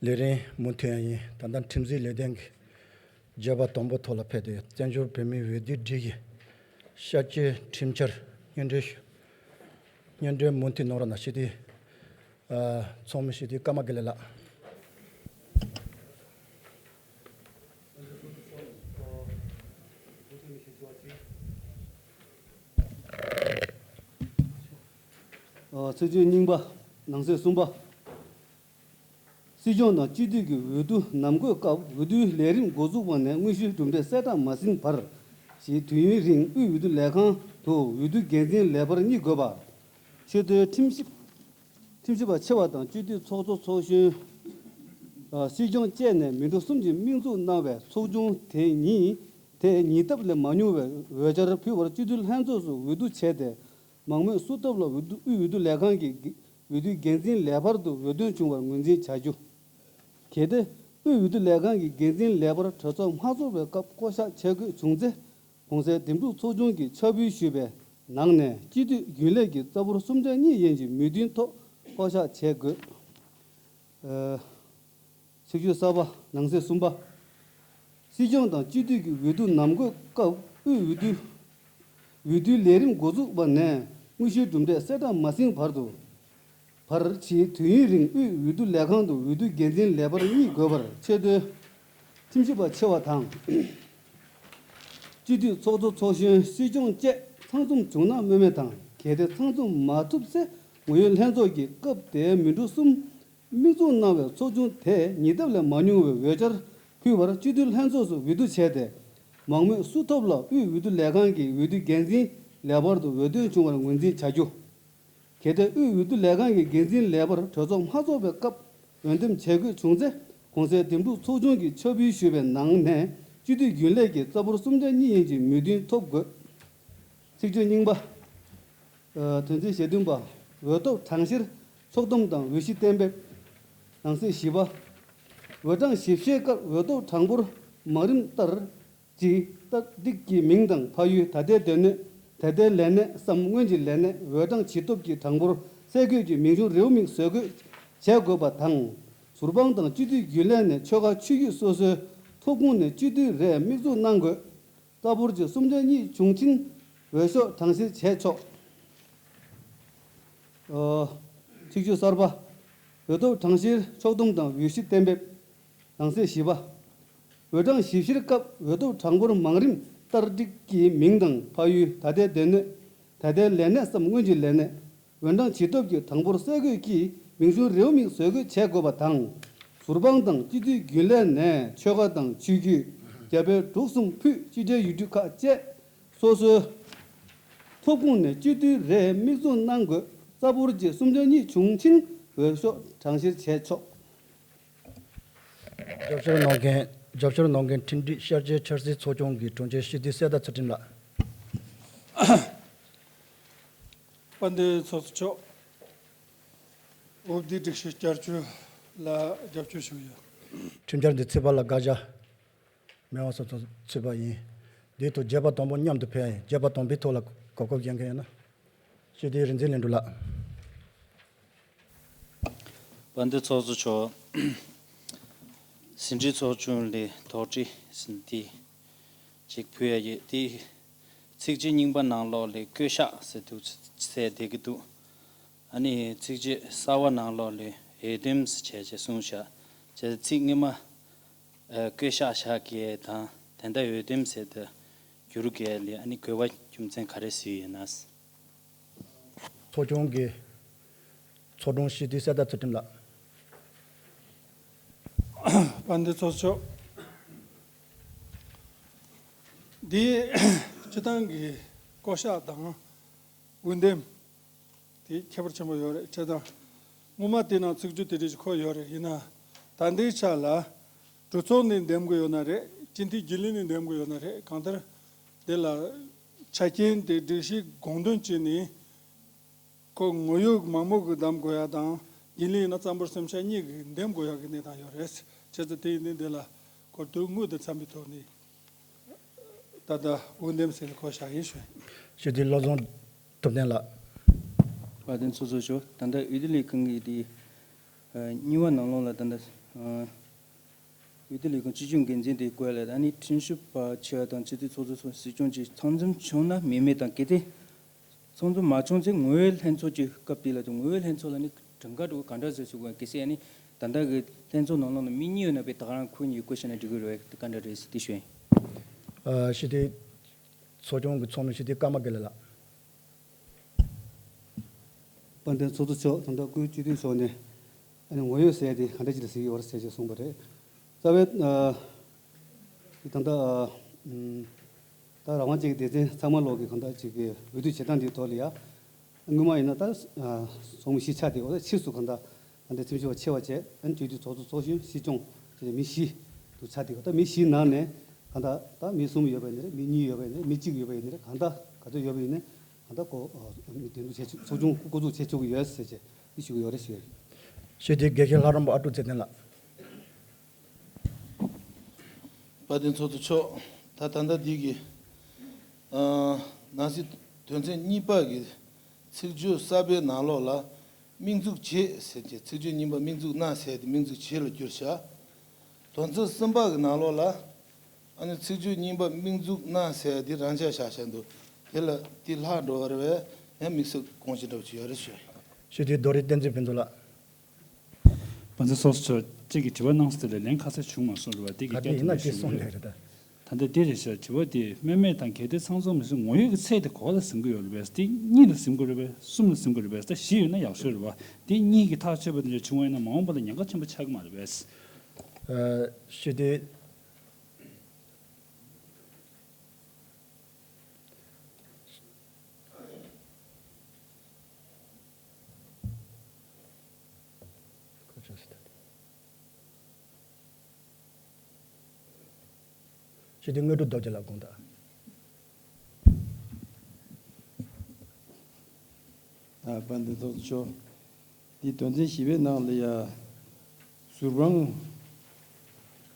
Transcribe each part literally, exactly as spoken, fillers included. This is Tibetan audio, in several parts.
ལས་རིམ་མུ་མཐུད་ཡང་ཡིན། ད་ལྟ་ཁྲིམས་སྒྲིག་ལས་དོན་གྱི་བརྗོད་པ་དང་པོ་ཐོག་ལ་ཕེབས་ཏེ་ཡོད། བཙན་བྱོལ་བོད་མིའི་འོས་བསྡུའི་སྒྲིག་གཞི་ཤར་སྐྱོད་ཁྲིམས་འཆར་སྙན་སྒྲོན་ཞུ། སྙན་སྒྲོན་མུ་མཐུད་གནང་རོགས་གནང་། སྤྱི་འཐུས། ཨ། ཚོགས་མི་སྤྱི་འཐུས་ཀརྨ་དགེ་ལེགས་ལགས། ཨ། ཚིག་བརྗོད་རྙིང་པ། ནང་གསེས་གསུམ་པ། སྲིད་སྐྱོང་དང་སྤྱི་འཐུས་ཀྱི་འོས་བསྡུ་ནམ་བགོས་སྐབས་འོས་བསྡུའི་ལས་རིམ་འགོ་འཛུགས་པ་ནས་དངོས་གཞིའི་གྲུབ་འབྲས་གསལ་བསྒྲགས་མ་ཟིན་བར་གྱི་དུས་ཡུན་རིང་དབུས་འོས་བསྡུ་ལས་ཁང་དུ་འོས་བསྡུ་འགན་འཛིན་ལས་འཕར་གཉིས་དགོས་པ། ཆེས་མཐོའི་ཁྲིམས་ཞིབ་ཁྲིམས་ཞིབ་པ་ཆེ་བ་དང་སྤྱི་འཐུས་ཚོགས་གཙོ་ཚོགས་གཞོན། ཨ། སྲིད་སྐྱོང་བཅས་ནས་མི་འགྲོ་གསུམ་གྱིས་དམིགས་འཛུགས་གནང་བའི་ཚོགས་ཆུང་དེ་ཉིད་དེ་ཉིས་ལྟབ་ལས་མ་ཉུང་བའི་འོས་འཆར་ཕུལ་བར་སྤྱི་འཐུས་ལྷན་ཚོགས་སུ་འོས་བསྡུ་བྱས་ཏེ། མང་མོས་སུ་ཐོབ་ལ་འོས་བསྡུ་དབུས་འོས་བསྡུ་ལས་ཁང་གི་འོས་བསྡུའི་འགན་འཛིན་ལས་འཕར་དུ་འོས་ཐོན་བྱུང་བར་ངོས་འཛིན་བྱ་རྒྱུ། གལ་ཏེ་དབུས་འོས་བསྡུ་ལས་ཁང་གི་འགན་འཛིན་ལས་འཕར་གྲོས་ཚོགས་མ་ཚོགས་པའི་སྐབས་བསྐོ་གཞག་བྱེད་དགོས་བྱུང་ཚེ། གོང་གསལ་འདེམས་སྒྲུག་ཚོགས་ཆུང་གིས་ཕྱག་ཕུལ་ཞུས་པའི་ནང་ནས་སྤྱི་འཐུས་རྒྱུན་ལས་ཀྱི་རྩ་འབོར་གསུམ་ཆ་གཉིས་ཡན་གྱི་མོས་མཐུན་ཐོག་བསྐོ་གཞག་བྱེད་དགོས། ཨ། ཚིག་བརྗོད་གསར་པ། ནང་གསེས་གསུམ་པ། སྲིད་སྐྱོང་དང་སྤྱི་འཐུས་ཀྱི་འོས་བསྡུ་ནམ་བགོས་སྐབས་དབུས་འོས་བསྡུ། འོས་བསྡུའི་ལས་རིམ་འགོ་འཛུགས་པ་ནས་དངོས་གཞིའི་གྲུབ་འབྲས་གསལ་བསྒྲགས་མ་ཟིན་བར་དུ། བར་གྱི་དུས་ཡུན་རིང་དབུས་འོས་བསྡུ་ལས་ཁང་དུ་འོས་བསྡུ་འགན་འཛིན་ལས་འཕར་གཉིས་དགོས་པར་ཆེས་མཐོའི་ཁྲིམས་ཞིབ་པ་ཆེ་བ་དང་། སྤྱི་འཐུས་ཚོགས་གཙོ་ཚོགས་གཞོན་སྲིད་སྐྱོང་བཅས་ཚང་འཛོམས་བྱུང་ན་སྨོས་མེད་དང་། གལ་ཏེ་ཚང་འཛོམས་མ་ཐུབ་ཚེ་ངོ་ཡོད་ལྷན་ཚོགས་ཀྱིས་སྐབས་དེའི་མི་འགྲོ་གསུམ་དམིགས་འཛུགས་གནང་བའི་ཚོགས་ཆུང་དེས་ཉིས་ལྟབ་ལས་མ་ཉུང་བའི་འོས་འཆར་ཕུལ་བར་སྤྱི་འཐུས་ལྷན་ཚོགས་སུ་འོས་བསྡུ་བྱས་ཏེ། མང་མོས་སུ་ཐོབ་ལ་དབུས་འོས་བསྡུ་ལས་ཁང་གི་འོས་བསྡུ་འགན་འཛིན་ལས་འཕར་དུ་འོས་ཐོན་བྱུང་བར་ངོས་འཛིན་བྱ་རྒྱུ། གལ་ཏེ་དབུས་འོས་བསྡུ་ལས་ཁང་གི་འགན་འཛིན་ལས་འཕར་གྲོས་ཚོགས་མ་ཚོགས་པའི་སྐབས་འོས་འདེམས་བྱེད་དགོས་བྱུང་ཚེ། གོང་གསལ་འདེམས་སྒྲུག་ཚོགས་ཆུང་གིས་ཕྱག་ཕུལ་ཞུས་པའི་ནང་ནས་སྤྱི་འཐུས་རྒྱུན་ལས་ཀྱི་རྩ་འབོར་གསུམ་ཆ་གཉིས་ཡན་གྱི་མོས་མཐུན་ཐོབ་དགོས། ཚིག་བརྗོད་རྙིང་པ། ཨ། དོན་ཚན་ཞེ་བདུན་པ། འོས་ཐོབ་གྲངས་བཤེར་ཕྱོགས་བསྡོམས་དང་འོས་གཞི་གཏན་འབེབས། ནང་གསེས་བཞི་པ། འོས་གྲངས་ཞིབ་བཤེར་སྐབས་འོས་ཐོབ་གྲངས་འབོར་མང་རིམ་ལྟར་གྱི་ཏ་ཏིག་གི་མིང་དང་ཕ་ཡུལ། ད་ལྟའི་སྡོད་གནས། ད་ལྟའི་ལས་གནས་སམ་སྔོན་གྱི་ལས་གནས། འོས་གྲངས་ཇི་ཐོབ་ཀྱི་གྲངས་འབོར་གསལ་འགོད་ཀྱི་མིང་གཞུང་རེའུ་མིག་བཟོ་འགོད་བྱེད་དགོས་པ་དང་། ཟུར་དཔང་དང་སྤྱི་འཐུས་རྒྱུན་ལས་ནས་ཆོལ་ཁ་ཆོས་བརྒྱུད་སོ་སོའི་ཐོབ་ཁུངས་ནས་སྤྱི་འཐུས་རེ་དམིགས་འཛུགས་གནང་དགོས། རྩ་འབོར་གྱི་གསུམ་ཆ་གཉིས་བྱུང་ཕྱིན་འོས་ཤོག་གྲངས་བཤེར་བྱས་ཆོག་ཨ། ཚིག་བརྗོད་གསར་པ། འོས་ཐོབ་གྲངས་བཤེར་ཕྱོགས་བསྡོམས་དང་འོས་གཞི་གཏན་འབེབས། ནང་གསེས་བཞི་པ། འོས་གྲངས་ཞིབ་བཤེར་སྐབས་འོས་ཐོབ་གྲངས་འབོར་མང་རིམ་ལྟར་ཏིག་གི་མིང་དང་ཕ་ཡུལ། ད་ལྟའི་སྡོད་གནས། ད་ལྟའི་ལས་གནས་སམ་སྔོན་གྱི་ལས་གནས། འོས་གྲངས་ཇི་ཐོབ་ཀྱི་གྲངས་འབོར་གསལ་འགོད་ཀྱིས་མིང་གཞུང་རེའུ་མིག་བཟོ་འགོད་བྱེད་དགོས་པ་དང་། ཟུར་དཔང་དང་སྤྱི་འཐུས་རྒྱུན་ལས་ནས་ཆོལ་ཁ་དང་ཆོས་བརྒྱུད། རྒྱ་བལ་འབྲུག་གསུམ་ཕུད་ཕྱི་རྒྱལ་ཡུལ་གྲུ་ཁག་བཅས་སོ་སོའི་ཐོབ་ཁུངས་ནས་སྤྱི་འཐུས་རེ་དམིགས་འཛུགས་གནང་དགོས། རྩ་འབོར་གྱི་གསུམ་ཆ་གཉིས་བྱུང་ཕྱིན་འོས་ཤོག་གྲངས་བཤེར་བྱས་ཆོག་རྒྱབ་སྐྱོར་གནང་མཁན། རྒྱབ་སྐྱོར་གནང་མཁན་ཁྲིམས་སྒྲིག་ཤར་སྐྱོད་འཆར་ཟིན་ཚོགས་ཆུང་གི་དྲུང་ཆེ་སྤྱི་འཐུས་གསེར་རྟ་ཚུལ་ཁྲིམས་ལགས། དཔལ་ལྡན་ཚོགས་གཙོ་མཆོག་འོས་བསྡུའི་སྒྲིག་གཞི་བསྐྱར་བཅོས་ལ་རྒྱབ་སྐྱོར་ཞུ་ཡོད། ཁྲིམས་འཆར་འདི་ཚུད་པ་ལ་དགག་བྱ་མེད་པ་སོགས་ཚུད་པ་ཡིན། འདིའི་ཐོག་བརྗོད་པ་དང་པོ་མཉམ་དུ་ཕེབས་ཡིན། བརྗོད་པ་དང་པོའི་ཐོག་ལ་གོ་སྐབས་སྤྲད་མཁན་ཡོད་ན། སྤྱི་འཐུས་རིག་འཛིན་ལས་འགྲོ་ལགས། དཔལ་ལྡན་ཚོགས་གཙོ་མཆོག་ཟིན་བྲིས་ཚོགས་ཆུང་ལས་དོགས་འདྲི་ཟིན་ཏེ་ཅིག་ཕུལ་ཡ་ཡོད་དེ། ཚིག་བརྗོད་རྙིང་པ་ནང་ལོགས་ལས་བསྐོ་གཞག་ཟེར་འདུག་ཟེར་བསྡད་ཀྱི་འདུག་ཨ་ནི་ཚིག་བརྗོད་གསར་པ་ནང་ལོགས་ལས་འོས་འདེམས་ཟེར་བྱས་བྱས་གསུངས་བཞག་བྱས་ཚིག་སྔོན་མ་ཨ་བསྐོ་གཞག་བཞག་གི་དང་དེ་འདྲ་འོས་འདེམས་ཟེར་དུ་འགྱུར་གི་ལས་ཨ་ནི་དགོས་པ་རྒྱུ་མཚན་ག་རེ་ཟེར་ཡོད་ན། ཚོགས་ཆུང་གི་ཚོགས་དྲུང་སྤྱི་འཐུས་གསེར་རྟ་ཚུལ་ཁྲིམས་ལགས། དཔལ་ལྡན་ཚོགས་གཙོ། འདི་སྤྱི་བཏང་གི་བསྐོ་གཞག་དང་འོས་འདེམས་དེ་ཁྱད་པར་ཆེན་པོ་ཡོད་རེད། བྱས་ཙང་སྔོན་མ་དེ་ནང་ཚིག་བརྗོད་དེ་འདྲ་ཞིག་འཁོད་ཡོད་རེད། ཡིན་ན་ད་ལྟའི་ཆ་ལ་གྲོས་ཚོགས་ནས་འདེམས་དགོས་ཡོད་ན་རེད། སྤྱི་འཐུས་རྒྱུན་ལས་ནས་འདེམས་དགོས་ཡོད་ན་རེད། གང་ལྟར་དེ་ལ་ཆ་རྐྱེན་དེ་སྒྲིག་གཞི་དགོངས་དོན་བྱས་ནས། ཁོ་ངོ་ཡོད་མང་མོས་ཀྱིས་འདེམས་དགོས་ཡ་དང་རྒྱུན་ལས་ཡིན་ན་རྩ་འབོར་གསུམ་ཆ་གཉིས་ཀྱིས་འདེམས་དགོས་ཡ་གི་གནས་སྟངས་ཡོད་རེད། བྱས་ཙང་དེ་ཡིན་དུས་འདི་ལ་ཁོ་དོན་དངོས་དང་འཚམ་པའི་ཐོག་ནས་ད་ལྟ་འོས་འདེམས་ཟེར་ནས་བསྐོ་བཞག་ཡིན་ཞུ། སྤྱི་འཐུས་བློ་བཟང་ཐུབ་བསྟན་ལགས། དཔལ་ལྡན་ཚོགས་གཙོ་མཆོག་ད་ལྟ་འོས་བསྡུ་ལས་ཁུངས་ཀྱི་དེ་གཉིས་པ་ནང་ལོགས་ལ་ད་ལྟ་ འོས་བསྡུ་ལས་ཁུངས་སྤྱི་ཁྱབ་འགན་འཛིན་དེ་བསྐོས་ལ། ཨ་ནི་ཁྲིམས་ཞིབ་པ་ཆེ་བ་དང་སྤྱི་འཐུས་ཚོགས་གཙོ་སོགས་སྲིད་སྐྱོང་བཅས་ཚང་འཛོམས་བྱུང་ན་མེད་མེད་དང་། གལ་ཏེ་ཚང་འཛོམས་མ་བྱུང་ཚེ་ངོ་བོའི་ལྷན་ཚོགས་ཀྱི་སྐབས་དེ་ལ། ངོ་བོའི་ལྷན་ཚོགས་ལ་ནི་གྲངས་ཀ་འགྲོ་ག་འདྲ་བཟོས་ཆོག་ག་གལ་སྲིད་ཨ་ནི་ད་ལྟ་གི་ལྷན་ཚོགས་ནང་ལོགས་ན་མི་གཉིས་ཡོད་ན་པས། ད་ག་རང་ཁོ་གཉིས་བསྐོ་བཞག་ན་འགྲིག་གི་རེད་པས། དེ་ག་འདྲ་རེད་ཟེར་དེ་ཞུ་ཡིན། ཨ་ཞི་བདེ་ཚོགས་ཆུང་གི་ཚོགས་མི་ཞི་བདེ་ཀརྨ་དགེ་ལེགས་ལགས། དཔལ་ལྡན་ཚོགས་གཙོ་མཆོག་དང་། ད་སྐུའི་སྤྱི་འཐུས་མཆོག་ནས་ཨ་ནི་ངོ་ཡོད་ཟེར་ཡ་དེ་ག་འདྲ་ཅིག་ལ་ཟེར་གྱི་ཡོད་རེད་ཟེར་ཅིག་གསུངས་པ་རེད། རྩ་བའི་ཨ་དེ་ད་ལྟ་ཨ་ཨམ་ད་རང་དབང་ཅན་གྱི་སྡེ་ཚན་ཚང་མ་ལོག་གི་གང་ལྟར་ཅིག་གི་འོས་བསྡུ་བྱེད་སྟངས་འདིའི་ཐོག་ལ་ཡ། སྔོན་མ་ཡིན་ན་ད་ཨ་ཚོགས་མི་བཞི་ཆགས་ཏེ། འོ་ད་ཕྱིས་སུ་གང་ལྟར་ད་ལྟ་ཁྲིམས་ཞིབ་པ་ཆེ་བ་བྱས། ཨ་ནི་སྤྱི་འཐུས་ཚོགས་གཙོ་ཚོགས་གཞོན་སྲིད་སྐྱོང་བཅས་མི་བཞི་དུ་ཆགས་ཏེ། འོ་ད་མི་བཞིའི་ནང་ནས་གང་ལྟར་ད་མི་གསུམ་ཡོད་པ་ཡིན་ན་རེད། མི་གཉིས་ཡོད་པ་ཡིན་ན་རེད། མི་གཅིག་ཡོད་པ་ཡིན་ན་རེད། གང་ལྟར་ག་ཚོད་ཡོད་པ་ཡིན་ན་གང་ལྟར་ཁོ་ཨ་མི་འདེམས་སྒྲུག་བྱེད་ཆོག་ཚོགས་ཆུང་བསྐོ་འཛུགས་བྱེད་ཆོག་གི་ཡོད་ཟེར་བྱས་འདི་ཞུ་གི་ཡོད་རེད་ཞུ་ཡ་ཡིན། ཞུ་དེ་དགེ་བཤེས་ལྷ་རམས་པ་ཨ་ཀྲུག་ཚེ་བརྟན་ལགས། དཔལ་ལྡན་ཚོགས་གཙོ་མཆོག་ད་ད་ལྟ་འདི་གི་ཨ་ནང་སྲིད་དོན་ཚན་གཉིས་པ་གི་ཚིག་བརྗོད་གསར་པའི་ནང་ལོགས་ལ་དམིགས་འཛུགས་བྱེད་ཟེར་གྱི། ཚིག་བརྗོད་གཉིས་པ་དམིགས་འཛུགས་གནང་ཟེར་དེ་དམིགས་འཛུགས་བྱེད་ལ་བསྒྱུར་བཞག་དོན་ཚན་གསུམ་པ་གི་ནང་ལོགས་ལ་ཨ་ནི་ཚིག་བརྗོད་གཉིས་པ་དམིགས་འཛུགས་གནང་ཟེར་དེ་རང་འཇགས་བཞག་བཞག་འདུག་དེ་ལ་དེ་ལྷག་འགྲོ་བ་རེད་པས། ཡང་དམིགས་བསལ་དགོངས་གཞི་འདྲ་བོ་ཅིག་ཡོད་རེད་ཞུ། ཞུ་དེ་རྡོ་རི་བསྟན་འཛིན་ཕུན་ཚོགས་ལགས། དཔལ་ལྡན་ཚོགས་གཙོ་མཆོག་གཅིག་གི་དྲི་བ་གནང་ས་དེ་ལ་ལན་ཁ་གསལ་བྱུང་མ་སོང་རེད་པ། དེ་གི་ག་དེ་ཡིན་ན་དེ་གསུང་ལེ་རེད་ད། ད་ལྟ་དེ་རེད་ཤག་དྲི་བ་དེ་སྨོས་མེད་དང་གལ་ཏེ་ཚང་འཛོམས་མི་སྲིད་ངོ་ཡོད་ཀྱི་ཚད་དེ་ག་པ་ལ་ཟིན་གྱི་ཡོད་རེད་པས། དེ་གཉིས་ལ་ཟིན་དགོས་རེད་པས། གསུམ་ལ་ཟིན་དགོས་རེད་པས། ད་བཞི་ཡོད་ན་ཡག་ཤོས་རེད་པ། དེ་གཉིས་ཀྱི་ཐག་ཆོད་པ་དེ་འདྲ་བྱུང་བ་ཡིན་ན་མ་འོངས་པ་ལ་ཉེན་ཁ་ཆེན་པོ་ཆགས་ཀྱི་མ་རེད་པས། ཨ་ཞུ་དེ། ཞུ་དེ་དངོས་གྲུབ་རྡོ་རྗེ་ལགས་དགོངས་དག་ཨ་དཔལ་ལྡན་ཚོགས་གཙོ་མཆོག་འདི་དོན་ཚན་བཞི་པའི་ནང་ལ་ཡ། ཟུར་དཔང་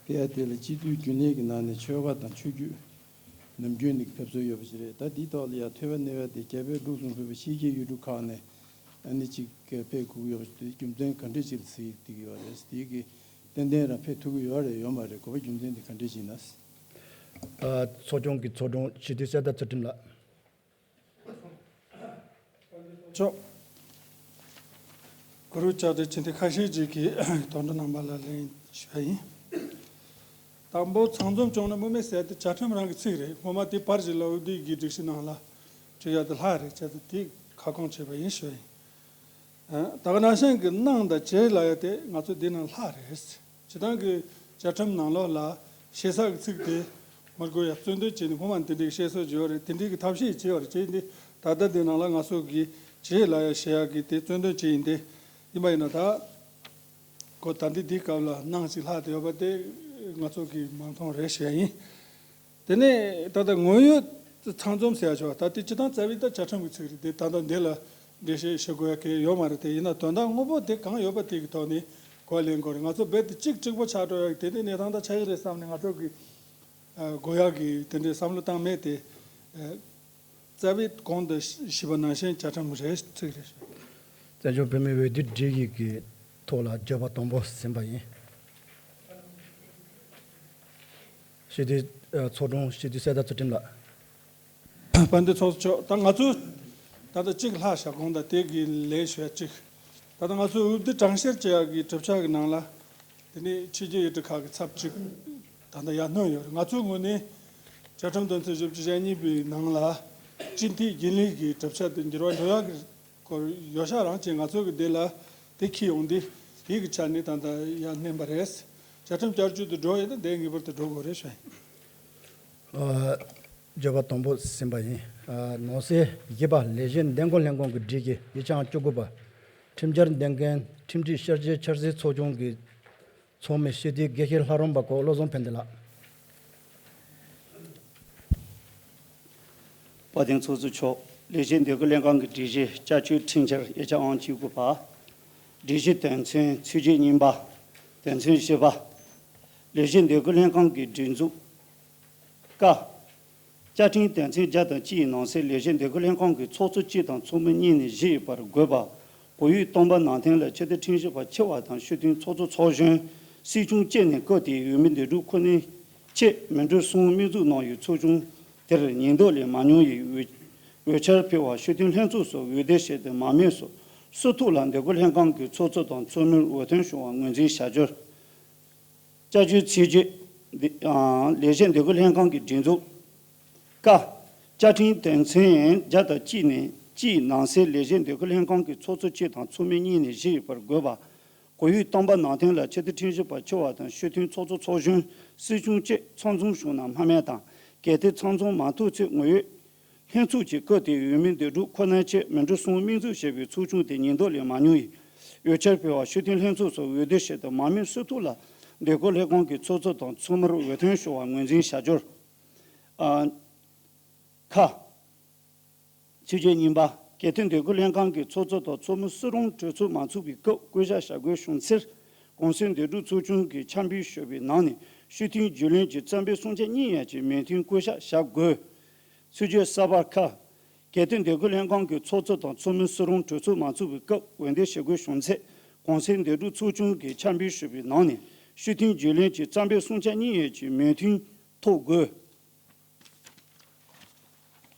ཕེ་ཨ་དེ་ལ་སྤྱི་འཐུས་རྒྱུན་ལས་ཀྱི་ནང་ནས་ཆོལ་ཁ་དང་ཆོས་བརྒྱུད་ནམ་རྒྱུན་ནས་ཕེབས་སྲོལ་ཡོད་པ་ཞིག་རེད། ད་འདིའི་ཐོག་ལ་ཡ་ཐོས་པ་ནས་པ་དེ་རྒྱ་བལ་འབྲུག་གསུམ་ཚོགས་པའི་ཕྱི་རྒྱལ་ཡུལ་གྲུ་ཁག་ནས་ཨ་ནི་གཅིག་ཕེབས་དགོས་ཀྱི་ཡོད་པ་ཞིག་དེ་རྒྱུ་མཚན་ག་འདྲས་ཅིག་ལ་གཟིགས་ཀྱི་ཡོད་རེད། དེ་གི་ཏན་ཏན་རང་ཕེབས་ཐུབ་ཀྱི་ཡོད་རེད་ཡོད་མ་རེད། དགོས་པ་རྒྱུ་མཚན་དེ་ག་འདྲས་ཅིག་ཡིན་ན། ཨ་ཚོགས་ཆུང་གི་ཚོགས་དྲུང་སྤྱི་འཐུས་གསེར་རྟ་ཚུལ་ཁྲིམས་ལགས། ཆོག་གུ་རུ་ལྕགས་སྒྲོག་སྤྱི་འཐུས་ཁ་ཤས་ཅིག་གིས་དོན་དུ་རྣམ་པ་ལ་ལན་ཞུ་བ་ཡིན། དང་པོ་ཚང་འཛོམས་བྱུང་ན་སྨོས་མེད་ཟེར་དེ་བཅའ་ཁྲིམས་རང་གི་ཚིག་རེད། སྔོན་མ་དེ་བར་ཞིག་ལ་འོས་བསྡུ་གི་སྒྲིག་གཞི་ནང་ལ་བྲིས་ཡ་དེ་ལྷག་རེད་བྱས་ཏེ་དེ་ཁ་སྐོང་བྱས་པ་ཡིན་ཞུ་བ་ཡིན། ད་ག་ནང་བཞིན་གྱི་གནང་དང་བྱེད་ལ་ཡ་དེ་ང་ཚོ་འདི་ནང་ལྷག་རེད། སྤྱི་བཏང་གི་བཅའ་ཁྲིམས་ནང་ལོགས་ལ་ཞེ་ས་གི་ཚིག་དེ་མི་དགོས་ཡ་རྩོད་འདོན་བྱས་ནས་སྔོན་མ་འདི་འདྲའི་བཤད་སྲོལ་ཅིག་ཡོད་རེད། དེ་འདྲའི་གི་ཐབས་ཤེས་བྱས་ཡོད་རེད། བྱས་འདི་ད་ལྟ་འདི་ནང་ལ་ང་ཚོ་གི་བྱེད་ལ་ཡ་ཞེ་ཡ་གི་དེ་རྩོད་འདོན་བྱས་ཡིན་ཏེ། ཡིན་པ་ཡིན་ན་ད་ཁོ་ད་འདི་འདི་སྐབས་ལ་གནང་ཅིག་ལྷག་དེ་ཡོད་པ་དེ་ང་ཚོ་གི་མ་མཐོང་རེད་ཞུ་ཡ་ཡིན། དེ་ནས་ད་ལྟ་ངོ་ཡོད་ཚང་འཛོམས་ཟེར་ཡ་ཆོག་ད་དེ་སྤྱི་བཏང་རྩ་བའི་ད་བཅའ་ཁྲིམས་ཀྱི་ཚིག་རེད། དེ་ད་ལྟ་འདི་ལ་འགྲེལ་བཤད་ཞུ་དགོས་ཡ་གལ་ཡོད་མ་རེད། དེ་ཡིན་ན་དོན་དག་དངོས་པོ་དེ་གང་ཡོད་པ་དེ་གི་ཐོག་ནས་གོ་ལེན་དགོས་རེད། ང་ཚོ་རྦད་དེ་གཅིག་གཅིག་པོ་ཆགས་འགྲོ་ཡ་གི་དེ་འདྲའི་གནས་སྟངས་ད་ཆགས་ཀྱི་རེད་བསམ་ནས་ང་ཚོ་གི་དགོས་ཡ་གི་དེ་འདྲའི་བསམ་བློ་བཏང་མེད་དེ། རྩ་བའི་གོང་དུ་ཞུས་པ་ནང་བཞིན་བཅའ་ཁྲིམས་རེད། ཚིག་རེད། བཙན་བྱོལ་བོད་མིའི་འོས་བསྡུའི་སྒྲིག་ཡིག་གི་ཐོག་ལ་བརྗོད་པ་དང་པོ་ཟིན་པ་ཡིན། སྤྱི་འཐུས་ཚོགས་དྲུང་སྤྱི་འཐུས་གསེར་རྟ་ཚུལ་ཁྲིམས་ལགས། དཔལ་ལྡན་ཚོགས་གཙོ་མཆོག་ད་ང་ཚོ་ད་ལྟ་གཅིག་ལྷག་བཞག་གོང་དང་དེ་གི་ལན་ཞུ་ཡ་གཅིག་ད་ལྟ་ང་ཚོ་འོས་བསྡུ་གྲངས་བཤེར་བྱེད་ཡ་གི་གྲུབ་ཆ་གི་ནང་ལ་དེ་ནས་ཕྱི་རྒྱལ་ཡུལ་གྲུ་ཁག་གི་ཚབ་གཅིག་ད་ལྟ་ཡར་སྣོན་ཡོད་རེད། ང་ཚོའི་ངོས་ནས་བཅའ་ཁྲིམས་དོན་ཚན་བཞི་བཅུ་ཞེ་གཉིས་པའི་ནང་ལ་སྤྱི་འཐུས་རྒྱུན་ལས་ཀྱི་གྲུབ་ཆ་དེ་འགྱུར་བ་འགྲོ་ཡག་གི་སྐོར་ཡོད་ཤག་རང་བྱས་ང་ཚོ་གི་འདི་ལ་དེ་འཁྱེར་ཡོང་དུས་དེ་གི་ཆ་ནས་ད་ལྟ་ཡར་སྣོན་པ་རེད། བཅའ་ཁྲིམས་བསྐྱར་བཅོས་དེ་འགྲོ་ཡོད་ན་དེ་ངེས་པར་དུ་འགྲོ་དགོས་རེད་ཞུ། བརྗོད་པ་དང་པོ་ཟིན་པ་ཡིན། ནང་གསེས་བཞི་པ་ལས་བྱེད་འདེམས་བསྐོ་ལྷན་ཁང་གི་སྒྲིག་གཞི་ཉིས་སྟོང་བཅུ་དགུ་པ། ཁྲིམས་འཆར་འདེམས་མཁན་ཁྲིམས་སྒྲིག་ཤར་སྐྱོད་འཆར་ཟིན་ཚོགས་ཆུང་གི་ཚོགས་མི་སྤྱི་འཐུས་དགེ་བཤེས་ལྷ་རམས་པ་སྐོར་བློ་བཟང་ཕན་བདེ་ལགས། དཔལ་ལྡན་ཚོགས་གཙོ་མཆོག་ལས་བྱེད་འདེམས་བསྐོ་ལྷན་ཁང་གི་སྒྲིག་གཞི་བསྐྱར་བཅོས་ཁྲིམས་འཆར་ཉིས་སྟོང་བཅུ་དགུ་པ། སྒྲིག་གཞི་དོན་ཚན་ཚུལ་བཞི་གཉིས་པ། དོན་ཚན་བཞི་པ། ལས་བྱེད་འདེམས་བསྐོ་ལྷན་ཁང་གི་སྒྲིག་འཛུགས། ཀ་བཅའ་ཁྲིམས་དོན་ཚན་བརྒྱ་དང་གཅིག་ཡི་ནང་གསེས་ལས་བྱེད་འདེམས་བསྐོ་ལྷན་ཁང་གི་ཚོགས་གཙོ་གཅིག་དང་ཚོགས་མི་གཉིས་ནས་བཞི་ཡི་བར་དགོས་པ། གོ་ཡུལ་སྟོན་པ་ནང་བསྟན་ལ་ཕྱི་དྲིལ་ཁྲིམས་ཞིབ་པ་ཆེ་བ་དང་ཞུ་གཏུག་ཚོགས་གཙོ་ཚོགས་གཞོན། སྲིད་སྐྱོང་བཅས་ནས་སྐབས་དེའི་འོས་མི་འདེམས་སྒྲུག་ཁོ་ནའི་ཆེད་མི་འགྲོ་གསུམ་དམིགས་འཛུགས་གནང་ཡོད། ཚོགས་ཆུང་དེར་ཉེན་བརྡ་ལས་མ་མྱོང་ཡི་འོས་འོས་འཆར་ཕུལ་བ་ཞུ་མཐུན་ལྷན་ཚོགས་སུ་འོས་བསྡུ་བྱས་ཏེ་མང་མོས་སུ་སུ་ཐུག་ལ་འདེམས་བསྐོ་ལྷན་ཁང་གི་ཚོགས་གཙོ་དང་ཚོགས་མིར་འོས་ཐོན་བྱུང་བ་ངོས་འཛིན་བྱ་རྒྱུར། བསྐྱར་བཅོས་ཚིག་བརྗོད་འདི་ཨང་ལས་བྱེད་འདེམས་བསྐོ་ལྷན་ཁང་གི་སྒྲིག་འཛུགས། ཀ། བཅའ་ཁྲིམས་དོན་ཚན་བརྒྱ་དང་གཅིག་ནས་གཅིག་ནང་གསལ་ལས་བྱེད་འདེམས་བསྐོ་ལྷན་ཁང་གི་ཚོགས་གཙོ་གཅིག་དང་ཚོགས་མི་གཉིས་ནས་བཞི་ཡོད་པར་དགོས་པ། གོ་ཡུལ་སྟོན་པ་ནང་དོན་ལ་ཕྱི་དྲིལ་ཁྲིམས་ཞིབ་པ་ཆེ་བ་དང་ཞུ་མཐུན་ཚོགས་གཙོ་ཚོགས་གཞོན་སྲིད་སྐྱོང་བཅས་ཚང་འཛོམས་བྱུང་ན་སྨོས་མེད་དང་། གལ་ཏེ་ཚང་འཛོམས་མ་ཐུབ་ཚེ་དངོས་ཡོད་ལྷན་ཚོགས་ཀྱི་སྐབས་དེའི་འོས་མི་འདེམས་སྒྲུག་ཁོ་ནའི་ཆེད་མི་འགྲོ་གསུམ་དམིགས་འཛུགས་བྱས་པའི་ཚོགས་ཆུང་དེ་ཉེན་བརྡ་ལས་མ་མྱོང་ཡི་འོས་འཆར་ཕུལ་བ་ཞུ་མཐུན་ལྷན་ཚོགས་སུ་འོས་བསྡུ་བྱས་ཏེ་མང་མོས་སུ་ཐུག་ལ་འདེམས་བསྐོ་ལྷན་ཁང་གི་ཚོགས་གཙོ་དང་ཚོགས་མིར་འོས་ཐོན་བྱུང་བ་ངོས་འཛིན་བྱ་རྒྱུར། ཨ། ཁ། ཚིག་བརྗོད་གཉིས་པ། གལ་ཏེ་འདེམས་བསྐོ་ལྷན་ཁང་གི་ཚོགས་གཙོ་དང་ཚོགས་མི་སུ་རུང་གྲོས་ཚོགས་མ་ཚོགས་པའི་སྐབས་བསྐོ་གཞག་བྱ་དགོས་བྱུང་ཚེ། གོང་གསལ་འདེམས་སྒྲུག་ཚོགས་ཆུང་གིས་ཆ་འབུལ་ཞུས་པའི་ནང་ནས་ཞུ་མཐུན་རྒྱུན་ལས་ཀྱི་རྩ་འབོད་སྲུང་བྱ་གཉིས་ཡན་གྱི་མོས་མཐུན་བསྐོ་གཞག་བྱ་དགོས། ཚིག་བརྗོད་གསར་པ་ཁ། གལ་ཏེ་འདེམས་བསྐོ་ལྷན་ཁང་གི་ཚོགས་གཙོ་དང་ཚོགས་མི་སུ་རུང་གྲོས་ཚོགས་མ་ཚོགས་པའི་སྐབས་འོས་འདེམས་བྱེད་དགོས་བྱུང་ཚེ། གོང་གསལ་འདེམས་སྒྲུག་ཚོགས་ཆུང་གིས་ཆ་འབུལ་ཞུས་པའི་ནང་ནས་ཞུ་མཐུན་རྒྱུན་ལས་ཀྱི་རྩ་འབོད་སྲུང་བྱ་གཉིས་ཡན་གྱི་མོས་མཐུན་ཐོབ་དགོས།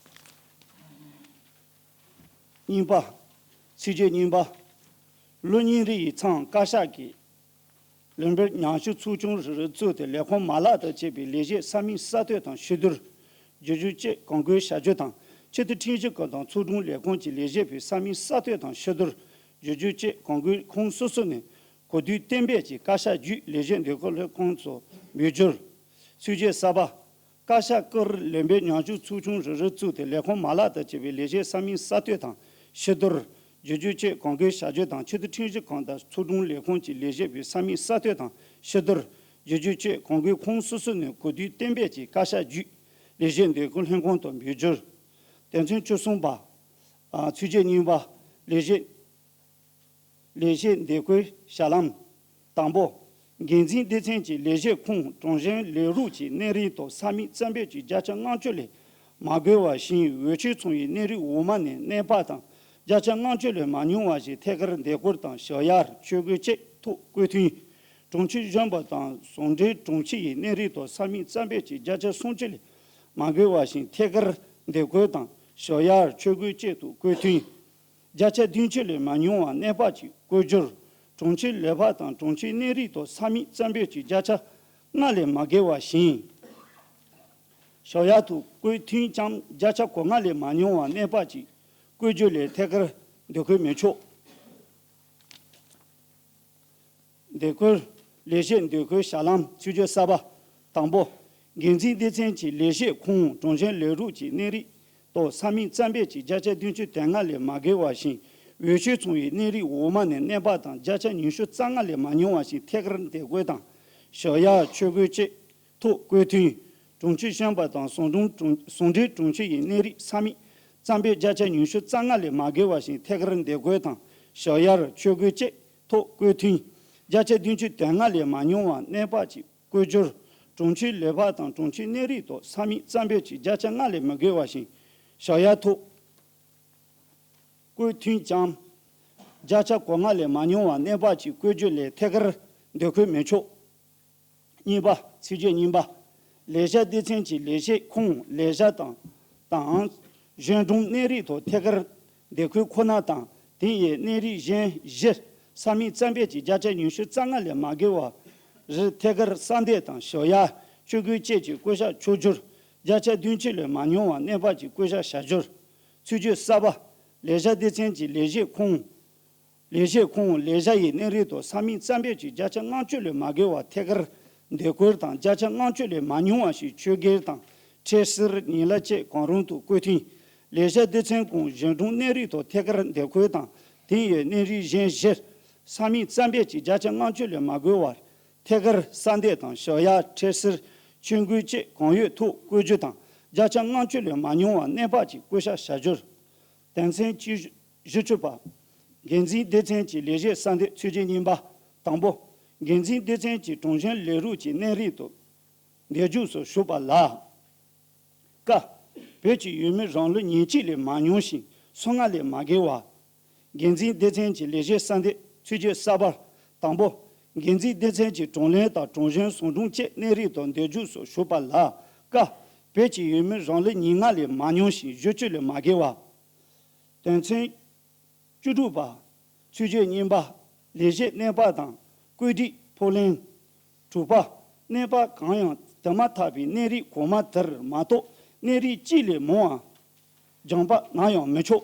གཉིས་པ། ཚིག་བརྗོད་གཉིས་པ། ལོ་གཉིས་རེ་ཡི་མཚམས་བཀའ་ཤག་གིས་ལུང་པའི་ཉམས་ཞིབ་ཚོགས་ཆུང་རེ་རེ་བཙུགས་ཏེ་ལས་ཁུངས་མ་ལག་དང་བཅས་པའི་ལས་བྱེད་ས་མིག་གསར་གཏོད་དང་ཕྱིར་བསྡུར། བསྒྱུར་བཅོས་བཅས་གོང་འཁོད་བྱ་རྒྱུ་དང་། ཕྱི་དྲིལ་ཁྲིམས་ཞིབ་ཁང་དང་ཚོགས་དྲུང་ལས་ཁུངས་ཀྱི་ལས་བྱེད་པའི་ས་མིག་གསར་གཏོད་དང་ཕྱིར་བསྡུར། བསྒྱུར་བཅོས་བཅས་གོང་འཁོད་ཁོངས་སོ་སོ་ནས་གོ་བསྡུར་གཏན་འབེབས་ཀྱིས་བཀའ་ཤག་བརྒྱུད་ལས་བྱེད་འདེམས་བསྐོ་ལྷན་ཁང་དུ་འབུལ་རྒྱུར། ཚིག་བརྗོད་གསར་པ། བཀའ་ཤག་ཀུར་ལུང་པའི་ཉམས་ཞིབ་ཚོགས་ཆུང་རེ་རེ་བཙུགས་ཏེ་ལས་ཁུངས་མ་ལག་དང་བཅས་པའི་ལས་བྱེད་ས་མིག་གསར་གཏོད་དང་ཕྱིར་བསྡུར། བསྒྱུར་བཅོས་བཅས་གོང་འཁོད་བྱ་རྒྱུ་དང་། ཕྱི་དྲིལ་ཁྲིམས་ཞིབ་ཁང་དང་ཚོགས་དྲུང་ལས་ཁུངས་ཀྱི་ལས་བྱེད་པའི་ས་མིག་གསར་གཏོད་དང་ཕྱིར་བསྡུར། བསྒྱུར་བཅོས་བཅས་གོང་འཁོད་ཁོངས་སོ་སོ་ནས་གོ་བསྡུར་གཏན་འབེབས་ཀྱིས་བཀའ་ཤག་བརྒྱུད་ལས་བྱེད་འདེམས་བསྐོ་ལྷན་ཁང་དུ་འབུལ་རྒྱུར། དོན་ཚན་བཅུ་གསུམ་པ། ཨ། ཚིག་བརྗོད་གཉིས་པ། ལས་བྱེད། ལས་བྱེད་འདེམས་བསྐོའི་ཞལ་ལམ། དང་པོ། འགན་འཛིན་སྡེ་ཚན་གྱི་ལས་བྱེད་ཁོངས་དྲུང་གཞོན་ལས་རོགས་ཀྱི་གནས་རིམ་དང་ས་མིག་རྩ་འབོད་ཀྱི་བརྒྱ་ཆ་ལྔ་བཅུ་ལས་མ་བརྒལ་བ་བཞིན་འོས་ཆོས་ཚང་བའི་གནས་རིམ་འོག་མ་ནས་གནས་སྤར་དང་། བརྒྱ་ཆ་ལྔ་བཅུ་ལས་མ་ཉུང་བ་ཞིག་ཐད་ཀར་འདེམས་བསྐོ་དང་ཞབས་ཡར་ཆོས་དགོས་བཅས་ཐོག་བསྐོ་མཐུན། དྲུང་ཆེ་གཞོན་པ་དང་ཟུང་འབྲེལ་དྲུང་ཆེ་ཡི་གནས་རིམ་དང་ས་མིག་རྩ་འབོད་ཀྱི་བརྒྱ་ཆ་སུམ་ཅུ་ལས་མ་བརྒལ་བ་བཞིན་ཐད་ཀར་འདེམས་བསྐོ་དང་ཞབས་ཡར་ཆོས་དགོས་བཅས་ཐོག་བསྐོ་མཐུན། བརྒྱ་ཆ་བདུན་ཅུ་ལས་མ་ཉུང་བ་གནས་སྤར་གྱིས་བསྐོ་རྒྱུར། དྲུང་ཆེ་ལས་འཕར་དང་དྲུང་ཆེ་གནས་རིམ་དང་ས་མིག་རྩ་འབོད་ཀྱི་བརྒྱ་ཆ་ལྔ་ལས་མ་བརྒལ་བ་བཞིན། ཞབས་ཡར་ཐོག་བསྐོ་མཐུན་ཀྱང་བརྒྱ་ཆ་གོ་ལྔ་ལས་མ་ཉུང་བ་གནས་སྤར་གྱིས་བསྐོ་རྒྱུ་ལས་ཐད་ཀར་འདེམས་བསྐོ་མི་ཆོག་འདེམས་བསྐོ། ལས་བྱེད་འདེམས་བསྐོའི་ཞལ་ལམ། ཚིག་བརྗོད་གསར་པ། དང་པོ། འགན་འཛིན་སྡེ་ཚན་གྱི་ལས་བྱེད་ཁོངས་དྲུང་གཞོན་ལས་རོགས་ཀྱི་གནས་རིམ་དང་ས་མིག་རྩ་འབོད་ཀྱི་བརྒྱ་ཆ་བདུན་ཅུ་དོན་ལྔ་ལས་མ་བརྒལ་བ་བཞིན་འོས་ཆོས་ཚང་བའི་གནས་རིམ་འོག་མ་ནས་གནས་སྤར་དང་། བརྒྱ་ཆ་ཉི་ཤུ་རྩ་ལྔ་ལས་མ་ཉུང་བ་ཞིག་ཐད་ཀར་འདེམས་བསྐོ་དང་ཞབས་ཡར་ཆོས་དགོས་བཅས་ཐོག་བསྐོ་མཐུན། དྲུང་ཆེ་གཞོན་པ་དང་ཟུང་དྲུང་དྲུང་ཟུང་འབྲེལ་དྲུང་ཆེ་ཡི་གནས་རིམ་ས་མིག་རྩ་འབོད་བརྒྱ་ཆ་ཉི་ཤུ་རྩ་ལྔ་ལས་མ་བརྒལ་བ་ཞིག་ཐད་ཀར་འདེམས་བསྐོ་དང་ཞབས་ཡར་ཆོས་དགོས་བཅས་ཐོག་བསྐོ་མཐུན། བརྒྱ་ཆ་བདུན་ཅུ་དོན་ལྔ་ལས་མ་ཉུང་བ་གནས་སྤར་གྱིས་བསྐོ་རྒྱུར། དྲུང་ཆེ་ལས་འཕར་དང་དྲུང་ཆེ་གནས་རིམ་ཐོག་ས་མིག་རྩ་འབོད་ཀྱི་བརྒྱ་ཆ་ལྔ་ལས་མ་བརྒལ་བ་ཞིག་ཞབས་ཡར་ཐོག་བསྐོ་མཐུན་ཀྱང་། བརྒྱ་ཆ་གོ་ལྔ་ལས་མ་ཉུང་བ་གནས་སྤར་གྱིས་བསྐོ་རྒྱུ་ལས་ཐད་ཀར་འདེམས་བསྐོ་མི་ཆོག་གཉིས་པ། ཚིག་བརྗོད་གཉིས་པ། ལས་བྱ་སྡེ་ཚན་གྱི་ལས་བྱེད་ཁོངས་ལས་བྱ་དང་དང་གཞོན་དྲུང་གནས་རིམ་ཐོག་ཐད་ཀར་འདེམས་བསྐོ་ཁོ་ན་དང་། དེ་ཡི་གནས་རིམ་གཞན་བཞིར་ས་མིག་རྩ་འབོད་ཀྱི་བརྒྱ་ཆ་ཉི་ཤུ་རྩ་ལྔ་ལས་མ་བརྒལ་བ་རེར་ཐད་ཀར་གསར་འདེམས་དང་ཞབས་ཡར་ཆོས་དགོས་བཅས་ཀྱི་བསྐོ་གཞག་ཆོག་རྒྱུར། བརྒྱ་ཆ་བདུན་ཅུ་ལས་མ་ཉུང་བ་གནས་སྤར་གྱིས་བསྐོ་གཞག་བྱ་རྒྱུར། ཚིག་བརྗོད་གསར་པ། ལས་བྱ་སྡེ་ཚན་གྱི་ལས་བྱེད་ཁོངས། ལས་བྱེད་ཁོངས་ལས་བྱ་ཡི་གནས་རིམ་དུ་ས་མིག་རྩ་འབོད་ཀྱི་བརྒྱ་ཆ་ལྔ་བཅུ་ལས་མ་བརྒལ་བ་ཐད་ཀར་འདེམས་བསྐོ་དང་། བརྒྱ་ཆ་ལྔ་བཅུ་ལས་མ་ཉུང་བ་ཞིག་ཆོས་སྒེར་དང་འཕྲལ་སེལ་ཉིན་གླ་བཅས་གང་རུང་དུ་བསྐོ་མཐུན། ལས་བྱ་སྡེ་ཚན་ཁོངས་གཞོན་དྲུང་གནས་རིམ་དུ་ཐད་ཀར་འདེམས་བསྐོ་དང་། དེ་ཡི་གནས་རིམ་གཞན་བཞིར་ས་མིག་རྩ་འབོད་ཀྱི་བརྒྱ་ཆ་ལྔ་བཅུ་ལས་མ་བརྒལ་བར་ཐད་ཀར་གསར་འདེམས་དང་ཞབས་ཡར་འཕྲལ་སེལ་ཆོས་དགོས་བཅས་གང་ཡོད་ཐོག་བསྐོ་རྒྱུ་དང་། བརྒྱ་ཆ་ལྔ་བཅུ་ལས་མ་ཉུང་བ་གནས་སྤར་གྱིས་བསྐོ་གཞག་བྱ་རྒྱུར། དོན་ཚན་བཅུ། བཞི་བཅུ་པ། འགན་འཛིན་སྡེ་ཚན་གྱི་ལས་བྱེད་གསར་འདེམས། ཚིག་བརྗོད་གཉིས་པ། དང་པོ། འགན་འཛིན་སྡེ་ཚན་གྱི་དྲུང་གཞོན་ལས་རོགས་ཀྱི་གནས་རིམ་དུ་འདེམས་འཇུག་སུ་ཞུགས་པ་ལ། ཀ། བོད་ཀྱི་ཡུལ་མི་རང་ལོ་ཉེར་གཅིག་ལས་མ་ཉུང་ཞིང་སོ་ལྔ་ལས་མ་བརྒལ་བ། འགན་འཛིན་སྡེ་ཚན་གྱི་ལས་བྱེད་གསར་འདེམས། ཚིག་བརྗོད་གསར་པ། དང་པོ། འགན་འཛིན་སྡེ་ཚན་གྱིས་དྲུང་ལེན་དང་དྲུང་གཞོན་ཟུང་དྲུང་བཅས་གནས་རིམ་དང་འདེམས་སྒྲུག་སོགས་ཞུགས་པ་ལ་བཀའ། བོད་ཀྱི་ཡུལ་མི་རང་ལོ་ཉེར་ལྔ་ལས་མ་ཉུང་ཞིང་བཞི་བཅུ་ལས་མ་བརྒལ་བ། དོན་ཚན་བཅུ་དྲུག་པ། ཚིག་བརྗོད་གཉིས་པ། ལས་བྱེད་གནས་སྤར་དང་བཀོད་སྒྲིག་ཕབ་ལེན། དྲུག་པ། གནས་སྤར་གང་ཡང་དེ་མ་ཐག་པའི་གནས་རིམ་གོང་མ་དེར་མ་གཏོགས་གནས་རིམ་གཅིག་ལས་མང་བ་སྦྱངས་པ་ནམ་ཡང་མི་ཆོག་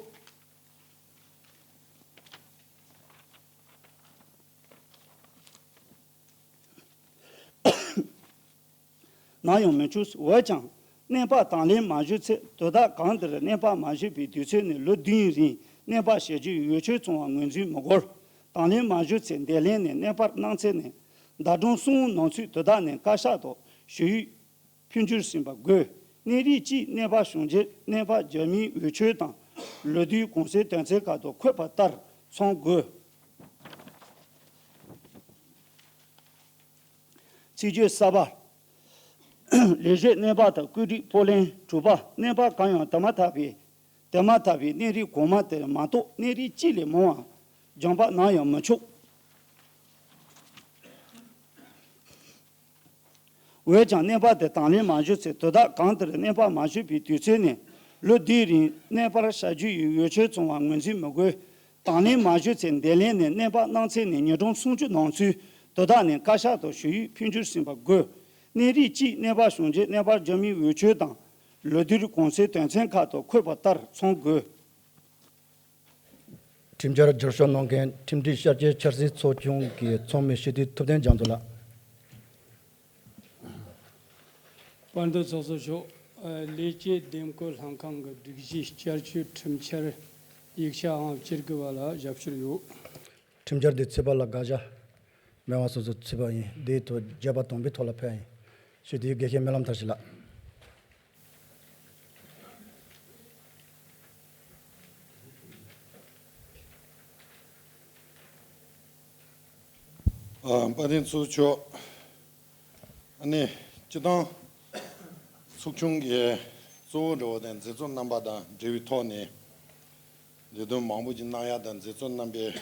ནམ་ཡང་མི་འཁྱོལ། འོན་ཀྱང་། གནས་སྤར་དང་ལེན་མ་ཞུས་ཚེ། དོ་བདག་གང་དེར་གནས་སྤར་མ་ཞུས་པའི་དུས་ཚོད་ནས་ལོ་བདུན་རིང་གནས་སྤར་བྱ་རྒྱུའི་འོས་ཆོས་བྱུང་བ་ངོས་འཛིན་མི་དགོས། དང་ལེན་མ་ཞུས་ཚེ། འདེམས་ལྷན་ནས་གནས་སྤར་གནང་ཚེ་ནས་ཟླ་གྲངས་གསུམ་ནང་ཚུད་དོ་བདག་ནས་བཀའ་ཤག་ཏུ་ཞུ་ཡིག་ཕུལ་རྒྱུར་ཕྱིན་པ་དགོས། གནས་རིམ་གཅིག་གནས་སྤར་བྱུང་རྗེས་གནས་སྤར་རྒྱབ་མིའི་འོས་ཆོས་དང་ལོ་དུས་གོང་གསལ་དོན་ཚན་ཁག་ཏུ་འཁོད་པ་ལྟར་ཚང་དགོས། ཚིག་བརྗོད་གསར་པ། ལས་བྱེད་གནས་སྤར་དང་བཀོད་སྒྲིག་ཕབ་ལེན། དྲུག་པ། གནས་སྤར་གང་ཡང་དེ་མ་ཐག་པའི་དེ་མ་ཐག་པའི་གནས་རིམ་གོང་མ་དེར་མ་གཏོགས་གནས་རིམ་གཅིག་ལས་མང་བ་སྦྱངས་པ་ནམ་ཡང་མི་ཆོག་འོན་ཀྱང་གནས་སྤར་དེ་དང་ལེན་མ་ཞུས་ཚེ། དོ་བདག་གང་དེར་གནས་སྤར་མ་ཞུས་པའི་དུས་ཚོད་ནས་ལོ་བདུན་རིང་གནས་སྤར་བྱ་རྒྱུ་ཡི་འོས་ཆོས་བྱུང་བ་ངོས་འཛིན་མི་དགོས། དང་ལེན་མ་ཞུས་ཚེ། འདེམས་ལྷན་ནས་གནས་སྤར་གནང་ཚེ་ནས་ཉིན་གྲངས་སུམ་ཅུ་ནང་ཚུད་དོ་བདག་ནས་བཀའ་ཤག་ཏུ་ཞུ་ཡིག་ཕུལ་རྒྱུར་ཕྱིན་པ་དགོས། གནས་རིམ་གཅིག་གནས་སྤར་བྱུང་རྗེས་གནས་སྤར་རྒྱབ་མིའི་འོས་ཆོས་དང་ལོ་དུས་གོང་གསལ་དོན་ཚན་ཁག་ཏུ་འཁོད་པ་ལྟར་ཚང་དགོས། ཁྲིམས་འཆར་བསྒྱུར་བཤོག་གནང་མཁན་ཁྲིམས་སྒྲིག་བསྐྱར་བཅོས་འཆར་ཟིན་ཚོགས་ཆུང་གི་ཚོགས་མི་སྤྱི་འཐུས་ཐུབ་བསྟན་རྒྱ་མཚོ་ལགས། དཔལ་ལྡན་ཚོགས་གཙོ་མཆོག་ཨ། ལས་བྱེད་འདེམས་བསྐོ་ལྷན་ཁང་གི་སྒྲིག་གཞི་བསྐྱར་བཅོས་ཁྲིམས་འཆར་ཡིག་ཆའང་བསྐྱར་དགོས་པ་ལ་ཞབས་ཞུར་ཡོད། ཁྲིམས་འཆར་འདི་ཚོད་དཔག་ལ་དགག་བྱ་མེད་པ་སོ་སོ་ཚུད་པ་ཡིན། འདིའི་ཐོག་བརྗོད་པ་དམ་པའི་ཐོག་ལ་ཕེབས་ཡིན། སྤྱི་འཐུས་དགེ་བཤེས་སྨོན་ལམ་མཐར་ཕྱིན་ལགས། ཨ། དཔལ་ལྡན་ཚོགས་གཙོ་མཆོག་ཨ་ནི་སྤྱི་བཏང་ཚོགས་ཆུང་གི་གཙོ་བོ་འདྲ་བོ་དང་མཛད་གཙོ་རྣམ་པ་དང་འབྲེལ་བའི་ཐོག་ནས་ལས་དོན་མང་པོ་ཅིག་གནང་ཡ་དང་། མཛད་གཙོ་རྣམ་པས་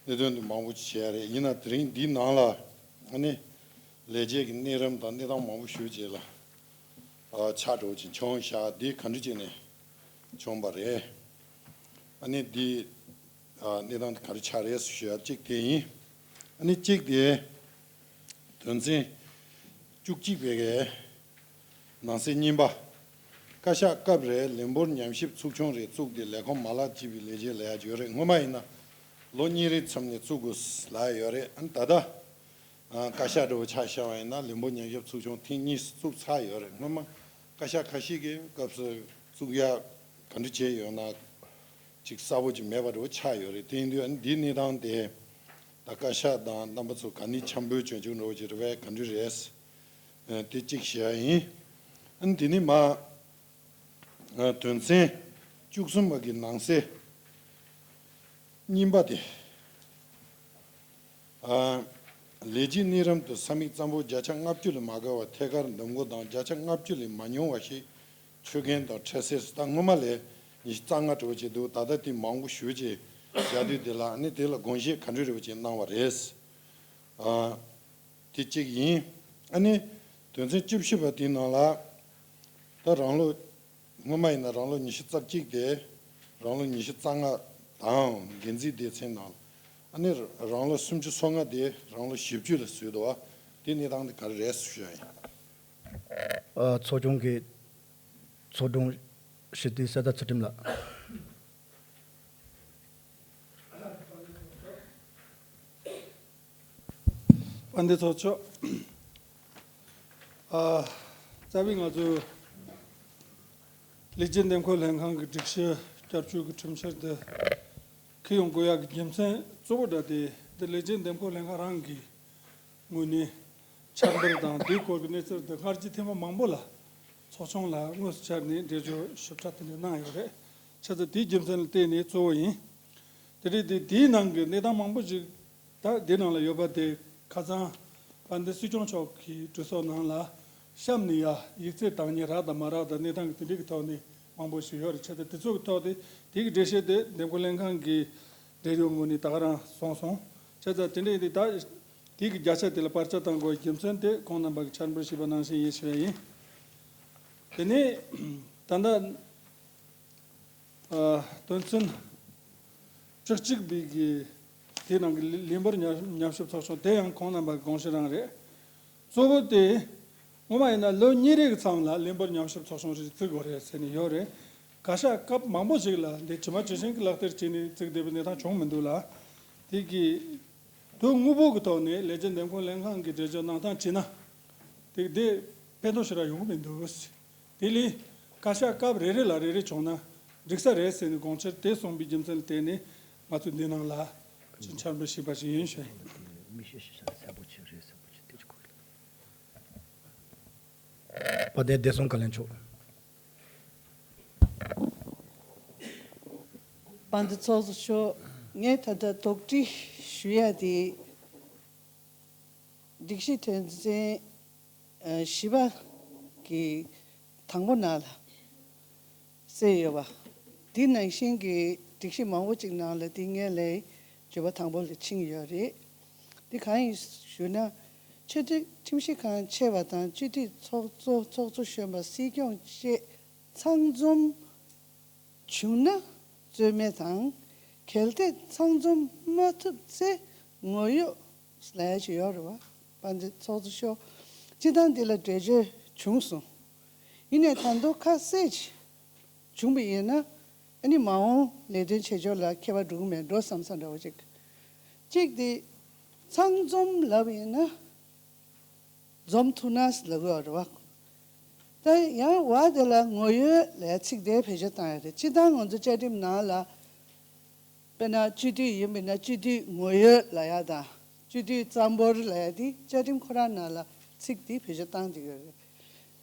ལས་དོན་དུ་མང་པོ་ཅིག་བྱས་ཡ་རེད། ཡིན་ན་དེ་རིང་འདིའི་ནང་ལ་ཨ་ནི་ལས་བྱེད་ཀྱི་གནས་རིམ་དང་གནས་སྟངས་མང་པོ་ཞིག་རྗེས་ལ་ཨ་ཆགས་འགྲོ་ཅིག་བྱུང་བཞག་འདི་ག་འདྲ་བྱས་ནས་བྱུང་བ་རེད། ཨ་ནི་འདི་ཨ་གནས་སྟངས་འདི་ག་རེ་ཆགས་རེད་ཞུ་ཡ་གཅིག་དེ་ཡིན། ཨ་ནི་གཅིག་དེ་དོན་ཚན་བཅུ་གཅིག་པའི་གི་ནང་གསེས་གཉིས་པ། བཀའ་ཤག་སྐབས་རེ་ལས་འབོར་ཉམས་ཞིབ་ཚོགས་ཆུང་རེ་བཙུགས་ཏེ་ལས་ཁུངས་མ་ལག་གཅིག་པའི་ལས་བྱེད་ལ་ཡ་ཡོད་རེད། སྔོན་མ་ཡིན་ན་ལོ་གཉིས་རེའི་མཚམས་ནས་བཙུགས་དགོས་ལ་ཡ་ཡོད་རེད། ཨ་ནི་ད་ལྟ་ཨ་བཀའ་ཤག་འདྲ་བོ་ཆ་བཞག་པ་ཡིན་ན་ལས་འབོར་ཉམས་ཞིབ་ཚོགས་ཆུང་ཐེངས་གཉིས་བཙུགས་ཚར་ཡོད་རེད། སྔོན་མ་བཀའ་ཤག་ཁ་ཤས་ཀྱིས་སྐབས་སུ་བཙུགས་ཡ་ག་འདྲ་བྱས་ཡོད་ན་ཅིག་གསལ་པོ་ཅིག་མེད་པ་འདྲ་བོ་ཆགས་ཡོད་རེད། དེ་ཡིན་དུས་ཨ་ནི་འདིའི་གནས་སྟངས་དེ་ད་བཀའ་ཤག་དང་རྣམ་པ་ཚོ་ག་ནས་འཆམ་པོའི་སྤྱོད་འཇུག་འདྲ་བོ་ཅིག་རེད་པས་ག་འདྲ་རེད། ཨ་དེ་གཅིག་བཤད་ཡ་ཡིན། ཨ་ནི་དེ་ནས་མ་ཨ་དོན་ཚན་བཅུ་གསུམ་པ་གི་ནང་གསེས་གཉིས་པ་དེ། ཨ་ལས་བྱེད་གནས་རིམ་དུ་ས་མིག་ཙམ་པོ་བརྒྱ་ཆ་ལྔ་བཅུ་ལས་མ་བརྒལ་བ་ཐད་ཀར་འདེམས་བསྐོ་དང་། བརྒྱ་ཆ་ལྔ་བཅུ་ལས་མ་ཉུང་བ་ཞིག་ཆོད་མཁན་དང་འཕྲལ་སེལ། ད་སྔོན་མ་ལས་ཉི་ཤུ་རྩ་ལྔ་འགྲོ་བྱེད་འདུག་ད་ལྟ་དེ་མང་པོ་ཞེ་པོ་ཅིག་བཞག་དུས་དེ་ལ་ཨ་ནི་དེ་ལ་དགོངས་བཞེས་ག་འདྲ་རེ་བ་ཅིག་གནང་བ་རེད། ཨ་དེ་གཅིག་ཡིན། ཨ་ནི་དོན་ཚན་བཅུ་བཞི་པ་དེའི་ནང་ལ་ད་རང་ལོ་སྔོན་མ་ཡིན་ན་རང་ལོ་ཉི་ཤུ་རྩ་གཅིག་དེ་རང་ལོ་ཉི་ཤུ་རྩ་ལྔ་དང་འགན་འཛིན་སྡེ་ཚན་ནང་ཨ་ནི་རང་ལོ་སུམ་ཅུ་སོ་ལྔ་དེ་རང་ལོ་བཞི་བཅུ་ལ་བཟོས་འདུག་བ། དེ་གནས་སྟངས་དེ་ག་རེ་རེད་ཞུ་ཡ་ཡིན། ཨ་ཚོགས་ཆུང་གི་ཚོགས་དྲུང་སྤྱི་འཐུས་གསེར་རྟ་ཚུལ་ཁྲིམས་ལགས། དཔལ་ལྡན་ཚོགས་གཙོ། ཨ་རྩ་བའི་ང་ཚོའི་ལས་བྱེད་འདེམས་བསྐོ་ལྷན་ཁང་གི་སྒྲིག་གཞི་བསྐྱར་བཅོས་ཀྱི་ཁྲིམས་འཆར་འདི་འཁྱེར་ཡོང་དགོས་ཡག་གི་རྒྱུ་མཚན་གཙོ་བོ་འདྲ་དེ་འདི་ལས་བྱེད་འདེམས་བསྐོ་ལྷན་ཁང་རང་གི་ངོས་ནས་ཁྱབ་བརྡལ་དང་དེའི་སྐོར་གྱི་གནས་ཚུལ་འདི་སྔར་གྱི་ཐེངས་མ་མང་པོ་ལ་ཚོགས་ཆུང་ལ་དངོས་སུ་བཅར་ནས་འགྲེལ་བརྗོད་ཞིབ་ཕྲ་དེ་འདྲ་གནང་ཡོད་རེད། བྱས་ཙང་དེའི་རྒྱུ་མཚན་ལ་བརྟེན་ནས་གཙོ་བོ་ཡིན། དེ་རེད་དེ་དེའི་ནང་གི་གནས་སྟངས་མང་པོ་ཞིག་ད་དེ་ནང་ལ་ཡོད་པ་དེ་ཁ་སང་དཔལ་ལྡན་སྲིད་སྐྱོང་མཆོག་གིས་གྲོས་ཚོགས་ནང་ལ་གཤམ་ནས་ཡ་ཡིག་ཚད་བཏང་མཁན་རག་དང་མ་རག་དང་གནས་སྟངས་ཀྱི་དེ་འདྲའི་གི་ཐོག་ནས་མང་པོ་ཞིག་ཡོད་རེད། བྱས་ཙང་དེ་ཚོ་གི་ཐོག་དེ་དེ་གི་འགྲེལ་བཤད་དེ་འདེམས་བསྐོ་ལྷན་ཁང་གི་འབྲེལ་ཡོད་ངོས་ནས་ད་ག་རང་སོང་སོང་། བྱས་ཙང་དེ་འདྲ་ཡིན་དུས་ད་ ཡིག་གི་བརྒྱ་ཆ་དེ་ལ་བར་ཆད་བཏང་དགོས་པའི་རྒྱུ་མཚན་དེ་ཁོང་རྣམ་པ་གིས་འཆར་འབུལ་ཞུས་པ་ནང་བཞིན་ཡིན་ཞུ་བ་ཡིན། དེ་ནས་ད་ལྟ་ཨ་དོན་ཚན་བཅུ་གཅིག་པའི་གི་དེའི་ནང་གི་ལས་འབོར་ཉམས་ཉམས་ཞིབ་ཚོགས་ཆུང་དེ་ཡང་ཁོང་རྣམ་པ་གི་དགོངས་གཞི་རང་རེད། གཙོ་བོ་དེ་སྔོན་མ་ཡིན་ན་ལོ་གཉིས་རེའི་མཚམས་ལ་ལས་འབོར་ཉམས་ཞིབ་ཚོགས་ཆུང་རེ་བཙུགས་དགོས་རེད་ཟེར་ནས་ཡོད་རེད། བཀའ་ཤག་སྐབས་མང་པོ་ཞིག་ལ་འདི་ཇི་མ་ཇི་བཞིན་གྱི་ལག་བསྟར་བྱས་ནས་བཙུགས་བསྡད་པའི་གནས་སྟངས་བྱུང་མི་འདུག་ལ། དེ་གི་དོན་དངོས་པོ་གི་ཐོག་ནས་ལས་བྱེད་འདེམས་བསྐོ་ལྷན་ཁང་གི་གྲོས་ཆོད་གནང་སྟངས་བྱས་ན། དེ་དེ་ཕན་ཐོགས་ཞེ་དྲག་ཡོང་གི་མི་འདུག་དེ་ལས་བཀའ་ཤག་སྐབས་རེ་རེ་ལ་རེ་རེ་བྱུང་ན་འགྲིག་ས་རེད་ཟེར་ནས་དགོངས་འཆར་དེ་གསུངས་པའི་རྒྱུ་མཚན་ལ་བརྟེན་ནས་ང་ཚོས་འདི་ནང་ལ་ཅིག་འཆར་འབུལ་ཞུས་པ་ཞིག་ཡིན་ཞུ། མི་ཤེས་ཤེས་ས་གསལ་པོ་ཆེ་རེད་གསལ་པོ་ཆེ་དེ་ཅིག་གོ། དཔལ་ལྡན་བདེ་སྲུང་བཀའ་བློན་མཆོག་དཔལ་ལྡན་ཚོགས་གཙོ་མཆོག་ངས་ད་ལྟ་དོགས་འདྲི་ཞུ་ཡ་དེ། སྒྲིག་གཞི་དོན་ཚན་བཞི་པ་གི་དང་པོ་ནང་ལ་གསལ་ཡོད་པ། འདི་ནང་བཞིན་གྱི་སྒྲིག་གཞི་མང་པོ་ཅིག་ནང་ལ་འདི་སྔོན་ལ་འགྱུར་བ་དང་པོ་ལ་ཕྱིན་ཡོད་རེད། འདི་གང་ཡིན་ཞུ་ན། ཆེས་མཐོའི་ཁྲིམས་ཞིབ་ཁང་ཆེ་བ་དང་སྤྱི་འཐུས་ཚོགས་གཙོ་ཚོགས་གཙོ་གཞོན་པ་སྲིད་སྐྱོང་བཅས་ཚང་འཛོམས་བྱུང་ན་རྩོད་མེད་དང་། གལ་ཏེ་ཚང་འཛོམས་མ་ཐུབ་ཚེ་ངོ་གཡོག་ལབ་ཡ་ཅིག་ཡོད་རེད་བ། དཔལ་ལྡན་ཚོགས་གཙོ་མཆོག་སྤྱི་བཏང་འདི་ལ་འགྲེལ་བརྗོད་བྱུང་སོང་། ཡིན་ནའི་ད་དུང་ཁ་གསལ་ཅིག་བྱུང་བ་ཡིན་ན། ཨ་ནི་མ་འོངས་ལས་དོན་བྱེད་ཕྱོགས་ལ་ཁྱད་པར་འགྲོ་གི་མེད་འགྲོ་བསམ་ས་འདྲ་བོ་ཅིག་གཅིག་དེ་ཚང་འཛོམས་ལབ་ཡིན་ན། འཛོམས་ཐུབ་ན་ལབ་ཡོད་རེད་བ། ད་ཡང་བར་དེ་ལ་ངོ་གཡོག་ལབ་ཡ་ཚིག་དེ་བེད་སྤྱོད་བཏང་ཡོད་རེད། སྤྱིར་བཏང་ང་ཚོ་བཅའ་ཁྲིམས་ནང་ལ། དཔེར་ན་སྤྱི་འཐུས་ཡིན་པ་ཡིན་ན་སྤྱི་འཐུས་ངོ་གཡོག་ལབ་ཡ་དང་། སྤྱི་འཐུས་རྩ་འབོར་ལབ་ཡ་དེ་བཅའ་ཁྲིམས་ཁོ་རང་ནང་ལ་ཚིག་དེ་བེད་སྤྱོད་བཏང་བསྡད་ཡོད་རེད།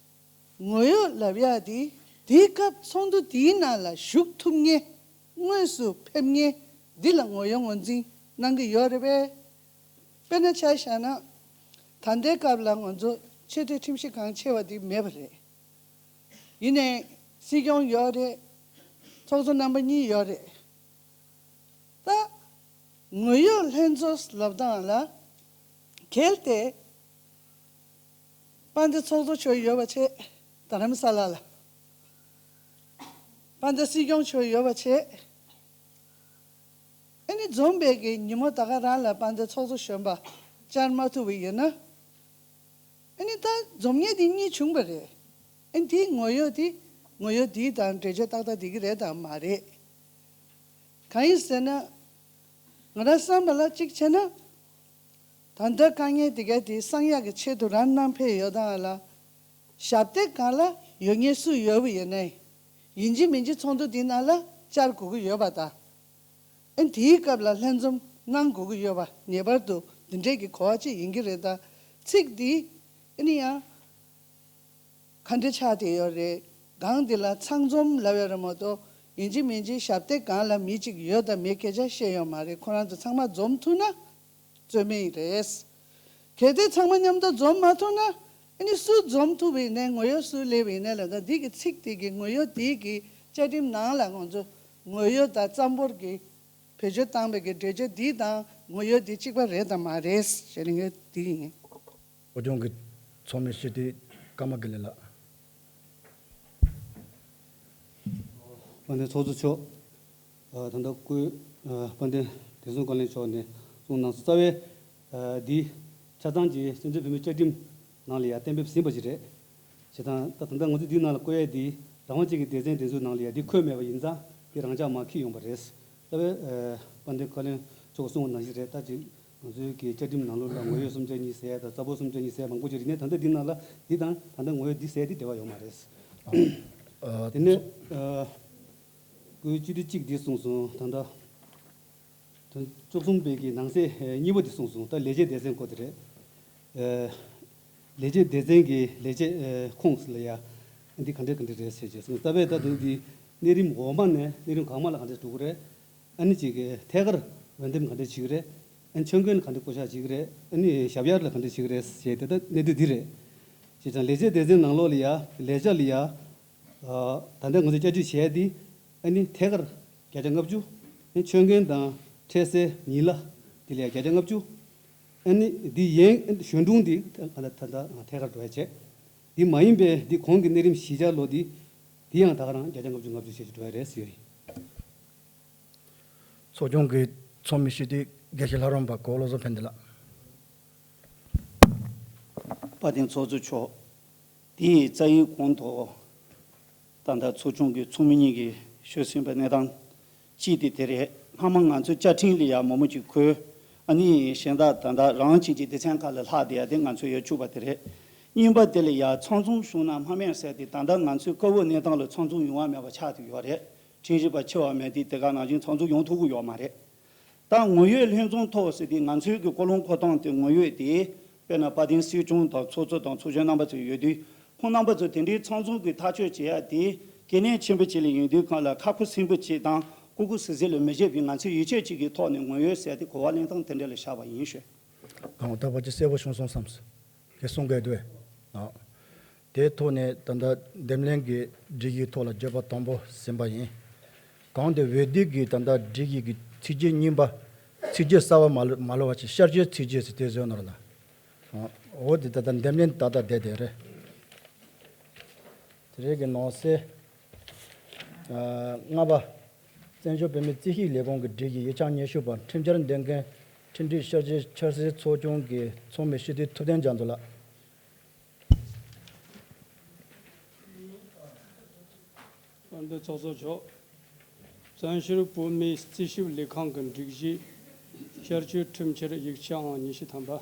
ངོ་གཡོག་ལབ་ཡ་དེ་དེའི་སྐབས་ཚོགས་འདུ་དེའི་ནང་ལ་ཞུགས་ཐུབ་མཁན། དངོས་སུ་ཕེབས་མཁན་འདི་ལ་ངོ་གཡོག་ངོས་འཛིན་གནང་གི་ཡོད་རེད་པས། དཔེར་ན་ཆ་བཞག་ན། ད་ལྟའི་སྐབས་ལ་ང་ཚོ་ཆེས་མཐོའི་ཁྲིམས་ཞིབ་ཁང་ཆེ་བ་འདི་མེད་པ་རེད། ཡིན་ནའི་སྲིད་སྐྱོང་ཡོད་རེད། ཚོགས་གཙོ་རྣམ་པ་གཉིས་ཡོད་རེད། ད་ངོ་གཡོག་ལྷན་ཚོགས་ལབ་སྟངས་ལ། གལ་ཏེ་དཔལ་ལྡན་ཚོགས་གཙོ་མཆོག་ཡོད་པ་བྱས། རྡ་རམ་ས་ལ་ལ་དཔལ་ལྡན་སྲིད་སྐྱོང་མཆོག་ཡོད་པ་བྱས། ཨ་ནི་འཛོམས་པའི་གི་ཉིན་མོ་ད་ག་རང་ལ་དཔལ་ལྡན་ཚོགས་གཙོ་གཞོན་པ་བཅར་མ་ཐུབ་པ་ཡིན་ན། ཨ་ནི་ད་འཛོམས་མཁན་དེ་གཉིས་བྱུང་བ་རེད། ཨ་ནི་དེའི་ངོ་གཡོག་དེ་ངོ་གཡོག་དེའི་དང་འགྲེལ་བརྗོད་ཏག་ཏག་དེ་གི་རེད་དམ་མ་རེད། གང་ཡིན་ཟེར་ན། ང་རང་བསམ་པ་ལ་གཅིག་བྱས་ན། ད་ལྟ་དཀའ་ངལ་དེ་ག་དེ་སངས་ཡག་གི་ཆེད་དུ་རང་གནང་ཕེབས་ཡོད་དང་ལ། ཞབས་སྟེགས་སྒང་ལ་ཡོད་མཁན་སུ་ཡོད་པ་ཡིན་ནའི། ཡིན་གཅིག་མིན་གཅིག་ཚོགས་འདུ་འདི་ནང་ལ་བཅར་དགོས་ཀྱི་ཡོད་པ་དང་། ཨ་ནི་དེའི་སྐབས་ལ་ལྷན་འཛོམས་གནང་དགོས་ཀྱི་ཡོད་པ་ངེས་པར་དུ་འདི་འདྲས་ཀྱི་གོ་བ་ཅིག་ཡིན་གྱི་རེད། ད་ཚིག་འདི་ཨ་ནི་ཡང་ག་འདྲས་ཆགས་བསྡད་ཡོད་རེད། སྒང་འདི་ལ་ཚང་འཛོམས་ལབ་ཡོད་རེད་མ་གཏོགས། ཡིན་གཅིག་མིན་གཅིག་ཞབས་སྟེགས་སྒང་ལ་མི་གཅིག་ཡོད་དང་མེད་སྐད་ཆ་བཤད་ཡོད་མ་རེད། ཁོ་རང་ཚོ་ཚང་མ་འཛོམས་ཐུབ་ན་རྩོད་མེད་རེད། གལ་ཏེ་ཚང་མ་མཉམ་དུ་འཛོམས་མ་ཐུབ་ན། ཨ་ནི་སུ་འཛོམས་ཐུབ་པ་ཡིན་ནའི་ངོ་གཡོག་སུ་སླེབས་པ་ཡིན་ནའི་ལ། ད་འདི་གི་ཚིག་དེ་གི་ངོ་གཡོག་དེ་གི་བཅའ་ཁྲིམས་ནང་ལ་ང་ཚོ་ངོ་གཡོག་དང་རྩ་འབོར་གྱི་བེད་སྤྱོད་བཏང་བའི་གི་འགྲེལ་བརྗོད་འདི་དང་ངོ་གཡོག་འདི་གཅིག་པ་རེད་དམ་མ་རེད་ཞེས་ནས་ངས་འདི་ཡིན། བོད་ལྗོངས་ཀྱི་ཚོགས་མི་སྤྱི་འཐུས་ཀརྨ་དགེ་ལེགས་ལགས། དཔལ་ལྡན་ཚོགས་གཙོ་མཆོག་ཨ་ད་ལྟ་སྐུའི་ཨ་དཔལ་ལྡན་བདེ་སྲུང་བཀའ་བློན་མཆོག་ནས་གསུངས་གནང་སོང་། རྩ་བའི་ཨ་འདི་ཆ་ཚང་གི་སྤྱི་ཚོགས་བོད་མིའི་བཅའ་ཁྲིམས་ནང་ལ་ཡང་གཏན་འབེབས་ཟིན་པ་ཞིག་རེད། བྱས་ཙང་ད་ད་ལྟ་ང་ཚོས་འདིའི་ནང་ལ་བཀོད་ཡས་འདི་རང་དབང་ཅན་གྱི་སྡེ་ཚན་དེ་ཚོའི་ནང་ལ་ཡང་འདི་འཁོད་མེད་པ་ཡིན་ཙང་འདི་རང་འཇགས་མར་འཁྱེར་ཡོང་པ་རེད། རྩ་བའི་ཨ་དཔལ་ལྡན་བཀའ་བློན་མཆོག་གིས་གསུངས་པ་ནང་བཞིན་རེད། ད་ཅིག་ང་ཚོའི་གི་བཅའ་ཁྲིམས་ནང་ལོགས་ལ་ངོ་གཡོག་གསུམ་ཆ་གཉིས་ཟེར་ཡ་དང་རྩ་འབོར་གསུམ་ཆ་གཉིས་ཟེར་ཡ་མང་པོ་ཅིག་རེད། ཡིན་ནའི་ད་ལྟ་འདི་ནང་ལ་འདི་དང་ད་ལྟ་ངོ་གཡོག་འདི་ཟེར་ཡ་འདི་འབྲེལ་བ་ཡོད་མ་རེད། ཨ་དེ་ནས་ཨ་སྐུའི་སྤྱི་འཐུས་གཅིག་འདི་གསུངས་སོང་། ད་ལྟ་དོན་བཅུ་གསུམ་པའི་གི་ནང་གསེས་གཉིས་པ་འདི་གསུངས་སོང་། ད་ལས་བྱེད་སྡེ་ཚན་སྐོར་དེ་རེད། ཨ་ལས་བྱེད་སྡེ་ཚན་གྱི་ལས་བྱེད་ཨ་ཁོངས་ལ་ཡ་འདི་ག་འདྲ་ག་འདྲ་རེད་ཟེར་བྱས་སོང་། རྩ་བའི་ད་དོན་འདི་གནས་རིམ་འོག་མ་ནས་གནས་རིམ་གོང་མ་ལ་ག་འདྲ་འགྲོ་གི་རེད། ཨ་ནི་ཅིག་གི་ཐད་ཀར་འོས་འདེམས་ག་འདྲ་བྱེད་ཀྱི་རེད། ཨ་ནི་ཆོད་གན་ག་འདྲ་བསྐོ་བཞག་བྱེད་ཀྱི་རེད། ཨ་ནི་ཞབས་གཡར་ལ་ག་འདྲ་བྱེད་ཀྱི་རེད་ཞེས་དེ་ལྟ་གནད་དོན་འདི་རེད། བྱས་ཙང་ལས་བྱེད་སྡེ་ཚན་ནང་ལོགས་ལ་ཡ་ལས་བྱ་ལ་ཡ་ཨ་ད་ལྟ་ང་ཚོས་བསྐྱར་བཅོས་བྱས་ཏེ་ཨ་ནི་ཐད་ཀར་བརྒྱ་ཆ་ལྔ་བཅུ། ཨ་ནི་ཆོད་གན་དང་འཕྲལ་སེལ་ཉིན་གླ་དེ་ལ་ཡ་བརྒྱ་ཆ་ལྔ་བཅུ། ཨ་ནི་འདི་ཡན་གཞོན་དྲུང་འདི་ད་ད་ད་ཐད་ཀར་འགྲོ་ཡ་བྱས། འདི་མ་ཡིན་པའི་འདི་གོང་གི་གནས་རིམ་བཞི་ཆ་ལོ་འདི། འདི་ཡང་ད་ག་རང་བརྒྱ་ཆ་ལྔ་བཅུ་ལྔ་བཅུ་ཞེ་ཅིག་འགྲོ་ཡ་རེད་ཟེར་ཡ་ཡིན། ཚོགས་ཆུང་གི་ཚོགས་མི་སྤྱི་འཐུས་དགེ་བཤེས་ལྷ་རམས་པ་གོ་བློ་བཟང་ཕན་བདེ་ལགས། དཔལ་ལྡན་ཚོགས་གཙོ་མཆོག་དེའི་རྩ་ཡི་གོང་དུ། ད་ལྟ་ཚོགས་ཆུང་གི་ཚོགས་མི་གཉིས་ཀྱིས་ཞུས་ཟིན་པའི་གནས་སྟངས་གཅིག་དེ་དེ་རེད། སྔ་མ་ང་ཚོའི་བཅའ་ཁྲིམས་ལ་ཡང་མང་པོ་ཅིག་འཁོད། ཨ་ནི་གཞན་དག་ད་ལྟ་རང་བཞིན་གྱི་སྡེ་ཚན་ཁག་ལ་ལྷག་བསྡད་ཡ་དེ་ང་ཚོས་ཡར་བཅུག་པ་དེ་རེད། གཉིས་པ་དེ་ལ་ཡང་ཚང་འཛོམས་བྱུང་ན་སྨྲ་མེད་ཟེར་ཏེ་ད་ལྟ་ང་ཚོའི་སྐབས་བབ་གནས་སྟངས་ལ་ཚང་འཛོམས་ཡོང་བ་མེད་པ་ཆགས་ཏེ་ཡོད་རེད། ཁྲིམས་ཞིབ་པ་ཆེ་བ་མེད་དུས་དེ་ག་ནང་བཞིན་ཚང་འཛོམས་ཡོང་ཐུབ་ཀྱི་ཡོད་མ་རེད། ད་ངོ་ཡོད་ལྷན་འཛོམས་ཐོག་ཟེར་དུས་ང་ཚོའི་གི་ཀོ་ལོང་ཁོ་ཐང་དེ་ངོ་ཡོད་དེ། དཔེར་ན་དཔལ་ལྡན་སྲིད་སྐྱོང་དང་ཚོགས་གཙོ་དང་ཚོགས་གཞོན་རྣམ་པ་ཚོ་ཡོད་དུས། ཁོང་རྣམ་པ་ཚོ་དེ་འདྲའི་ཚང་འཛོམས་ཀྱི་ཐག་གཅོད་བྱེད་ཡ་དེ་གལ་གནད་ཆེན་པོ་ཅིག་ལ་ཡིན་དུས་གང་ལ་ཁ་ཁུ་སིམ་པོ་ཅིག་དང་ཀུ་ཀུ་སི་སི་ལ་མི་བྱེད་པའི་ང་ཚོས་ཡིད་ཆེས་གཅིག་གི་ཐོག་ནས་ངོ་ཡོད་ཟེར་ཏེ་གོ་བ་ལེན་སྟངས་དེ་འདྲ་ལ་བཞག་པ་ཡིན་ཞུ། གང་ལྟར་བ་ཅི་གསལ་པོ་བྱུང་སོང་བསམས། དེ་གསུང་གི་འདུག་ཨ། དེའི་ཐོག་ནས་ད་ལྟ་འདེམས་ལྷན་གྱི་སྒྲིག་གཞིའི་ཐོག་ལ་བརྗོད་པ་དང་པོ་ཟིན་པ་ཡིན། གང་དེ་འོས་བསྡུ་གི་ད་ལྟ་སྒྲིག་གཞི་གི་ཚིག་བརྗོད་རྙིང་པ། ཚིག་བརྗོད་གསར་པ་མ་ལ་མ་ལོ་བ་ཅིག་ཤར་བསྐྱོད་ཚིག་བརྗོད་ཟེར་དེ་བཟོས་ནོར་ལ། འོ་དེ་ད་ལྟ་འདེམས་ལྷན་ད་ལྟ་བསྡད་དེ་རེད། དེ་རེད་གི་ནང་གསེས། ལྔ་པ། བཙན་བྱོལ་བོད་མིའི་རྩིས་ཞིབ་ལས་ཁུངས་ཀྱི་སྒྲིག་གཞི་ཡིག་ཆ་ཉི་ཤུ་པ་ཁྲིམས་འཆར་འདོན་མཁན་ཁྲིམས་སྒྲིག་ཤར་བསྐྱོད་འཆར་ཟིན་ཚོགས་ཆུང་གི་ཚོགས་མི་སྤྱི་འཐུས་ཐུབ་བསྟན་རྒྱ་མཚོ་ལགས། དཔལ་ལྡན་ཚོགས་གཙོ་མཆོག་བཙན་བྱོལ་བོད་མིའི་རྩིས་ཞིབ་ལས་ཁང་གི་སྒྲིག་གཞི་ཤར་བསྐྱོད་ཁྲིམས་འཆར་ཡིག་ཆའང་ཉི་ཤུ་ཐམ་པ།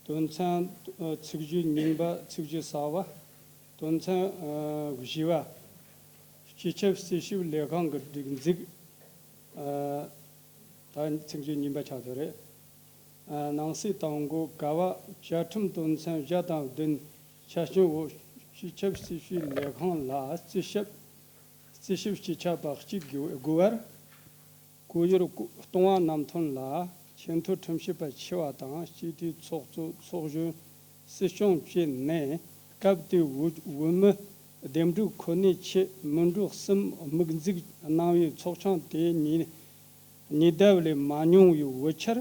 དོན་ཚན། ཚིག་བརྗོད་རྙིང་པ། ཚིག་བརྗོད་གསར་པ། དོན་ཚན་བཞི་པ། སྤྱི་ཁྱབ་རྩིས་ཞིབ་ལས་ཁང་གི་སྒྲིག་འཛུགས། ད་ཚིག་བརྗོད་རྙིང་པ་ཆགས་ཡོད་རེད། ནང་གསེས་དང་པོ་ཀ་བ་བཅའ་ཁྲིམས་དོན་ཚན་བཞི་དང་བདུན་ཆ་རྐྱེན་འོག་སྤྱི་ཁྱབ་རྩིས་ཞིབ་ལས་ཁང་ལ་རྩིས་ཞིབ། རྩིས་ཞིབ་སྤྱི་ཁྱབ་པ་གཅིག་དགོས་པར། སྐུ་ཡོར་སྟོང་པ་བསྣམས་ཐོན་ལ་ཆེས་མཐོའི་ཁྲིམས་ཞིབ་པ་ཆེ་བ་དང་སྤྱི་འཐུས་ཚོགས་གཙོ་ཚོགས་གཞོན་སྲིད་སྐྱོང་བཅས་ནས་སྐབས་དེའི་བོད་བོད་མི་འདེམས་སྒྲུག་ཁོ་ནའི་ཆེད་མི་འགྲོ་གསུམ་དམིགས་འཛུགས་གནང་བའི་ཚོགས་ཆུང་དེའི་ཉེས་ཉེས་དབྱེ་ལས་མ་མྱོང་བའི་དབུ་ཁྱེར་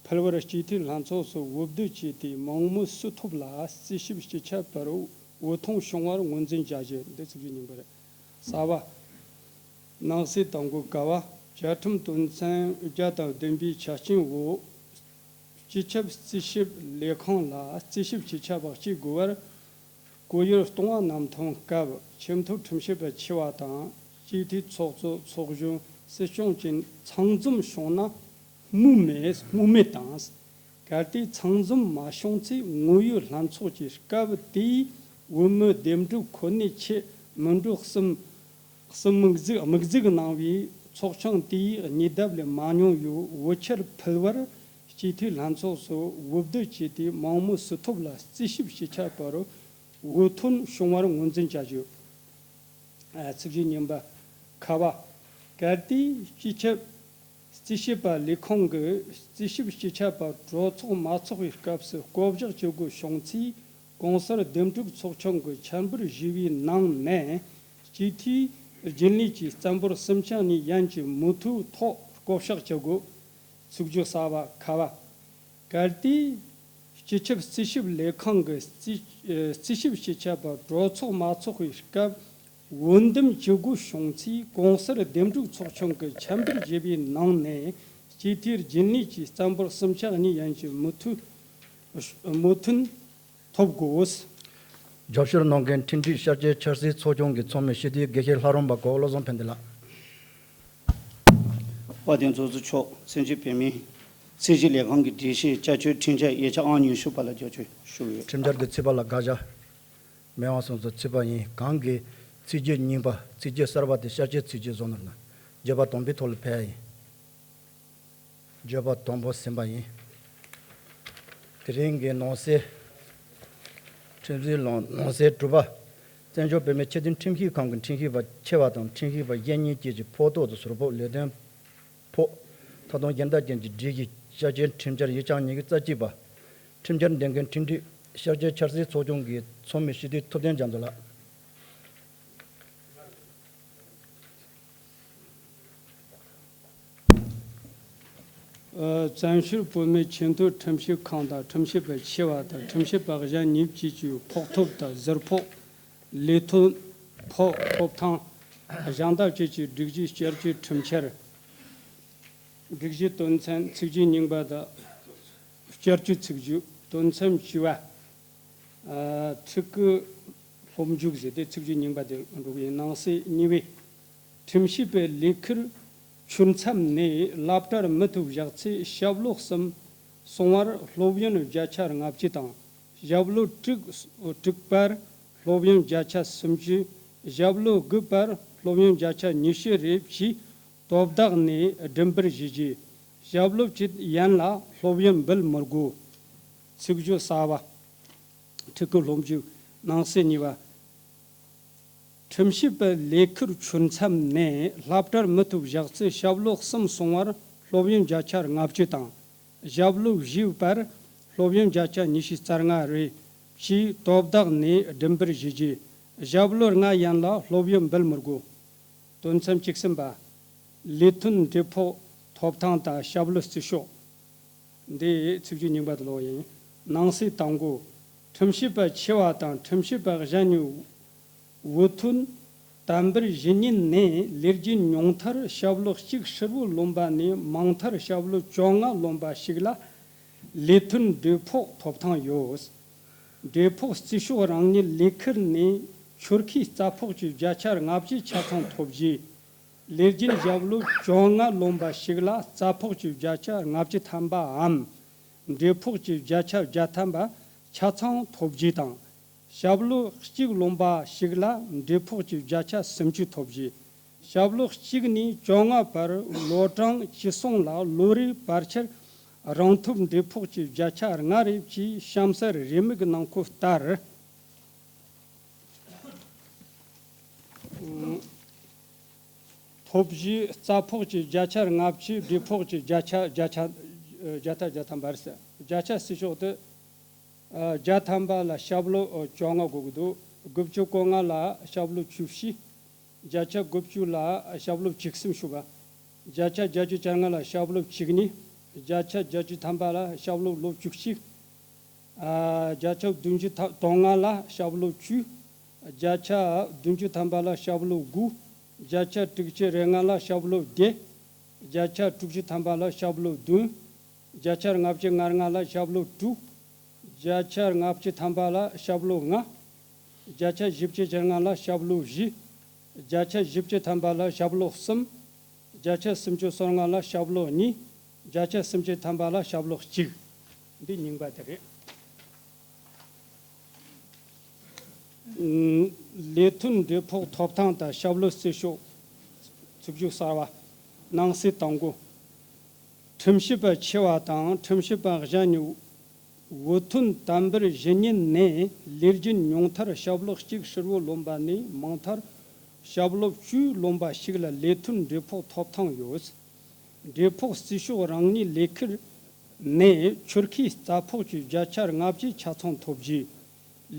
ཕུལ་བར་སྤྱི་འཐུས་ལྷན་ཚོགས་སུ་འོས་བསྡུ་བྱས་ཏེ་མང་མོས་སུ་ཐོབ་ལ་རྩིས་ཞིབ་སྤྱི་ཁྱབ་པར་འོས་ཐོན་བྱུང་བར་ངོས་འཛིན་བྱ་རྒྱུ། འདི་ཚིག་བརྗོད་རྙིང་པ་རེད། གསར་པ། ནང་གསེས་དང་པོ་ཀ་བ་བཅའ་ཁྲིམས་དོན་ཚན་བརྒྱ་དང་བདུན་པའི་ཆ་རྐྱེན་འོག་སྤྱི་ཁྱབ་རྩིས་ཞིབ་ལས་ཁང་ལ་རྩིས་ཞིབ་སྤྱི་ཁྱབ་པ་གཅིག་དགོས་པར། སྐུ་ཡོར་སྟོང་པ་བསྣམས་ཐོན་སྐབས་ཆེས་མཐོའི་ཁྲིམས་ཞིབ་པ་ཆེ་བ་དང་སྤྱི་འཐུས་ཚོགས་གཙོ་ཚོགས་གཞོན་སྲིད་སྐྱོང་བཅས་ཚང་འཛོམས་བྱུང་ན་སྨོས་མེད་སྨོས་མེད་དང་། གལ་ཏེ་ཚང་འཛོམས་མ་བྱུང་ཚེ་ངོ་ཡོད་ལྷན་ཚོགས་ཀྱིས་སྐབས་དེའི་བོད་མི་འདེམས་སྒྲུག་ཁོ་ནའི་ཆེད་མི་འགྲོ་གསུམ་གསུམ་དམིགས་འཛུགས་དམིགས་འཛུགས་གནང་བའི་ཚོགས་ཆུང་དེའི་ཉེས་དབྱེ་ལས་མ་མྱོང་བའི་དབུ་ཁྱེར་ཕུལ་བར་སྤྱི་འཐུས་ལྷན་ཚོགས་སུ་འོས་བསྡུ་བྱས་ཏེ་མང་མོས་སུ་ཐོབ་ལ་རྩིས་ཞིབ་སྤྱི་ཁྱབ་པར་འོས་ཐོན་བྱུང་བར་ངོས་འཛིན་བྱ་རྒྱུ། ཚིག་བརྗོད་རྙིང་པ་ཁ་བ། གལ་ཏེ་སྤྱི་ཁྱབ་རྩིས་ཞིབ་པ་ལས་ཁུངས་ཀྱི་རྩིས་ཞིབ་སྤྱི་ཁྱབ་པ་གྲོས་ཚོགས་མ་ཚོགས་པའི་སྐབས་སུ་བསྐོ་གཞག་བྱེད་དགོས་བྱུང་ཚེ་གོང་གསལ་འདེམས་སྒྲུག་ཚོགས་ཆུང་གི་ཆ་འབོད་བཞི་པའི་ནང་ནས་སྤྱི་འཐུས་རྒྱུན་ལས་ཀྱི་རྩ་འབོར་གསུམ་ཆ་གཉིས་ཡན་གྱི་མུ་མཐུད་ཐོག་བསྐོ་གཞག་བྱེད་དགོས། ཚིག་བརྗོད་གསར་པ་ཁ་བ། གལ་ཏེ། སྤྱི་ཁྱབ་རྩིས་ཞིབ་ལས་ཁང་གི་རྩིས་རྩིས་ཞིབ་སྤྱི་ཁྱབ་པ་གྲོས་ཚོགས་མ་ཚོགས་པའི་སྐབས་འོས་འདེམས་བྱེད་དགོས་བྱུང་ཚེ་གོང་གསལ་འདེམས་སྒྲུག་ཚོགས་ཆུང་གི་ཆ་འབོད་བཞི་པའི་ནང་ནས་སྤྱི་འཐུས་རྒྱུན་ལས་ཀྱི་རྩ་འབོར་གསུམ་ཆ་གཉིས་ཡན་གྱི་མུ་མཐུད་མོས་མཐུན་ཐོབ་དགོས། རྒྱབ་སྐྱོར་གནང་མཁན་ཁྲིམས་སྒྲིག་ཤར་བསྐྱོད་འཆར་ཟིན་ཚོགས་ཆུང་གི་ཚོགས་མི་སྤྱི་འཐུས་དགེ་བཤེས་ལྷ་རམས་པ་གོ་བློ་བཟང་ཕན་བདེ་ལགས། དཔལ་ལྡན་ཚོགས་གཙོ་མཆོག་བཙན་བྱོལ་བོད་མིའི་རྩིས་ཞིབ་ལས་ཁང་གི་སྒྲིག་གཞི་བསྐྱར་བཅོས་ཁྲིམས་འཆར་ཡིག་ཆ་ཨང་ཉི་ཤུ་པ་ལ་རྒྱབ་སྐྱོར་ཞུ་གི་ཡོད། ཁྲིམས་འཆར་གྱི་ཚིག་པ་ལ་དགག་བྱ་མེད་པ་སོང་ཙང་ཚིག་པ་ཡིན། གང་གི་ཚིག་བརྗོད་རྙིང་པ་ཚིག་བརྗོད་གསར་པ་དེ་ཤར་བསྐྱོད་ཚིག་བརྗོད་བཟོ་ནོར་ན་བརྗོད་པ་དང་པོའི་ཐོག་ལ་ཕེབས་ཡ་ཡིན། བརྗོད་པ་དང་པོ་ཟིན་པ་ཡིན། དེ་རིང་གི་ནང་གསེས། ཁྲིམས་སྲིད་ལམ་ནང་གསེས་དྲུག་པ། བཙན་བྱོལ་བོད་མིའི་ཆེས་མཐོའི་ཁྲིམས་ཞིབ་ཁང་གི་ཁྲིམས་ཞིབ་པ་ཆེ་བ་དང་ཁྲིམས་ཞིབ་པ་གཞན་གཉིས་བཅས་ཀྱི་ཕོགས་ཐོག་ཏུ་ཟུར་ཕོག་ལས་དོན་ཕོགས། མཐའ་དོན་སྦྱིན་བདག་ཅན་གྱི་སྒྲིག་གཞི་བསྐྱར་བཅོས་ཁྲིམས་འཆར་ཡིག་ཆ་ཉིས་བརྒྱ་རྩ་གཅིག་པ། ཁྲིམས་འཆར་འདོན་མཁན་ཁྲིམས་སྒྲིག་བསྐྱར་བཅོས་འཆར་ཟིན་ཚོགས་ཆུང་གི་ཚོགས་མི་སྤྱི་འཐུས་ཐུབ་བསྟན་རྒྱ་མཚོ་ལགས། བཙན་བྱོལ་བོད་མིའི་ཆེས་མཐོའི་ཁྲིམས་ཞིབ་ཁང་དང་ཁྲིམས་ཞིབ་པ་ཆེ་བ་དང་ཁྲིམས་ཞིབ་པ་གཞན་གཉིས་བཅས་ཀྱི་ཕོགས་ཐོབ་དང་ཟུར་ཕོགས། ལས་དོན་ཕོགས་ཐོབ་ཐང་། གཞན་དག་བཅས་ཀྱི་སྒྲིག་གཞི་བསྐྱར་བཅོས་ཁྲིམས་འཆར། སྒྲིག་གཞི་དོན་ཚན་ཚིག་བརྗོད་རྙིང་པ་དང་། བསྐྱར་བཅོས་ཚིག་བརྗོད་དོན་ཚན་བཅུ་པ། ཨ། ཕྲུ་གུ་སློབ་འཇུག་ཟེར་ཏེ་ཚིག་བརྗོད་རྙིང་པ་དེ་འགྲོ་གི་ཡིན། ནང་གསེས་གཉིས་པའི། ཁྲིམས་ཞིབ་པའི་ལས་ཁུར་འཁྱོལ་མཚམས་ནས་སློབ་གྲྭར་མི་ཐོབ་བཞག་ཚེ་ཞབས་ལོ་གསུམ་སོང་བར་སློབ་ཡོན་བརྒྱ་ཆ་ལྔ་བཅུ་དང་། ཞབས་ལོ་དྲུག་དྲུག་པར་སློབ་ཡོན་བརྒྱ་ཆ་སུམ་ཅུ། ཞབས་ལོ་དགུ་པར་སློབ་ཡོན་བརྒྱ་ཆ་ཉི་ཤུ་རེ་བཅས་དོ་བདག་ནས་སྒྲིམ་པར་བཞེས་རྗེས། ཞབས་ལོ་གཅིག་ཡན་ལ་སློབ་ཡོན་འབུལ་མི་དགོས། ཚིག་བརྗོད་གསར་བ། ཕྲུ་གུ་སློབ་འཇུག་ནང་གསེས་གཉིས་པ། ཁྲིམས་ཞིབ་པའི་ལས་ཁུར་འཁྱོལ་མཚམས་ནས་སློབ་གྲྭར་མི་ཐོབ་བཞག་ཚེ་ཞབས་ལོ་གསུམ་སོང་བར་སློབ་ཡོན་བརྒྱ་ཆ་ལྔ་བཅུ་དང་། ཞབས་ལོ་བཞི་པར་སློབ་ཡོན་བརྒྱ་ཆ་ཉི་ཤུ་རྩ་ལྔ་རེ་བཅས་དོ་བདག་ནས་སྒྲིམ་པར་བཞེས་རྗེས། ཞབས་ལོ་ལྔ་ཡན་ལ་སློབ་ཡོན་འབུལ་མི་དགོས། དོན་ཚན་བཅུ་གསུམ་པ། ལས་དོན་འབྲས་ཕོགས་ཐོབ་ཐང་དང་ཞབས་ལོ་རྩིས་ཤོག་འདི་ཚིག་བརྗོད་རྙིང་པ་དེ་ལོག་ཡིན། ནང་གསེས་དང་པོ། ཁྲིམས་ཞིབ་པ་ཆེ་བ་དང་ཁྲིམས་ཞིབ་པ་གཞན་གཉིས་འོས་ཐོན་དམ་པར་བཞེས་ཉིན་ནས་ལས་རྒྱུན་ཉུང་མཐར་ཞབས་ལོ་གཅིག་ཧྲིལ་བོ་ལོན་པ་ནས་མང་མཐར་ཞབས་ལོ་བཅོ་ལྔ་ལོན་པ་ཞིག་ལ་ལས་དོན་འབྲས་ཕོགས་ཐོབ་ཐང་ཡོད། འབྲས་ཕོགས་རྩིས་ཤོག་རང་ཉིད་ལས་ཁུར་ནས་འཁྱོལ་ཁའི་རྩ་ཕོགས་ཀྱི་བརྒྱ་ཆ་ལྔ་བཅུ་ཆ་ཚང་ཐོབ་རྗེས། ལས་རྒྱུན་ཞབས་ལོ་བཅོ་ལྔ་ལོན་པ་ཞིག་ལ་རྩ་ཕོགས་ཀྱི་བརྒྱ་ཆ་ལྔ་བཅུ་ཐམ་པའམ། འབྲས་ཕོགས་ཀྱི་བརྒྱ་ཆ་བརྒྱ་ཐམ་པ་ཆ་ཚང་ཐོབ་རྗེས་དང་། ཞབས་ལོ་གཅིག་ལོན་པ་ཞིག་ལ་འབྲས་ཕོགས་ཀྱི་བརྒྱ་ཆ་སུམ་ཅུ་ཐོབ་རྗེས། ཞབས་ལོ་གཅིག་ནས་བཅོ་ལྔ་བར་ལོ་གྲངས་ཅི་སོང་ལ་ལོ་རེའི་བར་ཆར་རང་ཐོབ་འབྲས་ཕོགས་ཀྱི་བརྒྱ་ཆ་ལྔ་རེ་བཅས་གཤམ་གསལ་རེའུ་མིག་ནང་འཁོད་ལྟར། ཐོབ་རྗེས་རྩ་ཕོགས་ཀྱི་བརྒྱ་ཆ་ལྔ་བཅུ། འབྲས་ཕོགས་ཀྱི་བརྒྱ་ཆ་བརྒྱ་ཆ་བརྒྱ་ཐ་བརྒྱ་ཐམ་པ་རེད། བརྒྱ་ཆ་རྩིས་ཤོག་དེ། ཨ། བརྒྱ་ཐམ་པ་ལ་ཞབས་ལོ་བཅོ་ལྔ་དགོས་ཀྱི་འདུག་དགུ་བཅུ་གོ་ལྔ་ལ་ཞབས་ལོ་བཅུ་བཞི། བརྒྱ་ཆ་དགུ་བཅུ་ལ་ཞབས་ལོ་བཅུ་གསུམ་ཞུ་བ། བརྒྱ་ཆ་བརྒྱད་ཅུ་གྱ་ལྔ་ལ་ཞབས་ལོ་བཅུ་གཉིས། བརྒྱ་ཆ་བརྒྱད་ཅུ་ཐམ་པ་ལ་ཞབས་ལོ་ལོ་བཅུ་གཅིག་ཨ། བརྒྱ་ཆ་བདུན་ཅུ་དོན་ལྔ་ལ་ཞབས་ལོ་བཅུ། བརྒྱ་ཆ་བདུན་ཅུ་ཐམ་པ་ལ་ཞབས་ལོ་དགུ། བརྒྱ་ཆ་དྲུག་ཅུ་རེ་ལྔ་ལ་ཞབས་ལོ་བརྒྱད། བརྒྱ་ཆ་དྲུག་ཅུ་ཐམ་པ་ལ་ཞབས་ལོ་བདུན། བརྒྱ་ཆ་ལྔ་བཅུ་ང་ལྔ་ལ་ཞབས་ལོ་དྲུག་བརྒྱ་ཆ་ལྔ་བཅུ་ཐམ་པ་ལ་ཞབས་ལོ་ལྔ། བརྒྱ་ཆ་བཞི་བཅུ་ཞེ་ལྔ་ལ་ཞབས་ལོ་བཞི། བརྒྱ་ཆ་བཞི་བཅུ་ཐམ་པ་ལ་ཞབས་ལོ་གསུམ། བརྒྱ་ཆ་སུམ་ཅུ་སོ་ལྔ་ལ་ཞབས་ལོ་གཉིས། བརྒྱ་ཆ་སུམ་ཅུ་ཐམ་པ་ལ་ཞབས་ལོ་གཅིག་འདི་རྙིང་པ་དེ་རེད། ལས་དོན་འབྲས་ཕོགས་ཐོབ་ཐང་དང་ཞབས་ལོ་རྩིས་ཤོག་ཚིག་བརྗོད་གསར་བ། ནང་གསེས་དང་པོ། ཁྲིམས་ཞིབ་པ་ཆེ་བ་དང་ཁྲིམས་ཞིབ་པ་གཞན་གཉིས་འོས་ཐོན་དམ་པར་བཞེས་ཉིན་ནས་ལས་རྒྱུན་ཉུང་མཐར་ཞབས་ལོ་གཅིག་ཧྲིལ་བོ་ལོན་པ་ནས་མང་མཐར་ཞབས་ལོ་བཅུ་ལོན་པ་ཞིག་ལ་ལས་དོན་འབྲས་ཕོགས་ཐོབ་ཐང་ཡོད། འབྲས་ཕོགས་རྩིས་ཤོག་རང་ཉིད་ལས་ཁུར་ནས་འཁྱོལ་ཁའི་རྩ་ཕོགས་ཀྱི་བརྒྱ་ཆ་ལྔ་བཅུ་ཆ་ཚང་ཐོབ་རྗེས།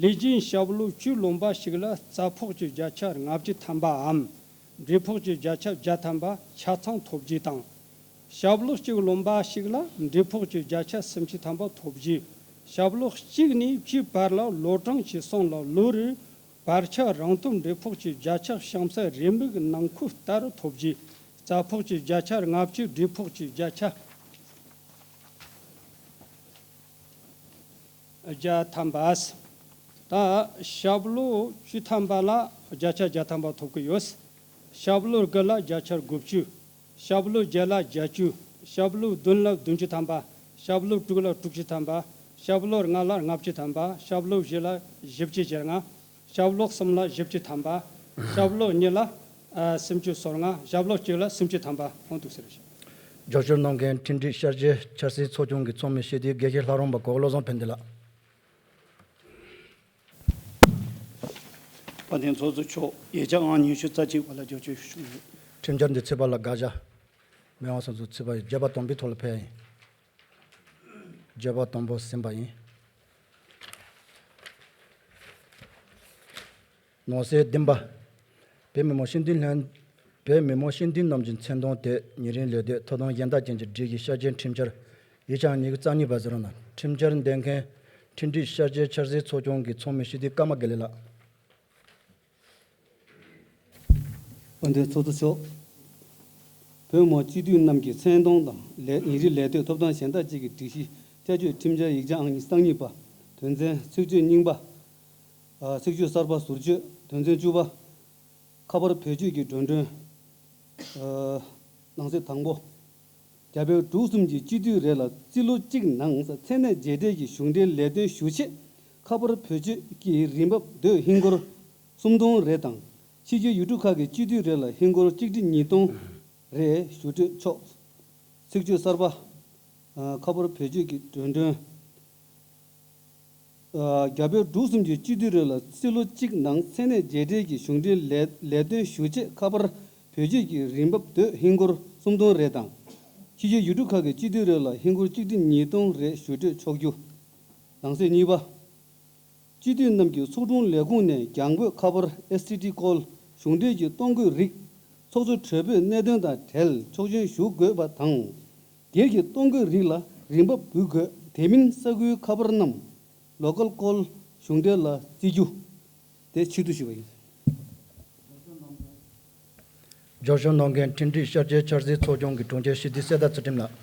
ལས་རྒྱུན་ཞབས་ལོ་བཅུ་ལོན་པ་ཞིག་ལ་རྩ་ཕོགས་ཀྱི་བརྒྱ་ཆ་ལྔ་བཅུ་ཐམ་པའམ། འབྲས་ཕོགས་ཀྱི་བརྒྱ་ཆ་བརྒྱ་ཐམ་པ་ཆ་ཚང་ཐོབ་རྗེས་དང་། ཞབས་ལོ་གཅིག་ལོན་པ་ཞིག་ལ་འབྲས་ཕོགས་ཀྱི་བརྒྱ་ཆ་སུམ་ཅུ་ཐམ་པ་ཐོབ་རྗེས། ཞབས་ལོ་གཅིག་ནས་བཅུའི་བར་ལ་ལོ་གྲངས་ཀྱི་སོང་ལ་ལོ་རེར་བར་ཆ་རང་ཐོབ་འབྲས་ཕོགས་ཀྱི་བརྒྱ་ཆ་གཤམ་གསལ་རེའུ་མིག་ནང་འཁོད་ལྟར་ཐོབ་རྗེས། རྩ་ཕོགས་ཀྱི་བརྒྱ་ཆ་ལྔ་བཅུ། འབྲས་ཕོགས་ཀྱི་བརྒྱ་ཆ་བརྒྱ་ཐམ་པ། ད་ཞབས་ལོ་བཅུ་ཐམ་པ་ལ་བརྒྱ་ཆ་བརྒྱ་ཐམ་པ་ཐོབ་ཀྱི་ཡོད། ཞབས་ལོ་དགུ་ལ་བརྒྱ་ཆ་དགུ་བཅུ། ཞབས་ལོ་བརྒྱད་ལ་བརྒྱད་ཅུ། ཞབས་ལོ་བདུན་ལ་བདུན་ཅུ་ཐམ་པ། ཞབས་ལོ་དྲུག་ལ་དྲུག་ཅུ་ཐམ་པ། ཞབས་ལོ་ལྔ་ལ་ལྔ་བཅུ་ཐམ་པ། ཞབས་ལོ་བཞི་ལ་བཞི་བཅུ་ཞེ་ལྔ། ཞབས་ལོ་གསུམ་ལ་བཞི་བཅུ་ཐམ་པ། ཞབས་ལོ་གཉིས་ལ་ཨ་སུམ་ཅུ་སོ་ལྔ། ཞབས་ལོ་གཅིག་ལ་སུམ་ཅུ་ཐམ་པ་ཁོང་འདུག་ཟེར་ཞིང་། རྒྱབ་སྐྱོར་གནང་མཁན་ཁྲིམས་སྒྲིག་ཤར་རྒྱས་འཆར་ཟིན་ཚོགས་ཆུང་གི་ཚོགས་མི་སྤྱི་འཐུས་དགེ་བཤེས་ལྷ་རམས་པ་གོ་བློ་བཟང་ཕན་བདེ་ལགས། དཔལ་ལྡན་ཚོགས་གཙོ་མཆོག་ཡིག་ཆ་ཨང་ཉི་ཤུ་རྩ་གཅིག་པ་ལ་རྒྱབ་སྐྱོར་ཞུ་ཞུ་གི་ཡོད། ཁྲིམས་འཆར་འདི་ཚོད་དཔག་ལ་དགག་བྱ་མེད་པ་སོང་ཚུལ་ཚོད་དཔག་བརྗོད་པ་དང་པོའི་ཐོག་ལ་ཕེབས་ཡིན། བརྗོད་པ་དང་པོ་ཟིན་པ་ཡིན། ནང་གསེས་བདུན་པ། བོད་མི་མང་སྤྱི་འཐུས་ལྷན་ བོད་མི་མང་སྤྱི་འཐུས་རྣམས་ཀྱི་མཚན་དང་དེ་ཉིན་རེའི་ལས་དོན་ཐོབ་ཐང་གཞན་དག་ཅན་གྱི་སྒྲིག་གཞི་ཤར་སྐྱོད་ཁྲིམས་འཆར་ཡིག་ཆ་ཉི་ཤུ་རྩ་གཉིས་པ་ཟེར་བ་ནང་ཁྲིམས་འཆར་འདེམས་མཁན་ཁྲིམས་སྒྲིག་ཤར་སྐྱོད་འཆར་ཟིན་ཚོགས་ཆུང་གི་ཚོགས་མི་སྤྱི་འཐུས་ཀརྨ་དགེ་ལེགས་ལགས། དཔལ་ལྡན་ཚོགས་གཙོ་མཆོག་བོད་མི་མང་སྤྱི་འཐུས་རྣམས་ཀྱི་མཚན་དང་དང་ལས་ཉིན་རེའི་ལས་དོན་ཐོབ་ཐང་གཞན་དག་ཅིག་གི་སྒྲིག་གཞི་བསྐྱར་བཅོས་ཁྲིམས་འཆར་ཡིག་ཆ་ཨང་ཉི་ཤུ་རྩ་གཉིས་པ། དོན་ཚན་ཚིག་བརྗོད་རྙིང་པ། ཨ། ཚིག་བརྗོད་གསར་པ་ཟུར་བཅོས། དོན་ཚན་བཅུ་པ། ཁ་པར་བེད་སྤྱོད་ཀྱི་འགྲོ་གྲོན། ཨ། ནང་གསེས་དང་པོ། རྒྱ་བལ་འབྲུག་གསུམ་གྱི་སྤྱི་འཐུས་རེ་ལ་རྩིས་ལོ་གཅིག་ནང་མཚན་གནས་རྗེས་འབྲེལ་གྱི་གཞུང་འབྲེལ་ལས་དོན་ཞུ་ཆེད་ཁ་པར་བེད་སྤྱོད་ཀྱི་རིན་འབབ་དོད་ཧིན་སྒོར་སུམ་སྟོང་རེ་དང་། ཕྱི་རྒྱལ་ཡུལ་གྲུ་ཁག་གི་སྤྱི་འཐུས་རེ་ལ་ཧིན་སྒོར་གཅིག་ཁྲི་ཉིས་སྟོང་རེ་ཞུ་སྤྲོད་ཆོག་ཚིག་བརྗོད་གསར་པ། ཨ། ཁ་པར་བེད་སྤྱོད་ཀྱི་འགྲོ་གྲོན། ཨ། རྒྱ་བལ་འབྲུག་གསུམ་གྱི་སྤྱི་འཐུས་རེ་ལ་རྩིས་ལོ་གཅིག་ནང་མཚན་གནས་རྗེས་འབྲེལ་གྱི་གཞུང་འབྲེལ་ལས་ལས་དོན་ཞུ་ཆེད་ཁ་པར་བེད་སྤྱོད་ཀྱི་རིན་འབབ་དོད་ཧིན་སྒོར་སུམ་སྟོང་རེ་དང་། ཕྱི་རྒྱལ་ཡུལ་གྲུ་ཁག་གི་སྤྱི་འཐུས་རེ་ལ་ཧིན་སྒོར་གཅིག་ཁྲི་ཉིས་སྟོང་རེ་ཞུ་སྤྲོད་ཆོག་རྒྱུ། ནང་གསེས་གཉིས་པ། སྤྱི་འཐུས་རྣམས་ཀྱི་ཚོགས་དྲུང་ལས་ཁུངས་ནས་རྒྱང་འབོད་ཁ་པར་S T D call གཞུང་འབྲེལ་གྱི་གཏོང་དགོས་རིགས་ཚོགས་གཙོ་གྲོས་པས་གནད་དོན་དང་འབྲེལ་ཆོག་མཆན་ཞུ་དགོས་པ་དང་། སྒེར་གྱི་གཏོང་དགོས་རིགས་ལ་རིན་འབབ་འབུལ་དགོས། དེ་མིན་ས་ཁུལ་ཁ་པར་རྣམས་local call གཞུང་འབྲེལ་ལ་བརྩི་རྒྱུ། དེ་ཕྱིར་བསྡུ་ཞུས་པ་ཡིན། སྦྱོར་བཤད་གནང་མཁན་ཁྲིམས་སྒྲིག་ཤར་སྐྱོད་འཆར་ཟིན་ཚོགས་ཆུང་གི་དྲུང་ཆེ་སྤྱི་འཐུས་གསེར་རྟ་ཚུལ་ཁྲིམས་ལགས།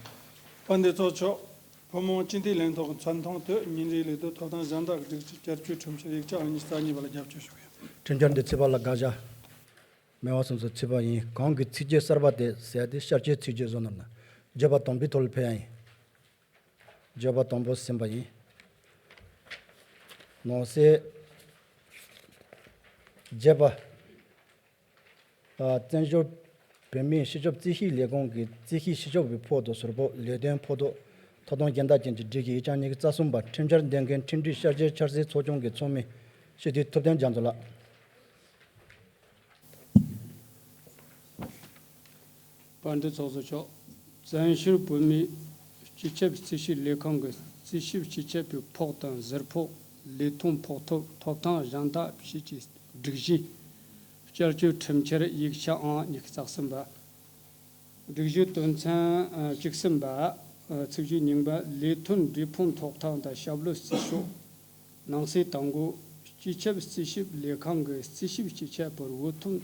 དཔལ་ལྡན་ཚོགས་གཙོ་མཆོག་བོད་མི་མང་སྤྱི་འཐུས་ལྷན་ཚོགས་ཀྱི་མཚན་མཐོང་དེ་ཉིན་རེའི་ལས་དོན་ཐོབ་ཐང་གཞན་དག་སྒྲིག་གཞི་བསྐྱར་བཅོས་ཁྲིམས་འཆར་ཡིག་ཆ་ཨང་ཉི་ཤུ་རྩ་གཉིས་པ་ལ་རྒྱབ་སྐྱོར་ཞུ་གི་ཡོད། ཁྲིམས་འཆར་འདི་ཚུད་པ་ལ་དགག་བྱ་མེད་པ་སོང་ཙང་ཚུད་པ་ཡིན། གོང་གི་ཚིག་བརྗོད་གསར་པ་དེ་ཟེར་ཏེ་ཤར་སྐྱོད་ཚིག་བརྗོད་བཟོ་ནོར་ན་བརྗོད་པ་དང་པོའི་ཐོག་ལ་ཕེབས་ཡ་ཡིན། བརྗོད་པ་དང་པོ་ཟིན་པ་ཡིན། ནང་གསེས་བརྗོད་པ། ཨ། བཙན་བྱོལ་བོད་མིའི་སྤྱི་ཁྱབ་རྩིས་ཞིབ་ལས་ཁང་གི་རྩིས་ཞིབ་སྤྱི་ཁྱབ་ཀྱི་ཕོགས་དང་ཟུར་ཕོགས་ལས་དོན་ཕོགས་ཐོབ་ཐོབ་ཐང་སྦྱིན་བདག་ཅན་གྱི་སྒྲིག་གཞི་ཡིག་ཆ་ཉི་ཤུ་རྩ་གསུམ་པ་ཁྲིམས་འཆར་འདེམས་མཁན་ཁྲིམས་སྒྲིག་ཤར་སྐྱོད་འཆར་ཟིན་ཚོགས་ཆུང་གི་ཚོགས་མི་སྤྱི་འཐུས་ཐུབ་བསྟན་རྒྱ་མཚོ་ལགས། དཔལ་ལྡན་ཚོགས་གཙོ་མཆོག་བཙན་བྱོལ་བོད་མིའི་སྤྱི་ཁྱབ་རྩིས་ཞིབ་ལས་ཁང་གི་རྩིས་ཞིབ་སྤྱི་ཁྱབ་པའི་ཕོགས་དང་ཟུར་ཕོགས་ལས་ཐོན་ཕོགས་ཐོབ་ཐོབ་ཐང་གཞན་དག་བཅས་ཀྱི་སྒྲིག་གཞི་བསྐྱར་བཅོས་ཁྲིམས་འཆར་ཡིག་ཆ་ཨང་ཉི་ཤུ་རྩ་གསུམ་པ། སྒྲིག་གཞི་དོན་ཚན་བཅུ་གསུམ་པ། ཚིག་བརྗོད་རྙིང་པ། ལས་དོན་འབྲས་སྤུངས་ཐོབ་ཐང་དང་ཞབས་ལོ་རྩིས་ཤོག་ནང་གསེས་དང་པོ། སྤྱི་ཁྱབ་རྩིས་ཞིབ་ལས་ཁང་གི་རྩིས་ཞིབ་སྤྱི་ཁྱབ་པར་འོས་ཐོན་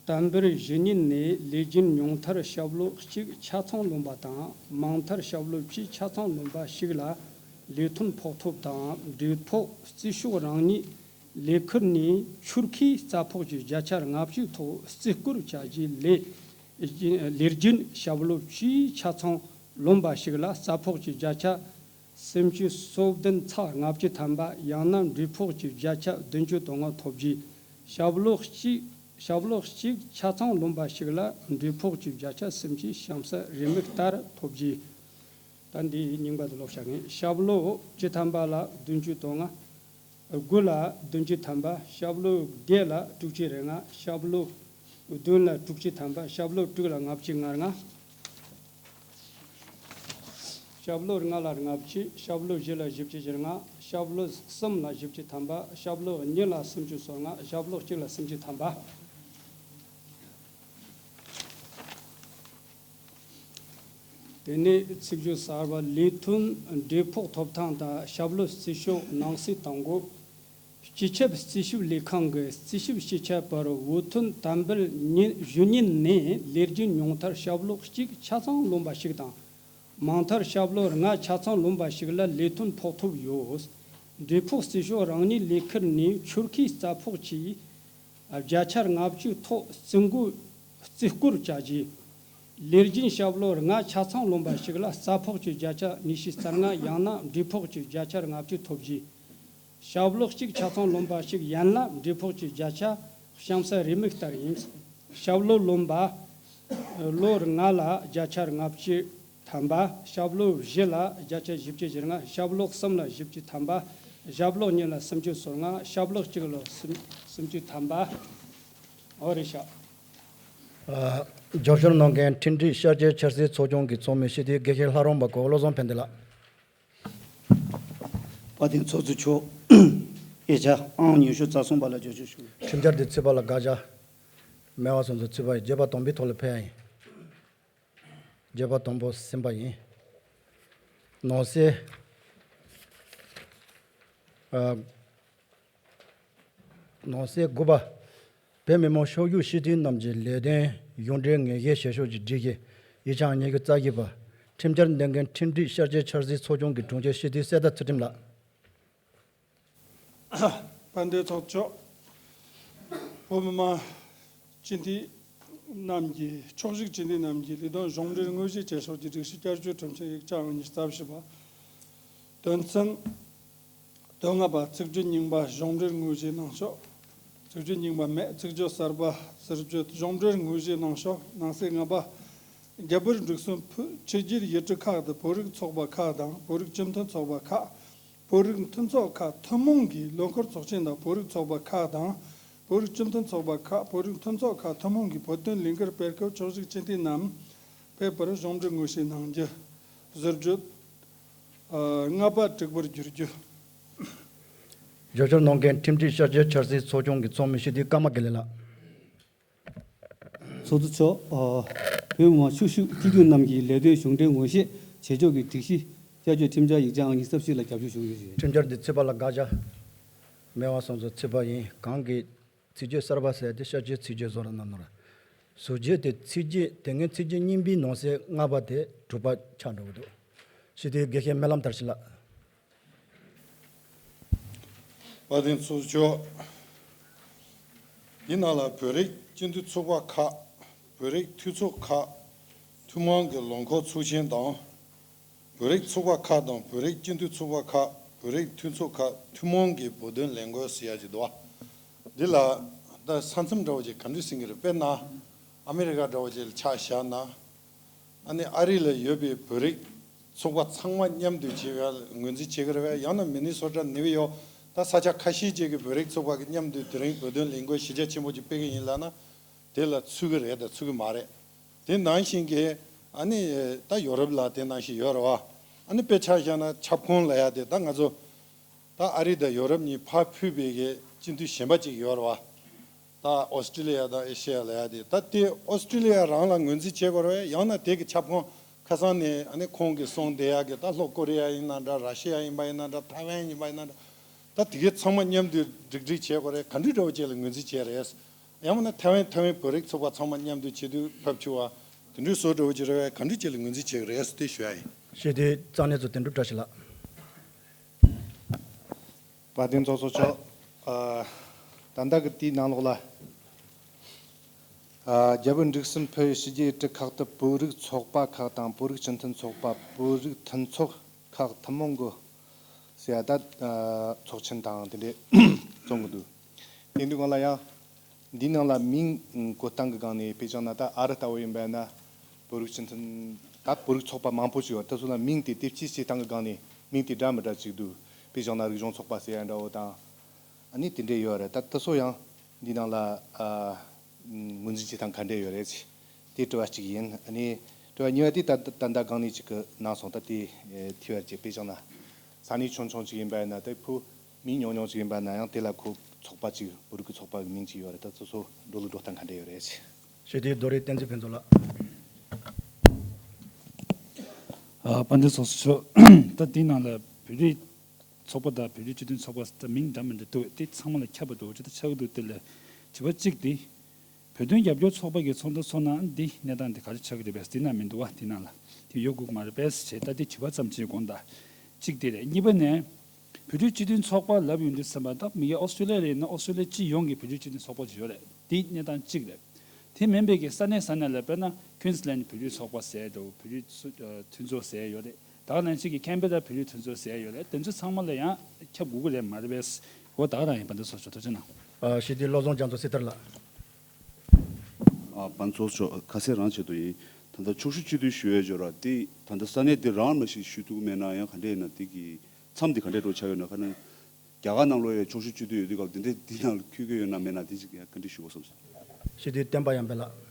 དམ་པར་ཞུ་ཉན་ནས་ལས་རྒྱུན་ཉུང་མཐར་ཞབས་ལོ་གཅིག་ཆ་ཚང་ལོན་པ་དང་མང་མཐར་ཞབས་ལོ་བཅུ་ཆ་ཚང་ལོན་པ་ཞིག་ལ་ལས་དོན་ཕོགས་ཐོབ་དང་འབྲས་ཕོགས་རྩིས་ཤོག་རང་ཉིད་ལས་ཁུར་ནས་ཆུ་རྐྱལ་རྩ་ཕོགས་ཀྱི་བརྒྱ་ཆ་ལྔ་བཅུ་ཐོག་རྩིས་བཀུར་བྱ་རྒྱུའི་ལས་ལས་རྒྱུན་ཞབས་ལོ་བཅུ་ཆ་ཚང་ལོན་པ་ཞིག་ལ་རྩ་ཕོགས་ཀྱི་བརྒྱ་ཆ་སུམ་ཅུ་སོ་བདུན་ཚེག་ལྔ་བཅུ་ཐམ་པ། ཡང་ན་འབྲས་ཕོགས་ཀྱི་བརྒྱ་ཆ་བདུན་ཅུ་དོན་ལྔ་ཐོབ་རྒྱུ། ཞབས་ལོ་གཅིག་ཞབས་ལོ་གཅིག་ཆ་ཚང་ལོན་པ་ཞིག་ལ་འབྲས་ཕོགས་ཀྱི་བརྒྱ་ཆ་སུམ་ཅུ་གཤམ་གསལ་རེའུ་མིག་ལྟར་ཐོབ་རྒྱུ། ད་འདི་རྙིང་པ་དེ་ཀློག་བྱ་ངེས། ཞབས་ལོ་བཅུ་ཐམ་པ་ལ་བདུན་ཅུ་དོན་ལྔ། དགུ་ལ་བདུན་ཅུ་ཐམ་པ། ཞབས་ལོ་བརྒྱད་ལ་དྲུག་ཅུ་རེ་ལྔ། ཞབས་ལོ་བདུན་ལ་དྲུག་ཅུ་ཐམ་པ། ཞབས་ལོ་དྲུག་ལ་ལྔ་བཅུ་ང་ལྔ། ཞབས་ལོ་ལྔ་ལ་ལྔ་བཅུ། ཞབས་ལོ་བཞི་ལ་བཞི་བཅུ་ཞེ་ལྔ། ཞབས་ལོ་གསུམ་ལ་བཞི་བཅུ་ཐམ་པ། ཞབས་ལོ་གཉིས་ལ་སུམ་ཅུ་སོ་ལྔ། ཞབས་ལོ་གཅིག་ལ་སུམ་ཅུ་ཐམ་པ། དེ་ནས་ཚིག་བརྗོད་གསར་པ། ལས་དོན་འབྲས་ཕོགས་ཐོབ་ཐང་དང་ཞབས་ལོ་རྩིས་ཤོག་ནང་གསེས་དང་པོ། སྤྱི་ཁྱབ་རྩིས་ཞིབ་ལས་ཁང་གི་རྩིས་ཞིབ་སྤྱི་ཁྱབ་པར་འོས་ཐོན་དམ་པར་ཉན་ཞུ་ཉན་ནས་ལས་རྒྱུན་ཉུང་མཐར་ཞབས་ལོ་གཅིག་ཆ་ཚང་ལོན་པ་ཞིག་དང་། མང་མཐར་ཞབས་ལོ་ལྔ་ཆ་ཚང་ལོན་པ་ཞིག་ལ་ལས་དོན་ཕོགས་ཐོབ་ཡོད། འབྲས་ཕོགས་རྩིས་ཤོག་རང་ཉིད་ལས་ཁུར་ནས་ཆུ་རྐྱལ་རྩ་ཕོགས་ཀྱི་བརྒྱ་ཆ་ལྔ་བཅུ་ཐོག་རྩིས་འགོ་རྩིས་བཀུར་བྱ་རྒྱུ། ལས་རྒྱུན་ཞབས་ལོ་ལྔ་ཆ་ཚང་ལོན་པ་ཞིག་ལ་རྩ་ཕོགས་ཀྱི་བརྒྱ་ཆ་ཉི་ཤུ་རྩ་ལྔ། ཡང་ན་འབྲས་ཕོགས་ཀྱི་བརྒྱ་ཆ་ལྔ་བཅུ་ཐོབ་རྒྱུ། ཞབས་ལོ་གཅིག་ཆ་ཚང་ལོན་པ་ཞིག་ཡན་ལ་འབྲས་ཕོགས་ཀྱི་བརྒྱ་ཆ་གཤམ་གསལ་རེའུ་མིག་ལྟར་ཡིན། ཞབས་ལོ་ལོན་པ། ལོ་ལྔ་ལ་བརྒྱ་ཆ་ལྔ་བཅུ་ཐམ་པ། ཞབས་ལོ་བཞི་ལ་བརྒྱ་ཆ་བཞི་བཅུ་ཞེ་ལྔ། ཞབས་ལོ་གསུམ་ལ་བཞི་བཅུ་ཐམ་པ། ཞབས་ལོ་གཉིས་ལ་སུམ་ཅུ་སོ་ལྔ། ཞབས་ལོ་གཅིག་ལ་སུམ་སུམ་ཅུ་ཐམ་པ། འོ་རེད་ཤག་ཨ། རྒྱབ་སྐྱོར་གནང་མཁན་ཁྲིམས་སྒྲིག་ཤར་སྐྱོད་འཆར་ཟིན་ཚོགས་ཆུང་གི་ཚོགས་མི་སྤྱི་འཐུས་དགེ་བཤེས་ལྷ་རམས་པ་གོ་བློ་བཟང་ཕན་བདེ་ལགས། དཔལ་ལྡན་ཚོགས་གཙོ་མཆོག་དབྱེ་ཆ་ཨང་ཉི་ཤུ་རྩ་གསུམ་པ་ལ་རྒྱབ་སྐྱོར་ཞུ། ཁྲིམས་འཆར་འདི་ཚུད་པ་ལ་དགག་བྱ་ མེད་པ་སོང་ཙང་ཚུད་པ་ཡིན། བརྗོད་པ་དང་པོའི་ཐོག་ལ་ཕེབས་ཡ་ཡིན། བརྗོད་པ་དང་པོ་ཟིན་པ་ཡིན། ནང་གསེས། ཨ། ནང་གསེས་དགུ་པ། བོད་མི་མང་ཤོག་གཞུག་སྤྱི་འཐུས་རྣམས་ཀྱི་ལས་དོན་གཞུང་འབྲེལ་ངོས་བཞེས་བྱེད་ཕྱོགས་ཀྱི་སྒྲིག་གཞི། ཡིག་ཆ་ཉི་ཤུ་རྩ་བཞི་པ། ཁྲིམས་འཆར་འདོན་མཁན་ཁྲིམས་སྒྲིག་ཤར་སྐྱོད་འཆར་ཟིན་ཚོགས་ཆུང་གི་དྲུང་ཆེ་སྤྱི་འཐུས་གསེར་རྟ་ཚུལ་ཁྲིམས་ལགས། དཔལ་ལྡན་ཚོགས་གཙོ། བོད་མི་མང་སྤྱི་འཐུས་རྣམས་ཀྱི་ཕྱོགས་བཞུགས་སྤྱི་འཐུས་རྣམས་ཀྱི་ལས་དོན་གཞུང་འབྲེལ་དངོས་གཞི་བཅས་སོགས་ཀྱི་སྒྲིག་གཞི་བསྐྱར་བཅོས་ཁྲིམས་ཆད་ཡིག་ཆ་ཨང་ཉི་ཤུ་རྩ་བཞི་པ། དོན་ཚན་དོན་ལྔ་པ། ཚིག་བརྗོད་རྙིང་པ་གཞུང་འབྲེལ་དངོས་གཞི་གནང་ཕྱོགས། ཚིག་བརྗོད་རྙིང་པ་མེད། ཚིག་བརྗོད་གསར་པ་ཟུར་བརྗོད་གཞུང་འབྲེལ་དངོས་གཞི་གནང་ཕྱོགས། ནང་གསེས་ལྔ་པ། རྒྱལ་པོ་འབྲུག་གསུམ་ཕུད་ཆོས་རྒྱལ་ཡུལ་གྲུ་ཁག་ཏུ་བོད་རིགས་ཚོགས་པ་ཁག་དང་བོད་རིགས་སྤྱི་མཐུན་ཚོགས་པ་ཁག་བོད་རིགས་མཐུན་ཚོགས་ཁག་ཐུན་མོང་གི་ལོ་འཁོར་ཚོགས་ཆེན་དང་བོད་རིགས་ཚོགས་པ་ཁག་དང་། བོད་རིགས་སྤྱི་མཐུན་ཚོགས་པ་ཁག་བོད་རིགས་མཐུན་ཚོགས་ཁག་ཐུན་མོང་གི་བོད་དོན་ལས་འགུལ་སྤེལ་སྐབས་ཕྱོགས་བཞུགས་སྤྱི་འཐུས་རྣམས་ཕེབས་པར་གཞུང་འབྲེལ་དངོས་གཞི་གནང་རྒྱུ། ཟུར་བརྗོད། ཨ། ལྔ་པ་དྲུག་པར་བསྒྱུར་རྒྱུ། བརྗོད་བྱར་གནང་མཁན་ཁྲིམས་སྒྲིག་ཤར་སྐྱོད་འཆར་ཟིན་ཚོགས་ཆུང་གི་ཚོགས་མི་སྤྱི་འཐུས་ཀརྨ་དགེ་ལེགས་ལགས། ཚོགས་གཙོ་མཆོག་ཨ། བོད་མི་མང་ཤོག་གཞུག་སྤྱི་འཐུས་རྣམས་ཀྱི་ལས་དོན་གཞུང་འབྲེལ་ངོས་བཞེས་བྱེད་ཕྱོགས་ཀྱི་སྒྲིག་གཞི་བསྐྱར་བཅོས་ཁྲིམས་འཆར་ཡིག་ཆ་ཨང་ཉི་ཤུ་རྩ་བཞི་ལ་རྒྱབ་སྐྱོར་ཞུ་རྒྱུ་ཞུ་ཡིན། ཁྲིམས་འཆར་འདི་ཚུད་པ་ལ་དགག་བྱ་མེད་པ་སོང་ཙང་ཚུད་པ་ཡིན། གང་གིས་ཚིག་བརྗོད་གསར་པ་ཟེར་ཏེ་ཤར་བསྐྱོད་ཚིག་བརྗོད་བཟོ་འདྲ་གནང་ནོ་ར། ཟུར་བརྗོད་དེ་ཚིག་བརྗོད་དེ་སྔའི་ཚིག་བརྗོད་རྙིང་པའི་ནང་གསེས་ལྔ་པ་དེ་དྲུག་པ་ཆགས་འགྲོ་གི་འདུག་སྤྱི་འཐུས་དགེ་བཤེས་སྨོན་ལམ་དར་ཞིང་ལགས། དཔལ་ལྡན་ཚོགས་གཙོ། འདི་ནང་ལ་བོད་རིགས་སྤྱི་མཐུན་ཚོགས་པ་ཁག་བོད་རིགས་མཐུན་ཚོགས་ཁག་ཐུན་མོང་གི་ལོ་འཁོར་ཚོགས་ཆེན་དང་། བོད་རིགས་ཚོགས་པ་ཁག་དང་བོད་རིགས་སྤྱི་མཐུན་ཚོགས་པ་ཁག་བོད་རིགས་མཐུན་ཚོགས་ཁག་ཐུན་མོང་གི་བོད་དོན་ལས་འགུལ་ཟེར་ཡ་ཅིག་འདུག་བ། འདི་ལ་ད་ས་མཚམས་འདྲ་བོ་ཅིག་ག་འདྲ་ཟིན་གི་རེད། དཔེར་ན་ཨ་མི་རི་ཀ་འདྲ་བོ་ཅིག་ལ་ཆ་བཞག་ན། ཨ་ནི་ཨ་རི་ལ་ཡོད་པའི་བོད་རིགས་ཚོགས་པ་ཚང་མ་མཉམ་དུ་བྱེད་པའི་ངོས་འཛིན་བྱེད་ཀྱི་རེད་པས། ཡང་ན་མི་ནི་སོ་ཊ་ནིའུ་ཡོག་ད་ས་ཆ་ཁ་ཤས་ཅིག་གི་བོད་རིགས་ཚོགས་པ་གི་མཉམ་དུ་དེ་རིང་བོད་དོན་ལས་འགུལ་གཞི་རྒྱ་ཆེན་པོ་ཅིག་སྤེལ་གི་ཡིན་ལབ་ན། དེ་ལ་ཚུད་ཀྱི་རེད་དང་ཚུད་ཀྱི་མ་རེད། དེ་ནང་བཞིན་གྱི་ཨ་ནི་ད་ཡོ་རོབ་ལ་དེ་ནང་བཞིན་ཡོད་རེད་བ། ཨ་ནི་དཔེ་ཆ་བཞག་ན་ཁྱབ་ཁོངས་ལབ་ཡ་དེ་ད་ང་ཚོ་ད་ཨ་རི་དང་ཡོ་རོབ་གཉིས་ཕར་ཕུད་པའི་གི་སྤྱི་འཐུས་གཞན་པ་ཅིག་ཡོད་རེད་བ། ད་ཨོ་སི་ཀྲི་ལི་ཡ་དང་ཨེ་ཤེ་ཡ་ལབ་ཡ་དེ། ད་དེ་ཨོ་སི་ཀྲི་ལི་ཡ་རང་ལ་ངོས་འཛིན་བྱེད་དགོས་རེད་པས། ཡང་ན་དེ་གི་ཁྱབ་ཁོངས་ཁ་སང་ནས་ཨ་ནི་ཁོང་གི་གསུང་བསྡད་ཡ་གི་ད་ལྷོ་ཀོ་རི་ཡ་ཡིན་ན་འདྲ། ར་ཤི་ཡ་ཡིན་པ་ཡིན་ན་འདྲ། ཐའེ་ཝན་ཡིན་པ་ཡིན་ན་འདྲ། ད་དེ་གའི་ཚང་མ་མཉམ་དུ་སྒྲིག་སྒྲིག་བྱེད་དགོས་རེད། ག་འདྲ་འདྲ་བོ་ཅིག་ལ་ངོས་འཛིན་བྱེད་རེད། ཡང་མིན་ན་ཐའེ་ཝན་ཐའེ་ཝན་བོད་རིགས་ཚོགས་པ་ཚང་མ་མཉམ་དུ་བྱེད་དུས་ཕབ་ཆུ་བ་དེ་འདྲའི་བཟོ་འདྲ་བོ་ཅིག་རེད་པས། ག་འདྲ་ཅིག་ལ་ངོས་འཛིན་བྱེད་ཀྱི་རེད་ཟེར་དེ་ཞུ་ཡ་ཡིན། ཞེས་དེ་རྩ་གནས་ཚོ་དོན་གྲུབ་བཀྲ་ཤིས་ལགས། དཔལ་ལྡན་ཚོགས་གཙོ་མཆོག་ཨ། ད་ལྟ་གི་དེའི་ནང་ལོགས་ལ། ཨ། རྒྱལ་པོ་འབྲུག་གསུམ་ཕུད་ཕྱི་རྒྱལ་ཡུལ་གྲུ་ཁག་ཏུ་བོད་རིགས་ཚོགས་པ་ཁག་དང་བོད་རིགས་སྤྱི་མཐུན་ཚོགས་པ་བོད་རིགས་མཐུན་ཚོགས་ཁག་ཐུན་མོང་གི་ཟེར་ཡ་ད། ཨ། ཚོགས་ཆེན་དང་དེ་འདྲས་བཙོང་གི་འདུག་དེ་འདུག་གང་ལ་ཡང་འདིའི་ནང་ལ་མིང་བཀོད་སྟངས་ཀྱི་སྒང་ནས་དཔེ་བཞག་ན། ད་ཨ་རི་ལྟ་བུ་ཡིན་པ་ན་བོད་རིགས་སྤྱི་མཐུན། ད་བོད་རིགས་ཚོགས་པ་མང་པོ་ཞིག་ཡོད། དེ་ཚོ་ལ་མིང་དེ་དེབ་སྐྱེལ་བྱེད་སྟངས་ཀྱི་སྒང་ནས་མིང་དེ་འདྲ་མི་འདྲ་ཅིག་འདུག་དཔེ་བཞག་ན་རིག་གཞུང་ཚོགས་པ་ཟེར་ཡ་འདྲ་བོ་དང་། ཨ་ནི་དེ་འདྲས་ཡོད་རེད། ད་དེ་ཚོ་ཡང་འདི་ནང་ལ་ཨ་ངོས་འཛིན་བྱེད་སྟངས་ག་འདྲས་ཡོད་རེད། དེ་དྲི་བ་གཅིག་ཡིན། ཨ་ནི་དྲི་བ་གཉིས་པ་དེ་ད་ད་ལྟ་སྒང་ནས་ཅིག་གི་གནང་སོང་། ད་དེ་ཨེ་ཐོས་པར་བྱེད། དཔེ་བཞག་ན་ས་གནས་ཆུང་ཆུང་ཅིག་ཡིན་པ་ཡིན་ན། ད་བོད་མི་ཉུང་ཉུང་ཅིག་ཡིན་པ་ན་ཡང་དེ་ལ་ཁོ་ཚོགས་པ་ཅིག་བོད་རིགས་ཀྱི་ཚོགས་པ་གི་མིང་ཅིག་ཡོད་རེད། ད་དེ་ཚོ་འགྲོ་ལུགས་འགྲོ་སྟངས་ག་འདྲས་ཡོད་རེད། ཞེས་དེ་རྡོ་རིང་བསྟན་འཛིན་ཕུན་ཚོགས་ལགས། ཨ། དཔལ་ལྡན་ཚོགས་གཙོ་མཆོག་ད་དེའི་ནང་ལ་བོད་རིགས་ཚོགས་པ་དང་བོད་རིགས་སྤྱི་མཐུན་ཚོགས་པ་ད་མིང་འདྲ་མི་འདྲ་འདུག་དེ་ཚང་མ་ལ་ཁྱབ་པ་འདུག་ཅི་ལྟར་ཆགས་ཀྱི་འདུག་དེ་ལ་དྲི་བ་གཅིག་དེ། བོད་དོན་རྒྱབ་སྐྱོར་ཚོགས་པ་གི་ཚོགས་འདུ་ཚོགས་ན་འདི་གནས་སྟངས་འདི་ག་རེ་ཆགས་ཀྱི་རེད་པས། འདི་ན་མི་འདུག་བ། འདི་ནང་ལ་དེ་ཡོད་དགོས་ཀྱི་མ་རེད་པས་ཞེས་ད་འདི་དྲི་བ་ཙམ་ཅིག་དགོངས་དག་གཅིག་དེ་རེད། གཉིས་པ་ནས། བོད་རིགས་སྤྱི་མཐུན་ཚོགས་པ་ལབ་ཡོང་དུས་ཙམ་པ། ད་མི་ཡ་ཨོ་སི་ཀྲི་ལི་ཡ་ལ་ཡིན་ན་ཨོ་སི་ཀྲི་ལི་ཡ་སྤྱི་ཡོངས་ཀྱི་བོད་རིགས་སྤྱི་མཐུན་ཚོགས་པ་ཅིག་ཡོད་རེད། དེ་གནས་སྟངས་གཅིག་རེད། དེ་མིན་པའི་གི་ས་གནས་ས་གནས་ལ་དཔེར་ན་ཁུན་སི་ལན་བོད་རིགས་ཚོགས་པ་ཟེར་འདྲ་བོ། བོད་རིགས་སུ་ཨ་མཐུན་ཚོགས་ཟེར་ཡོད་རེད། ད་ག་ནང་བཞིན་གྱི་ཁེན་བེ་ར་བོད་རིགས་མཐུན་ཚོགས་ཟེར་ཡོད་རེད། དེ་ཚོ་ཚང་མ་ལ་ཡང་ཁྱབ་དགོས་ཀྱི་རེད་མ་རེད་པས། འོ་ད་ག་རང་ཡིན་པ་འདི་སོགས་ཆོག་ཐུགས་རྗེ་གནང་། ཨ། ཞེས་དེ་བློ་བཟང་རྒྱ་མཚོ་སྲི་ཐར་ལགས། ཨ། དཔལ་ཚོགས་གཙོ། ཁ་གསལ་རང་ཆེད་དུ་ཡིན། ད་ལྟ་ཕྱོགས་བཞུགས་སྤྱི་འཐུས་ཞུ་ཡས་འབྱོར་བ་དེ་ད་ལྟ་ས་གནས་དེ་རང་མ་ཞིག་ཞུ་ཐུབ་མེད་ན་ཡང་ག་འདྲས་ཡིན་ན། དེ་གི་མཚམས་དེ་ག་འདྲས་འགྲོ་ཆགས་ཡོད་ན། ཁ་ན་རྒྱ་གར་ནང་ལོགས་ཡ་ཕྱོགས་བཞུགས་སྤྱི་འཐུས་ཡོད་དུས་སྐབས་དེ་འདྲས་འདི་ནང་ལ་འཁོད་ཀྱི་ཡོད་ན་མེད་ན་དེ་ཅིག་ཡང་བཀའ་འདྲི་ཞུ་དགོས་བསམ་སོང་། ཞེས་དེ་བསྟན་པ་ཡར་འཕེལ་ལགས།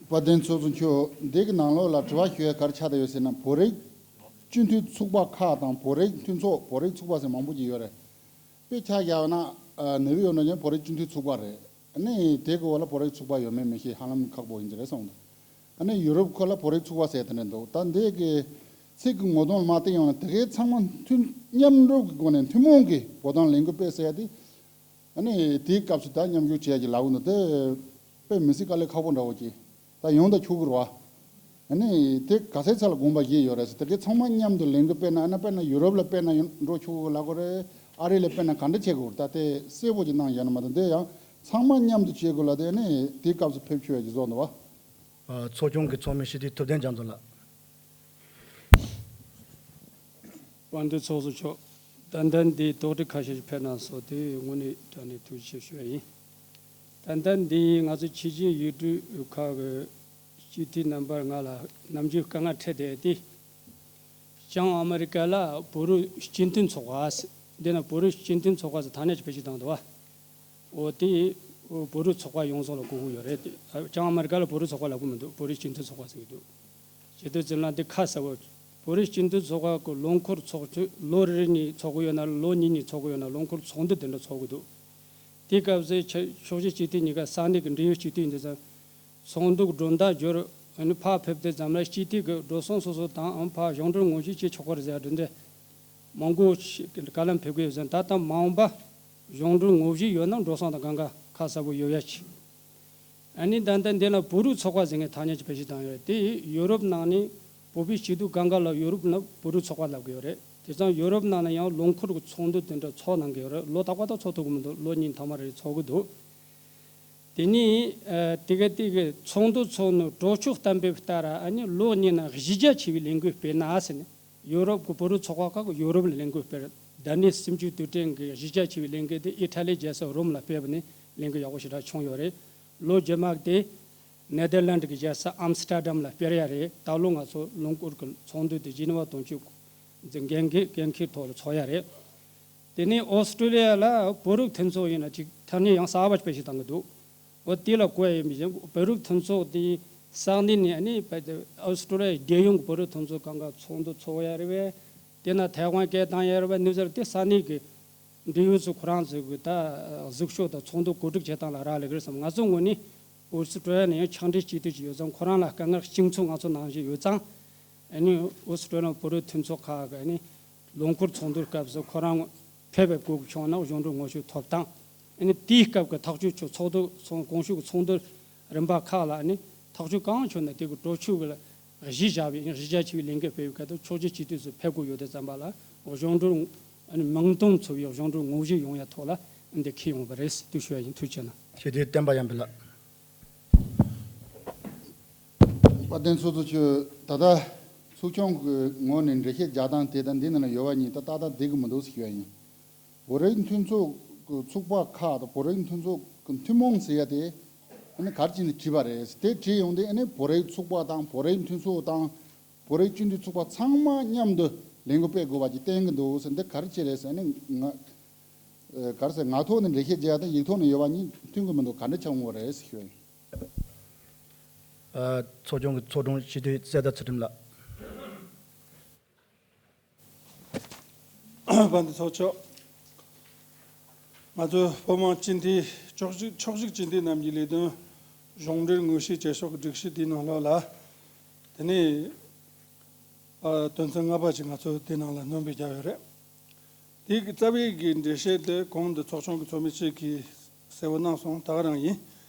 དཔལ་ལྡན་ཚོགས་གཙོ་མཆོག་འདི་གི་ནང་ལོགས་ལ་དྲི་བ་ཞུ་ཡ་ག་རེ་ཆགས་བསྡད་ཡོད་ཟེར་ན། བོད་རིགས་སྤྱི་མཐུན་ཚོགས་པ་ཁག་དང་བོད་རིགས་མཐུན་ཚོགས། བོད་རིགས་ཚོགས་པ་ཟེར་མང་པོ་ཅིག་ཡོད་རེད། དཔེ་ཆ་བཞག་ན་ཨ་ནེ་པི་ཡོ་ནང་བཞིན་བོད་རིགས་སྤྱི་མཐུན་ཚོགས་པ་རེད། ཨ་ནི་དེ་གི་འོག་ལ་བོད་རིགས་ཚོགས་པ་ཡོད་མེད་མི་ཤེས། ཧ་ལམ་ཁག་པོ་ཡིན་གྱི་རེད་གསུངས་འདུག་ཨ་ནི་ཡུ་རོབ་ཁུལ་ལ་བོད་རིགས་ཚོགས་པ་ཟེར་དེ་འདྲ་འདུག་ད་འདི་གི་ཚིག་གི་ངོ་གདོང་ལ་མ་བལྟས་ཡོང་ན་དེ་གའི་ཚང་མ་མཐུན་མཉམ་རུབ་ཀྱི་སྒོ་ནས་ཐུན་མོང་གི་བོད་དོན་ལས་འགུལ་སྤེལ་ཟེར་ཡ་དེ། ཨ་ནི་དེའི་སྐབས་སུ་ད་མཉམ་ཞུགས་བྱེད་ཡ་གི་ལབ་འདུག་དེ་དཔེ་མི་སྲིད་དཀའ་ལས་ཁག་པོ་འདྲ་བོ་ཅིག་ད་ཡོང་ད་ཆོག་གི་རེད་བ། ཨ་ནི་དེ་ག་ཚད་ཚད་ལ་དགོངས་པ་བཞེས་ཡོད་རེད་ཟེར། དེ་གའི་ཚང་མ་མཉམ་དུ་ལས་འགུལ་སྤེལ་ན། ཨ་ན་དཔེར་ན་ཡུ་རོབ་ལ་སྤེལ་ན་ཡོང་འགྲོ་ཆོག་གི་ལབ་དགོས་རེད། ཨ་རི་ལ་སྤེལ་ན་ག་འདྲ་བྱེད་དགོས་རེད། ད་དེ་གསལ་པོ་ཅིག་གནང་བཞག་ན་མ་གཏོགས། འདི་ཡང་ཚང་མ་མཉམ་དུ་བྱེད་དགོས་ལབ་དེ། ཨ་ནི་དེའི་སྐབས་སུ་ཕེབས་ཆོག་ཡ་ཅིག་བཟོ་འདུག་བ། ཨ། ཚོགས་ཆུང་གི་ཚོགས་མི་སྤྱི་འཐུས་ཐུབ་བསྟན་རྒྱ་མཚོ་ལགས། དཔལ་ལྡན་ཚོགས་གཙོ་མཆོག་ཏན་ཏན་འདི་དོགས་འདྲི་ཁ་ཤས་ཤིག་ཕེབས་གནང་སོང་། དེ་དངོས་གནས་དྲང་གནས་ཐུགས་རྗེ་ཆེ་ཞུ་ཡ་ཡིན། ཏན་ཏན་འདི་ང་ཚོ་ཆོས་བརྒྱུད་ཡུལ་གྲུ་ཁག་གི་སྤྱི་འཐུས་རྣམ་པ་ང་ལ་ནམ་རྒྱུན་དཀའ་ངལ་འཕྲད་བསྡད་དེ། བྱང་ཨ་མི་རི་ཀ་ལ་བོད་རིགས་སྤྱི་མཐུན་ཚོགས་པ་ཟེར། འདི་ན་བོད་རིགས་སྤྱི་མཐུན་ཚོགས་པ་ཟེར་ཐ་སྙད་ཅིག་བེད་སྤྱོད་བཏང་འདུག་བ། འོ་དེ་བོད་རིགས་ཚོགས་པ་ཡོངས་རྫོགས་ལ་གོ་གི་ཡོད་རེད། དེ་བྱང་ཨ་མི་རི་ཀ་ལ་བོད་རིགས་ཚོགས་པ་ལབ་གི་མི་འདུག་བོད་རིགས་སྤྱི་མཐུན་ཚོགས་པ་ཟེར་གི་འདུག་བྱེད་དུས་ཙམ་ལ་འདི་ཁ་གསལ་བོ། བོད་རིགས་སྤྱི་མཐུན་ཚོགས་པ་གི་ལོ་འཁོར་ཚོགས་དུས་ལོ་རེ་གཉིས་ཚོགས་གི་ཡོད་ན། ལོ་གཉིས་གཉིས་ཚོགས་གི་ཡོད་ན། ལོ་འཁོར་ཚོགས་འདུ་དེ་འདྲ་ཚོགས་གི་འདུག་དེ་སྐབས་སུ་ཆ་ཕྱོགས་བཞི་སྤྱི་འཐུས་གཉིས་ཀ་ས་གནས་ཀྱི་འབྲེལ་ཡོད་སྤྱི་འཐུས་ཡིན་དུས་ཙང་། ཚོགས་འདུ་གི་མགྲོན་བརྡ་འབྱོར། ཨ་ནི་ཕར་ཕེབས་དུས་ཙམ་ལ་སྤྱི་འཐུས་ཀྱི་འགྲོ་སོང་སོ་སོ་དང་། ཨང་ཕར་གཞུང་འབྲེལ་ངོ་བཤུས་བྱེད་ཆོག་གི་རེད་ཟེར་དེ་འདྲ་མང་པོ་ཞིག་བཀའ་ལན་ཕེབས་ཀྱི་ཡོད་ཙང་། ད་ལྟ་མ་འོངས་པ་གཞུང་འབྲེལ་ངོ་བཤུས་ཡོད་ན་འགྲོ་སོང་དང་གང་ག་ཁ་གསལ་པོ་ཡོད་ཡ་ཅིག་ཨ་ནི་ད་ལྟ་འདི་ལ་བོད་རིགས་ཚོགས་པ་ཟེར་མཁན་ཐ་སྙད་ཅིག་བེད་སྤྱོད་བཏང་ཡོད་རེད། དེ་ཡུ་རོབ་ནང་ནས་བོད་པའི་སྐྱིད་སྡུག་གང་ག་ལ་ཡུ་རོབ་ནང་བོད་རིགས་ཚོགས་པ་ལབ་ཀྱི་ཡོད་རེད། དེ་ཙང་ཡུ་རོབ་ནང་ལ་ཡང་ལོ་འཁོར་གྱི་ཚོགས་འདུ་དེ་འདྲ་ཚོགས་གནང་གི་ཡོད་རེད། ལོ་རྟག་པར་ད་ཚོགས་ཐུབ་ཀྱི་མི་འདུག་ལོ་གཉིས་ཐ་མ་རེ་ཚོགས་ཀྱི་འདུག་དེ་ནས་ཨ་དེ་ག་དེ་གི་ཚོགས་འདུ་ཚོགས་ནས་གྲོས་ཆོད་གཏན་འབེབས་ལྟར། ཨ་ནི་ལོ་གཉིས་ནང་གཞི་རྒྱ་ཆེ་བའི་ལས་འགུལ་སྤེལ་ན་ཟེར་ནས། ཡོ་རོབ་ཀྱི་བོད་རིགས་ཚོགས་པ་ཁག་གིས་ཡོ་རོབ་ལ་ལས་འགུལ་སྤེལ། ལྡི་ལི་སུམ་ཅུ་དུས་དྲན་གྱི་གཞི་རྒྱ་ཆེ་བའི་ལས་འགུལ་དེ་ཨི་ཊ་ལི་རྒྱལ་ས་རོམ་ལ་སྤེལ་བ་ནས་ལས་འགུལ་ཡག་པོ་ཞེ་དྲག་བྱུང་ཡོད་རེད། ལོ་རྗེས་མ་དེ་ནེ་དར་ལན་ཌི་གི་རྒྱལ་ས་ཨམ་སི་ཊར་ཌམ་ལ་སྤེལ་ཡ་རེད། ད་ལོ་ང་ཚོ་ལོ་འཁོར་གྱི་ཚོགས་འདུ་དེ་ཇི་ནི་ཝ་དོན་གཅོད་འགན་འཁྱེར་འགན་འཁྱེར་ཐོག་ལ་ཚོགས་ཡ་རེད། དེ་ནས་ཨོ་སི་ཀྲོ་ལི་ཡ་ལ་བོད་རིགས་མཐུན་ཚོགས་ཡིན་ན་ཅིག་ཐ་སྙད་ཡང་གསར་པ་ཞིག་བེད་སྤྱོད་བཏང་གི་འདུག་འོ་དེ་ལ་གོ་ཡ་ཡིན་པ་བཞིན། བོད་རིགས་མཐུན་ཚོགས་དེ་ས་གནས་ནས་ཨ་ནི་བོད་ཨོ་སི་ཀྲོ་ལི་ཡ་རྒྱལ་ཡོངས་ཀྱི་བོད་རིགས་མཐུན་ཚོགས་གང་ག་ཚོགས་འདུ་ཚོགས་ཡ་རེད་པས། དེ་ན་ཐའེ་ཝན་སྐད་བཏང་ཡ་རེད་པས། ནུབ་ཟེར་དེ་ས་གནས་ཀྱི་འབྲེལ་ཡོད་ཚོ་ཁོ་རང་ཚོ་གི་ད་གཟིགས་ཞིབ་དང་ཚོགས་འདུ་གོ་སྒྲིག་བྱེད་སྟངས་ལ་རག་ལས་ཀྱི་རེད་བསམ། ང་ཚོ་ངོས་ནས་ཨོ་སི་ཀྲོ་ལི་ཡ་ནས་ཡང་ཕྱག་འབྲེལ་བྱེད་འདོད་ཀྱི་ཡོད་ཙང་། ཁོ་རང་ལ་དཀའ་ངལ་གཅིག་མཚུངས་ང་ཚོ་ནང་བཞིན་ཡོད་ཙང་། ཨ་ནི་ཨོ་སི་ཀྲོ་ལི་ཡ་བོད་རིགས་མཐུན་ཚོགས་ཁག་གི་ཨ་ནི་ལོ་འཁོར་ཚོགས་འདུའི་སྐབས་སུ་ཁོ་རང་ཕེབས་པའི་དགོས་ཀྱི་བྱུང་ན་གཞུང་འབྲེལ་ངོ་བཤུས་ཐོབ་སྟངས། ཨ་ནི་དེའི་སྐབས་ཀྱི་ཐག་གཅོད་ཆོད། ཚོགས་འདུ་ཚོགས་གོང་ཞུས་ཀྱི་ཚོགས་འདུ་རིམ་པ་ཁག་ལ་ཨ་ནི་ཐག་གཅོད་གང་བྱུང་ན་དེ་གི་གྲོས་ཆོད་ཀྱི་གཞི་བཞག་པའི་གཞི་རྒྱ་ཆེ་བའི་ལས་འགུལ་སྤེལ་བའི་སྐབས་དུ་ཕྱོགས་བཞི་སྤྱི་འཐུས་ཚོ་ཕེབས་དགོས་ཡོད་དུས་ཙམ་པ་ལ་གཞུང་འབྲེལ་ཨ་ནི་མིང་དོན་མཚུངས་པའི་གཞུང་འབྲེལ་ངོ་བཤུས་ཡོང་ཡ་ཐོག་ལ་འདི་འཁེལ་ཡོང་བ་རེད་ཟེར་དུ་ཞུ་ཡ་ཡིན། ཐུགས་རྗེ་གནང་། ཞུ་དེ་བསྟན་པ་ཡར་འཕེལ་ལགས། དཔལ་ལྡན་ཚོགས་གཙོ་མཆོག་ད་ལྟ་ཚོགས་ཆུང་གི་ངོས་ནས་འགྲེལ་བཤད་རྒྱག་སྟངས་དེ་དང་འདི་ནང་ལ་ཡོད་པ་གཉིས་ད་ཏག་ཏག་བསྡད་ཀྱི་མི་འདུག་ཟེར་ཞུ་ཡ་ཡིན། བོད་རིགས་མཐུན་ཚོགས་ཀྱི་ཚོགས་པ་ཁག་དང་བོད་རིགས་མཐུན་ཚོགས་ཀྱི་ཐུན་མོང་ཟེར་ཡ་དེ་ཨ་ནི་ག་རེ་བྱས་ནས་བྲིས་པ་རེད། དེ་བྲིས་ཡོང་དུས་ཨ་ནི་བོད་རིགས་ཚོགས་པ་དང་བོད་རིགས་མཐུན་ཚོགས་དང་བོད་རིགས་སྤྱི་མཐུན་ཚོགས་པ་ཚང་མ་མཉམ་དུ་ལས་འགུལ་སྤེལ་དགོས་པ་ཅིག་བསྟན་གྱི་འདུག་ཟེར། འདི་ག་རེ་བྱས་རེད་ཟེར། ཨ་ནི་ང་ཨ་ག་རེ་ཟེར། ངག་ཐོག་ནས་འགྲེལ་བཤད་བརྒྱབ་ཡ་དང་ཡིག་ཐོག་ནས་ཡོད་པ་གཉིས་མཐུན་གྱི་མི་འདུག་ག་འདྲ་ཆགས་ཡོང་བ་རེད་ཟེར་ཞུ་ཡ་ཡིན། ཨ། ཚོགས་ཆུང་གི་ཚོགས་དྲུང་སྤྱི་འཐུས་རྩེ་ཟླ་ཚུལ་ཁྲིམས་ལགས། དཔལ་ལྡན་ཚོགས་གཙོ། ང་ཚོ་བོད་མི་སྤྱི་འཐུས་ཕྱོགས་བཞི་ཕྱོགས་བཞི་སྤྱི་འཐུས་རྣམས་ཀྱི་ལས་དོན་གཞུང་འབྲེལ་ངོ་བཤུས་བྱེད་ཕྱོགས་ཀྱི་སྒྲིག་གཞི་དེའི་ནང་ལོགས་ལ། དེ་ནས་ཨ་དོན་ཚན་ལྔ་པ་ཅིག་ང་ཚོ་དེ་ནང་ལ་སྣོན་པ་བརྒྱབ་ཡོད་རེད། དེ་གི་རྩ་བའི་གི་འགྲེལ་བཤད་དེ་གོང་དུ་ཚོགས་ཆུང་གི་ཚོགས་མི་གཅིག་གིས་གསལ་བོ་གནང་སོང་། ད་ག་རང་ཡིན།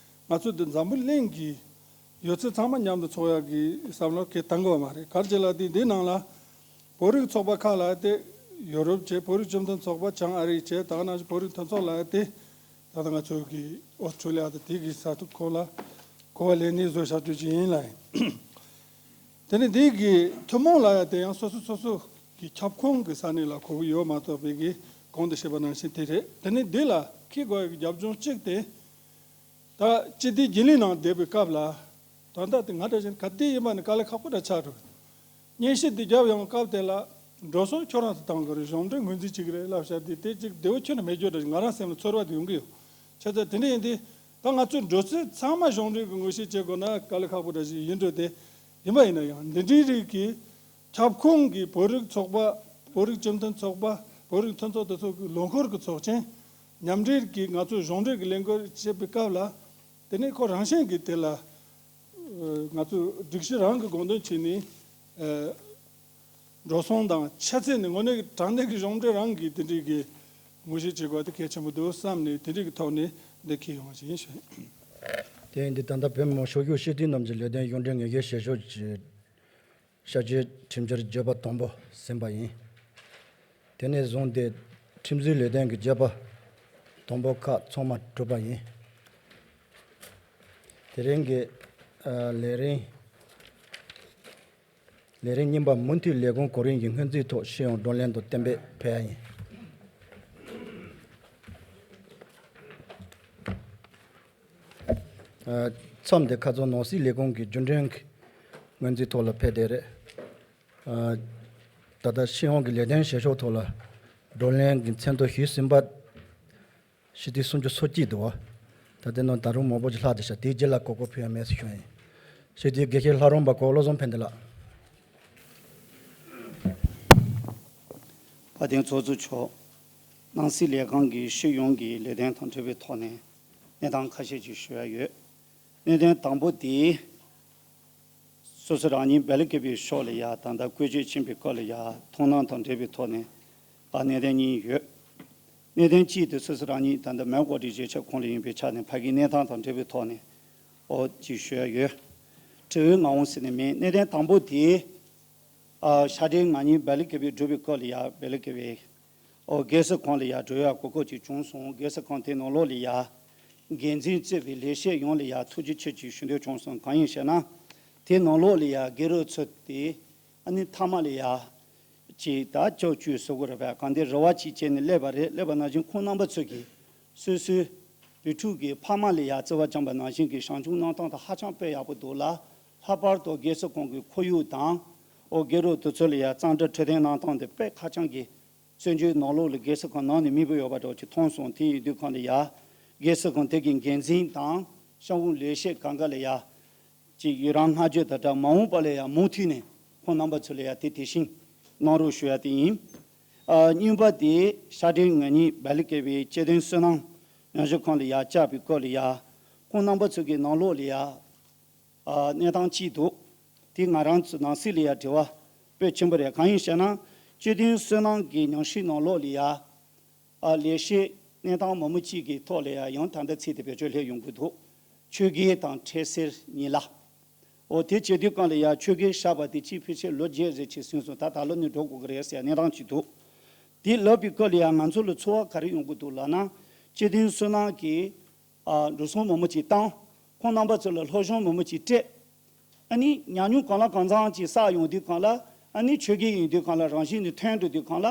ང་ཚོ་འདི་འཛམ་བུ་གླིང་གི་ཡོད་ཚད་ཚང་མ་མཉམ་དུ་ཚོགས་ཡག་གི་བསམ་བློ་གལ་གཏོང་གི་ཡོད་མ་རེད། ག་རེ་བྱས་ལབ་དུས་འདི་ནང་ལ་བོད་རིགས་ཚོགས་པ་ཁག་ལབ་དེ་ཡོ་རོབ་བྱས། བོད་རིགས་སྤྱི་མཐུན་ཚོགས་པ་བྱང་ཨ་རི་བྱས། ད་ག་ནང་བཞིན་བོད་རིགས་མཐུན་ཚོགས་ལབ་དེ་ད་ལྟ་ང་ཚོ་གི་ཨོ་སི་ཀྲོ་ལི་ཡ་དང་དེ་གི་ས་ཐོག་ཁོངས་ལ་གོ་བ་ལེན་ནས་བཟོས་བཞག་རྒྱུ་ཅིག་ཡིན་ལ། དེ་ནས་འདི་གི་ཐུན་མོང་ལབ་ཡ་དེ་ཡང་སོ་སོ་སོ་སོ་གི་ཁྱབ་ཁོངས་ཀྱི་ས་གནས་ལ་གོ་གི་ཡོད་མ་གཏོགས་པའི་གི་གོང་དུ་བཤད་པ་ནང་བཞིན་དེ་རེད། དེ་ནས་འདི་ལ་འཁྱེར་དགོས་ཡ་གི་རྒྱབ་ལྗོངས་གཅིག་དེ། ད་སྤྱི་བདེ་རྒྱུན་ལས་ནང་བསྡད་པའི་སྐབས་ལ་དོན་དག་དེ་ང་འདྲ་བཞིན་ག་དུས་ཡིན་པ་ནི་དཀའ་ལས་ཁག་པོ་འདྲ་ཆགས་འགྲོ། སྙན་ཞུ་དེ་རྒྱབ་ཡོང་སྐབས་དེ་ལ་འགྲོ་སོང་ཁྱོད་རང་ཚོ་བཏང་དགོས་རེད། གཞུང་འབྲེལ་ངོས་འཛིན་བྱེད་ཀྱི་རེད་ལབ་བྱས་དེ་དེ་གཅིག་བདེ་བོ་ཁྱོན་ནས་མེད་རྒྱུ་འདྲ་ཞིག་ང་རང་སེམས་ལ་ཚོར་བ་དེ་ཡོང་གི་ཡོད། བྱས་ཙང་དེ་འདྲ་ཡིན་དུས་ད་ང་ཚོའི་འགྲོ་ཚུལ་ཚང་མ་གཞུང་འབྲེལ་གྱི་ངོ་ཤེས་བྱེད་དགོས་ན་དཀའ་ལས་ཁག་པོ་འདྲ་ཞིག་ཡིན་འགྲོ། དེ་ཡིན་པ་ཡིན་ན་ཡང་འདི་འདྲའི་རིགས་ཀྱི་ཁྱབ་ཁོངས་ཀྱི་བོད་རིགས་ཚོགས་པ། བོད་རིགས་སྤྱི་མཐུན་ཚོགས་པ། བོད་རིགས་མཐུན་ཚོགས་དེ་ཚོ་གི་ལོ་འཁོར་གྱི་ཚོགས་ཆེན། མཉམ་འབྲེལ་གྱིས་ང་ཚོས་གཞུང་འབྲེལ་གྱི་ལས་འགུལ་བྱེད་པའི་སྐབས་ལ། དེ་ནས་ཁོ་རང་བཞིན་གྱིས་དེ་ལ་ང་ཚོས་སྒྲིག་གཞི་རང་གི་དགོངས་དོན་བྱས་ནས། འགྲོ་སོང་དང་ཕྱི་ཚུལ་ནས་དངོས་གནས་ཀྱི་དྲང་གནས་ཀྱི་གཞུང་འབྲེལ་རང་གིས་དེ་འདྲའི་གི་ངོ་ཤེས་བྱེད་དགོས་དེ་གལ་ཆེན་པོ་འདུག་བསམ་ནས། དེ་འདྲའི་གི་ཐོག་ནས་འདི་འཁྱེར་ཡོང་བ་ཞིག་ཡིན་ཞུ། དེ་ཡིན་དུས་ད་ལྟ་བོད་མི་མང་སྤྱི་འཐུས་རྣམས་ཀྱི་ལས་དོན་གཞུང་འབྲེལ་ངེས་སྐྱོན་བྱེད་ཕྱོགས་ཀྱི་ཤར་སྐྱོད་ཁྲིམས་འཆར་བརྗོད་པ་དང་པོ་ཟིན་པ་ཡིན། དེ་ནས་བཟུང་སྟེ་ཁྲིམས་བཟོའི་ལས་དོན་གྱི་བརྗོད་པ་དང་པོ་ཁག་ཚང་མ་གྲུབ་པ་ཡིན། དེ་རིང་གི་ལས་རིམ། ལས་རིམ་གཉིས་པ། མུ་མཐུད་ལས་ཁུངས་གོ་རིམ་གྱི་སྔོན་རྩིས་ཐོག་ཤེས་ཡོན་བགྲོ་གླེང་དང་གཏན་འབེབས་ཕེབས་ཡ་ཡིན། ཨ། མཚམས་འདི་ཁ་རྩང་ནང་སྲིད་ལས་ཁུངས་ཀྱི་རྒྱུན་ལྡན་གྱི་སྔོན་རྩིས་ཐོག་ལ་ཕེབས་བསྡད་རེད། ཨ། ད་ལྟ་ཤེས་ཡོན་གྱི་ལས་དོན་བྱེད་ཕྱོགས་ཐོག་ལ་བགྲོ་གླེང་གི་མཚན་ཐོ་ཞུས་ཟིན་པ། སྤྱི་འཐུས་སུམ་ཅུ་སོ་གཅིག་འདུག་བ། ད་ལྟའི་ནང་ད་རུང་མང་པོ་ཅིག་ལྷག་བསྡད་ཤག་དེའི་རྗེས་ལ་གོ་སྐབས་ཕུལ་ཡ་མེད་ཟེར་ཞུ་ཡ་ཡིན། སྤྱི་འཐུས་དགེ་བཤེས་ལྷ་རམས་པ་ཀོ་བློ་བཟང་ཕན་བདེ་ལགས། བཀའ་བསྟན་ཚོགས་གཙོ་མཆོག་ནང་སྲིད་ལས་ཁང་གི་ཤེས་ཡོན་གྱི་ལས་དོན་དང་འབྲེལ་བའི་ཐོག་ནས་གནས་སྟངས་ཁ་ཤས་ཅིག་ཞུ་ཡ་ཡོད། གནད་དོན་དང་པོ་དེ། སོ་སོ་རང་ཉིད་སྦེལ་ཀེ་པའི་ཕྱོགས་ལ་ཡ་ད་ལྟ་བཀོལ་སྤྱོད་ཕྱིན་པའི་སྐོར་ལ་ཡ་མཐོང་སྣང་དང་འབྲེལ་བའི་ཐོག་ནས་ད་གནད་དོན་གཉིས་ཡོད། གནད་དོན་གཅིག་དེ་སོ་སོ་རང་ཉིད་ད་ལྟ་མོན་གྷོ་གྲུ་བཞིའི་ཆབ་ཁོངས་ལ་ཡིན་པའི་ཆ་ནས་ཕ་གིའི་གནས་སྟངས་དང་འབྲེལ་བའི་ཐོག་ནས་ཨོ་ཅིག་ཞུ་ཡ་ཡོད། དྲི་བའི་ངག་དབང་ཟེར་ནས་མེད། གནད་དོན་དང་པོ་དེ། ཨ། ཤར་འབྲེལ་ང་གཉིས་སྦེལ་ཀེ་པའི་འགྲུལ་པའི་སྐོར་ལ་ཡ་སྦེལ་ཀེ་པའི་ཨོ་རྒྱལ་སྲིད་ཁང་ལ་ཡ་འགྲོ་ཡ་གོ་སྐབས་ཅིག་བྱུང་སོང་། རྒྱལ་སྲིད་ཁང་དེ་ནང་ལོགས་ལ་ཡ་འགན་འཛིན་གཙོས་པའི་ལས་བྱེད་ཡོངས་ལ་ཡ་ཐུགས་རྗེ་ཆེ་ཅིག་ཞུ་འདོད་བྱུང་སོང་། གང་ཡིན་ཞེ་ན། དེ་ནང་ལོགས་ལ་ཡ་དགེ་རོགས་ཚོ་དེ་ཨ་ནི་མཐའ་མ་ལ་ཡ་ཅིག་ད་ཅོག་ཅུས་ཟེར་དགོས་རེད་པས། གང་དེ་རེ་བ་ཅིག་བྱས་ནས་སླེབས་པ་རེད། སླེབས་པ་ནང་བཞིན་ཁོང་རྣམ་པ་ཚོ་གིས་སོ་སོའི་བུ་ཕྲུག་གི་ཕ་མ་ལ་ཡ་བརྩེ་བ་བཅངས་པ་ནང་བཞིན་གྱི་བྱམས་སྐྱོང་གནང་སྟངས་དེ་ཧ་ཅང་དཔེ་ཡག་པོ་འདུག་ལ། ལྷག་པར་དུ་རྒྱལ་སྲིད་ཁང་གི་ཁོར་ཡུག་དང་། ཨོ་དགེ་རོགས་དེ་ཚོ་ལ་ཡ་གཙང་སྦྲ་འཕྲོད་བསྟེན་གནང་སྟངས་དེ་དཔེ་ཧ་ཅང་གི་བཙན་བྱོལ་ནང་ལོགས་ལ་རྒྱལ་སྲིད་ཁང་ནང་ནས་མེད་པ་ཡོད་པ་འདྲ་ཅིག་མཐོང་སོང་། དེ་ཡིན་དུས་གང་ལ་ཡ་རྒྱལ་སྲིད་ཁང་དེ་གི་འགན་འཛིན་དང་ཤང་ཀུང་ལས་བྱེད་གང་ག་ལ་ཡ་ཅིག་ཡི་རང་བསྔགས་བརྗོད་དང་སྦྲགས་མ་འོངས་པ་ལ་ཡ་མུ་མཐུད་ནས་ཁོང་རྣམ་པ་ཚོ་ལ་ཡ་དེ་དེ་བཞིན་གནང་རོགས་ཞུ་ཡ་དེ་ཡིན། ཨ། གཉིས་པ་དེ་ཤར་འབྲེལ་ང་གཉིས་སྦེལ་ཀེ་པའི་སྐྱེ་ལྡན་བསོད་ནམས་ཡོངས་བསྒྲགས་ཁང་ལ་ཡ་བཅར་བའི་སྐོར་ལ་ཡ་ཁོང་རྣམ་པ་ཚོ་གི་ནང་ལོགས་ལ་ཡ། ཨ། གནས་སྟངས་གཅིག་འདུག་དེ་ང་རང་ཚོ་ནང་སྲིད་ལ་ཡ་དྲི་བ་དཔེ་ཆེན་པོ་རེད། གང་ཡིན་ཞེ་ན། སྐྱེ་ལྡན་བསོད་ནམས་ཀྱི་ཉམས་ཞིབ་ནང་ལོགས་ལ་ཡ། ཨ། ལས་བྱེད་གནས་སྟངས་མང་པོ་གཅིག་གི་ཐོག་ལ་ཡ་ཡང་ད་ལྟ་ཚིག་དེ་བེད་སྤྱོད་སླེབས་ཡོང་གི་འདུག་ཆོས་དགེ་དང་འཕྲལ་སེལ་གཉིས་ལ། འོ་དེ་བྱེད་དུས་གང་ལ་ཡ་ཆོས་དགེ་བཞག་པ་དེ་གཅིག་ཕལ་ཆེར་ལོ་བརྒྱད་རེ་ཅིག་ཟིན་སོང་། ད་ད་ལོ་ནས་འགྲོ་དགོས་ཀྱི་རེད་ཟེར་གནས་སྟངས་ཅིག་འདུག་དེ་ལབ་པའི་སྐབས་ལ་ཡ་ང་ཚོ་ལ་ཚོར་བ་ག་རེ་ཡོང་གི་འདུག་ལབ་ན། སྐྱེ་ལྡན་བསོད་ནམས་ཀྱིས། ཨ། འགྲོ་སོང་མང་པོ་ཅིག་བཏང་། ཁོང་རྣམ་པ་ཚོ་ལ་སློབ་སྦྱོང་མང་པོ་ཅིག་སྤྲད། ཨ་ནི་ཉམས་མྱོང་གང་ལ་གང་འཚམ་ཅིག་བསགས་ཡོང་དུས་གང་ལ། ཨ་ནི་ཆོས་དགེ་ཡིན་དུས་གང་ལ་རང་བཞིན་ནས་ཐོན་འགྲོ་དུས་གང་ལ།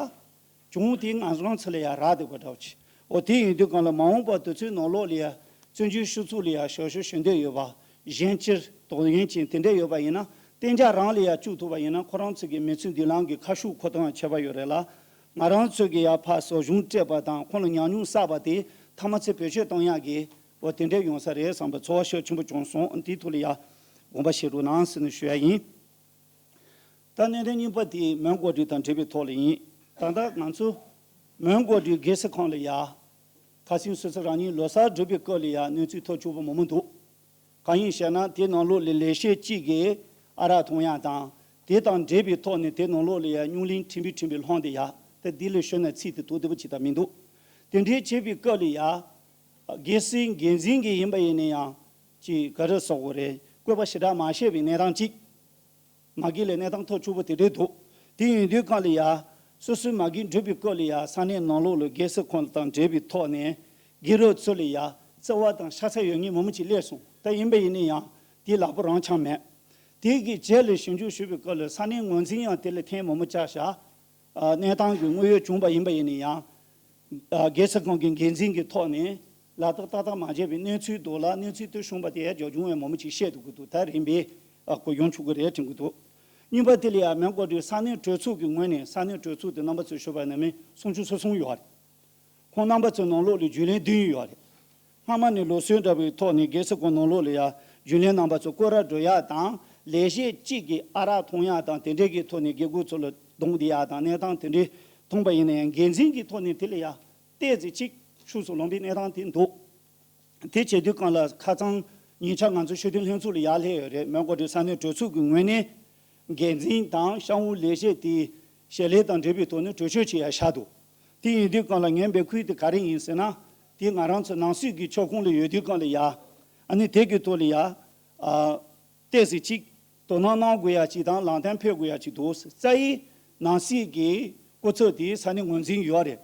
གྱོང་དེ་ང་རང་ཚོ་ལ་ཡ་རག་བསྡད་པ་འདྲ་བོ་ཅིག་འོ་དེ་ཡིན་དུས་གང་ལ་མ་འོངས་པ་དུས་ཚོད་ནང་ལོགས་ལ་ཡ་བཙན་བྱོལ་སྤྱི་ཚོགས་ལ་ཡ་ཞབས་ཞུ་ཞུ་འདོད་ཡོད་པ། གཞན་སྤྱིར་དོགས་ཡོན་ཅན་དེ་འདྲ་ཡོད་པ་ཡིན་ན་གཏན་འཇགས་རང་ལ་ཡ་བཅུག་ཐུབ་པ་ཡིན་ན། ཁོ་རང་ཚོ་གི་མི་ཚེ་མདུན་ལམ་གྱི་ཁ་ཕྱོགས་ཁོ་ཐག་ཡང་ཁྱད་པར་ཡོད་རེད་ལ། ང་རང་ཚོ་གི་ཡ་ཕར་ཟབ་སྦྱོང་སྤྲད་པ་དང་ཁོང་ལ་ཉམས་མྱོང་བསགས་པ་དེ་མཐའ་མ་ཚད་བེད་སྤྱོད་གཏོང་ཡག་གི་འོ་དེ་འདྲ་ཡོང་ས་རེད་བསམ་པའི་ཚོར་བ་ཤུགས་ཆེན་པོ་བྱུང་སོང་། དེའི་ཐོག་ལ་ཡ་དགོངས་པ་བཞེས་རོགས་གནང་ཟེར་ནས་ཞུ་ཡ་ཡིན། ད་གནད་དོན་གཉིས་པ་དེ་མོན་གྷོ་གྲུ་དང་འབྲེལ་བའི་ཐོག་ལ་ཡིན། ད་ལྟ་ང་ཚོ་མོན་གྷོ་གྲུའི་རྒྱལ་སྲིད་ཁང་ལ་ཡ་ཁ་སང་སོ་སོ་རང་ཉིད་ལོ་གསར་སྒྲུབ་པའི་སྐབས་ལ་ཡ་གནས་ཚུལ་ཐག་ཆོད་པོ་མང་པོ་འདུག་གང་ཡིན་ཞེ་ན་དེ་ནང་ལོགས་ལ་ལས་བྱེད་གཅིག་གིས་ཨ་རག་འཐུང་ཡག་དང་། དེ་དང་འབྲེལ་བའི་ཐོག་ནས་དེ་ནང་ལོགས་ལ་ཡ་རྙོག་གླེང་ཕྲན་བུ་ཕྲན་བུ་སློང་བསྡད་ཡག་ད་འདི་ལས་ཤོད་ན་ཚིག་དེ་དོག་བདེ་པོ་ཅིག་ད་མི་འདུག་དེ་འདྲའི་བྱེད་པའི་སྐབས་ལ་ཡ། རྒྱལ་སྲིད་འགན་འཛིན་གྱི་ཡིན་པ་ཡིན་ན་ཡང་ཅིག་ག་རེ་ཟེར་དགོས་རེད། བཀོད་པ་ཞེ་དྲག་མ་བཤད་པའི་གནས་སྟངས་གཅིག་མ་གི་ལ་གནས་སྟངས་ཐག་ཆོད་པོ་དེ་འདྲས་འདུག་དེ་ཡིན་དུས་གང་ལ་ཡ། སོ་སོའི་མ་གི་འགྲུལ་པའི་སྐབས་ལ་ཡ་ས་གནས་ནང་ལོགས་ལ་རྒྱལ་སྲིད་ཁང་དང་འབྲེལ་བའི་ཐོག་ནས་དགེ་རོགས་ཚོ་ལ་ཡ་བརྩེ་བ་དང་ཤ་ཚ་ཡོད་མཁན་མང་པོ་ཅིག་སླེབས་སོང་། ད་ཡིན་པ་ཡིན་ན་ཡང་དེ་ལག་པ་རང་འཆང་མེད། དེ་གི་རྗེས་ལ་ཞིབ་འཇུག་ཞུས་པའི་སྐབས་ལ་ས་གནས་ངོས་འཛིན་ཡང་དེ་ལ་ཐེངས་མང་པོ་བྱས་བཞག་ཨ། གནས་སྟངས་ཀྱི་དངོས་ཡོད་བྱུང་བ་ཡིན་པ་ཡིན་ན་ཡང་། ཨ། རྒྱལ་སྲིད་ཁང་གི་འགན་འཛིན་གྱི་ཐོག་ནས་ལག་བསྟར་ཏག་ཏག་མ་བྱས་པའི་གནས་ཚུལ་འདུག་ལ། གནས་ཚུལ་དེ་བྱུང་བ་དེ་ཡང་རྒྱབ་ལྗོངས་ཡང་མང་པོ་ཅིག་བཤད་འདུག་གི་འདུག་ད་རིམ་པས་ཨ། གོ་ཡོང་ཆོག་གི་རེད་དྲན་གི་འདུག་གཉིས་པ་དེ་ལ་ཡང་མོན་གྷོ་གྲུའི་ས་གནས་གྲོས་ཚོགས་ཀྱི་ངོས་ནས། ས་གནས་གྲོས་ཚོགས་དེ་རྣམ་པ་ཚོས་ཞུས་པ་ནང་བཞིན་སུམ་ཅུ་སོ་གསུམ་ཡོད་རེད། ཁོང་རྣམ་པ་ཚོའི་ནང་ལོགས་ལ་རྒྱུན་ལས་བདུན་ཡོད་རེད། སྔ་མ་ནས་ལུགས་སྲོལ་འདྲ་བའི་ཐོག་ནས་རྒྱལ་སྲིད་ཁང་ནང་ལོགས་ལ་ཡ་རྒྱུན་ལས་རྣམ་པ་ཚོ་སྐོར་ར་འགྲོ་ཡག་དང་། ལས་བྱེད་གཅིག་གིས་ཨ་རག་འཐུང་ཡག་དང་། དེ་འདྲའི་གི་ཐོག་ནས་དགེ་སྐོས་ཚོ་ལ་རྡུང་བསྡད་ཡག་དང་། གནས་སྟངས་དེ་འདྲའི་མཐོང་པ་ཡིན་ན་ཡང་། འགན་འཛིན་གྱི་ཐོག་ནས་དེ་ལ་ཡ་ཏོག་ཙམ་ཅིག་ ཕྱོགས་སུ་ལངས་པའི་གནས་སྟངས་དེ་འདུག་དེ་བྱེད་དུས་སྒང་ལ་ཁ་སང་ཉེ་ཆར་ང་ཚོ་ཤེས་ལྡན་ལྷན་ཚོགས་ལ་ཡར་སླེབས་ཡོད་རེད། མོན་གྷོ་གྲུ་ས་གནས་གྲོས་ཚོགས་ཀྱི་ངོས་ནས་འགན་འཛིན་དང་གཤམ་འོག་ལས་བྱེད་དེ་ཞལ་ལས་དང་འབྲེལ་བའི་ཐོག་ནས་གྲོས་ཆོད་ཅིག་ཡར་བཞག་འདུག་དེ་ཡིན་དུས་སྒང་ལ་ངའི་འབོད་སྐུལ་དེ་ག་རེ་ཡིན་ཟེར་ན། དེ་ང་རང་ཚོ་ནང་སྲིད་ཀྱི་ཕྱོགས་ཁོངས་ལ་ཡོད་དུས་སྒང་ལ་ཡ། ཨ་ནི་དེ་གི་ཐོག་ལ་ཡ། ཨ། ཏོག་ཙམ་ཅིག་དོ་སྣང་གནང་དགོས་ཡ་ཅིག་དང་ལག་ལེན་ཕེབས་དགོས་ཡ་ཅིག་འདུག་རྩ་བའི་ནང་སྲིད་ཀྱི་སྐུ་ཚབ་དེ་ས་གནས་ངོས་འཛིན་ཡོད་རེད།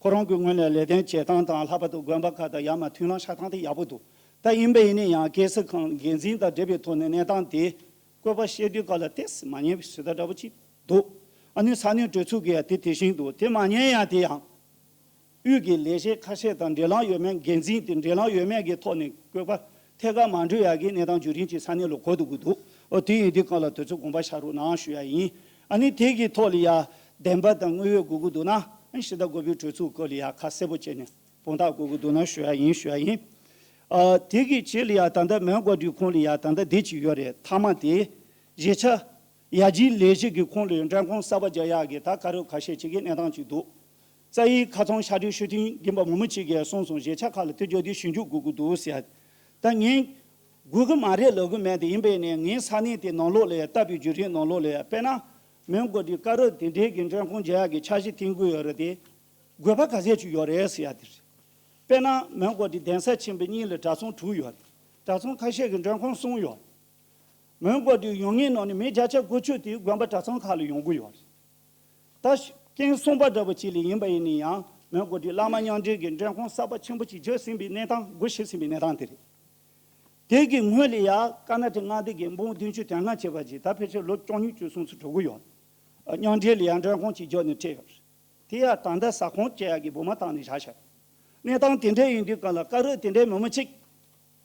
ཁོ་རང་གི་ངོས་ནས་ལས་དོན་བྱེད་སྟངས་དང་ལྷག་པར་དུ་དགོན་པ་ཁག་དང་ཡར་མར་མཐུན་ལམ་ཆགས་སྟངས་དེ་ཡག་པོ་འདུག་ད་ཡིན་པ་ཡིན་ན་ཡང་སྐལ་བཟང་ཁང་འགན་འཛིན་དང་འབྲེལ་བའི་ཐོག་ནས་གནས་སྟངས་དེ་བཀོད་པ་བཤད་དུས་སྐབས་ལ་ཏོག་ཙམ་མ་ཉན་པའི་ཞུ་དག་འདྲ་པོ་ཅིག་འདུག་ཨ་ནི་ས་གནས་གྲོས་ཚོགས་ཀྱིས་ཡང་དེ་དེ་བཞིན་འདུག་དེ་མ་ཉན་ཡང་དེ་ཡང་། དབུས་ཀྱི་ལས་བྱེད་ཁ་ཤས་དང་འབྲེལ་ལམ་ཡོད་མེད། འགན་འཛིན་དེ་འབྲེལ་ལམ་ཡོད་མེད་ཀྱི་ཐོག་ནས་བཀོད་པ་ཐད་ཀར་མ་འགྲོ་ཡག་གི་གནས་སྟངས་བརྒྱུད་རིམ་ཅིག་ས་གནས་ལ་གོ་ཐུབ་ཀྱི་འདུག་ཨོ་དེ་ཡིན་དུས་སྒང་ལ་དེ་ཚོ་དགོངས་པ་བཞག་རོགས་གནང་ཞུ་ཡ་ཡིན། ཨ་ནི་དེ་གི་ཐོག་ལ་ཡ་བདེན་པ་དང་དངོས་ཡོད་དགོས་ཀྱི་འདུག་ན་ཨ་ཕྱི་ཟླ་དགུ་པའི་གྲོས་ཚོགས་སྐབས་ལ་ཡ་ཁ་གསལ་པོ་བྱས་ནས་དཔང་རྟགས་དགོས་ཀྱི་འདུག་ན་ཞུ་ཡ་ཡིན་ཞུ་ཡ་ཡིན། ཨ་དེ་གི་རྗེས་ལ་ཡ་ད་ལྟ་མོན་གྷོ་གྲུའི་ཁོངས་ལ་ཡ་ད་ལྟ་འདི་ཅིག་ཡོད་རེད། མཐའ་མ་དེ་བཞེས་ཆ། ཡར་རྒྱས་ལས་གཞི་གི་ཁོངས་ལ་འགྲན་ཁུངས་གསར་པ་རྒྱག་ཡག་གི་ད་ག་རེ་ག་ཤེད་ཅིག་གི་གནས་སྟངས་ཅིག་འདུག་རྩ་བའི་ཁ་ཚང་ཤར་སྒྲིལ་ཤུགས་ཐེངས་རྒན་པ་མུ་མུ་ཅིག་གིས་གསུངས་སོང་། བཞེས་ཆ་ཁག་ལ་དེ་རྒྱུ་དེ་ཞིབ་འཇུག་དགོས་ཀྱི་འདུག་ཟེར། ད་ངས་དགོས་ཀྱི་མ་རེད་ལབ་ཀྱི་མེད། དེ་ཡིན་པས་ནས་ངའི་ས་གནས་དེ་ནང་ལོགས་ལ་ཡ་ལྟ་བའི་བརྒྱུད་རིམ་ནང་ལོགས་ལ་ཡ་དཔེར་ན་མོན་གྷོ་དེ་ཀ་རུ་དེ་འདྲའི་གི་འགྲན་ཁུངས་རྒྱག་ཡག་གི་འཆར་གཞི་བཏིང་དགོས་ཡོད་རེད། དེ་དགོས་པ་ག་ཚད་ཅིག་ཡོད་རེད་ཟེར་ཡ་དེ་རེད། དཔེར་ན་མོན་གྷོ་དེ་གདན་ས་ཆེན་པོ་གཉིས་ལ་གྲྭ་ཚང་དྲུག་ཡོད་རེད། གྲྭ་ཚང་ཁ་ཤས་ཀྱི་འགྲན་ཁུངས་གསུམ་ཡོད་རེད། མོན་གྷོ་དུ་ཡོང་མཁན་ནང་ནས་མི་བརྒྱ་ཆ་དགུ་བཅུ་དེ་དགོན་པ་གྲྭ་ཚང་ཁག་ལ་ཡོང་གི་ཡོད་རེད། ད་རྐྱེན་གསུམ་པ་འདྲ་པོ་ཅིག་ལ་ཡིན་པ་ཡིན་ན་ཡང་མོན་གྷོ་དུ་བླ་མ་མཉམ་འབྲེལ་གྱི་འགྲན་ཁུངས་གསར་པ་ཆེན་པོ་ཅིག་བརྒྱབ་ཟིན་པའི་གནས་སྟངས་སྒོ་ཕྱེ་ཟིན་པའི་གནས་སྟངས་དེ་རེད། དེ་གི་སྔོན་ལ་ཡང་ཀར་ནཱ་ཊིཀ་མངའ་སྡེ་གི་འབུམ་བདུན་ཅུ་དོན་ལྔ་བྱས་པ་ཅིག་ད་ཕལ་ཆེར་ལོ་བཅུ་གཉིས་བཅུ་གསུམ་ཙམ་འགྲོ་གི་ཡོད། མཉམ་འབྲེལ་ལ་ཡང་འགྲན་ཁུངས་ཅིག་བརྒྱབ་ནས་སྤྲད་ཡོད་རེད། དེ་ཡང་ད་ལྟ་ཟ་ཁང་བཅས་ཡག་གི་སྦུག་མ་བཏང་ནས་བཞག་བཞག་གནས་སྟངས་དེ་འདྲ་ཡིན་དུས་སྒང་ལ་ཀ་རུ་དེ་འདྲའི་མི་མང་ཅིག་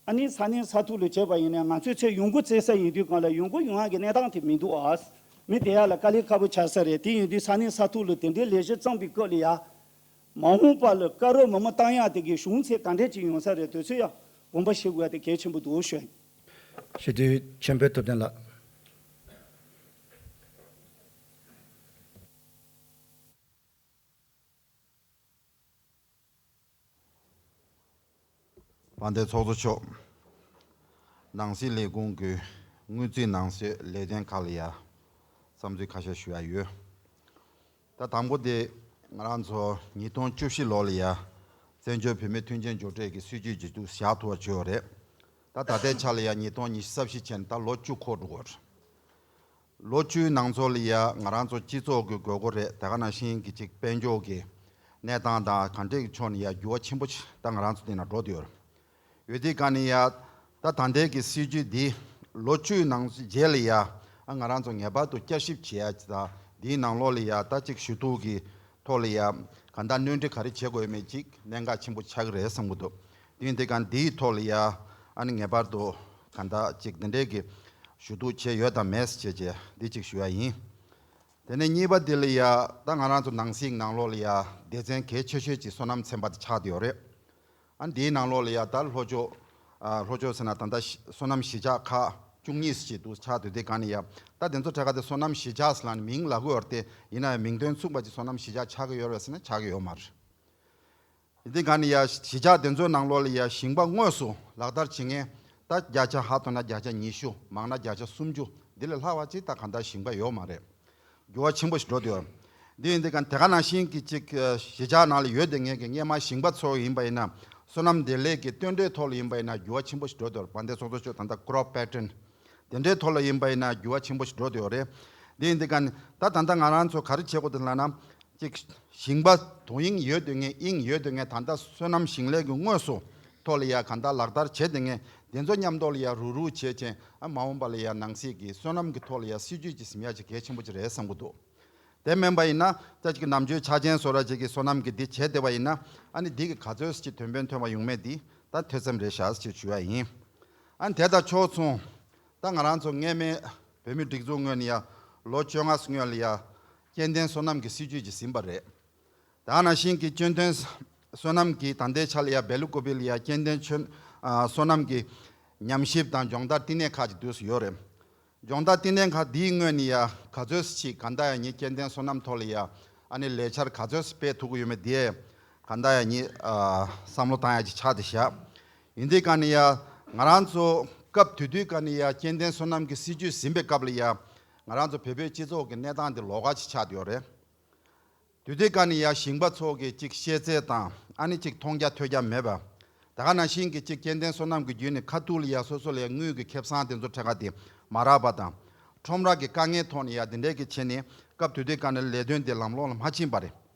ཨ་ནི་ས་གནས་ས་ཐོག་ལ་བྱས་པ་ཡིན་ན་ང་ཚོའི་ཚེ་ཡོང་སྒོ་བཙལ་ས་ཡིན་དུས་སྒང་ལ་ཡོང་སྒོ་ཡོང་ཡག་གི་གནས་སྟངས་དེ་མི་འདུག་ཨ། མི་དེ་ཡག་ལ་དཀའ་ལས་ཁག་པོ་ཆགས་ས་རེད། དེ་ཡིན་དུས་ས་གནས་ས་ཐོག་ལ་དེ་འདྲའི་ལས་གཞི་བརྩམས་པའི་སྐབས་ལ་ཡ། མ་འོངས་པ་ལ་ཀ་རུ་མི་མང་བཏང་ཡག་དེ་གི་བྱུང་ཚད་ག་འདྲས་ཅིག་ཡོང་ས་རེད། དེ་ཚོ་ཡང་དགོངས་པ་བཞེས་དགོས་ཡག་དེ་གལ་ཆེན་པོ་འདུག་ཞུ། ཞུ་དུས་ཆེན་པོའི་ཐུབ་བསྟན་ལགས། དཔལ་ལྡན་ཚོགས་གཙོ་མཆོག་ནང་སྲིད་ལས་ཁུངས་ཀྱི་སྔོན་རྩིས་ནང་གསེས་ལས་དོན་ཁག་ལ་ཡ་བསམ་ཚུལ་ཁ་ཤས་ཞུ་ཡ་ཡོད། ད་དང་པོ་དེ་ང་རང་ཚོ་ཉིས་སྟོང་བཅུ་བཞི་ལོ་ལ་ཡ་བཙན་བྱོལ་བོད་མིའི་མཐུན་རྐྱེན་སྦྱོར་སྤྲོད་ཀྱི་སྲིད་ཇུས་ཀྱི་འདུག་བཞག་ཐུབ་པ་བྱོས་ཡོད་རེད། ད་ད་ལྟའི་ཆ་ལ་ཡ་ཉིས་སྟོང་ཉི་ཤུ་རྩ་བཞི་བྱས་ནས་ད་ལོ་བཅུ་འཁོར་འགྲོ་གི་ཡོད་རེད། ལོ་བཅུའི་ནང་ཚོ་ལ་ཡ་ང་རང་ཚོ་སྤྱི་ཚོགས་ཀྱི་དགོས་མཁོ་རེད། དེ་ག་ནང་བཞིན་གྱི་ཅིག་དཔལ་འབྱོར་གྱི་གནས་སྟངས་དང་གང་འདྲས་ཀྱི་ཕྱོགས་ནས་ཡ་འགྱུར་བ་ཆེན་པོ་ཅིག་ད་ང་རང་ཚོ་འདི་ན་འགྲོ་བསྡད་ཡོད་རེད། ཡོད་དུས་ག་ནས་ཡ་ད་ད་ལྟའི་གི་སྲིད་ཇུས་འདི་ལོ་བཅུའི་ནང་རྗེས་ལ་ཡ་ང་རང་ཚོ་ངེས་པར་དུ་བསྐྱར་ཞིབ་བྱེད་ཡ་ཅིག་དང་འདིའི་ནང་ལོགས་ལ་ཡ་ད་ཅིག་ཞུ་གཏུག་གི་ཐོག་ལ་ཡ་གང་ལྟར་སྣོན་འཕྲི་ག་རེ་བྱེད་དགོས་མེད་ཅིག་གནད་འགག་ཆེན་པོ་ཆགས་ཀྱི་རེད་བསམ་གྱི་འདུག་དེ་ཡིན་དུས་ག་འདིའི་ཐོག་ལ་ཡ་ཨ་ནི་ངེས་པར་དུ་གང་ལྟར་ཅིག་འདི་འདྲའི་གི་ཞུ་གཏུག་བྱས་ཡོད་དམ་མེད་ཅེས་བྱས་འདི་གཅིག་ཞུ་ཡ་ཡིན། དེ་ནས་གཉིས་པ་དེ་ལ་ཡ་ད་ང་རང་ཚོ་ནང་སྲིད་ནང་ལོགས་ལ་ཡ་སྡེ་ཚན་གལ་ཆེ་ཤོས་ཀྱི་སོ་ནམ་ཚན་པ་དེ་ཆགས་བསྡད་ཡོད་རེད། ཨ་འདིའི་ནང་ལོགས་ལ་ཡ་ད་ལྷོ་ཕྱོགས་ཨ་ལྷོ་ཕྱོགས་ཟེར་ན་ད་ལྟ་ཤི་སོ་ནམ་གཞིས་ཆགས་ཁག་བཅུ་གཉིས་ཅིག་འདུག་ཆགས་བསྡད་དེ་ག་ནས་ཡ་ད་དེ་ཚོ་གྲས་ཁ་དེ་སོ་ནམ་གཞིས་ཆགས་ཟེར་ལབ་ནས་མིང་ལབ་ཀྱི་ཡོད་རེད་དེ་ཡིན་ན་ཡང་མིང་དོན་མཚུངས་པ་ཅིག་སོ་ནམ་གཞིས་ཆགས་ཆགས་ཀྱི་ཡོད་རེད་ཟེར་ན་ཆགས་ཀྱི་ཡོད་མ་རེད། ཡིན་དུས་ག་ནས་ཡ་གཞིས་ཆགས་དེ་ཚོའི་ནང་ལོགས་ལ་ཡ་ཞིང་པ་དངོས་སུ་ལག་བསྟར་བྱེད་མཁན་ད་བརྒྱ་ཆ་ཧ་ཐོ་ན་བརྒྱ་ཆ་ཉི་ཤུ་མང་ན་བརྒྱ་ཆ་སུམ་ཅུ་འདི་ལས་ལྷག་པ་ཅིག་ད་གང་ལྟར་ཞིང་པ་ཡོད་མ་རེད། འགྱུར་བ་ཆེན་པོ་ཞིག་འགྲོ་བསྡད་ཡོད། འདི་ཡིན་དུས་ག་དེ་ག་ནང་བཞིན་གྱི་ཅིག་གཞིས་ཆགས་ནང་ལ་ཡོད་བསྡད་མཁན་གྱི་སྔས་མ་ཞིང་པ་ཚོ་ཡིན་པ་ཡིན་ན་སོ་ནམ་འདེབས་ལས་ཀྱི་སྟོན་འབྲས་ཐོག་ལ་ཡིན་པ་ཡིན་ན་འགྱུར་བ་ཆེན་པོ་ཞིག་འགྲོ་བསྡད་ཡོད་རེད། དཔལ་ལྡན་ཚོགས་གཙོ་མཆོག་ད་ལྟ་crop pattern དེ་འདྲའི་ཐོག་ལ་ཡིན་པ་ཡིན་ན་འགྱུར་བ་ཆེན་པོ་ཞིག་འགྲོ་བསྡད་ཡོད་རེད། འདི་ཡིན་དུས་ག་ད་ད་ལྟ་ང་རང་ཚོ་ག་རེ་བྱེད་དགོས་འདུག་ལབ་ན། གཅིག་ཞིང་པ་དོ་དབྱིངས་ཡོད་དོན་ངེས་དབྱིངས་ཡོད་དོན་ངེས་ད་ལྟ་སོ་ནམ་ཞིང་ལས་ཀྱི་དངོས་སུ་ཐོག་ལ་ཡ་ག་ད་ལག་བསྟར་བྱེད་དོན་ངེས་དེ་ཚོ་མཉམ་དུ་ལ་ཡ་རུག་རུག་བྱེད་ཅིང་ཨ་མ་འོངས་པ་ལ་ཡ་ནང་སྲིད་ཀྱི་སོ་ནམ་གྱི་ཐོག་ལ་ཡ་སྲིད་ཇུས་ཅིག་ཟིན་ཡ་ཅིག་གལ་ཆེན་པོ་ཅིག་རེད་བསམ་གྱི་འདུག་དེ་མིན་པ་ཡིན་ན་ད་ཅིག་ནམ་རྒྱུན་ཆ་རྐྱེན་བཟོ་ར་ཅིག་གི་སོ་ནམ་གྱི་འདི་བྱེད་བསྡད་པ་ཡིན་ན་ཨ་ནི་འདི་གི་ག་ཚོད་ཅིག་དོན་ཕན་ཐོགས་པ་ཡོང་མེད་འདི་ད་ཐེ་ཚོམ་རེད་ཤག་ཅེས་ཞུ་ཡ་ཡིན། ཨ་ནི་དེ་དང་ཕྱོགས་མཚུངས། ད་ང་རང་ཚོ་སྔས་མའི་བོད་མིའི་སྒྲིག་འཛུགས་ངོས་ནས་ཡ་ལོ་བཅོ་ལྔ་སྔོན་ལ་ཡ་སྐྱེ་ལྡན་སོ་ནམ་གྱི་སྲིད་ཇུས་ཅིག་ཟིན་པ་རེད། ད་ནང་བཞིན་གྱི་སྐྱེ་ལྡན་སོ་ནམ་གྱི་ད་ལྟའི་ཆ་ལ་ཡ་སྦེལ་ཀོབ་ལ་ཡ་སྐྱེ་ལྡན་ཆོས་ཨ་སོ་ནམ་གྱི་ཉམས་ཞིབ་དང་སྦྱོང་བརྡར་བསྟི་གནས་ཁག་ཅིག་དུས་སུ་ཡོད་རེད། སྦྱོང་བརྡར་བསྟི་གནས་ཁག་འདིའི་ངོས་ནས་ཡ་ག་ཚོད་ཅིག་ག་ད་ཡ་ངའི་སྐྱེ་ལྡན་སོ་ནམ་ཐོག་ལ་ཡ་ཨ་ནི་ལས་འཆར་ག་ཚོད་སྤེལ་ཐུབ་ཀྱི་ཡོད་མེད་དེ་ གང་ལྟར་ཡང་ཉིད་ཨ་བསམ་བློ་བཏང་ཡ་ཅིག་ཆགས་བསྡད་ཤག་ཡིན་དུས་ག་ནས་ཡ་ང་རང་ཚོ་སྐབས་དེ་དུས་ག་ནས་ཡ་སྐྱེ་ལྡན་སོ་ནམ་གྱི་སྲིད་ཇུས་ཟིན་པའི་སྐབས་ལ་ཡ་ང་རང་ཚོ་བོད་པའི་སྤྱི་ཚོགས་ཀྱི་གནས་སྟངས་དེ་ལོགས་ཀ་ཅིག་ཆགས་བསྡད་ཡོད་རེད། དུས་དེ་ག་ནས་ཡ་ཞིང་པ་ཚོ་གི་ཅིག་ཤེས་ཚད་དང་ཨ་ནི་ཅིག་མཐོང་རྒྱ་ཐོས་རྒྱ་མེད་པ། ད་ག་ནང་བཞིན་གྱི་ཅིག་སྐྱེ་ལྡན་སོ་ནམ་གྱི་བརྒྱུད་ནས་ཁ་ཐུག་ལ་ཡ་སོ་སོ་ལ་ཡ་དངུལ་གྱི་ཁེ་བཟང་དེ་ཚོ་འཕྲད་ཀ་དེ་མ་རག་པ་དང་། ཁྲོམ་ར་གི་དཀའ་ངལ་ཐོག་ནས་ཡ་དེ་འདྲས་ཀྱི་བྱས་ནས་སྐབས་དུས་དེ་ག་ནས་ལས་དོན་དེ་ལམ་ལྷོང་ལ་མ་ཕྱིན་པ་རེད།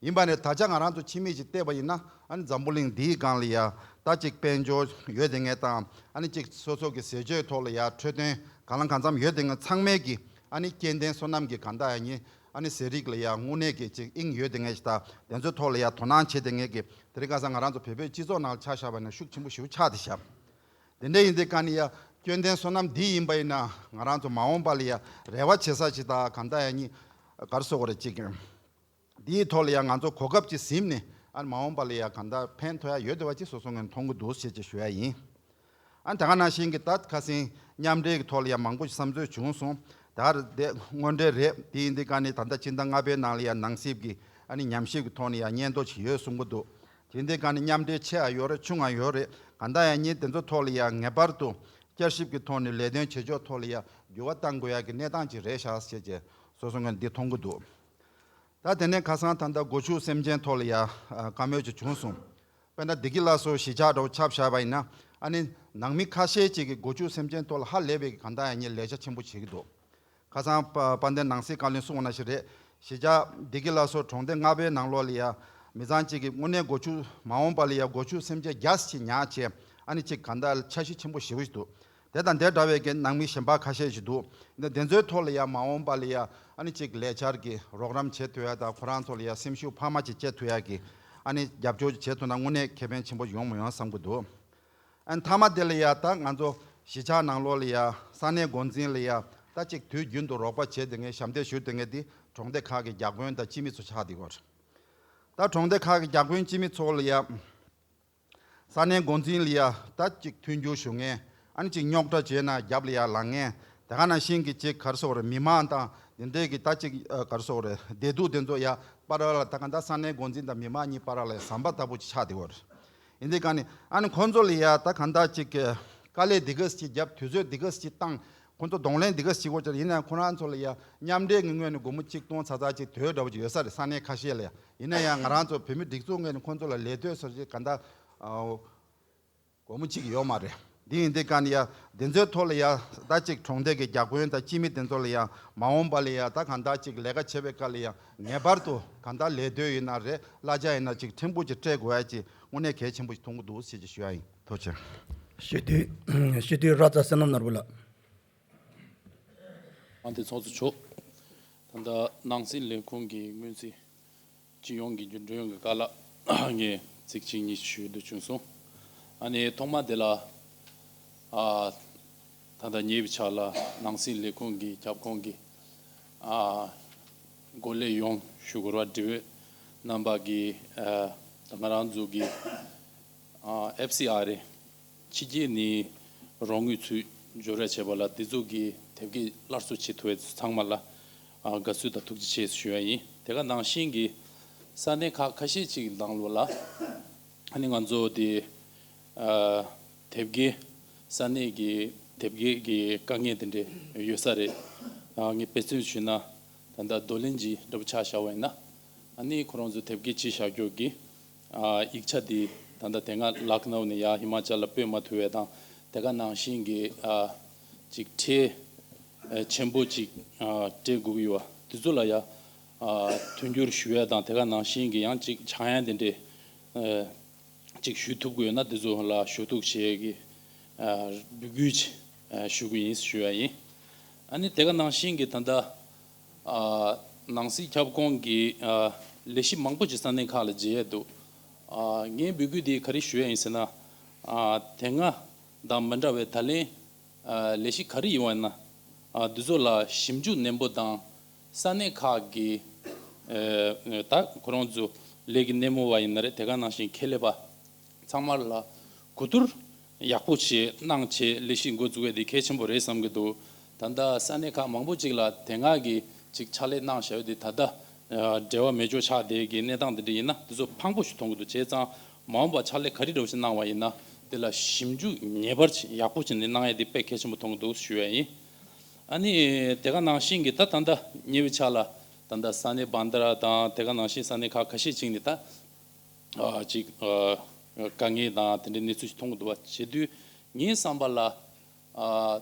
ཡིན་པ་ནས་ད་ཆ་ང་རང་ཚོ་ཕྱི་མིག་ཅིག་བལྟས་པ་ཡིན་ན་ཨ་ནི་འཛམ་བུ་གླིང་འདིའི་སྒང་ལ་ཡ་ད་ཅིག་དཔལ་འབྱོར་ཡོད་དེ་ངེས་དང་ཨ་ནི་ཅིག་སོ་སོ་གི་ཟས་སྤྱོད་ཐོག་ལ་ཡ་འཕྲོད་བསྟེན་གང་ལ་གང་འཚམ་ཡོད་དེ་ངེས་ཚང་མས་ཀྱི་ཨ་ནི་སྐྱེ་ལྡན་སོ་ནམ་གྱི་གང་ལྟར་ཡ་ཉིད་ཨ་ནི་ཟས་རིགས་ལ་ཡ་དངོས་གནས་ཀྱི་ཅིག་དབྱིངས་ཡོད་དེ་ངེས་ཤིག་དང་དེ་ཚོའི་ཐོག་ལ་ཡ་དོ་སྣང་བྱེད་དེ་ངེས་ཀྱི་དེ་རིང་ཁ་སང་ང་རང་ཚོ་བོད་པའི་སྤྱི་ཚོགས་ནང་ལ་ཆ་བཞག་པ་ཡིན་ན་ཤུགས་ཆེན་པོ་ཞིག་ཆགས་བསྡད་ཤག་དེ་འདྲ་ཡིན་དུས་ག་ནས་ཡ་སྐྱེ་ལྡན་སོ་ནམ་འདི་ཡིན་པ་ཡིན་ན་ང་རང་ཚོ་མ་འོངས་པ་ལ་ཡ་རེ་བ་བྱེད་ས་ཞིག་དང་གང་ལྟར་ཡ་ཉིད་ག་རེ་ཟེར་དགོས་རེད་ཅིག་འདིའི་ཐོག་ལ་ཡང་ང་ཚོ་གོ་སྐབས་ཅིག་ཟིན་ནས་ཨ་ནི་མ་འོངས་པ་ལ་ཡང་གང་ལྟར་ཕན་ཐོགས་ཡ་ཡོད་དེ་བ་ཅིག་སོ་སོ་ངོས་ནས་མཐོང་གི་འདུག་ཞེས་ཅིག་ཞུ་ཡ་ཡིན། ཨ་ནི་ད་ག་ནང་བཞིན་གྱི་ད་ཁ་སང་མཉམ་འབྲེལ་གྱི་ཐོག་ལ་ཡང་མང་པོ་ཞིག་བསམ་ཚུལ་བྱུང་སོང་། ད་ག་རེ་དེ་དངོས་འབྲེལ་རེད། དེ་ཡིན་དུས་ག་ནས་ད་ལྟ་སྤྱི་ཟླ་ལྔ་པའི་ནང་ལ་ཡང་ནང་སྲིད་ཀྱི་ཨ་ནི་ཉམས་ཞིབ་ཀྱི་ཐོག་ནས་ཡང་སྙན་ཐོ་ཞིག་ཡོད་གསུང་གི་འདུག་དེ་ཡིན་དུས་ག་ནས་མཉམ་འབྲེལ་ཆེ་ཡང་ཡོད་རེད་ཆུང་ཡང་ཡོད་རེད། གང་ལྟར་ཡང་ཉིན་དེ་ཚོ་ཐོག་ལ་ཡང་ངེས་པར་དུ་བསྐྱར་ཞིབ་ཀྱི་ཐོག་ནས་ལས་དོན་བྱེད་ཕྱོགས་ཐོག་ལ་ཡང་འགྱུར་བ་གཏང་དགོས་ཡ་གི་གནས་སྟངས་ཅིག་རེད་ཤག་ཞེས་ཀྱི་སོ་སོ་ངོས་ནས་འདི་མཐོང་གི་འདུག་ད་དེ་ནས་ཁ་སང་ད་ལྟ་སྒོ་ཕྱུགས་སེམས་ཅན་ཐོག་ལ་ཡ་ཨ་བཀའ་མོལ་ཅིག་བྱུང་སོང་། དཔེར་ན་བདེ་སྐྱིད་ལྷ་གསོལ་གཞིས་ཆགས་འདྲ་བོ་ཆ་བཞག་པ་ཡིན་ན་ཨ་ནི་ནང་མི་ཁ་ཤས་ཅིག་གིས་སྒོ་ཕྱུགས་སེམས་ཅན་ཐོག་ལ་ཧ་ལས་པའི་གང་ལྟར་ཡང་ཉིད་ལས་ཀ་ཆེན་པོ་བྱེད་ཀྱི་འདུག་ཁ་སང་དཔལ་ལྡན་ནང་སྲིད་བཀའ་བློན་གསུངས་པ་ནང་བཞིན་རེད། གཞིས་ཆགས་བདེ་སྐྱིད་ལྷ་གསོལ་གྲོང་སྡེ་ལྔ་པའི་ནང་ལོགས་ལ་ཡ་མི་ཚང་གཅིག་གིས་དངོས་གནས་སྒོ་ཕྱུགས་མ་འོངས་པ་ལ་ཡ་སྒོ་ཕྱུགས་སེམས་ཅན་བརྒྱ་ཞིག་ཉར་བྱས་ཨ་ནི་གཅིག་གང་ལྟར་འཆར་གཞི་ཆེན་པོ་ཞེ་པོ་ཞིག་འདུག་དེ་དང་དེ་འདྲ་བའི་གི་ནང་མི་གཞན་པ་ཁ་ཤས་ཤིག་འདུག་འདི་དེ་ཚོའི་ཐོག་ལ་ཡང་མ་འོངས་པ་ལ་ཡང་ཨ་ནི་གཅིག་ལས་འཆར་གྱི་རོགས་རམ་བྱེད་ཐུབ་ཡ་དང་ཁོ་རང་ཚོ་ལ་ཡང་སེམས་ཤུགས་འཕར་མ་ཅིག་སྐྱེད་ཐུབ་ཡ་གི་ཨ་ནི་རྒྱབ་སྐྱོར་ཅིག་བྱེད་ཐུབ་ན་དངོས་གནས་ཁེ་ཕན་ཆེན་པོ་ཡོང་མི་ཡོང་བསམ་གྱི་འདུག་ཨ་ནི་མཐའ་མ་དེ་ལ་ཡང་ད་ང་ཚོ་གཞིས་ཆགས་ནང་ལོགས་ལ་ཡང་ས་གནས་འགོ་འཛིན་ལ་ཡང་ད་གཅིག་དུས་རྒྱུན་དུ་རོགས་པ་བྱས་ཏེ་ངས་ཞབས་འདེགས་ཞུ་དེ་ངས་དེ་གྲོང་སྡེ་ཁག་གི་བརྒྱ་དཔོན་དང་སྤྱི་མི་ཚོ་ཆགས་བསྡད་ཡོད་རེད། ད་གྲོང་སྡེ་ཁག་གི་བརྒྱ་དཔོན་སྤྱི་མི་ཚོ་ལ་ཡང་ས་གནས་འགོ་འཛིན་ལ་ཡ་ད་ཅིག་མཐུན་འགྱུར་ཞུ་མཁན། ཨ་ནི་ཅིག་རྙོག་དྲ་བྱས་ན་རྒྱབ་ལ་ཡ་ལངས་མཁན། དེ་ག་ནང་བཞིན་གྱི་ཅིག་ག་རེ་ཟེར་དགོས་རེད། མི་མང་དང་དེ་འདྲས་ཀྱི་ད་ཅིག་ཨ་ག་རེ་ཟེར་དགོས་རེད། བདེ་སྡུག་དེ་ཚོ་ཡ་བར་ལ་ད་ག་ད་ས་གནས་འགོ་འཛིན་དང་མི་མང་གཉིས་བར་ལ་ཟམ་པ་ལྟ་བུ་ཅིག་ཆགས་བསྡད་ཡོད་རེད། ཡིན་དུས་ག་ནས་ཨ་ནི་ཁོང་ཚོ་ལ་ཡ་ད་ག་ད་ཅིག་དཀའ་ལས་འདི་ག་ཅིག་བརྒྱབ། དུས་ཚོད་འདི་ག་ཅིག་བཏང་། ཁོང་ཚོ་གདོང་ལེན་འདི་ག་བྱེད་དགོས་ཀྱི་རེད། ཡིན་ན་ཁོ་རང་ཚོ་ལ་ཡ་མཉམ་འབྲེལ་གྱི་ངོས་ནས་སྒོར་མོ་གཅིག་སྟོང་ཚ་ཚ་ཅིག་དོད་འདྲ་བོ་ཅིག་ཡོད་ས་རེད། ས་གནས་ཁ་ཤས་ལ་ཡ། ཡིན་ན་ཡང་ང་རང་ཚོ་བོད་མི་སྒྲིག་འཛུགས་ངོས་ནས་ཁོང་ཚོ་ལ་ལས་དོད་སོགས་ཅིག་ག་འདྲ་ཨ་སྒོར་མོ་གཅིག་ཡོད་མ་རེད། འདི་ཡིན་དུས་ག་ནས་ཡ་འདི་ཚོའི་ཐོག་ལ་ཡ་ད་ཅིག་གྲོང་སྡེ་གི་བརྒྱ་དཔོན་དང་སྤྱི་མི་དེ་ཚོ་ལ་ཡ་མ་འོངས་པ་ལ་ཡ་ད་ག་འདྲ་ཅིག་ལས་ཀ་བྱེད་པའི་སྐབས་ལ་ཡ་ངེས་པར་དུ་ག་འདྲ་ལས་དོད་ཡིན་ན་རེད། གླ་ཆ་ཡིན་ན་ཅིག་ཕྲན་བུ་ཅིག་སྤྲད་དགོས་ཡ་ཅིག་དངོས་གནས་གལ་ཆེན་པོ་ཞིག་མཐོང་གི་འདུག་ཞེས་ཅིག་ཞུ་ཡ་ཡིན། ཐུགས་རྗེ་ཆེ། སྤྱི་འཐུས་སྤྱི་འཐུས་ར་ཙ་བསོད་ནམས་ནོར་བུ་ལགས། ཨ་འདི་ཚོགས་གཙོ་མཆོག་ད་ལྟ་ནང་སྲིད་ལས་ཁུངས་ཀྱི་སྔོན་རྩིས་སྤྱི་ཡོངས་ཀྱི་རྒྱུན་གྲོན་གྱི་བཀའ་སློབ་ངས་ཚིག་གཅིག་གཉིས་ཞུ་འདོད་བྱུང་སོང་། ཨ་ནི་ཐོག་མ་དེ་ལ་ཨ་ད་ལྟ་ཉེ་བའི་ཆར་ལ་ནང་སྲིད་ལས་ཁུངས་ཀྱི་ཁྱབ་ཁོངས་ཀྱི་ཨ་འགོ་ལས་ཡོངས་ཞུ་དགོས་ར་དྲི་བའི་རྣམ་པ་གི་ཨ་ད་ང་རང་ཚོ་གི་ཨ་ཨེཕ་སི་ཨར་ཨེ་ཕྱི་རྒྱལ་ནས་རོགས་དངུལ་ཚུར་འབྱོར་ར་བྱས་པ་ལ་འདི་ཚོ་གི་དེབ་སྐྱེལ་སླར་གསོ་བྱེད་ཐུབ་པའི་ཚང་མ་ལ་ཨ་དགའ་བསུ་དང་ཐུགས་རྗེ་ཆེ་ཞུ་ཡ་ཡིན། དེ་ག་ནང་བཞིན་གྱི་ས་གནས་ཁག་ཁ་ཤས་ཅིག་ནང་ལོགས་ལ་ཨ་ནི་ང་ཚོ་དེ་ཨ་དེབ་སྐྱེལ་ས་གནས་ཀྱི་དེབ་སྐྱེལ་གྱི་དཀའ་ངལ་དེ་འདྲ་ཡོད་ས་རེད། ཨ་ངས་དཔེ་མཚོན་ཞུས་ན་ད་ལྟ་རྡོར་གླིང་གི་འདྲ་པོ་ཆ་བཞག་པ་ཡིན་ན་ཨ་ནི་ཁོ་རང་ཚོ་དེབ་སྐྱེལ་བྱས་བཞག་རྒྱུ་གི་ཨ་ཡིག་ཆ་དེ་ད་ལྟ་དེ་སྔ་ལག་ནའུ་ནས་ཡར་ཧི་མ་ཅལ་ལ་སྤོས་མ་ཐུབ་པ་དང་དེ་ག་ནང་བཞིན་གྱི་ཨ་ཅིག་ཁྲལ་ཨ་ཆེན་པོ་ཅིག་ཨ་སྤྲད་དགོས་ཀྱི་ཡོད་པ་དེ་ཚོ་ལ་ཡ་ཨ་མཐུན་འགྱུར་ཞུ་ཡ་དང་དེ་ག་ནང་བཞིན་གྱི་ཡང་ཅིག་ཆག་ཡང་དེ་འདྲས་ཨ་ཅིག་ཞུ་ཐུབ་དགོས་ན་དེ་ཚོ་ལ་ཞུ་གཏུག་བྱེད་ཀྱི་ཨ་འབོད་སྐུལ་ཅིག་ཨ་ཞུ་གི་ཡིན་ཞུ་ཡ་ཡིན། ཨ་ནི་དེ་ག་ནང་བཞིན་གྱི་ད་ལྟ་ཨ་ནང་སྲིད་ཁྱབ་ཁོངས་ཀྱི་ཨ་ལས་གཞི་མང་པོ་ཅིག་ས་གནས་ཁག་ལ་མཇལ་ཡས་འདུག་ཨ་ངའི་འབོད་སྐུལ་འདི་ག་རེ་ཞུ་ཡས་ཡིན་ཟེར་ན། ཨ་དེ་སྔ་དང་མི་འདྲ་བའི་ད་ལན་ཨ་ལས་གཞི་ག་རེ་ཡིན་པ་ཡིན་ན་ཨ་འདི་ཚོ་ལ་ཞིབ་འཇུག་ནན་པོ་དང་ས་གནས་ཁག་གི་ཨ་ད་ཁོ་རང་ཚོ་ལས་ཀྱི་སྣེ་མོ་བ་ཡིན་ན་རེད། དེ་ག་ནང་བཞིན་ཁེ་ལས་པ་ཚང་མ་ལ་གོ་བསྡུར་ཡག་པོ་བྱས་གནང་བྱས་ལས་གཞི་འགོ་འཛུགས་ཡས་དེ་གལ་ཆེན་པོ་རེད་བསམ་གྱི་འདུག་ད་ལྟ་ས་གནས་ཁག་མང་པོ་ཅིག་ལ་དེ་སྔ་གི་ཅིག་ཕྱག་ལས་གནང་བཞག་ཡོད་དེ་ད་ལྟ་ འབྲེལ་བ་མེད་ཅོག་ཆགས་བསྡད་ཀྱི་གནས་སྟངས་དེ་འདྲ་ཡིན་ན་དེ་ཚོ་ཕངས་པོ་ཞིག་མཐོང་གི་འདུག་བྱས་ཙང་མ་འོངས་པ་ཕྱག་ལས་ག་རེ་འདྲ་བོ་ཞིག་གནང་བ་ཡིན་ན་དེ་ལ་ཞིབ་འཇུག་ངེས་པར་ཡག་པོ་བྱས་ནས་གནང་ཡ་དེ་དཔེ་གལ་ཆེན་པོ་མཐོང་གི་འདུག་ཞུ་ཡ་ཡིན། ཨ་ནི་དེ་ག་ནང་བཞིན་གྱི་ད་ད་ལྟ་ཉེ་བའི་ཆར་ལ་ད་ལྟ་ས་གནས་བྷན་དྷ་ར་དང་དེ་ག་ནང་བཞིན་ས་གནས་ཁག་ཁ་ཤས་ཅིག་ནས་ད་ཅིག་དཀའ་ངལ་དང་དེ་འདྲའི་གནས་ཚུལ་ཞིག་མཐོང་གི་འདུག་བ། བྱེད་དུས་ངའི་བསམ་པ་ལ། ཨ།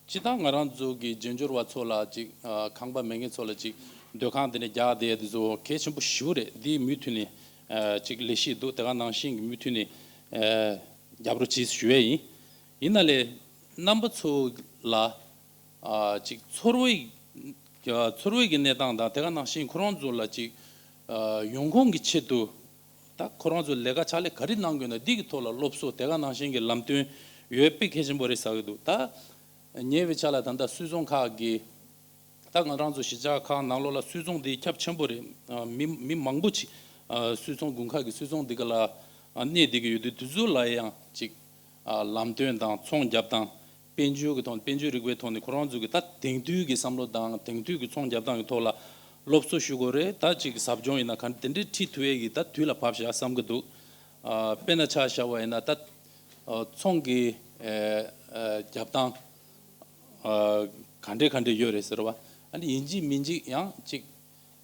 སྤྱིར་བཏང་ང་རང་ཚོ་གི་རྒྱན་འབྱོར་བ་ཚོ་ལ་ཅིག་ཨ། ཁང་པ་མེད་མཁན་ཚོ་ལ་ཅིག་སྡོད་ཁང་དེ་འདྲ་རྒྱག་བསྡད་དེ་ཚོ་གལ་ཆེན་པོ་ཞེ་པོ་རེད། འདི་མུ་མཐུད་ནས་ཨ། ཅིག་ལས་གཞི་འདུག་དེ་ག་ནང་བཞིན་གྱི་མུ་མཐུད་ནས་ཨ། རྒྱབ་རོགས་བྱེད་ཞུ་ཡས་ཡིན། ཡིན་ན་ལས་རྣམ་པ་ཚོ་ལ་ཨ། ཅིག་ཚོར་བའི་ཨ། ཚོར་བའི་གི་གནས་སྟངས་དང་དེ་ག་ནང་བཞིན་ཁོ་རང་ཚོ་ལ་ཅིག་ཨ། ཡོང་ཁུངས་ཀྱི་ཆེད་དུ། ད་ཁོ་རང་ཚོ་ལས་ཀ་ཕྱག་ལས་ག་རེ་གནང་དགོས་ན་འདི་གི་ཐོག་ལ་སློབ་གསོ་དེ་ག་ནང་བཞིན་གྱི་ལམ་སྟོན་ཡོད་དཔེ་གལ་ཆེན་པོ་རེད་ཟེར་གྱི་འདུག་ད་ཉེ་བའི་ཆར་ལ་ད་ལྟ་སུད་ཚོང་ཁག་གི་ད་ང་རང་ཚོ་གཞིས་ཆགས་ཁག་ནང་ལོགས་ལ་སུད་ཚོང་འདི་ཁྱབ་ཆེན་པོ་རེད། ཨ། མི་མི་མང་པོ་ཅིག་ཨ། སུད་ཚོང་དགོན་ཁག་གི་སུད་ཚོང་འདི་ག་ལ་ཨ། གནས་བསྡད་ཀྱི་ཡོད་དུས་དེ་ཚོ་ལ་ཡང་ཅིག་ཨ། ལམ་སྟོན་དང་ཚོང་རྒྱབ་སྟངས། དཔལ་འབྱོར་གྱི་ཐོག་དཔལ་འབྱོར་རིག་པའི་ཐོག་ནས་ཁོ་རང་ཚོ་གི་ད་དེང་དུས་ཀྱི་བསམ་བློ་དང་དེང་དུས་ཀྱི་ཚོང་རྒྱབ་སྟངས་ཀྱི་ཐོག་ལ་སློབ་གསོ་ཞུ་དགོས་རེད། ད་ཅིག་ཟབ་སྦྱོང་ཡིན་ན་ག་འདྲ་དེ་འདྲའི་ཁྲིད་ཐུབ་ཡས་ཀྱི་ད་དུས་ལ་བབ་བཞག་བསམ་གྱི་འདུག་ཨ། དཔེར་ན་ཆ་བཞག་པ་ཡིན་ན་ད་ཨ། ཚོང་གི་ཨ། ཨ། རྒྱབ་སྟངས་ཨ། ག་འདྲས་ག་འདྲས་ཡོད་རེད་ཟེར་བ། ཨ་ནི་ཡིན་གཅིག་མིན་གཅིག་ཡང་ཅིག་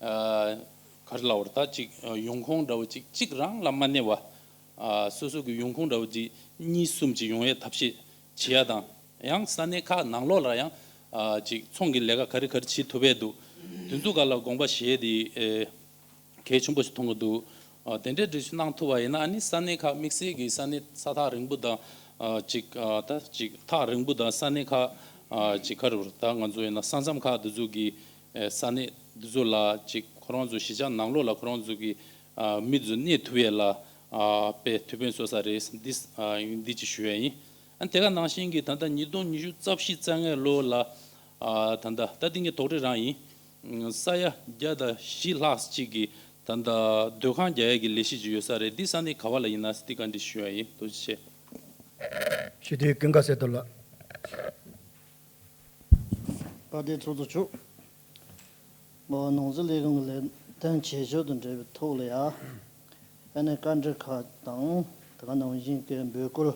ཨ། ག་རེ་ལབ་དགོས་རེད། ད་ཅིག་ཨ། ཡོང་ཁུངས་འདྲ་བོ་ཅིག་གཅིག་རང་ལ་མ་གནས་པ། ཨ། སོ་སོ་གི་ཡོང་ཁུངས་འདྲ་བོ་ཅིག་གཉིས་གསུམ་ཅིག་ཡོང་ཡས་ཐབས་ཤེས་བྱེད་ཡ་དང་། ཡང་ས་གནས་ཁག་ནང་ལོགས་ལ་ཡང་ཨ། ཅིག་ཚོང་གི་ལས་ཀ་ག་རེ་ག་རེ་བྱེད་ཐུབ་ཡས་འདུག་དེ་ཚོ་སྒང་ལ་དགོངས་པ་བཞེས་ཏེ་ཨེ། གལ་ཆེན་པོ་ཞིག་མཐོང་གི་འདུག་ཨ། དེ་འདྲའི་འགྲེལ་བཤད་གནང་ཐུབ་པ་ཡིན་ན་ཨ་ནི་ས་གནས་ཁག་དམིགས་བསལ་གྱི་ས་གནས་ས་ཐག་རིང་པོ་དང་ཨ། ཅིག་ཨ། ད་ཅིག་ཐག་རིང་པོ་དང་ས་གནས་ཁག་ཨ། ཅིག་ག་རེ་ད་ང་ཚོ་ཡིན་ན་ས་མཚམས་ཁག་དེ་ཚོ་གི་ཨེ། ས་གནས་དེ་ཚོ་ལ་ཅིག་ཁོ་རང་ཚོ་གཞིས་ཆགས་ནང་ལོགས་ལ་ཁོ་རང་ཚོ་གི་ཨ། མི་ཚོ་གནས་ཐུབ་ཡས་ལ་ཨ། དཔེ་ཐུགས་ཕན་གསོས་ས་རེད། འདི་ཨ། འདི་ཅིག་ཞུ་ཡས་ཡིན། ཨ། དེ་ག་ནང་བཞིན་གྱི་ད་ལྟ་ཉིས་སྟོང་ཉི་ཤུ་རྩ་བཞི་རྩ་ལྔའི་ལོ་ལ་ཨ། ད་ལྟ་ད་འདི་ངའི་དོགས་འདྲི་རང་ཡིན། ས་ཡ་བརྒྱ་དང་བཞི་ལྷག་ཅིག་གི་ད་ལྟ་སྡོད་ཁང་རྒྱག་ཡས་ཀྱི་ལས་གཞི་ཅིག་ཡོད་ས་རེད། འདི་ས་གནས་ག་བ་ལ་ཡིན་ན་འདི་ག་འདྲ་ཞུ་ཡ་ཡིན། ཐུགས་རྗེ་ཆེ། ཞུ་དུས་ཀུན་དགའ་གསལ་རྡོར་ལགས། དཔལ་ལྡན་ཚོགས་གཙོ་མཆོག་མ་ནང་སྲིད་ལས་ཁུངས་ཀྱི་ལས་དོན་བྱེད་ཕྱོགས་དང་འབྲེལ་བའི་ཐོག་ལ་ཡ། ཨ་ནི་བཀའ་འདྲི་ཁག་དང་དེ་ག་ནང་བཞིན་གྱི་འབོད་སྐུལ་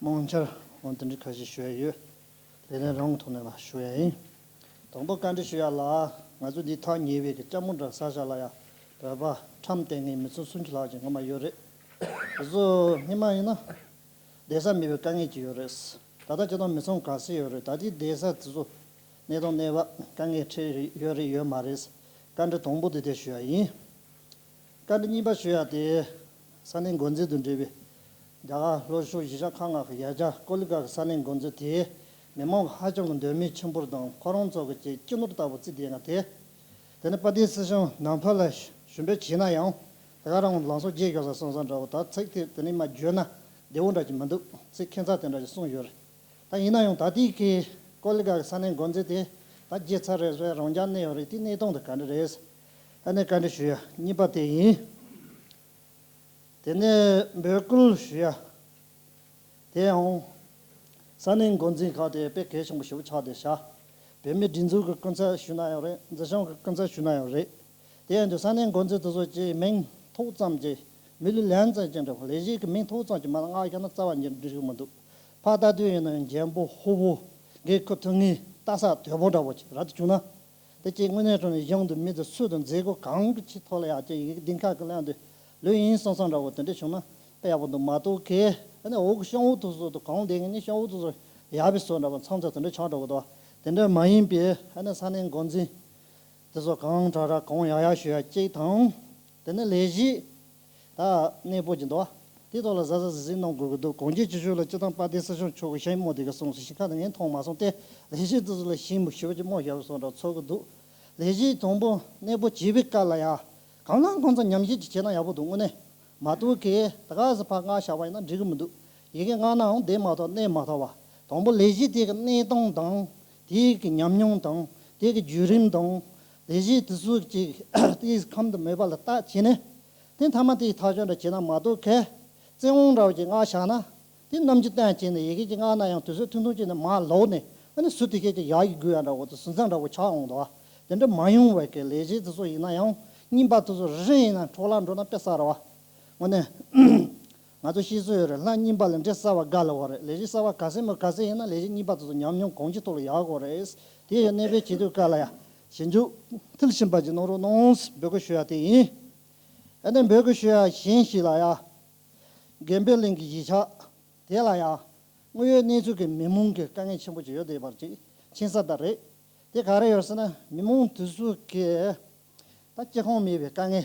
དམངས་འཆར་འོང་དེ་འདྲ་ཁ་ཤས་ཞུ་ཡ་ཡོད། དེ་ནས་རང་ཐོག་ནས་ལ་ཞུ་ཡ་ཡིན། དང་པོ་བཀའ་འདྲི་ཞུ་ཡ་ལ་ང་ཚོ་འདི་ཐག་ཉེ་བའི་གི་ལྕམ་མོ་འདྲ་ས་ཆ་ལ་ཡ་བོད་པ་ཁྲམ་སྟེར་མཁན་མི་ཚོ་སུམ་ཅུ་ལྷག་ཅིག་སྔོན་མ་ཡོད་རེད། དེ་ཚོ་སྔོན་མ་ཡིན་ན། བསྡད་ས་མེད་པའི་དཀའ་ངལ་ཅིག་ཡོད་རེད། ད་ལྟ་སྤྱིར་བཏང་མི་ཚང་ག་ཚོད་ཡོད་རེད། ད་ལྟའི་བསྡད་ས་དེ་ཚོ་གནས་སྟངས་གནས་བབ་དཀའ་ངལ་འཕྲད་རེད་ཡོད་རེད་ཡོད་མ་རེད། བཀའ་འདྲི་དང་པོ་དེ་དེ་ཞུ་ཡ་ཡིན། བཀའ་འདྲི་གཉིས་པ་ཞུ་ཡ་དེ་ས་གནས་འགོ་འཛིན་དང་འབྲེལ་བའི་རྒྱ་གར་ལྷོ་ཕྱོགས་གཞིས་ཆགས་ཁག་ལྔ་གི་ཡ་གྱལ་ཀོ་ལི་གྷལ་གྱི་ས་གནས་འགོ་འཛིན་དེ་མི་མང་ཧ་ཅང་གི་འདོད་མོས་ཆེན་པོ་དང་ཁོ་རང་ཚོ་གི་ཅིག་སྤྱི་ནོར་ལྟ་བུ་བརྩིས་བསྡད་ཡ་དེ། དེ་ནས་དཔལ་ལྡན་སྲིད་སྐྱོང་ནམ་ཕར་ལ་ཞུ་འབོད་བྱས་ན་ཡང་དེ་ག་རང་ལམ་སང་བརྗེད་ཡོད་ས་སོང་ཙང་འདྲ་བོ། ད་ཚིག་དེ་དེ་ནས་མར་བརྗོད་ན་བདེ་བོ་འདྲ་ཅིག་མི་འདུག་ཚིག་ཁྱད་མཚར་དེ་འདྲ་ཅིག་གསུངས་ཡོད་རེད། ད་ཡིན་ན་ཡང་ད་ལྟའི་གི་ཀོ་ལི་གྷལ་གྱི་ས་གནས་འགོ་འཛིན་དེ་ད་བརྗེད་ཚར་རེད་ཟེར་རང་འཇགས་གནས་ཡོད་རེད། དེ་གནས་སྟངས་དེ་ག་འདྲ་རེད། ཨ་ནི་བཀའ་འདྲི་ཞུ་ཡ་གཉིས་པ་དེ་ཡིན། དེ་ནས་འབོད་སྐུལ་ཞུ་ཡ། དེ་ཡང་ས་གནས་འགོ་འཛིན་ཁག་དེ་དཔེ་གལ་ཆེན་པོ་ཞེ་པོ་ཆགས་བསྡད་ཤག་བོད་མིའི་སྒྲིག་འཛུགས་ཀྱི་སྐུ་ཚབ་ཞུ་ན་ཡང་རེད། འཛིན་སྐྱོང་གི་སྐུ་ཚབ་ཞུ་ན་ཡང་རེད། དེ་ཡང་དུ་ས་གནས་འགོ་འཛིན་དེ་ཚོ་ཀྱི་མིང་ཐོགས་ཙམ་གྱི་མི་ལུས་ལན་ཙམ་ཅིག་འདྲ་བོ་ལས་གཞི་གི་མིང་ཐོགས་ཙམ་གྱི་མ་ལ་ང་ཤ་ན་རྩ་བ་ཉིད་འགྲིག་གི་མི་འདུག་ཕར་ལྟ་དུས་ཡིན་ན་ཡང་འཇམ་པོ་ཧུ་བོ་འགན་ཁུར་ཐུབ་ངེས་ལྟ་ས་དོད་པོ་འདྲ་བོ་ཅིག་ར་དུ་བྱུང་ན། དེ་གཅིག་དངོས་གནས་དྲང་གནས་གཞུང་དུ་མི་དེ་སུ་དང་མཛད་སྒོ་གང་གི་ཆེད་ཐོག་ལ་ཡག་ཅིག་ཡི་གེ་གཏིང་ཁ་གི་ལན་དུ་ལོས་ཡིན་སོང་སོང་འདྲ་བོ་དེ་འདྲ་བྱུང་ན་དཔེ་ཡག་པོ་འདུག་མ་གཏོགས་གལ་ཨ་ནི་འོག་གི་སྤྱང་བོ་དེ་ཚོ་དང་གང་བསྡད་ངེས་ནི་སྤྱང་བོ་དེ་ཚོ་ཡག་པའི་བཟོ་འདྲ་བོ་མཚམས་ཚོད་དེ་འདྲ་ཆགས་འགྲོ་གི་འདུག་དེ་འདྲ་མ་ཡིན་པའི་ཨ་ནི་ས་གནས་འགོ་འཛིན་དེ་ཚོ་གང་དྲག་དྲག་གང་ཡག་ཡག་ཞུ་ཡ་གཅིག་དང་། དེ་ནི་ལས་གཞི་ད་གནས་སྤོ་གྱི་འདུག་དེ་ཐོག་ལ་གཟབ་གཟབ་གཟབ་གཟབ་གནང་དགོས་ཀྱི་འདུག་གང་ཅིའི་ཕྱོགས་ལ་སྤྱིར་བཏང་དཔལ་ལྡན་སྲིད་སྐྱོང་མཆོག་གིས་ཞིང་རྨོ་དེ་ག་གསུངས་སོང་། ཞིང་ཁ་ནས་ངས་མཐོང་མ་སོང་སྟེ་ལས་གཞི་དེ་ཚོ་ལ་ཞིང་མི་ཞུ་བ་ཅིག་རྨོ་བཞག་སོང་འདྲ་ཚོར་གྱི་འདུག་ལས་གཞི་དང་པོ་གནས་སྤོ་བྱེད་པའི་སྐབས་ལ་ཡ་གང་ལ་གང་འཚམ་ཉམས་ཞིབ་ཅིག་བྱས་ན་ཡག་པོ་འདུག་དངོས་གནས་མ་གཏོགས་གི་ད་ག་ཟེ་ཕར་མངགས་བཞག་པ་ཡིན་ན་འགྲིག་གི་མི་འདུག་ཡི་གེ་མངགས་ནའང་བསྡད་མ་ཐུབ་གནས་མ་ཐུབ་པ། དང་པོ་ལས་གཞི་དེ་གི་གནས་སྟངས་དང་དེ་གི་ཉམས་མྱོང་དང་དེ་གི་བརྒྱུད་རིམ་དང་ལས་གཞི་དེ་ཚོ་ཅིག་དེའི་ཁམས་དུ་མེད་པ་ལ་བརྟག་བྱས་ནས། དེ་མཐའ་མ་དེའི་ཐག་གཅོད་འདྲ་བྱས་ན་མ་གཏོགས་གལ་བཙན་དབང་འདྲ་བོ་ཅིག་མངགས་བཞག་ན་དེ་རྣམ་འགྱུར་བསྟན་བྱས་ནས་ཡི་གེ་ཅིག་མངགས་ན་ཡང་དུས་ཚོད་ཐུང་ཐུང་ཅིག་ནས་མར་ལོག་ནས་ཨ་ནི་སུ་དེ་སྐད་ཅིག་ཡག་ཡིག་དགོས་ཡ་འདྲ་བོ་དང་སུན་སྣང་འདྲ་བོ་ཆགས་འོང་དོ། དེ་འདྲ་མ་ཡོང་བའི་གི་ལས་གཞི་དེ་ཚོ་ཡིན་ན་ཡང་ རྙིང་པ་དེ་ཚོ་རེ་རེ་ཡིན་ན་འཕྲོ་བརླག་འགྲོ་ན་དཔེ་གསར་བ། དངོས་གནས། ང་ཚོ་ཤེས་སྲོལ་ཡོད་རེད། ལྷ་རྙིང་པ་ལ་འདྲེ་གསར་བ་དགའ་ལ་བ་རེད། ལས་གཞི་གསར་བ་ག་ཚད་མོ་ག་ཚད་ཡིན་ན་ལས་གཞི་རྙིང་པ་དེ་ཚོ་ཉམས་མྱོང་གོང་ཆེ་ཐོག་ལ་ཡག་དགོས་རེད། དེ་ཡང་གནས་སྤོས་བྱེད་དུས་སྐབས་ལ་ཡ་ཞིབ་འཇུག་མཐིལ་ཕྱིན་པ་ཅིག་གནང་རོགས་གནང་འབོད་སྐུལ་ཞུ་ཡ་དེ་ཡིན། ཨ་ནི་འབོད་སྐུལ་ཞུ་ཡ་གཞན་ཞིག་ལ་ཡ། དགེ་འཕེལ་གླིང་གི་གཞིས་ཆགས་དེ་ལ་ཡང་དངོས་ཡོད་གནས་ཚུལ་གྱི་མི་མང་གི་དཀའ་ངལ་ཆེན་པོ་ཅིག་ཡོད་བསྡད་པ་ཅིག་མཁྱེན་གསལ་ལྟར་རེད། དེ་ག་རེ་ཡོད་ཟེར་ན་མི་མང་དེ་ཚོ་གིས་ད་སྤྱི་ཁང་མེད་པའི་དཀའ་ངལ།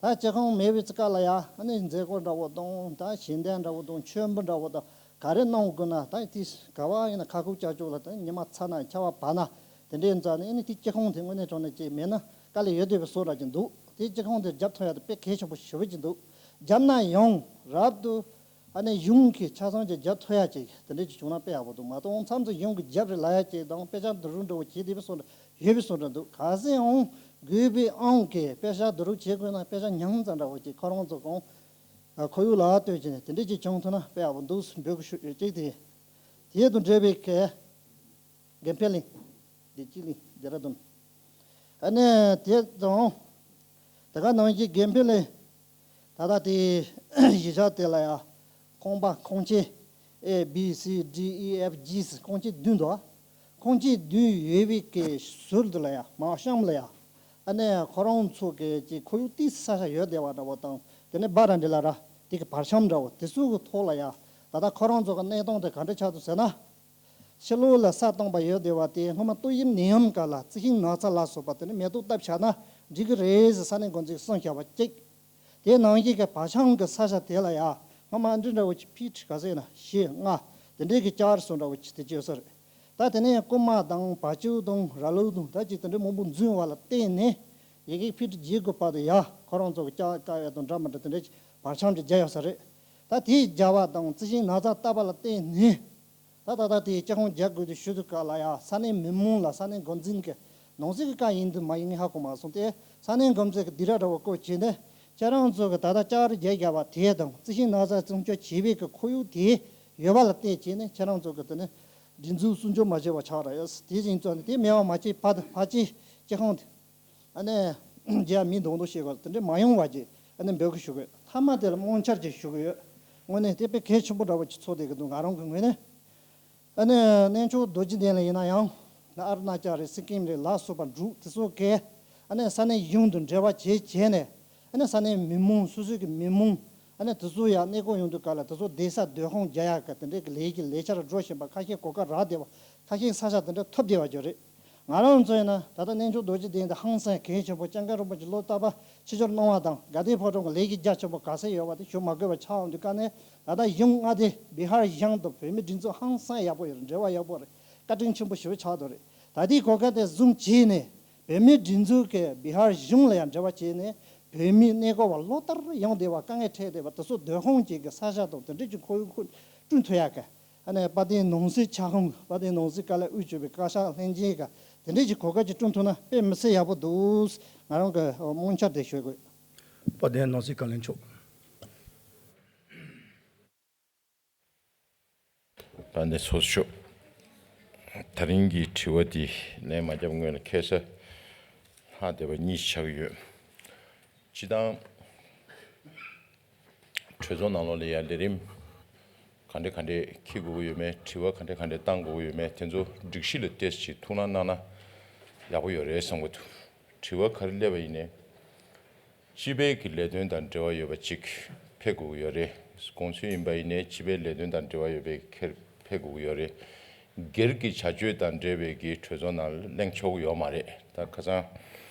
ད་སྤྱི་ཁང་མེད་པའི་སྐབས་ལ་ཡང་ཨ་ནི་མཛད་སྒོ་འདྲ་བོ་དང་ད་ཞལ་འདེབས་འདྲ་བོ་དང་མཆོད་འབུལ་འདྲ་བོ་དང་ག་རེ་གནང་དགོས་ན་ད་དེ་ག་བ་ཡིན་ན་ཁ་ཁུག་ཅག་ཅོག་ལ་ད་ཉི་མ་ཚ་ན་ཆར་པ་བབས་ན་དེ་འདྲའི་རྩ་ནས་ཨ་ནི་དེ་སྤྱི་ཁང་དེ་དངོས་གནས་དྲང་གནས་ཅིག་མེད་ན་དཀའ་ལས་ཡོད་བསྡད་པའི་བཟོ་འདྲ་ཅིག་འདུག་དེ་སྤྱི་ཁང་དེ་རྒྱབ་ཐུབ་ཡ་དེ་དཔེ་གལ་ཆེན་པོ་ཞེ་པོ་ཅིག་འདུག་རྒྱབ་ན་ཡང་རབ་ཏུ་ཨ་ནི་གཞུང་གིས་ཆ་ཚང་ཅིག་རྒྱབ་ཐུབ་ཡ་ཅིག་དེ་འདྲ་ཅིག་བྱུང་ན་དཔེ་ཡག་པོ་འདུག་མ་གཏོགས་མཚམས་སུ་གཞུང་གིས་རྒྱབ་རེ་ལ་ཡ་ཅིག་དང་དཔེ་ཆ་འདི་རུ་འདྲ་བོ་བྱེད་བསྡད་པའི་བཟོ་འདྲ་ཡོད་པའི་བཟོ་འདྲ་འདུག་གལ་སྲིད་ཡང་དགོས་པའི་ཨང་གིས་དཔེ་ཆ་འདི་རུ་བྱེད་དགོས་ན་དཔེ་ཆ་ཉུང་ཙམ་འདྲ་བོ་ཅིག་ཁོ་རང་ཚོ་གང་ཁོར་ཡུག་ལ་ལྟོས་བྱས་ནས་དེ་འདྲ་ཅིག་བྱུང་ཐུབ་ན་དཔེ་ཡག་པོ་འདུག་འབོད་སྐུལ་ཞུ་ཡོད་ཅིག་དེ་དེ་དང་འབྲེལ་བའི་གལ། དགེ་འཕེལ་གླིང་། བདེ་སྐྱིད་གླིང་ལྡེ་ར་ལྡུན། ཨ་ནི་དེ་དང་། དེ་ག་ནང་བཞིན་དགེ་འཕེལ་གླིང་། ད་ལྟ་དེ་གཞིས་ཆགས་དེ་ལ་ཡང་ཁང་པ་ཁང་ཆེན། A B C D E F G ཟེར་ཁང་ཆེན་བདུན་འདུག་ཁང་ཆེན་བདུན་ཡོད་པའི་གི་ཟུར་དུ་ལ་ཡང་མར་གཤམ་ལ་ཡང་ཨ་ནི་ཁོ་རང་ཚོ་གི་ཅིག་ཁོར་ཡུག་ཏིས་ས་ཆ་ཡོད་བསྡད་པ་འདྲ་བོ་དང་དེ་ནས་སྦ་ར་འདྲ་ལ་ར་དེ་གི་བར་ཁྱམས་འདྲ་བོ་དེ་ཚོ་གི་ཐོག་ལ་ཡང་ད་ལྟ་ཁོ་རང་ཚོ་གི་གནས་སྟངས་དེ་ག་འདྲ་ཆགས་འདུག་ཟེར་ན། ཕྱི་ལོགས་ལ་ས་སྟོང་པ་ཡོད་བསྡད་པ་དེ་སྔོན་མ་ཏོག་དབྱིབས་ནད་ཡམས་སྐབས་ལ་རྩི་ཤིང་ནགས་ཚལ་ལ་སོགས་པ་དེ་ནི་མེ་ཏོག་བཏབ་བཞག་ན་འགྲིག་གི་རེད་ཟེར་ས་གནས་འགོ་འཛིན་གསུངས་བཞག་པ་གཅིག་དེ་ནང་བཞིན་གྱི་བར་ཁྱམས་ཀྱི་ས་ཆ་དེ་ལ་ཡང་སྔོན་མ་འདི་འདྲ་བོ་ཅིག་ཕི་ཊི་ག་ཚོད་ཡིན་ན་བཞི་ལྔ་དེ་འདྲའི་གི་ལྕགས་རི་སོགས་འདྲ་བོ་ཅིག་དེ་ཅིག་ཡོད་ས་རེད། ད་དེ་ནས་རྐུན་མ་དང་བ་ཕྱུགས་དང་ར་ལུག་དང་ད་ཅིག་དེ་འདྲའི་མང་པོ་འཛུལ་བ་ལ་བརྟེན་ནས་ཡི་གེ་ཕི་ཊི་བརྒྱད་དགུ་བར་དུ་ཡ་ཁོ་རང་ཚོ་གི་ལྕགས་བཀག་ཡ་དང་འདྲ་མི་འདྲ་དེ་འདྲའི་བར་ཁྱམས་ཅིག་བརྒྱབ་ཡོད་ས་རེད། ད་དེ་བརྒྱབ་པ་དང་རྩི་ཤིང་ནགས་ཚལ་བཏབ་པ་ལ་བརྟེན་ནས། ད་ད་ལྟ་དེའི་སྤྱི་ཁང་རྒྱག་དགོས་དུས་ཞུ་དུས་སྐབས་ལ་ཡ་ས་གནས་མི་མང་ལ་ས་གནས་འགོ་འཛིན་གྱི་ནང་སྲིད་ཀྱི་བཀའ་ཡིན་དུ་མ་ཡིན་ངས་ཧ་གོ་མ་སོང་སྟེ་ས་གནས་འགོ་འཛིན་གྱི་སྡིགས་ར་འདྲ་བོ་བསྐོ་བྱས་ནས་ཁྱེད་རང་ཚོ་གི་ད་ལྟ་ལྕགས་རི་རྒྱག་བརྒྱབ་པ་དེ་དང་རྩི་ཤིང་ནགས་ཚལ་སྲུང་སྐྱོབ་བྱེད་པའི་གི་ཁོར་ཡུག་དེ་ཡོད་པ་ལ་བརྟེན་བྱས་ནས་ཁྱེད་རང་ཚོ་གི་དེ་ནས་སྒྲིག་འཛུགས་སྲུང་སྐྱོབ་མ་བྱས་པ་ཆགས་ར་ཡོད། དེ་བཞིན་ཚོ་ནི་དེ་མེད་པ་མ་བྱས་ཕ་ཕ་ཅི་སྤྱི་ཁང་དེ། ཨ་ནི། རྒྱ་མི་མདོག་མདོག་བཤད་དགོས་དེ་འདྲ་མ་ཡོང་བ་ཅིག་ཨ་ནི་འབོད་སྐུལ་ཞུ་དགོས། མཐའ་མ་དེ་ལ་སྨོན་འཆར་ཅིག་ཞུ་གི་ཡོད། དངོས་གནས་དེ་དཔེ་གལ་ཆེན་པོ་འདྲ་བོ་ཅིག་ཚོར་བསྡད་ཀྱི་འདུག་ང་རང་གི་ངོས་ནས། ཨ་ནི་གནས་མཆོག་རྡོ་རྗེ་གདན་ལ་ཡིན་ན་ཡང་། ཨ་རུ་ན་ཅལ་རེད་སི་ཀིམ་རེད་ལ་སོགས་པ་འབྲུག་དེ་ཚོ་གས། ཨ་ནི་ས་གནས་གཞུང་དང་འབྲེལ་བ་བྱེད་བྱས་ནས། ཨ་ནི་ས་གནས་མི་མང་སོ་སོའི་གི་མི་མང་། ཨ་ནི་དེ་ཚོ་ཡང་གནས་སྐོར་ཡོང་དུས་སྐབས་ལ་དེ་ཚོ་བསྡད་ས་སྡོད་ཁང་རྒྱག་ཡག་གི་དེ་འདྲའི་གི་ལས་ཀྱི་ལས་འཆར་འགྲོ་བཞིན་པ་ཁ་ཤས་གོ་སྐབས་རག་བསྡད་པ་ཁ་ཤས་ས་ཆ་དེ་འདྲ་ཐོབ་བསྡད་པ་ཅིག་རེད། ང་རང་ཚོ་ཡིན་ན་ད་ལྟ་གནས་མཆོག་རྡོ་རྗེ་གདན་དེ་ཧང་སང་གལ་ཆེན་པོ་སྐྱབས་མགོན་རིན་པོ་ཆེ་ལོ་རྟག་པར་ཆིབས་བསྒྱུར་གནང་བ་དང་དགའ་ལྡན་ཕོ་བྲང་གི་ལས་ཀྱི་རྒྱ་ཆེན་པོ་ག་ཚད་ཡོད་པ་དེ་ཞུ་མ་དགོས་པ་ཆགས་འོང་དུས་ཀ་ནས་ད་ལྟ་གཞུང་མངའ་སྡེ་བི་ཧར་གཞུང་དང་བོད་མིའི་སྒྲིག་འཛུགས་ཧང་སང་ཡག་པོ་ཡོད་རེད། འབྲེལ་བ་ཡག་པོ་རེད། བཀའ་དྲིན་ཆེན་པོ་ཞེ་པོ་ཆགས་འདུག་རེད། ད་ལྟའི་གོ་སྐབས་དེ་བཟུང་བྱས་ནས་བོད་མིའི་སྒྲིག་འཛུགས་ཀྱི་བི་ཧར་གཞུང་ལ་ཡང་འབྲེལ་བ་བྱས་ནས་བོད་མིའི་གནས་སྐོར་བ་ལོ་ལྟར་ཡོང་བསྡད་པ་དཀའ་ངལ་འཕྲད་བསྡད་པ་དེ་ཚོ་སྡོད་ཁང་ཅིག་གི་ས་ཆ་དང་དེ་འདྲ་ཅིག་ཁོར་ཡུག་ཁོ་བསྐྲུན་ཐུབ་ཡག་གི་ཨ་ནི་དཔལ་ལྡན་ནང་སྲིད་འཆར་ཁང་དཔལ་ལྡན་ནང་སྲིད་བཀའ་ལ་དབུས་གཙོས་པའི་བཀའ་ཤག་ལྷན་རྒྱས་ཀྱི་དེ་འདྲའི་ཅིག་གོ་སྐབས་ཅིག་བསྐྲུན་ཐུབ་ན་དཔེ་མི་སྲིད་ཡག་པོ་འདུག་ང་རང་གི་སྨོན་འཆར་དེ་ཞུ་དགོས། དཔལ་ལྡན་ནང་སྲིད་བཀའ་བློན་མཆོག་དཔལ་ལྡན་ཚོགས་གཙོ་མཆོག་ད་རིང་གི་དྲི་བ་འདི་ལན་མ་བརྒྱབ་སྔོན་ལ་ཁ་སང་ལྷག་བསྡད་པ་གཉིས་ཆགས་ཀྱི་ཡོད། སྤྱིར་བཏང་། གྲོས་ཚོགས་ནང་ལོགས་ལ་ཡང་ལས་རིམ་ག་འདྲ་ག་འདྲ་འཁྱེར་དགོས་ཀྱི་ཡོད་མེད། དྲི་བ་ག་འདྲ་ག་འདྲ་བཏང་དགོས་ཀྱི་ཡོད་མེད། དེ་ཚོ་སྒྲིག་གཞི་ལ་ལྟོས་ཅིག་ཐུགས་སྣང་གནང་ན་ཡག་པོ་ཡོད་རེད་བསམ་གྱི་འདུག་དྲི་བ་ག་རེ་སླེབས་པ་ཡིན་ནའི། སྤྱི་པའི་གི་ལས་དོན་དང་འབྲེལ་བ་ཡོད་པ་ཅིག་ཕེབས་དགོས་ཀྱི་ཡོད་རེད། གོང་སུ་ཡིན་པ་ཡིན་ནའི་སྤྱི་པའི་ལས་དོན་དང་འབྲེལ་བ་ཡོད་པའི་ཁྱེར་ཕེབས་དགོས་ཀྱི་ཡོད་རེད། སྒེར་གྱི་བྱ་སྤྱོད་དང་འབྲེལ་བའི་གི་གྲོས་ཚོགས་ནང་གླེང་ཆོག་གི་ཡོད་མ་རེད། ད་ཁ་སང་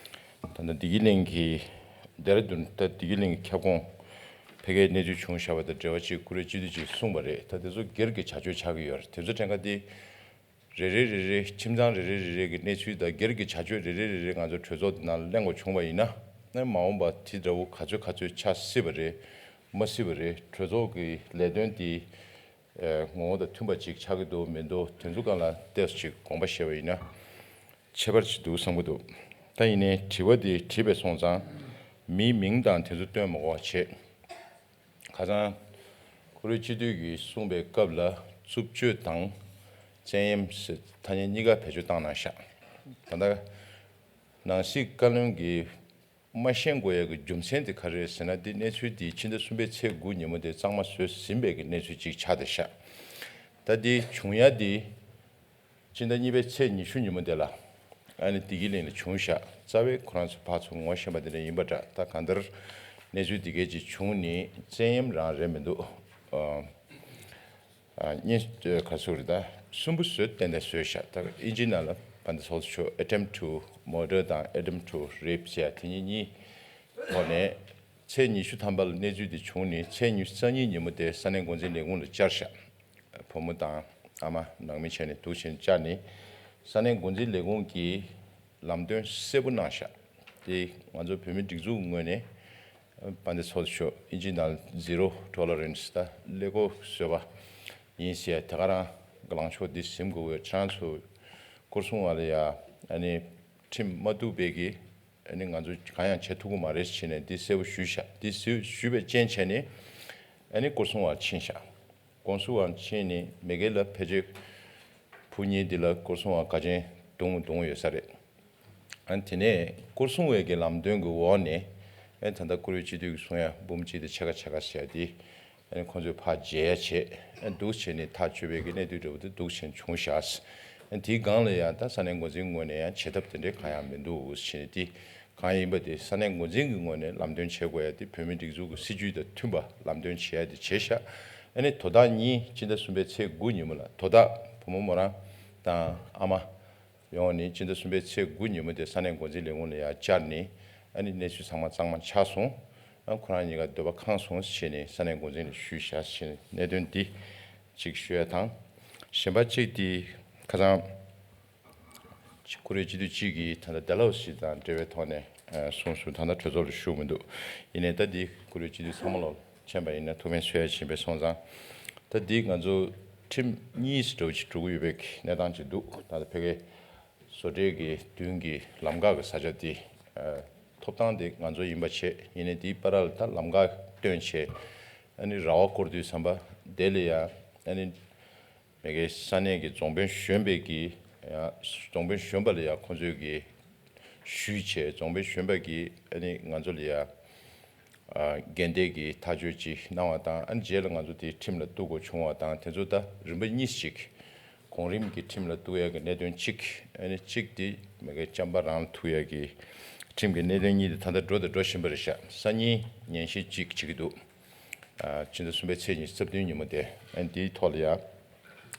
ད་ལྟ་བདེ་སྐྱིད་གླིང་གི་ལྡེ་ར་ལྡུན་ད་བདེ་སྐྱིད་གླིང་གི་ཁྱབ་ཁོངས་ཕ་གིའི་གནས་ཚུལ་བྱུང་བཞག་པ་དང་འབྲེལ་བ་ཅིག་ཀུ་རེ་སྤྱི་འཐུས་ཅིག་གསུངས་པ་རེད། ད་དེ་ཚོ་སྒེར་གྱི་བྱ་སྤྱོད་ཆགས་ཀྱི་ཡོད་རེད། དེ་ཚོ་དྲན་ཁ་དེ་རེ་རེ་རེ་རེ་ཁྱིམ་ཚང་རེ་རེ་རེ་རེ་གི་གནས་ཚུལ་དང་སྒེར་གྱི་བྱ་སྤྱོད་རེ་རེ་རེ་རེ་ང་ཚོ་གྲོས་ཚོགས་དེ་ནང་གླེང་དགོས་བྱུང་བ་ཡིན་ན་མ་འོངས་པ་དེ་འདྲ་བོ་ག་ཚོད་ག་ཚོད་ཆགས་སྲིད་པ་རེད། མ་སྲིད་པ་རེད། གྲོས་ཚོགས་ཀྱི་ལས་དོན་དེ། ངོ་བོ་དང་མཐུན་པ་ཅིག་ཆགས་ཀྱི་འདུག་མི་འདུག་དེ་ཚོ་སྒང་ལ་ཏོག་ཙམ་ཅིག་དགོངས་པ་བཞེས་པ་ཡིན་ན་ཁྱད་པར་ཅིག་འདུག་བསམ་གྱི་འདུག་ད་ཡིན་ནའི་དྲི་བ་དེ་དྲིས་པའི་སོང་ཙང་མིའི་མིང་དང་དེ་ཚོ་སྟོན་མ་དགོས་པ་བྱས། ཁ་སང་ཁོ་རའི་སྤྱི་འཐུས་ཀྱིས་གསུངས་པའི་སྐབས་ལ་རྩུབ་སྤྱོད་དང་བཙན་གཡེམ་ཟེར་ཐ་སྙད་གཉིས་ཀ་བེད་སྤྱོད་བཏང་གནང་ཤག་ད་ལྟ་ནང་སྲིད་བཀའ་བློན་གྱིས། མ་ཤེས་དགོས་ཡ་གི་རྒྱུ་མཚན་དེ་ག་རེ་རེད་ཟེར་ན། འདི་གནས་ཚུལ་འདི་ཕྱི་ཟླ་གསུམ་པའི་ཚེས་དགུ་ཉིན་མོ་དེ་གཙང་མ་བཟོས་ཟིན་པའི་གི་གནས་ཚུལ་ཅིག་ཆགས་བསྡད་ཤག་ད་འདི་བྱུང་ཡ་འདི་ཕྱི་ཟླ་གཉིས་པའི་ཚེས་ཉི་ཤུ་ཉིན་མོ་དེ་ལ་ཨ་ནི་བདེ་སྐྱིད་གླིང་ལ་བྱུང་ཤག་རྩ་བའི་ཁོ་རང་ཚོ་ཕར་ཚུར་ངོ་ཤེས་པ་དེ་འདྲ་ཡིན་པ་འདྲ། ད་གང་ལྟར་གནས་ཚུལ་འདི་གས་ཅིག་བྱུང་ནི་བཙན་གཡེམ་རང་རེད་མི་འདུག་ཨ། ཨ། གཉིས། ཨ། ག་ཚོད་རེད། ད་གསུམ་པོ་བཟོས་ཏན་ཏན་བཟོས་ཤག་ད་ཨིན་ཇི་ནང་ལ་བན་དེ་སོགས་ཚོ་attempt to murder དང་attempt to rape ཟེར་ཡ་དེ་གཉིས་གཉིས་ཐོག་ནས་ཚེས་ཉི་ཤུ་ཐམ་པ་ལ་གནས་ཚུལ་དེ་བྱུང་ནས་ཚེས་ཉི་ཤུ་རྩ་གཉིས་ཉིན་མོ་དེ་ས་གནས་འགོ་འཛིན་ལས་ཁུངས་ལ་བཅར་ཤག་བུ་མོ་དང་ཨ་མ་ནང་མི་བྱས་ནས་འདུག་བྱས་ནས་བཅར་ནས་ས་གནས་འགོ་འཛིན་ལས་ཁུངས་ཀྱིས་ལམ་སྟོན་གསལ་པོ་གནང་ཤག་དེ་ང་ཚོ་བོད་མི་སྒྲིག་འཛུགས་ངོས་ནས་བན་དེ་སོགས་ཚོ་ཨིན་ཇི་ནང་zero tolerance ད་ཀླད་ཀོར་བཟོས་པ་ཡིན་ཟེར་ཡ་དེ་ག་རང་གི་ལངས་ཕྱོགས་འདི་ཟིན་དགོས་ཀྱི་ཡོད། ཁྱེད་རང་ཚོ་སྐོར་སྲུང་བ་ལ་ཡ་ཨ་ནི་ཁྲིམས་མ་གཏུགས་པའི་གི་ཨ་ནི་ང་ཚོ་གང་ཡང་བྱེད་ཐུབ་ཀྱི་མ་རེད་ཟེར་ནས་འདི་གསལ་པོ་ཞུས་ཤག་འདི་གསལ་པོ་ཞུས་པའི་རྐྱེན་བྱས་ནས་ཨ་ནི་སྐོར་སྲུང་བར་ཕྱིན་ཤག་སྐོར་སྲུང་བར་ཕྱིན་ནས་མེ་གེ་ལ་ཕལ་ཆེར་བུ་གཉིས་འདི་ལ་སྐོར་སྲུང་བ་ག་ཅན་རྡུང་རྡུང་ཡོད་ས་རེད། ཨ་ནི་དེ་ནས་སྐོར་སྲུང་བའི་གི་ལམ་སྟོན་གྱི་འོག་ནས་ཨ་ནི་ད་ལྟ་བཀུར་འོས་སྤྱི་འཐུས་ཀྱིས་གསུང་ཡ་འབུམ་གཅིག་དང་ཕྱེད་ཀ་ཕྱེད་ཀ་ཟེར་ཡ་དེ་ཨ་ནི་ཁོང་ཚོས་ཕར་བརྗེ་ཡ་བྱས། ཨ་ནི་འདུག་བྱས་ནས་ཐག་གཅོད་པའི་གི་གནད་དོན་འདྲ་བོ་དེ་འདུག་བྱས་ནས་བྱུང་ཤག་ཨ་ནི་དེའི་སྒང་ལ་ཡང་ད་ས་གནས་འགོ་འཛིན་ངོས་ནས་ཡང་བྱེད་ཐབས་དེ་འདྲའི་གང་ཡང་མི་འདུག་བྱས་ནས་དེ་གང་ཡིན་པ་དེ་ས་གནས་འགོ་འཛིན་གྱི་ངོས་ནས་ལམ་སྟོན་བྱེད་དགོས་ཡ་དེ་བོད་མི་སྒྲིག་འཛུགས་ཀྱི་སྲིད་བྱུས་དང་མཐུན་པ་ལམ་སྟོན་བྱེད་ཡ་དེ་བྱས་ཤག་ཨ་ནི་དོ་བདག་གཉིས་ཕྱི་ཟླ་གསུམ་པའི་ཚེས་དགུ་ཉིན་མོ་ལ་དོ་བདག་བུ་མོ་མོ་རང་དང་ཨ་མ་ཡོང་ནས་ཕྱི་ཟླ་གསུམ་པའི་ཚེས་དགུ་ཉིན་མོ་དེ་ས་གནས་འགོ་འཛིན་ལས་ཁུངས་ལ་ཡར་བཅར་ནས་ཨ་ནི་གནས་ཚུལ་ཚང་མ་གཙང་མ་ཆགས་སོང་། ཨ་ཁོ་རང་གཉིས་ཀ་འདོད་པ་ཁེངས་སོང་ཟེར་ནས་ས་གནས་འགོ་འཛིན་ལ་ཞུས་བཞག་ཟེར་ནས་གནད་དོན་འདི་གཅིག་ཞུ་ཡ་དང་། གཞན་པ་གཅིག་དེ་ཁ་སང་བཀུར་འོས་སྤྱི་འཐུས་གཅིག་གིས་ད་ལྟ་ཌལ་ཧོ་སི་དང་འབྲེལ་བའི་ཐོག་ནས་ཨ་གསུངས་སོང་། ད་ལྟ་གྲོས་ཚོགས་ལ་ཞུགས་མི་འདུག་ཡིན་ནའི་ད་འདི་བཀུར་འོས་སྤྱི་འཐུས་ཚང་མ་ལ་མཁྱེན་པ་ཡིན་ན་ཐུགས་ཕན་གསོས་ཡ་ཕྱིན་པའི་སོང་ཙང་། ད་འདི་ང་ཚོ་ཁྲིམས་གཉིས་འདྲ་བོ་ཅིག་འགྲོ་གི་ཡོད་པའི་གནས་སྟངས་ཅིག་འདུག་ད་ལྟ་ཕ་གི་བཟོ་གྲྭའི་གི་མདུན་གྱི་ལམ་ཁ་གི་ས་ཆ་དེ་ཨ་ཐོབ་ཐང་དེ་ང་ཚོ་ཡིན་པ་བྱས། ཡིན་ནའི་དེའི་བར་ལ་ད་ལམ་ཁ་བཏོན་བྱས་ཨ་ནི་ར་བ་བསྐོར་དུས་ཙམ་པ་དེ་ལ་ཡ་ཨ་ནི་མ་གི་ས་གནས་ཀྱི་རྫོང་དཔོན་གཞོན་པའི་གི་ཡ་རྫོང་དཔོན་གཞོན་པ་ལ་ཡ་ཁོང་ཚོས་གི་ཞུས་བྱས། རྫོང་དཔོན་གཞོན་པ་གིས་ཨ་ནི་ང་ཚོ་ལ་ཡ་ཨ་འགན་དེ་གི་ཐག་གཅོད་ཅིག་གནང་བ་དང་། ཨ་ནི་རྗེས་ལ་ང་ཚོ་དེ་ཁྲིམས་ལ་གཏུག་དགོས་བྱུང་བ་དང་། དེ་ཚོ་ད་རིམ་པ་གཉིས་ཤིག་གོང་རིམ་གྱི་ཁྲིམས་ལ་གཏུག་ཡ་གི་གནད་དོན་གཅིག་ཨ་ནི་གཅིག་དེ་མ་གི་བཅམ་པ་རང་ལ་ཐུག་ཡ་གི་ཁྲིམས་ཀྱི་གནད་དོན་གཉིས་དེ་ད་ལྟ་འགྲོ་དང་འགྲོ་བཞིན་པ་རེད་ཤག་སང་ཉིན་ཉན་ཞིབ་ཅིག་བྱེད་ཀྱི་འདུག་ཨ་ཕྱི་ཟླ་གསུམ་པའི་ཚེས་ཉི་ཤུ་རྩ་བདུན་ཉིན་མོ་དེ། ཨ་ནི་དེའི་ཐོག་ལ་ཡ་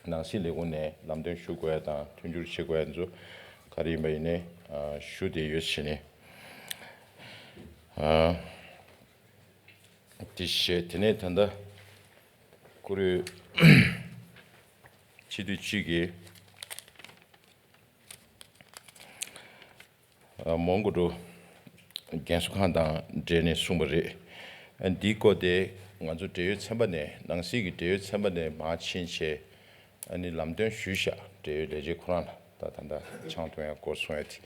ནང་སྲིད་ལས་ཁུངས་ནས་ལམ་སྟོན་ཞུ་དགོས་ཡ་དང་མཐུན་འགྱུར་བྱེད་དགོས་ཡ་ཚོ་ག་རེ་ཡིན་པ་ཡིན་ནའི་ཨ་ཞུ་བསྡད་ཡོད་ཟེར་ནས་ཨ་དེ་བཤད། དེ་ནས་ད་ལྟ་བཀུར་འོས་སྤྱི་འཐུས་གཅིག་གིས་ཨ་མོན་གྷོ་རུ་རྒན་གསོ་ཁང་དང་འབྲེལ་ནས་གསུངས་པ་རེད། ཨ་འདིའི་སྐོར་དེ་ང་ཚོ་འབྲེལ་ཡོད་ཚན་པ་ནས་ནང་སྲིད་ཀྱི་འབྲེལ་ཡོད་ཚན་པ་ནས་མར་ཕྱིན་བྱས་ཨ་ནི་ལམ་སྟོན་ཞུས་ཤག་འབྲེལ་ཡོད་ལས་བྱེད་ཁོ་རང་ལ། ད་ད་ལྟ་ཆང་འཐུང་ཡ་སྐོར་གསུང་ཡ་དེ་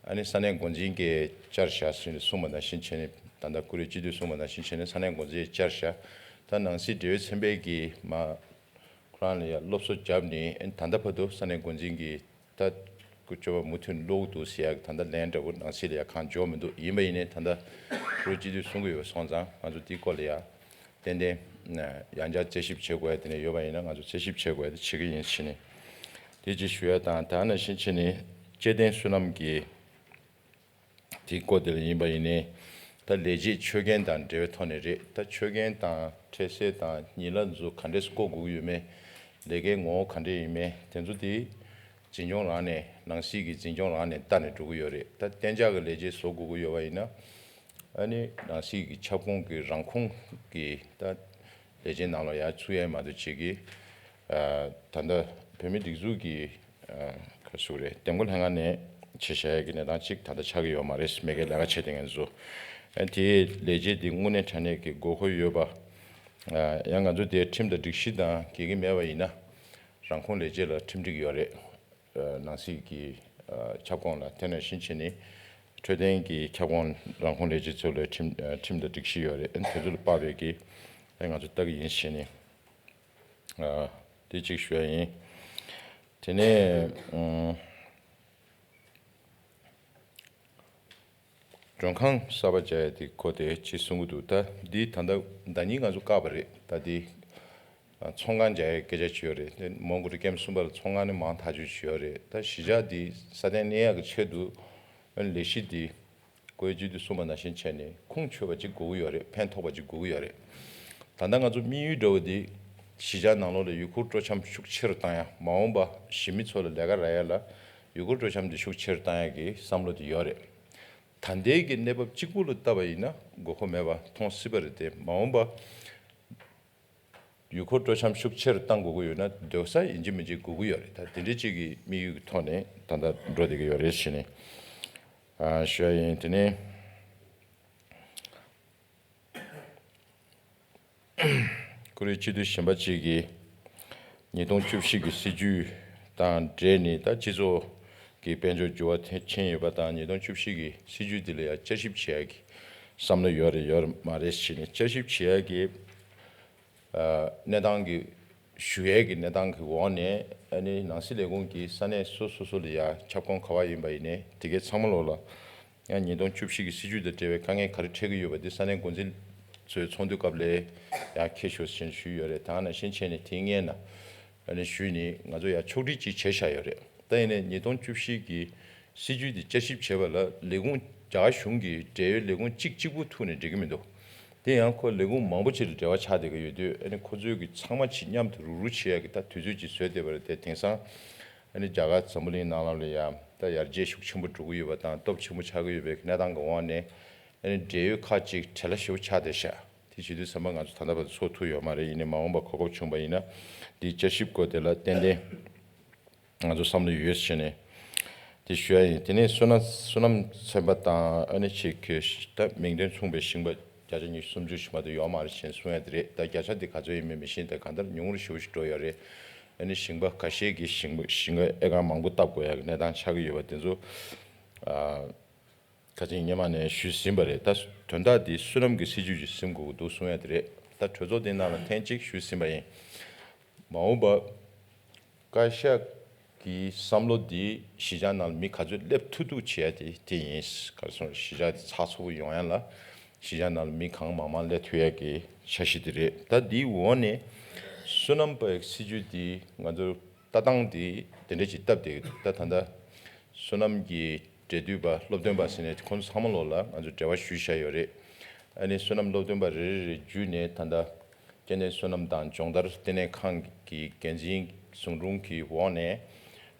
ཨ་ནི་ས་གནས་འགོ་འཛིན་གྱིས་བཅར་ཤག་ཟེར་ནས་གསུངས་པ་ནང་བཞིན་བྱས་ནས། ད་ལྟ་བཀུར་འོས་སྤྱི་འཐུས་གསུངས་པ་ནང་བཞིན་བྱས་ནས་ས་གནས་འགོ་འཛིན་བཅར་ཤག་ད་ནང་སྲིད་འབྲེལ་ཡོད་ཚན་པས་ཀྱིས་མར་ཁོ་རང་ལ་ཡ་སློབ་གསོ་བརྒྱབ་ནས་ཨ་ནི་ད་ལྟ་བར་དུ་ས་གནས་འགོ་འཛིན་གྱིས་ད་སྐུ་སྤྱོད་པ་མུ་མཐུད་ཀློག་འདུག་ཟེར་ཡག་ད་ལྟ་ལན་འདྲ་བོ་ནང་སྲིད་ལ་ཡ་གང་འབྱོར་མི་འདུག་ཡིན་པ་ཡིན་ནའི་ད་ལྟ་བཀུར་འོས་སྤྱི་འཐུས་གསུང་གི་ཡོད་སོང་ཙང་ང་ཚོ་དེའི་སྐོར་ལ་ཡ་ཏན་ཏན་ཡང་བསྐྱར་དཔྱད་ཞིབ་བྱེད་དགོས་ཡ་དེ་ནས་ཡོད་པ་ཡིན་ན་ང་ཚོ་དཔྱད་ཞིབ་བྱེད་དགོས་ཡ་དེ་བྱེད་ཀྱི་ཡིན་ཟེར་ནས་དེ་ཅིག་ཞུ་ཡ་དང་། ད་ནང་བཞིན་བྱས་ནས་སྐྱེ་ལྡན་བསོད་ནམས་ཀྱི་དེའི་སྐོར་དེ་ལ་ཡིན་པ་ཡིན་ནའི་ད་ལས་བྱེད་ཆོད་གན་དང་འབྲེལ་བའི་ཐོག་ནས་རེད། ད་ཆོད་གན་དང་འཕྲལ་སེལ་དང་ཉིན་གླ་ཚོ་ག་འདྲས་བསྐོ་དགོས་ཀྱི་ཡོད་མེད། ལས་ཀའི་ངོ་བོ་ག་འདྲས་ཡིན་མེད། དེ་ཚོ་དེ་འཛིན་སྐྱོང་རང་ནས་ནང་སྲིད་ཀྱི་འཛིན་སྐྱོང་རང་ནས་ལྟ་ནས་འགྲོ་གི་ཡོད་རེད། ད་གཏན་འཇགས་ཀྱི་ལས་བྱེད་བཟོ་དགོས་ཀྱི་ཡོད་པ་ཡིན་ན་ཨ་ནི་ནང་སྲིད་ཀྱི་ཁྱབ་ཁོངས་ཀྱི་རང་ཁོངས་ཀྱི་ད་ལས་བྱེད་ནང་ལ་ཡར་ཚུད་ཡ་མ་གཏོགས་བྱེད་ཀྱི། ཨ་ད་ལྟ་བོད་མིའི་སྒྲིག་འཛུགས་ཀྱི་ཨ་ག་རེ་ཟེར་དགོས་རེད། འདེམས་བསྐོ་ལྷན་ཁང་ནས་བྱེད་བཞག་ཡ་གི་གནས་སྟངས་ཅིག་ད་ལྟ་ཆགས་ཀྱི་ཡོད་མ་རེད། མ་གི་ལས་ཀ་བྱེད་མཁན་ཚོ། ཨ་དེའི་ལས་བྱེད་འདི་དངོས་གནས་དྲང་གནས་ཀྱི་དགོས་མཁོ་ཡོད་པ། ཨ་ཡང་ང་ཚོ་དེ་ཁྲིམས་དང་སྒྲིག་གཞི་དང་འགལ་གྱི་མེད་པ་ཡིན་ན་རང་ཁོངས་ལས་བྱེད་ལ་ཁྲིམས་སྒྲིག་ཡོད་རེད། ཨ་ནང་སྲིད་ཀྱི་ཨ་ཁྱབ་ཁོངས་ལ། དེ་ནང་བཞིན་བྱས་ནས་འཕྲོད་བསྟེན་གྱི་ཁྱབ་ཁོངས་རང་ཁོངས་ལས་བྱེད་ཚོ་ལ་ཁྲིམས་ཨ་ཁྲིམས་དང་སྒྲིག་གཞི་ཡོད་རེད། ཨ་དེ་ཚོ་ལ་དཔག་པའི་གི་ཨ་ང་ཚོ་ལྟ་གི་ཡིན་བྱས་ནས། ཨ་དེ་གཅིག་ཞུ་ཡ་ཡིན། དེ་ནས་ཨ་ མགྲོན་ཁང་གསར་པ་རྒྱག་ཡ་དེ་གོ་དེ་ཅི་གསུང་གི་འདུག་ད་འདི་ད་ལྟ་ཟླ་ཉིན་ང་ཚོ་བཀག་པ་རེད། ད་འདི་ཚོང་ཁང་རྒྱག་ཡའི་སྐད་ཆ་བྱས་ཡོད་རེད། དེ་མོན་གྷོ་རི་ཀེམ་གསུམ་པ་ལ་ཚོང་ཁང་ནི་མང་ཐག་ཆོད་བྱས་ཡོད་རེད། ད་གཞིས་ཆགས་འདི་སྲ་བརྟན་གནས་ཡག་གི་ཆེད་དུ་ལས་གཞི་འདི་ཀོའི་སྤྱི་འཐུས་གསུངས་པ་ནང་བཞིན་བྱས་ནས་ཁུངས་འཁྱོལ་བ་ཅིག་དགོས་ཀྱི་ཡོད་རེད། ཕན་ཐོགས་པ་ཅིག་དགོས་ཀྱི་ཡོད་རེད། ད་ལྟ་ང་ཚོ་དམིགས་ཡུལ་འདྲ་བོ་འདི་གཞིས་ཆགས་ནང་ལོགས་ལ་ཡུལ་སྐོར་སྤྲོ་འཆམ་ཤུགས་ཆེ་རུ་བཏང་ཡ། མ་འོངས་པ་གཞིས་མི་ཚོ་ལ་ལས་ཀ་རག་ཡ་ལ་ཡུལ་སྐོར་སྤྲོ་འཆམ་འདི་ཤུགས་ཆེ་རུ་བཏང་ཡ་གི་བསམ་བློ་འདི་ཡོད་རེད། ད་ལྟའི་གི་གནས་བབ་གཅིག་པུ་ལ་བལྟས་པ་ཡིན་ན་དགོས་མཁོ་མེད་པ་མཐོང་སྲིད་པ་རེད་དེ། མ་འོངས་པ་ཡུལ་སྐོར་སྤྲོ་འཆམ་ཤུགས་ཆེ་རུ་གཏང་དགོས་ཀྱི་ཡོད་ན་སྡོད་ས་ཡིན་གཅིག་མིན་གཅིག་དགོས་ཀྱི་ཡོད་རེད། ད་དེ་འདྲའི་གཅིག་གི་དམིགས་ཡུལ་གྱི་ཐོག་ནས་ད་ལྟ་འགྲོ་བསྡད་ཀྱི་ཡོད་རེད་ཟེར་ནས་ཨ་ཞུ་ཡ་ཡིན། དེ་ནས་ཀུ་རེ་སྤྱི་འཐུས་གཞན་པ་གཅིག་གིས་ཉིས་སྟོང་བཅུ་བཞི་གི་སྲིད་ཇུས་དང་འབྲེལ་ནས་ད་སྤྱི་ཚོགས་ཀྱི་དཔལ་འབྱོར་འགྱུར་བ་ཕྱིན་ཡོད་པ་དང་། ཉིས་སྟོང་བཅུ་བཞི་གི་སྲིད་ཇུས་འདི་ལ་ཡང་བསྐྱར་ཞིབ་བྱེད་ཡ་གི་བསམ་བློ་ཡོད་རེད་ཡོད་མ་རེད་ཟེར་ནས་བསྐྱར་ཞིབ་བྱེད་ཡ་གི་གནས་སྟངས་ཀྱི་ཞུ་ཡས་ཀྱི་གནས་སྟངས་ཀྱི་འོག་ནས་ཨ་ནི་ནང་སྲིད་ལས་ཁུངས་ཀྱིས་ས་གནས་སོ་སོ་སོ་ལ་ཡ་ཁྱབ་ཁོངས་ག་བ་ཡིན་པ་ཡིན་ནའི་དེ་གའི་ཚང་མ་ལོག་ལ་ཡང་ཉིས་སྟོང་བཅུ་བཞི་གི་སྲིད་ཇུས་དང་འབྲེལ་བའི་དཀའ་ངལ་ག་རེ་འཕྲད་ཀྱི་ཡོད་པ་འདི་ས་གནས་འགོ་འཛིན་ཚོའི་ཚོགས་འདུའི་སྐབས་ལ་ཡང་ཁྱེར་ཤོག་ཅེས་ཞུས་ཡོད་རེད། ད་ནང་བཞིན་བྱས་ནས་དེའི་སྔོན་ན་ཨ་ནི་ཞུས་ནས་ང་ཚོ་ཡང་ཕྱོགས་སྒྲིག་ཅིག་བྱས་བཞག་ཡོད་རེད། ད་ཡིན་ནའི་ཉིས་སྟོང་བཅུ་བཞི་གི་སྲིད་ཇུས་འདི་བསྐྱར་ཞིབ་བྱས་པ་ལ་ལས་ཁུངས་རྒྱ་གཞུང་གི་འབྲེལ་ཡོད་ལས་ཁུངས་གཅིག་གཅིག་པུ་ཐུག་ནས་འགྲིག་གི་མི་འདུག་དེ་ཡང་ཁོ་ལས་ཁུངས་མང་པོ་ཅིག་ལ་འབྲེལ་བ་ཆགས་བསྡད་ཀྱི་ཡོད་དུས་ཨ་ནི་ཁོ་ཚོའི་གི་ཚང་མ་ཅིག་མཉམ་དུ་རུག་རུག་བྱེད་ཡ་གི་ད་དུས་ཚོད་ཅིག་བཟོས་བསྡད་པ་རེད་དེ། དེང་སང་ཨ་ནི་རྒྱ་གར་འཛམ་བུ་གླིང་ནང་ལོགས་ལ་ཡང་ད་ཡར་རྒྱས་ཤུགས་ཆེན་པོ་འགྲོ་གི་ཡོད་པ་དང་སྟོབས་ཆེན་པོ་ཆགས་ཀྱི་ཡོད་པའི་གནས་སྟངས་ཀྱི་འོག་ནས་ཨ་ནི་འབྲེལ་ཡོད་ཁག་ཅིག་བྲེལ་བ་ཞེ་པོ་ཆགས་བསྡད་ཤག་དེ་བྱེད་དུས་ཙམ་པ་ང་ཚོ་ད་ལྟ་བར་དུ་ཚོགས་ཐུབ་ཡོད་མ་རེད། ཡིན་ནའི་མ་འོངས་པ་གོ་སྐབས་བྱུང་པ་ཡིན་ན་འདིའི་བསྐྱར་ཞིབ་སྐོར་དེ་ལ་ཏན་ཏན་ང་ཚོ་བསམ་བློ་ཡོད་ཟེར་ནས་དེ་ཞུ་ཡ་ཡིན། དེ་ནས་བསོད་ནམས་བསོད་ནམས་ཚན་པ་དང་ཨ་ནི་ཅིག་གི་ད་མིང་དོན་མཚུངས་པའི་ཞིང་པ་བརྒྱ་ཆ་ཉི་ཤུ་སུམ་ཅུ་ཞིག་མ་གཏོགས་ཡོད་མ་རེད་ཅེས་གསུང་ཡ་དེ་རེད། ད་བརྒྱ་ཆ་དེ་ག་ཚོད་ཡིན་མིན་མི་ཤེས། ད་གང་ལྟར་ཉུང་ངུར་ཞེ་པོ་ཞིག་འགྲོ་ཡོད་རེད། ཨ་ནི་ཞིང་པ་ཁ་ཤས་ཀྱིས་ཞིང་པ་ཞིང་ཁ་ཨེ་ཀར་མང་པོ་བཏབ་དགོས་ཡ་གི་གནས་སྟངས་ཆགས་ཀྱི་ཡོད་པ་དེ་ཚོ་ཨ། ཁ་ཅིག་སྔོན་མ་ནས་ཞུས་ཟིན་པ་རེད། ད་དོན་དག་འདི་བསོད་ནམས་ཀྱི་སྲིད་ཇུས་ཀྱིས་ཟིན་དགོས་ཀྱི་འདུག་གསུང་ཡ་དེ་རེད། ད་གྲོས་ཚོགས་འདི་ནང་ལ་ཐེངས་གཅིག་ཞུས་ཟིན་པ་ཡིན། མ་འོངས་པ་བཀའ་ཤག་གི་བསམ་བློ་འདི་གཞིས་ཆགས་ནང་ལ་མི་ག་ཚོད་སླེབས་ཐུབ་ཐུབ་བྱེད་ཡ་དེ་དེ་ཡིན། ག་རེ་ཟེར་གཞིས་ཆགས་དེ་ཚགས་ཚུད་པོ་ཡོང་ཡ་ལ་གཞིས་ཆགས་ནང་ལ་མི་གང་མང་མང་སླེབས་ཐུབ་ཡ་གི་འཆར་གཞི་དེ་རེད། ད་འདིའི་འོག་ནས་བསོད་ནམས་པའི་སྲིད་ཇུས་འདི་ང་ཚོ་ལྟ་སྟངས་འདི་དེ་འདྲ་ཅིག་སྟབས་བདེ་གི་འདུག་ད་ད་ལྟ་བསོད་ནམས་ཀྱི་འབྲེལ་མཐུད་པ་སློབ་སྟོན་པ་ཟེར་ནས་ཁོང་ཚོ་ཚང་མ་ལོག་ལ་ང་ཚོ་འབྲེལ་བ་ཞུས་བཞག་ཡོད་རེད། ཨ་ནི་བསོད་ནམས་སློབ་སྟོན་པ་རེ་རེ་རེ་བརྒྱུད་ནས་ད་ལྟ་སྐྱེ་གནས་བསོད་ནམས་དང་སྦྱོང་བརྡར་ལྟེ་གནས་ཁང་གི་འགན་འཛིན་ཟུང་དྲུང་གི་འོག་ནས་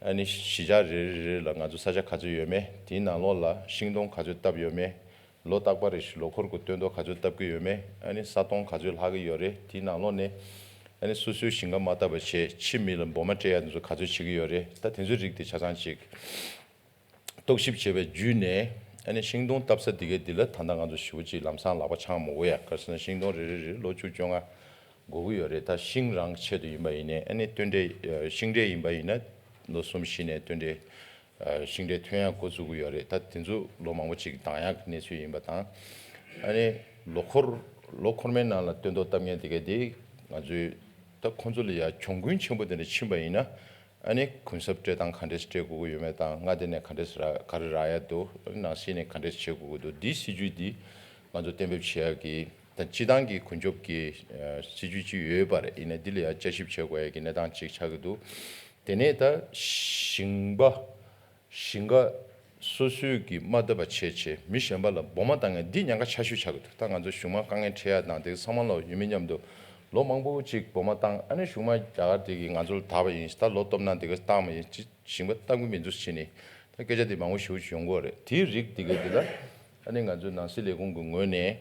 ཨ་ནི་གཞིས་ཆགས་རེ་རེ་རེ་ལ་ང་ཚོ་ས་ཆ་ག་ཚོད་ཡོད་མེད། དེའི་ནང་ལོགས་ལ་ཤིང་སྡོང་ག་ཚོད་བཏབ་ཡོད་མེད། ལོ་རྟག་པར་རེ་བཞིན་ལོ་འཁོར་གྱི་སྟོན་ཐོག་ག་ཚོད་བཏབ་ཀྱི་ཡོད་མེད། ཨ་ནི་ས་སྟོང་ག་ཚོད་ལྷག་གི་ཡོད་རེད། དེའི་ནང་ལོགས་ནས་ཨ་ནི་སོ་སོའི་ཞིང་ཁ་མ་བཏབ་པ་བྱས་ཕྱི་མི་ལ་འབོ་མ་སྤྲད་ཡ་དེ་ཚོ་ག་ཚོད་བྱེད་ཀྱི་ཡོད་རེད། ད་དེ་ཚོའི་རིགས་དེ་ཆ་ཚང་ཅིག་རྟོག་ཞིབ་བྱས་པའི་བརྒྱུད་ནས་ཨ་ནི་ཤིང་སྡོང་བཏབ་ས་དེ་གའི་འདི་ལ་ད་ལྟ་ང་ཚོ་ཞེ་པོ་ཅིག་ལམ་སང་ལག་པ་འཆང་མི་དགོས་ཡ། ག་རེ་ཟེར་ན་ཤིང་སྡོང་རེ་རེ་རེ་ལོ་བཅུ་བཅོ་ལྔ་འགོར་གྱི་ཡོད་རེད། ད་ཤིང་རང་ཆེད་དུ་ཡིན་པ་ཡིན་ནའི་ཨ་ནི་སྟོན་འབྲས་ཤིང་འབྲས་ཡིན་པ་ཡིན་ན་ལོ་གསུམ་བཞི་ནས་སྟོན་འབྲས་ཤིང་འབྲས་ཐོན་ཡག་འགོ་བཙུགས་ཀྱི་ཡོད་རེད། ད་དེ་ཚོ་ལོ་མང་པོ་ཅིག་འདང་ཡག་གི་གནས་ཚུལ་ཡིན་པ་དང་། ཨ་ནི་ལོ་འཁོར་ལོ་འཁོར་མའི་ནང་ལ་སྟོན་ཐོག་བཏབ་མཁན་དེ་ག་དེ་ང་ཚོས་ད་ཁོང་ཚོ་ལ་ཡ་གྱོང་གུན་ཆེན་པོ་དེ་འདྲ་ཕྱིན་པ་ཡིན་ན་ཨ་ནི་གུན་གསབ་སྤྲད་སྟངས་ག་འདྲས་སྤྲད་དགོས་ཀྱི་ཡོད་མེད་དང་མངའ་སྡེ་ནས་ག་འདྲས་རག་ག་རེ་རག་ཡ་འདུག་ནང་སྲིད་ནས་ག་འདྲས་བྱེད་དགོས་ཀྱི་འདུག་འདིའི་སྲིད་ཇུས་འདི་ང་ཚོ་གཏན་འབེབས་བྱེད་ཡག་གི་ད་སྤྱི་བཏང་གི་གུན་གྱོབ་ཀྱི་སྲིད་ཇུས་ཅིག་ཡོད་པ་རེད། ཡིན་ནའི་འདི་ལ་ཡ་བསྐྱར་ཞིབ་བྱེད་དགོས་ཡ་གི་གནས་སྟངས་ཅིག་ཆགས་ཀྱི་འདུག་དེ་ནས་ད་ཞིང་པ་ཞིང་ཁ་སོ་སོས་ཀྱིས་མ་བཏབ་པ་བྱས་བྱས་མི་གཞན་པ་ལ་འབོ་མ་བཏང་མཁན་འདི་ཉེན་ཁ་ཆེ་ཤོས་ཆགས་ཀྱི་འདུག་ད་ང་ཚོ་གཞུང་མང་དཀའ་ངལ་འཕྲད་ཡ་དང་དེ་ག་ཚང་མ་ལ་ཡོད་མེད་མཉམ་དུ་ལོ་མང་པོ་ཅིག་འབོ་མ་བཏང་ཨ་ནི་གཞུང་མང་རྒྱ་གར་དེ་གིས་ང་ཚོ་ལ་ད་བ་ཡིན། ད་ལོ་སྟོབས་ན་དེ་ག་བཏང་མ་ཡིན་ཅི་ཞིང་པ་བཏབ་གི་མི་འདུག་ཟེར་ནས་ད་སྐད་ཆ་དེ་མང་པོ་ཞེ་པོ་ཅིག་ཡོང་གི་ཡོད་རེད། དེའི་རིགས་དེ་ག་དེ་ལ་ཨ་ནི་ང་ཚོ་ནང་སྲིད་ལས་ཁུངས་ཀྱི་ངོས་ནས་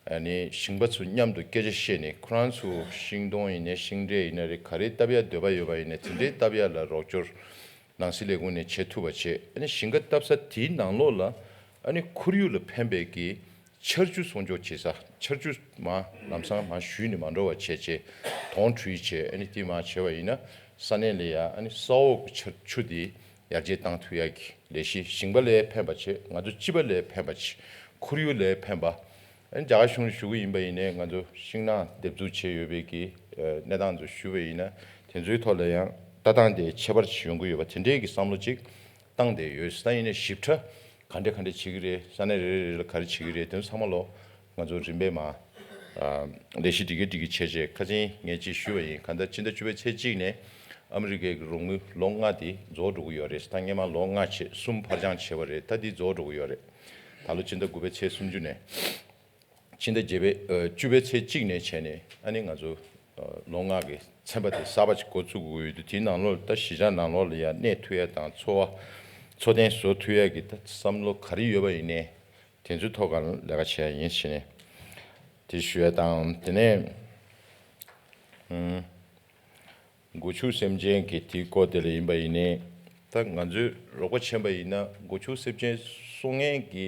ཨ་ནི་ཞིང་པ་ཚོ་མཉམ་དུ་སྐད་ཆ་བཤད་ནས་ཁོ་རང་ཚོ་ཤིང་སྡོང་ཡིན་ནའི་ཤིང་འབྲས་ཡིན་ན་རེད། ག་རེ་བཏབ་ཡ་འདོད་པ་ཡོད་པ་ཡིན་ནའི་དེ་འདྲའི་བཏབ་ཡ་ལ་རོགས་སྐྱོར་ནང་སྲིད་ལས་ཁུངས་ནས་བྱེད་ཐུབ་པ་བྱེད། ཨ་ནི་ཞིང་ཁ་བཏབ་ས་དེའི་ནང་ལོགས་ལ་ཨ་ནི་ཁོར་ཡུག་ལ་ཕན་པའི་གི་ཆར་ཆུ་སྲུང་སྐྱོབ་བྱེད་ས་ཆར་ཆུ་མར་ལམ་སང་མར་ཞུས་ནས་མ་འགྲོ་བ་བྱས་བྱས་དོང་བྲུས་བྱས་ཨ་ནི་དེ་མར་བྱས་པ་ཡིན་ན་ས་གནས་ལ་ཡ་ཨ་ནི་ས་འོག་གི་ཆར་ཆུ་དེ་ཡར་རྒྱས་བཏང་ཐུབ་ཡ་གི་ལས་གཞི་ཞིང་པ་ལ་ཕན་པ་བྱེད། ང་ཚོ་སྤྱི་པ་ལ་ཕན་པ་བྱེད། ཁོར་ཡུག་ལ་ཕན་པ། ཨ་ནི་རྒྱ་གར་གཞུང་ལ་ཞུ་གི་ཡིན་པ་ཡིན་ནའི་ང་ཚོ་ཤིང་ནགས་འདེབས་འཛུགས་བྱས་ཡོད་པའི་གི་གནས་སྟངས་ཚོ་ཞུ་བ་ཡིན་ན་དེ་ཚོའི་ཐོག་ལ་ཡང་ལྟ་སྟངས་དེ་ཁྱད་པར་ཅིག་ཡོང་གི་ཡོད་པ་དེ་འདྲའི་གི་བསམ་བློ་ཅིག་བཏང་བསྡད་ཡོད། ད་ཡིན་ནའི་ཞིབ་ཕྲ་ ག་འདྲ་ག་འདྲ་བྱེད་ཀྱི་རེད། ས་གནས་རེ་རེ་རེ་ལ་ག་རེ་བྱེད་ཀྱི་རེད། དེ་ཚོ་ཚང་མ་ལོ་ང་ཚོ་རིམ་པས་མ་ཨ་ལས་གཞི་སྒྲིག་གི་སྒྲིག་གི་བྱས་རྗེས་ཁ་སང་ངས་ཅིག་ཞུས་པ་ཡིན། གང་ལྟར་སྤྱི་ཟླ་བཅུ་པའི་ཚེས་གཅིག་ནས་ཨ་མི་རི་ཀའི་རོགས་དངུལ་ལོ་ལྔ་དེ་རྫོགས་འགྲོ་གི་ཡོད་རེད། ད་སྔོན་མ་ལོ་ལྔ་བྱས་གསུམ་ཕར་འགྱངས་བྱས་པ་རེད། ད་འདི་རྫོགས་འགྲོ་གི་ཡོད་རེད། ད་ལོ་སྤྱི་ཟླ་དགུ་པའི་ཚེས་སུམ་ཅུ་ནས་ཕྱི་ཟླ་བརྒྱད་པའི་ཨ་བཅུ་པའི་ཚེས་གཅིག་ནས་བྱས་ནས་ཨ་ནི་ང་ཚོ་ཨ་ལོ་ལྔ་གི་ཚན་པ་དེ་གསར་པ་ཅིག་འགོ་བཙུགས་དགོས་ཡོད་དུས། དེའི་ནང་ལོགས་ལ་ད་གཞིས་ཆགས་ནང་ལོགས་ལ་ཡ་གནས་ཐུབ་ཡ་དང་འཚོ་བ་འཚོ་རྟེན་བཟོ་ཐུབ་ཡ་གི་ད་བསམ་བློ་ག་རེ་ཡོད་པ་ཡིན་ནའི་དེ་ཚོའི་ཐོག་ཁར་ལས་ཀ་བྱས་ཡ་ཡིན་ཞེས་ནས་དེ་ཞུ་ཡ་དང་། དེ་ནས་ཨུམ། སྒོ་ཕྱུགས་སེམས་ཅན་གྱི་དེའི་སྐོར་དེ་ལ་ཡིན་པ་ཡིན་ནའི། ད་ང་ཚོས་རོགས་པ་བྱས་པ་ཡིན་ན་སྒོ་ཕྱུགས་སེམས་ཅན་གསོ་མཁན་གྱི་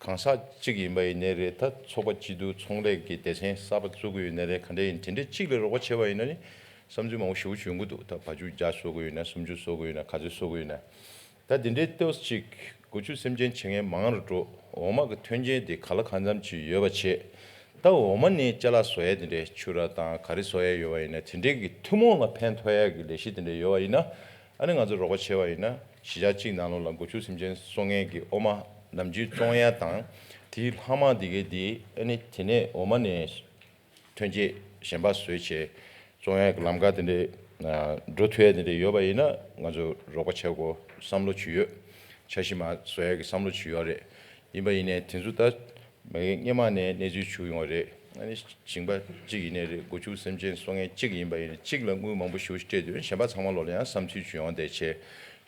གང་ཟག་གཅིག་ཡིན་པ་ཡིན་ནའི་རེད། ད་ཚོགས་པ་སྐྱིད་སྡུག་ཚོང་ལས་ཀྱི་སྡེ་ཚན་གསར་པ་བཙུགས་དགོས་ཡོད་ན་རེད། ག་འདྲ་ཡིན། དེ་འདྲའི་གཅིག་ལ་རོགས་པ་བྱས་པ་ཡིན་ན་ནི་བསམ་ཚུལ་མང་པོ་ཞེ་པོ་ཅིག་ཡོང་གི་འདུག་ད་བ་ཕྱུགས་བརྒྱ་གསོ་དགོས་ཡོད་ན། སུམ་ཅུ་གསོ་དགོས་ཡོད་ན། ག་ཚོད་གསོ་དགོས་ཡོད་ན། ད་དེ་འདྲའི་ཏོག་ཙམ་ཅིག་སྒོ་ཕྱུགས་སེམས་ཅན་བྱེད་མཁན་མང་རུ་འགྲོ། འོ་མ་གི་ཐོན་སྐྱེད་དེ་ག་ལ་གང་འཚམ་ཅིག་ཡོད་པ་བྱས། ད་འོ་མ་ནས་ཅ་ལག་བཟོ་ཡས་དེ་འདྲའི་ཕྱུར་ར་དང་ག་རེ་བཟོ་ཡས་ཡོད་པ་ཡིན་ན་དེ་འདྲའི་གི་ཐུན་མོང་ལ་ཕན་ཐོགས་ཡས་ཀྱི་ལས་གཞི་དེ་འདྲ་ཡོད་པ་ཡིན་ན། ཨ་ནི་ང་ཚོ་རོགས་པ་བྱས་པ་ཡིན་ན་གཞིས་ཆགས་གཅིག་ནང་ལོགས་ལ་སྒོ་ཕྱུགས་སེམས་ཅན་གསོ་མཁན་གྱི་འོ་མ་ནམ་རྒྱུན་བཙོང་ཡས་དང་དེའི་ལྷག་མ་དེ་གའི་དེ་ཨ་ནི་དེ་ནས་འོ་མ་ནས་ཐོན་སྐྱེད་གཞན་པ་བཟོས་བྱས་བཙོང་ཡས་ཀྱི་ལམ་ཁ་དེ་འདྲའི་ཨ་འགྲོ་ཐུབ་ཡས་དེ་འདྲ་ཡོད་པ་ཡིན་ན་ང་ཚོ་རོགས་པ་བྱེད་དགོས་བསམ་བློ་ཅིག་ཡོད། འཆར་གཞི་མར་བཟོ་ཡས་ཀྱི་བསམ་བློ་ཅིག་ཡོད་རེད། ཡིན་པ་ཡིན་ནའི་དེ་ཚོ་ད་མ་གི་སྔོན་མ་ནས་གནས་ཚུལ་བྱུང་ཡོང་བ་རེད། ཨ་ནི་ཞིང་པ་གཅིག་ཡིན་ནའི་རེད། སྒོ་ཕྱུགས་སེམས་ཅན་གསོ་མཁན་གཅིག་ཡིན་པ་ཡིན་ནའི་གཅིག་ལ་དངུལ་མང་པོ་ཞེ་པོ་ཅིག་སྤྲད་དུས་གཞན་པ་ཚང་མ་ལོག་ལ་ཡང་བསམ་ཚུལ་བྱུང་ཡོང་བསྡད་བྱས།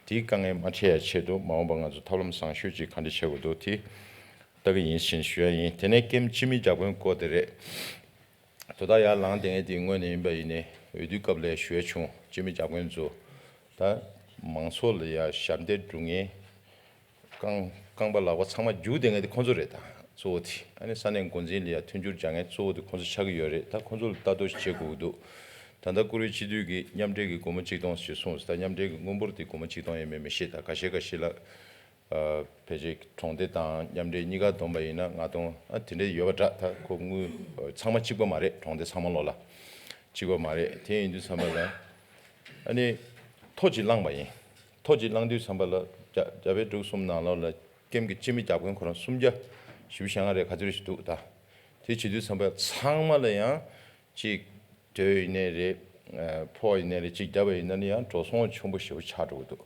དེའི་དཀའ་ངལ་མ་འཕྲད་ཡ་ཆེད་དུ་མ་འོངས་པ་ང་ཚོ་ཐབས་ལམ་བཟང་ཤོས་ཅིག་ག་འདྲ་བྱེད་དགོས་འདུག་དེ་ལྟ་གི་ཡིན་ཞེས་ཞུ་ཡ་ཡིན། དེ་ནས་ཀེམ་སྤྱི་མི་བརྒྱ་དཔོན་སྐོར་དེ་རེད། དོ་བདག་ཡར་ལངས་བསྡད་མཁན་དེའི་ངོས་ནས་ཡིན་པ་ཡིན་ནའི་འོས་བསྡུའི་སྐབས་ལ་ཞུ་ཡ་བྱུང་། སྤྱི་མི་བརྒྱ་དཔོན་ཚོ་ད་མང་ཚོགས་ལ་ཡ་ཞབས་འདེགས་སྒྲུབ་མཁན་རྐང་རྐང་པ་ལག་པ་ཚང་མ་རྒྱུག་བསྡད་མཁན་དེ་ཁོང་ཚོ་རེད། ད་གཙོ་བོ་དེ་ཨ་ནི་ས་གནས་འགོ་འཛིན་ལ་ཡ་མཐུན་འགྱུར་རྒྱག་མཁན་གཙོ་བོ་དེ་ཁོང་ཚོ་ཆགས་ཀྱི་ཡོད་རེད། ད་ཁོང་ཚོ་ལ་ལྟ་རྟོག་བྱེད་དགོས་ཀྱི་འདུག་ད་ལྟ་བཀུར་འོས་སྤྱི་འཐུས་ཀྱི་མཉམ་འབྲེལ་གྱི་སྒོར་མོ་གཅིག་སྟོང་ཞེས་གསུངས། ད་མཉམ་འབྲེལ་གྱི་དངུལ་འབོར་དེ་སྒོར་མོ་གཅིག་སྟོང་ཡས་མས་མི་ཤེས། ད་ཁ་ཤས་ཁ་ཤས་ལ་ཨ་ཕལ་ཆེར་གྲོང་སྡེ་དང་མཉམ་འབྲེལ་གཉིས་ཀ་བསྡོམས་པ་ཡིན་ན་ལྔ་སྟོང་ཨ་དེ་འདྲ་ཡོད་པ་འདྲ། ད་ཁོ་དངུལ་ཨ་ཚང་མ་གཅིག་པ་མ་རེད། གྲོང་སྡེ་ཚང་མ་ལོག་ལ་གཅིག་པ་མ་རེད། དེ་ཡིན་དུས་ཙམ་པ་ལ་ཨ་ནི་ཐོ་གཅིག་བླངས་པ་ཡིན། ཐོ་གཅིག་བླངས་དུས་ཙམ་པ་ལ་རྒྱ་རྒྱ་བལ་འབྲུག་གསུམ་ནང་ལོགས་ལ་ཀེམ་གྱི་སྤྱི་མི་བརྒྱ་དཔོན་ཁོ་རང་སུམ་བརྒྱ་བཞི་བཅུ་ཞེ་ལྔ་རེད། ག་ཚོད་རེ་ཞིག་འདུག་ད་དེ་བྱེད་དུས་ཙམ་པ་ཚང་མ་ལ་ཡང་གཅིག་དོས་ཡིན་ནའི་རེད། ཨ་ཕོ་ཡིན་ནའི་རེད། གཅིག་བརྒྱབ་པ་ཡིན་ན་ནི་ཡང་འགྲོ་སོང་ཆེན་པོ་ཞེ་པོ་ཆགས་འགྲོ་གི་འདུག་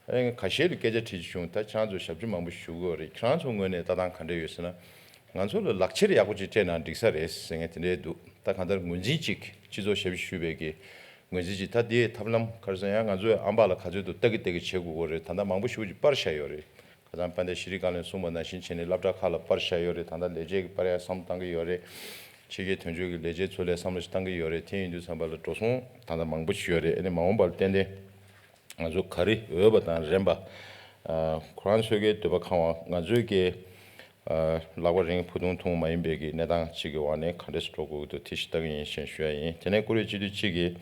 ཨ་ནི་ཁ་ཤས་ལ་སྐད་ཆ་དྲིས་བྱུང་། ད་ཁྱེད་རང་ཚོ་ཞབས་ཕྱི་མང་པོ་ཞུ་གི་ཡོད་རེད། ཁྱེད་རང་ཚོ་ངོས་ནས་ལྟ་སྟངས་ག་འདྲ་ཡོད་ཟེར་ན། ང་ཚོ་ལ་ལག་ཁྱེར་ཡག་པོ་ཅིག་སྤྲད་ན་འགྲིག་ས་རེད་ཟེར་མཁན་དེ་འདྲས་འདུག་ད་གང་ལྟར་ངོས་འཛིན་ཅིག་སྤྱི་ཚོགས་ཞབས་ཕྱི་ཞུ་བའི་གི་ངོས་འཛིན་ཅིག་ད་དེའི་ཐབས་ལམ་ག་རེ་ཟེར་ཡང་ང་ཚོའི་ཨམ་པ་ལ་ག་ཚོད་འདུག་ལྟ་གི་ལྟ་གི་བྱེད་དགོས་ཀྱི་རེད། ད་ལྟ་མང་པོ་ཞེ་པོ་ཅིག་སྤར་བཞག་ཡོད་རེད། ཁ་སང་དཔལ་ལྡན་ཤེས་རིག་བཀའ་བློན་གསུངས་པ་ནང་བཞིན་བྱས་ནས་སློབ་གྲྭ་ཁག་ལ་སྤར་བཞག་ཡོད་རེད། ད་ལྟ་ལས་བྱེད་ཀྱི་སྤར་ཡ་བསམ་བློ་བཏང་གི་ཡོད་རེད། ཕྱི་རྒྱལ་དོན་གཅོད་ཀྱི་ལས་བྱེད་ཚོ་ལ་བསམ་བློ་ཞིག་བཏང་གི་ཡོད་རེད། དེ་ཡིན་དུས་ཙམ་པ་ལ་འགྲོ་སོང་ད་ལྟ་མང་པོ་ཞིག་ཡོད་རེད། ཨ་ནི་མ་འོངས་པར་ཏན་ཏན་ང་ཚོ་ག་རེ་འོས་པ་དང་རན་པ། ཨ་ཁོ་རང་ཚོའི་གི་འདོད་པ་ཁེངས་པ། ང་ཚོའི་གི་ཨ་ལག་པ་རིང་ཕུ་ཐུང་ཐུང་མ་ཡིན་པའི་གི་གནས་སྟངས་གཅིག་གི་འོག་ནས་ག་འདྲས་སེ་འགྲོ་དགོས་ཀྱི་འདུག་དེ་ཞིག་ལྟ་གི་ཡིན་ཞེས་ཞུ་ཡ་ཡིན། དེ་ནས་བཀུར་འོས་སྤྱི་འཐུས་གཅིག་གིས་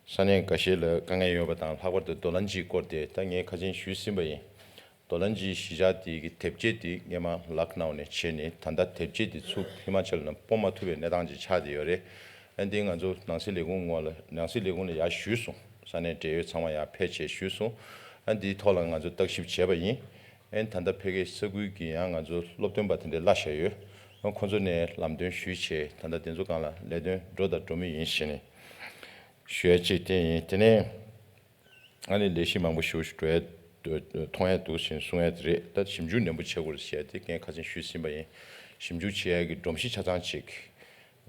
ས་གནས་འགའ་ཤས་ལ་དཀའ་ངལ་ཡོད་པ་དང་། ལྷག་པར་དུ་རྡོ་ལན་ཇིའི་སྐོར་དེ་ད་ངས་ཁ་སང་ཞུས་ཟིན་པ་ཡིན། རྡོ་ལན་ཇིའི་གཞིས་ཆགས་དེ་གི་དེབ་སྐྱེལ་དེ་སྔོན་མ་ལག་ནའོ་ནས་བྱས་ནས་ད་ལྟ་དེབ་སྐྱེལ་དེ་ཚུར་ཧི་མ་ཅལ་ནང་སྤོ་མ་ཐུབ་པའི་གནས་སྟངས་ཅིག་ཆགས་བསྡད་ཡོད་རེད། ཨ་འདི་ང་ཚོ་ནང་སྲིད་ལས་ཁུངས་ངོས་ལ་ནང་སྲིད་ལས་ཁུངས་ལ་ཡར་ཞུས་སོང་། ས་གནས་འབྲེལ་ཡོད་ཚང་མ་ཡར་ཕེབས་བྱས་ཞུས་སོང་། ཨ་འདིའི་ཐོག་ལ་ང་ཚོ་བརྟག་ཞིབ་བྱས་པ་ཡིན། ཨ་ད་ལྟ་ཕ་གིའི་ས་ཁུལ་གྱི་ཡང་ང་ཚོ་སློབ་སྟོན་པ་དེ་འདྲ་གླ་བཞག་ཡོད། ཨ་ཁོང་ཚོ་ནས་ལམ་སྟོན་ཞུས་བྱས་ད་ལྟ་དེ་ཚོ་སྒང་ལ་ལས་དོན་འགྲོ་དང་འགྲོ་མུས་ཡིན་ཞེས་ནས་ཞུ་ཡ་གཅིག་དེ་ཡིན། དེ་ནས་ཨ་ནི་ལས་གཞི་མང་པོ་ཞེ་པོ་ཞིག་འགྲོ་ཡ་མཐོང་ཡ་འདུག་ཞེས་གསུང་ཡ་དེ་རེད། ད་ཞིབ་འཇུག་ནན་པོ་བྱེད་དགོས་རེད་ཞེས་ཡ་དེ་ངས་ཁ་སང་ཞུས་ཟིན་པ་ཡིན། ཞིབ་འཇུག་བྱེད་ཡ་གི་སྒྲོམ་གཞི་ཆ་ཚང་ཅིག་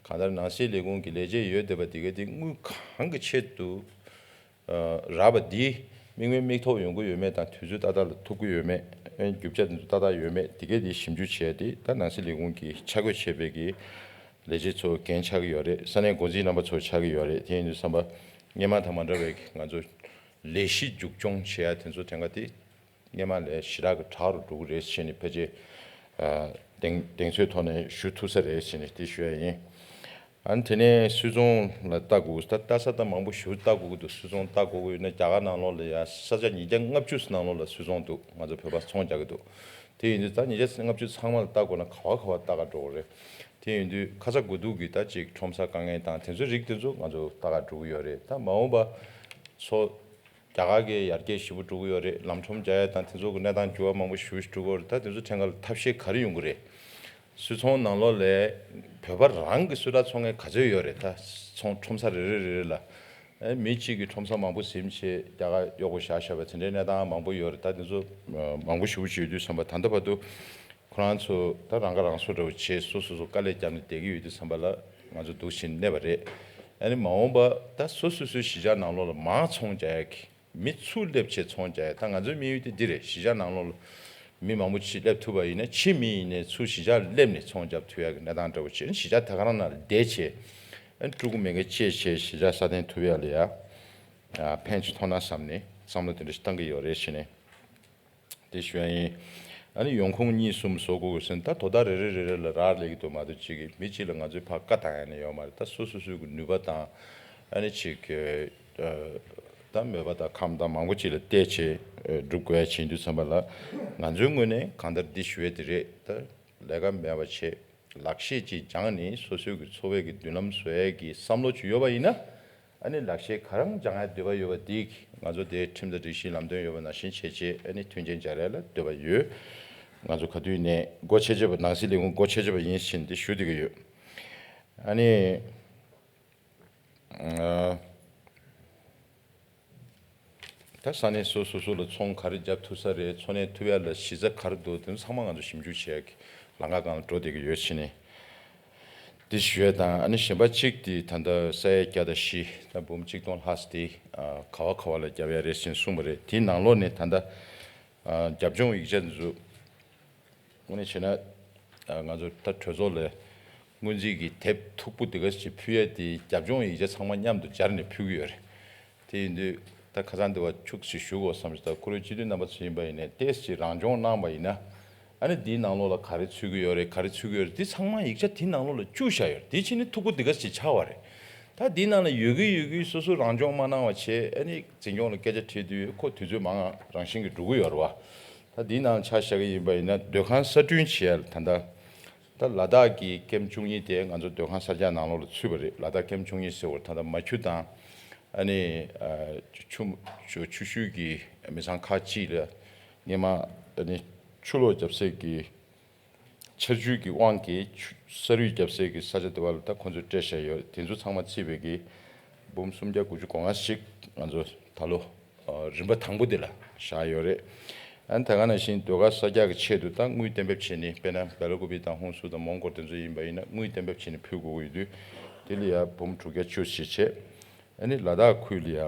གང་ལྟར་ནང་སྲིད་ལས་ཁུངས་ཀྱི་ལས་བྱེད་ཡོད་བསྡད་པ་དེ་ག་དེ་དངུལ་གང་གི་ཆེད་དུ་ཨ་རག་པ་འདི་དམིགས་མེད་མིག་ཐོག་ཡོང་གི་ཡོད་མེད་དང་། དུས་ཚོད་ཏག་ཏག་ལ་ཐུག་གི་ཡོད་མེད། ཨ་རྒྱུ་ཆ་དེ་ཚོ་ཏག་ཏག་ཡོད་མེད་དེ་ག་དེ་ཞིབ་འཇུག་བྱས་ཏེ། ད་ནང་སྲིད་ལས་ཁུངས་ཀྱིས་ཆ་བགོས་བྱས་པའི་གི་ལས་བྱེད་ཚོ་འགན་ཆགས་ཀྱི་ཡོད་རེད། ས་གནས་འགོ་འཛིན་རྣམ་པ་ཚོ་ཆགས་ཀྱི་ཡོད་རེད། དེ་ཡིན་དུས་ཙམ་པ་སྔོན་མ་དང་མ་འདྲ་བའི་ང་ཚོ་ལས་གཞི་མཇུག་སྐྱོང་བྱེད་ཡ་དེ་ཚོ་དེང་ག་དེ་སྔོན་མ་ལས་ཞེ་དྲག་གི་དྲག་རུ་འགྲོ་གི་རེད་ཟེར་ནས་ཕལ་ཆེར་ཨ་གདེང་གདེང་ཚོད་ཐོག་ནས་ཞུ་ཐུབ་ས་རེད་ཟེར་ནས་དེ་ཞུ་ཡ་ཡིན། ཨ་ནི་དེ་ནས་སུད་ཚོང་ལ་ལྟ་དགོས། ད་ལྟ་ས་ད་མང་པོ་ཞེ་པོ་ལྟ་དགོས་ཀྱི་འདུག་སུད་ཚོང་ལྟ་དགོས་ཀྱི་ཡོད་ན་རྒྱ་གར་ནང་ལོགས་ལ་ཡ་ས་ཆ་ཉིས་བརྒྱ་ལྔ་བཅུ་ནང་ལོགས་ལ་སུད་ཚོང་འདུག་ང་ཚོ་བོད་པ་ཚོང་རྒྱག་གི་འདུག་དེ་ཡིན་དུས་ད་ཉིས་བརྒྱ་ལྔ་བཅུ་ཚང་མ་ལ་ལྟ་དགོས་ན་ག་བ་ག་བ་ལྟ་ག་འགྲོ་དགོས་རེད། དེ་ཡིན་དུས་ཁ་ཚ་དགོས་གཏུགས་ཀྱི་ད་ཅིག་ཁྲོམ་ས་དཀའ་ངལ་དང་དེ་ཚོའི་རིགས་དེ་ཚོ་ང་ཚོ་ལྟ་ག་འགྲོ་གི་ཡོད་རེད། ད་མ་འོངས་པ་ཚོ་ རྒྱ་གར་གྱི་ཡར་རྒྱས་ཞེ་པོ་འགྲོ་གི་ཡོད་རེད། ལམ་ཁྲོམ་རྒྱག་ཡ་དང་དེ་ཚོ་གི་གནས་སྟངས་འགྱུར་བ་མང་པོ་ཞེ་པོ་ཞིག་འགྲོ་གི་ཡོད་རེད། ད་དེ་ཚོ་ཕྲན་ཁ་ལ་ཐབས་ཤེས་ག་རེ་ཡོང་གི་རེད། སུད་ཚོང་ནང་ལོགས་ལ་བོད་པ་རང་གི་སུད་ཏྲ་འཚོང་མཁན་ག་ཚོད་ཡོད་རེད། ད་ཚོང་ཁྲོམ་ས་རེ་རེ་རེ་རེ་ལ། ཨེ་མི་གཅིག་གིས་ཁྲོམ་ས་མང་པོ་ཟིན་བྱས་རྒྱ་གར་གཡོག་པོ་བཞག་བཞག་པ་དེ་འདྲའི་གནས་སྟངས་མང་པོ་ཡོད་རེད། ད་དེ་ཚོ་མང་པོ་ཞེ་པོ་ཞིག་ཡོད་དུས་ཙམ་པ། ད་ལྟ་བར་དུ་ཁོ་རང་ཚོ་ད་རང་ཁ་རང་གསོ་འདྲ་བོ་བྱས་སོ་སོ་སོ་དཀའ་ལས་བརྒྱབ་ནས་བསྡད་ཀྱི་ཡོད་དུས་ཙམ་པ་ལ་ང་ཚོ་འདུག་བཞིན་གནས་པ་རེད། ཨ་ནི་མ་འོངས་པ་ད་སོ་སོ་སོའི་གཞིས་ཆགས་ནང་ལོགས་ལ་མར་ཚོང་རྒྱག་ཡ་གི་མི་ཚུར་སླེབས་བྱས་ཚོང་རྒྱག་ཡ། ད་ང་ཚོའི་དམིགས་ཡུལ་དེ་འདི་རེད། གཞིས་ཆགས་ནང་ལོགས་ལ་མི་མང་པོ་ཅིག་སླེབས་ཐུབ་པ་ཡིན་ན། ཕྱིའི་མི་ཡིན་ནའི་ཚུར་གཞིས་ཆགས་སླེབས་ནས་ཚོང་རྒྱག་ཐུབ་ཡ་གི་གནས་སྟངས་འདྲ་བོ་བྱས། གཞིས་ཆགས་དེ་ག་རང་ནང་ལ་བསྡད་བྱས། ཨ་ནི་ཕྲུ་གུ་མེད་མཁན་བཅས་བྱས་གཞིས་ཆགས་སྲ་བརྟན་ཐུབ་ཡ་ལ་ཡ་ཕན་ཅིག་ཐོགས་ན་བསམ་ནས་བསམ་བློ་དེ་འདྲ་ཞིག་བཏང་གི་ཡོད་རེད་ཟེར་ནས་དེ་ཞུ་ཡ་ཡིན། ཨ་ནི་ཡོང་ཁུངས་གཉིས་གསུམ་བཟོ་དགོས་ཟེར་ན། ད་དོ་བདག་རེ་རེ་རེ་རེ་ལ་རག་ལས་ཀྱི་འདུག་མ་གཏོགས། གཅིག་གིས་མི་གཅིག་ལ་ང་ཚོས་ཕར་བཀའ་བཏང་ཡ་ནི་ཡོད་མ་རེད། ད་སོ་སོ་སོའི་གི་ནུས་པ་དང་། ཨ་ནི་གཅིག་གི་ད་མོས་པ་དང་ཁམས་དང་མང་པོ་ཅིག་ལ་བལྟས་བྱས་སྒྲུབ་དགོས་ཡ་བྱེད་དུས་ཙམ་པ་ལ། ང་ཚོའི་ངོས་ནས་གང་ལྟར་འདི་ཞུ་ཡ་དེ་རེད། ད་ལས་ཀ་མེད་པ་བྱས། ལག་ཤེས་ཅིག་སྦྱངས་ནས་སོ་སོའི་གི་འཚོ་བའི་གི་མདུན་ལམ་བཟོ་ཡས་ཀྱི་བསམ་བློ་ཅིག་ཡོད་པ་ཡིན་ན། ཨ་ནི་ལག་ཤེས་ག་རང་སྦྱང་ཡ་འདོད་པ་ཡོད་པ་འདི་ང་ཚོ་དེའི་ཁྲིམས་དང་སྒྲིག་གཞིའི་ལམ་སྟོན་ཡོད་པ་ནང་བཞིན་བྱས་བྱས། ཨ་ནི་མཐུན་རྐྱེན་སྦྱར་ཡ་ལ་འདོད་པ་ཡོད། ང་ཚོ་ག་དུས་ནས་སྒོ་ཕྱེ་བྱས་པ། ནང་སྲིད་ལས་ཁུངས་སྒོ་ཕྱེ་བྱས་པ་ཡིན་ཟེར་འདི་ཞུ་བསྡད་ཀྱི་ཡོད། ཨ་ནི། ཨ། ད་ས་གནས་སོ་སོ་སོ་ལ་ཚོང་ག་རེ་རྒྱབ་ཐུབ་ས་རེད། འཚོ་གནས་ཐུབ་ཡ་ལ་གཞི་རྩ་ག་རེ་འདུག་དེ་ཚང་མ་ང་ཚོ་ཞིབ་འཇུག་བྱེད་ཡ་གི་ལམ་ཁ་སྒང་ལ་འགྲོ་བསྡད་ཀྱི་ཡོད་ཕྱིན་ནས། འདི་ཞུ་ཡ་དང་། ཨ་ནི་གཞན་པ་གཅིག་དེ་ད་ལྟ་ས་ཡ་བརྒྱ་དང་བཞི། ད་འབུམ་གཅིག་སྟོང་ལྷག་ཙམ་དེ་ཨ་ག་བ་ག་བ་ལ་རྒྱབ་ཡ་རེད་ཟེར་གསུངས་པ་རེད། དེའི་ནང་ལོགས་ནས་ད་ལྟ་ཨ་རྒྱབ་ལྗོངས་ཡིག་ཆ་འདི་ཚོ། དངོས་གནས་བྱས་ན། ཨ་ང་ཚོ་ད་གྲོས་ཚོགས་ལ་སྔོན་རྩིས་ཀྱི་དེབ་མཐུག་པོ་དེ་ག་ཞིག་ཕུལ་ཡ་དེ་རྒྱབ་ལྗོངས་ཡིག་ཆ་ཚང་མ་མཉམ་དུ་སྦྱར་ནས་ཕུལ་གྱི་ཡོད་རེད། དེ་ཡིན་དུས་ད་ཁ་སང་དེ་བ་ཁྱུག་ཅིག་ཞུ་དགོས་བསམ་ཞིག་ད་ཁོ་རའི་སྤྱི་འཐུས་རྣམ་པ་ཚོ་ཡིན་པ་ཡིན་ནའི་ཏོག་ཙམ་རང་སྦྱོང་གནང་བ་ཡིན་ན། ཨ་ནི་དེའི་ནང་ལོགས་ལ་ག་རེ་ཚུད་ཀྱི་ཡོད་རེད། ག་རེ་ཚུད་ཀྱི་ཡོད་རེད། དེ་ཚང་མ་ཡིག་ཆ་དེའི་ནང་ལོགས་ལ་བཅུག་བཞག་ཡོད་རེད། དེ་ཕྱིན་ནས་མཐུག་པོ་དེ་ག་ཞིག་ཆགས་པ་རེད། ད་དེའི་ནང་ལ་ཡོད་ཀྱི་ཡོད་ཀྱི་སོ་སོ་རང་སྦྱོང་མ་གནང་བ་བྱས། ཨ་ནི་འཛིན་སྐྱོང་ལ་སྐད་ཆ་དྲིས་དུས་ཁོ་དུས་ཚོད་མང་རང་བཞིན་གྱིས་འགྲོ་གི་ཡོད་རེད་བ། ད་འདིའི་ནང་ཆ་བཞག་གི་ཡིན་པ་ཡིན་ན། སྡོད་ཁང་གསར་སྐྲུན་བྱེད་ཡ་ལ་ད་ལྟ་ད་ལ་དྭགས་ཀྱི་ཀེམ་བཅུ་གཉིས་དེ་ང་ཚོ་སྡོད་ཁང་གསར་རྒྱག་ནང་ལོགས་ལ་ཚུད་པ་རེད། ལ་དྭགས་ཀེམ་བཅུ་གཉིས་ཟེར་བ་ད་ལྟ་མ་ཁྱུ་དང་། ཨ་ནི་ཨ་ཆུ་ཆུ་ཆུ་ཤུལ་གྱི་མི་ཚང་ཁག་ཅིག་ལ་སྔོན་མ་ཨ་ནི་ཆུ་ལོག་བརྒྱབ་སའི་གི་ཆར་ཆུ་གི་དབང་གིས་ཆུ་ས་རུད་བརྒྱབ་སའི་གི་ས་ཆ་དེ་བ་ལ་ད་ཁོ་ཚོས་སྤྲད་བཞག་ཡོད། དེ་ཚོ་ཚང་མ་བརྩིས་པའི་གི་འབུམ་སུམ་བརྒྱ་དགུ་བཅུ་གོ་ལྔ་ཞིག་ང་ཚོ་ད་ལོ་ཨ་རིམ་པ་དང་པོ་དེ་ལ་བཞག་ཡོད་རེད། ཨ་ནི་ད་ག་ནང་བཞིན་ཟློས་གར་གསར་རྒྱག་གི་ཆེད་དུ་ད་དངུལ་གཏན་འབེབས་བྱས་ནས། དཔེར་ན་སྦེ་ལ་ཀུ་པི་དང་ཧུན་སུར་དང་མོན་གྷོ་དེ་ཚོ་ཡིན་པ་ཡིན་ན་དངུལ་གཏན་འབེབས་བྱས་ནས་ཕུལ་དགོས་ཀྱི་ཡོད་དུས། དེ་ལ་ཡ་འབུམ་དྲུག་བརྒྱ་བཅུ་ཞིག་བྱས། ཨ་ནི་ལ་དྭགས་ཁུལ་ལ་ཡ་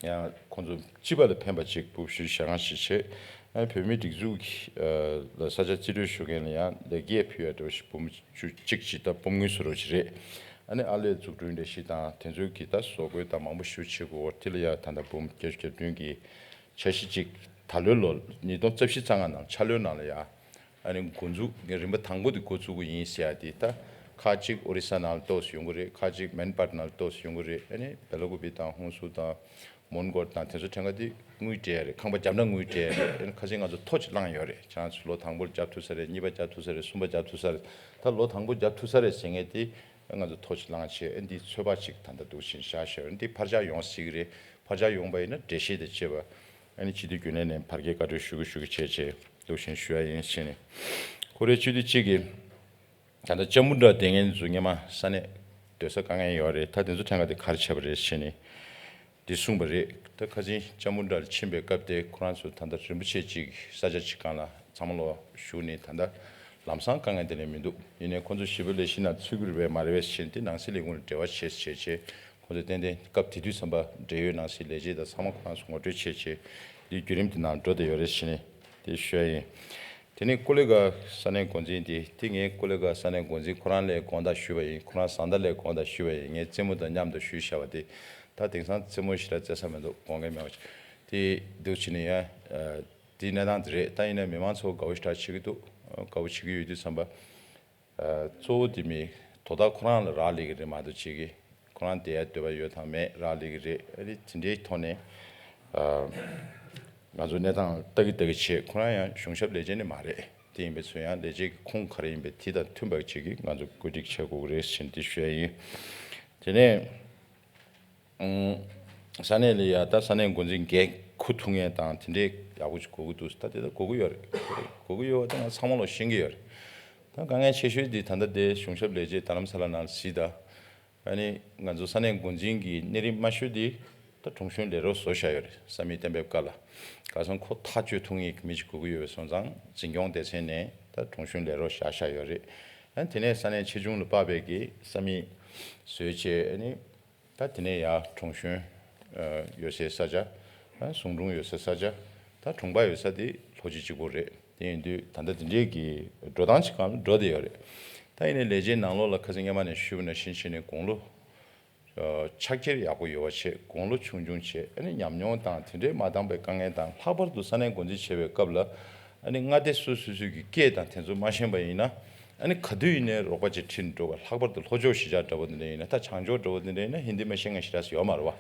ཡང་ཁོང་ཚོ་སྤྱི་པ་ལ་ཕན་པ་ཅིག་འབུམ་བཞི་ཞེ་ལྔ་ཞིག་བྱས། ཨ་ནི་བོད་མིའི་སྒྲིག་འཛུགས་ཀྱི་ཨ་ལ་ས་ཆ་རྩིས་སྤྲོད་ཞུ་མཁན་ལ་ཡང་ལེགས་སྐྱེས་ཕུལ་ཡ་འདྲ་བོ་ཞིག་འབུམ་བཅུ་གཅིག་ཅིག་ད་འབུམ་དངུལ་སུ་རོ་ཞིག་རེད། ཨ་ནི་ཨར་ལས་འཛུགས་སྐྲུན་ལས་གཞི་དང་དེ་ཚོའི་གི་ད་བཟོ་བཀོད་དང་མང་པོ་ཞིག་བྱེད་དགོས། དེ་ལ་ཡང་ད་ལྟ་འབུམ་བརྒྱད་ཅུ་གྱ་བདུན་གྱི་འཆར་གཞི་ཅིག་ད་ལོའི་ལོ་ཉིས་སྟོང་རྩ་བཞི་རྩ་ལྔ་ནང་འཆར་ལོའི་ནང་ལ་ཡ། ཨ་ནི་འགོ་འཛུགས་རིམ་པ་དང་པོ་དེ་འགོ་བཙུགས་ཀྱི་ཡིན་ཟེར་ཡ་དེ། ད་ཁག་ཅིག་ཨོ་རི་ས་ནང་ལ་ཏོག་ཙམ་ཡོང་གི་རེད། ཁག་ཅིག་མན་པར་ནང་ལ་ཏོག་ཙམ་ཡོང་གི་རེད། ཨ་ནི་སྦེ་ལ་ཀུ་པི་དང་ཧུན་སུར་དང་མོན་གྷོ་དང་དེ་ཚོ་ཕྲན་ཁ་དེ་དངུལ་སྤྲད་ཡ་རེད། ཁང་པ་བརྒྱབ་ན་དངུལ་སྤྲད་ཡ་རེད། ཨ་ནི་ཁ་སང་ང་ཚོ་ཐོ་ཅིག་བླངས་ཡོད་རེད། ཁྱེད་རང་ཚོ་ལོ་དང་པོར་བརྒྱབ་ཐུབ་ས་རེད། གཉིས་པ་བརྒྱབ་ཐུབ་ས་རེད། གསུམ་པ་བརྒྱབ་ཐུབ་ས་རེད། ད་ལོ་དང་པོ་བརྒྱབ་ཐུབ་ས་རེད་ཟེར་མཁན་དེ་ང་ཚོ་ཐོ་ཅིག་བླངས་བྱས། ཨ་ནི་འདི་ཚོད་དཔག་ཅིག་ད་ལྟ་འདུག་བཞིན་བཞག་བཞག་འདི་ཕར་ཆག་ཡོང་སྲིད་ཀྱི་རེད། ཕར་ཆག་ཡོང་པ་ཡིན་ན་འགྲེལ་བཤད་དེ་བྱེད་པ། ཨ་ནི་སྤྱི་འཐུས་རྒྱུན་ལས་ནས་བར་བརྒལ་བཀའ་འཁྲོལ་ཞུ་གི་ཞུ་གི་བྱས་བྱས་འདུག་བཞིན་ཞུ་ཡ་ཡིན་ཟེར་ནས། ཁོ་རའི་སྤྱི་འཐུས་གཅིག་གིས་ད་ལྟ་ལྕམ་བུ་འདྲ་དེ་ངན་ཚོ་སྔོན་མ་ས་གནས་སྡོད་ས་དཀའ་ངལ་ཡོད་རེད། ད་དེ་ཚོ་ཕྲན་ཁ་དེ་ག་རེ་བྱས་པ་རེད་ཟེར་ནས་འདི་གསུངས་པ་རེད། ད་ཁ་སང་ལྕམ་བུ་འདྲ་ལ་ཕྱིན་པའི་སྐབས་དེ་ཁོ་རང་ཚོ་ད་ལྟ་རིན་པོ་ཆེ་གཅིག་ས་ཆ་གཅིག་སྒང་ལ་ཚང་མ་ལོ་བཞུགས་ནས་ད་ལྟ་ལམ་སང་དཀའ་ངལ་དེ་ལས་མི་འདུག་ཡིན་ནའི་ཁོ་ཚོ་ཞི་བའི་ལས་གཞི་ནང་ཚུད་ཀྱི་རེད་པས་མ་རེད་པས་ཟེར་ནས་དེ་ནང་སྲིད་ལས་ཁུངས་ལ་འབྲེལ་བ་བྱས་བྱས་བྱས། ཁོང་ཚོས་ཏན་ཏན་སྐབས་དེ་དུས་ཙམ་པ་འབྲེལ་ཡོད་ནང་སྲིད་ལས་བྱེད་དང་ཚང་མ་ཁོ་རང་ཚོ་ངོ་སྤྲོད་བྱས་བྱས་འདིའི་བརྒྱུད་རིམ་དེ་ནང་འགྲོ་བསྡད་ཡོད་རེད་ཟེར་ནས་དེ་ཞུ་ཡ་ཡིན། དེ་ནས་ཀོ་ལི་གྷལ་ས་གནས་འགོ་འཛིན་དེ་དེ་ངས་ཀོ་ལི་གྷལ་ས་གནས་འགོ་འཛིན་ཁོ་རང་ལ་དགོངས་དག་ཞུས་པ་ཡིན། ཁོ་རང་བཟའ་ཟླ་ལ་དགོངས་དག་ཞུས་པ་ཡིན། ངས་རྩེད་མོ་དང་མཉམ་དུ་ཞུས་བཞག་པ་དེ་ད་དེང་སང་རྩེད་མོ་ཞེ་དྲག་རྩེ་ས་མི་འདུག་དགོངས་མཁན་མེད་པ་ཅིག་དེ་འདུག་བྱས་ནས་ཡ། དེའི་གནས་སྟངས་དེ་རེད། ད་ཡིན་ན་མི་མང་ཚོ་དགའ་བོ་ཞེ་དྲག་བྱེད་ཀྱི་འདུག་དགའ་བོ་བྱེད་ཀྱི་ཡོད་དུས་ཙམ་པ། གཙོ་བོ་དེ་མི་དོ་བདག་ཁོ་རང་ལ་རག་ལས་ཀྱི་རེད་མ་གཏོགས་ཅིག་གི་ཁོ་རང་བསྡད་ཡ་འདོད་པ་ཡོད་དང་མེད་རག་ལས་ཀྱི་རེད། ཨ་རི་དེ་འདྲའི་ཐོག་ནས་ང་ཚོ་གནས་སྟངས་ལྟ་གི་ལྟ་གི་བྱེད། ཁོ་རང་ཡང་གཞུང་ཞབས་ལས་བྱེད་ནི་མ་རེད། དེ་ཡིན་པའི་ཚོ་ཡང་ལས་བྱེད་ཀྱི་ཁུངས་ག་རེ་ཡིན་པའི་དེ་དང་མཐུན་པ་ཅིག་གི་ང་ཚོ་བཀོད་སྒྲིག་བྱེད་དགོས་ཀྱི་རེད་ཟེར་འདི་ཞུ་ཡ་ཡིན། དེ་ནས། ཨང་། ས་གནས་ལ་ཡ་ད་ས་གནས་འགོ་འཛིན་འགན་འཁུར་ཐུབ་མཁན་དང་དེ་འདྲའི་ཡག་པོ་ཅིག་དགོས་ཀྱི་འདུག་ད་དེ་ད་དགོས་ཀྱི་ཡོད་རེད། དགོས་ཀྱི་ཡོད་པ་ད་ང་ཚང་མ་ལོག་ཤེས་ཀྱི་ཡོད་རེད། ད་དཀའ་ངལ་ཆེ་ཤོས་འདི་ད་ལྟ་དེ་གཞུང་ཞབས་ལས་བྱེད་རྡ་རམ་ས་ལ་ནང་གཟིགས་དང་། ཨ་ནི་ང་ཚོ་ས་གནས་འགོ་འཛིན་གྱི་གནས་རིམ་དམའ་ཤོས་འདི་ད་དྲུང་གཞོན་ལས་རོགས་བཟོ་བཞག་ཡོད་རེད། ས་མིག་གཏན་འབེབས་སྐབས་ལ་ག་སོང་ཁོ་ཐག་གཅོད་ཐུབ་མཁན་གྱི་མི་ཅིག་དགོས་ཀྱི་ཡོད་པ་སོང་ཙང་འཛིན་སྐྱོང་སྡེ་ཚན་ནས་ད་དྲུང་གཞོན་ལས་རོགས་བཞག་བཞག་ཡོད་རེད། ཨ་ནི་དེ་ནས་ས་གནས་ཆེ་ཆུང་ལ་དཔག་པའི་གི་ས་མིག་བཟོས་བྱས། ཨ་ནི་ད་དེ་ནས་ཡར་དྲུང་གཞོན་ཡོད་སའི་ས་ཆ། ཨ་ཟུང་དྲུང་ཡོད་སའི་ས་ཆ། ད་དྲུང་པ་ཡོད་ས་དེ་ལྷོ་སྤྱི་གཅིག་པོ་རེད། དེ་ཡིན་དུས་ད་ལྟ་དེ་འདྲའི་གི་འགྲོ་སྟངས་ཅིག་སྒང་ལ་འགྲོ་བསྡད་ཡོད་རེད། ད་ཡིན་ནའི་ལས་བྱེད་ནང་ལོགས་ལ་ཁ་སང་སྔོན་མ་ནས་ཞུས་པ་ནང་བཞིན་བྱས་ནས་དགུང་ལོ་ཕྱག་འཁྱེར་ཡག་པོ་ཡོད་པ་བྱས། དགུང་ལོ་ཆུང་ཆུང་བྱས། ཨ་ནི་ཉམས་མྱོང་དང་དེ་འདྲའི་མ་འདང་པའི་དཀའ་ངལ་དང་། ལྷག་པར་དུ་ས་གནས་འགོ་འཛིན་བྱེད་པའི་སྐབས་ལ་ཨ་ནི་མངའ་སྡེ་སོ་སོ་སོ་སོའི་གི་སྐད་དང་དེ་ཚོ་མ་ཤེས་པ་ཡིན་ན། ཨ་ནི་ག་དུས་ཡིན་ནའི་རོགས་པ་ཅིག་ཁྲིད་འགྲོ་བ། ལྷག་པར་དུ་ལྷོ་ཕྱོགས་གཞིས་ཆགས་འདྲ་བོ་དེ་འདྲ་ཡིན་ན། ད་བྱང་ཕྱོགས་འདྲ་བོ་དེ་འདྲ་ཡིན་ན་ཧིན་དི་མ་ཤེས་མཁན་ཞེ་དྲག་ཡོད་མ་རེད་བ།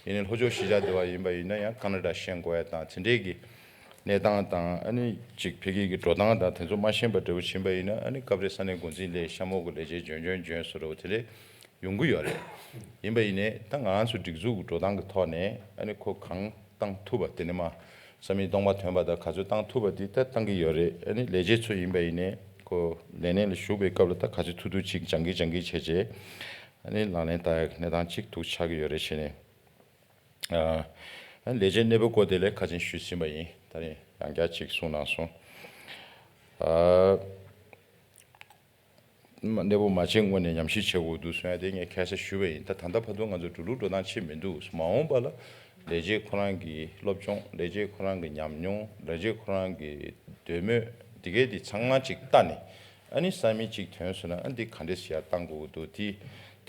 ཡིན་ནའི་ལྷོ་ཕྱོགས་གཞིས་ཆགས་འདི་བ་ཡིན་པ་ཡིན་ན་ཡང་ཀ་ན་ཌ་ཤེས་དགོས་ཡ་དང་དེ་འདྲའི་གི་གནས་སྟངས་དང་། ཨ་ནི་ཅིག་ཕ་གི་གི་འགྲོ་སྟངས་དང་དེ་ཚོ་མ་ཤེས་པ་འདྲ་བོ་ཕྱིན་པ་ཡིན་ན། ཨ་ནི་སྐབས་རེ་ས་གནས་འགོ་འཛིན་ལས་གཤམ་འོག་གི་ལས་བྱེད་འཇོན་འཇོན་འཇོན་བཟོ་འདྲ་བོ་དེ་འདྲ་ཡོང་གི་ཡོད་རེད། ཡིན་པ་ཡིན་ནའི་ད་ང་ཚོ་སྒྲིག་འཛུགས་ཀྱི་འགྲོ་སྟངས་ཀྱི་ཐོག་ནས་ཨ་ནི་ཁོ་གང་བཏང་ཐུབ་པ་དེ་ནི་མ། ས་མིག་སྟོང་པ་ཐོན་པ་དང་ག་ཚོད་བཏང་ཐུབ་པ་དེ་ད་བཏང་གི་ཡོད་རེད། ཨ་ནི་ལས་བྱེད་ཚོ་ཡིན་པ་ཡིན་ནའི་ཁོ་ལས་གནས་ལ་ཞུགས་པའི་སྐབས་ལ་ད་ག་ཚོད་ཐུབ་ཐུབ་ཅིག་སྦྱང་གི་སྦྱང་གི་བྱས་བྱས། ཨ་ནི་ལག་ལེན་བསྟར་ཡག་གི་གནས་སྟངས་ཅིག་ཐུག་ཆགས་ཀྱི་ཡོད་རེད་བྱས་ནས། ཨ་ལས་བྱེད་གནས་སྤོའི་སྐོར་དེ་ལས་ཁ་ཆེན་ཞུས་ཟིན་པ་ཡིན། ད་རིང་ཡང་བསྐྱར་ཅིག་གསུངས་གནང་སོང་། ཨ་གནས་སྤོ་མ་བྱས་སྔོན་ནས་ཉམས་ཞིབ་བྱེད་དགོས་འདུག་གསུང་ཡ་དེ་ངས་ཁ་སང་ཞུས་པ་ཡིན། ད་ད་ལྟ་བར་དུ་ང་ཚོ་འགྲོ་ལུགས་འགྲོ་སྟངས་ཕྱིན་མི་འདུག། མ་འོངས་པ་ལ་ལས་བྱེད་ཁོ་རང་གི་སློབ་སྦྱོང་། ལས་བྱེད་ཁོ་རང་གི་ཉམས་མྱོང་། ལས་བྱེད་ཁོ་རང་གི་འདོད་མོས་འདི་གས་འདི་ཚང་མ་ཅིག་ལྟ་ནས། ཨ་ནི་ས་མིག་ཅིག་ཐོན་སོང་ན་ཨ་འདི་ག་འདྲས་ཡར་བཏང་དགོས་ཀྱི་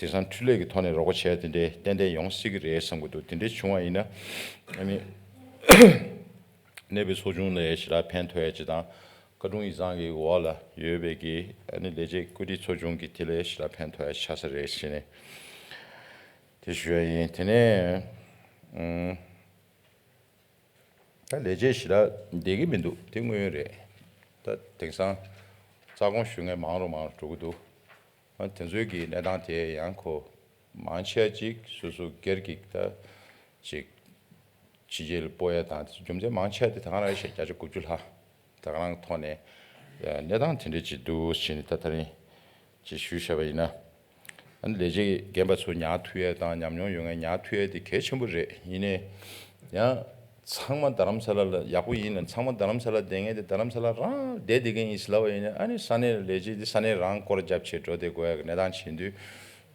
འདུག། དེ་དེང་སང་འཕྲུལ་ལས་ཀྱི་ཐོག་ནས་རོགས་པ་བྱས་དེ་འདྲས་ཏན་ཏན་ཡོང་སྲིད་ཀྱི་རེད་བསམ་གྱི་འདུག། དེ་འདྲས་བྱུང་བ་ཡིན་ན་ཨ་ནི་གནས་སྤོའི་ཚོགས་ཆུང་ལ་ཞེ་དྲག་ཕན་ཐོགས་ཡ་ཅིག་དང་། བཀའ་དྲུང་ཡིག་ཚང་གི་འོག་ལ་ཡོད་པའི་གི་ཨ་ནི་ལས་བྱེད་བཀོད་སྒྲིག་ཚོགས་ཆུང་གི་དེ་ལ་ཞེ་དྲག་ཕན་ཐོགས་ཡ་ཆགས་ས་རེད་ཟེར་ནས་དེ་ཞུ་ཡ་ཡིན། དེ་ནས་ཨུམ། ད་ལས་བྱེད་ཞེ་དྲག་བསྡད་ཀྱི་མི་འདུག། དེ་དངོས་ཡོད་རེད། ད་དེང་སང་རྩ་དགོངས་ཞུ་མཁན་མང་རུ་མང་རུ་འགྲོ་གི་འདུག། ཨ་དེ་ཚོའི་གི་གནས་སྟངས་དེ་ཡང་ཁོ་མང་ཆེ་ཅིག་སོ་སོ་སྒེར་གྱི་ད་ཅིག་ཕྱི་རྒྱལ་ལ་སྤོ་ཡ་དང་། རྒྱུ་མཚན་མང་ཆེ་དེ་ད་ག་རང་ཞིག་བརྒྱ་ཆ་དགུ་བཅུ་ལྷག་ད་ག་རང་ཐོག་ནས་གནས་སྟངས་དེ་འདྲ་ཅིག་འདུག་ཟེར་ནས་ད་ད་རིང་ཅིག་ཞུས་བཞག་པ་ཡིན་ན། ཨ་ནི་ལས་བྱེད་རྒན་པ་ཚོ་ཉར་ཐུབ་ཡས་དང་ཉམས་མྱོང་ཡོད་མཁན་ཉར་ཐུབ་ཡས་དེ་གལ་ཆེན་པོ་རེད། ཡིན་ནའི་ཡང་ཚང་མ་རྡ་རམ་ས་ལ་ལ་ཡག་པོ་ཡིན་ན། ཚང་མ་རྡ་རམ་ས་ལ་བསྡད་མཁན་དེ་རྡ་རམ་ས་ལ་རང་བསྡད་བསྡད་མཁན་ཡིན་ཟེར་ལབ་པ་ཡིན་ན། ཨ་ནི་ས་གནས་ལ་ལས་བྱེད་དེ་ས་གནས་རང་སྐོར་རྒྱབ་བྱས་འགྲོ་བསྡད་དགོས་ཡ་གི་གནས་སྟངས་བྱེད་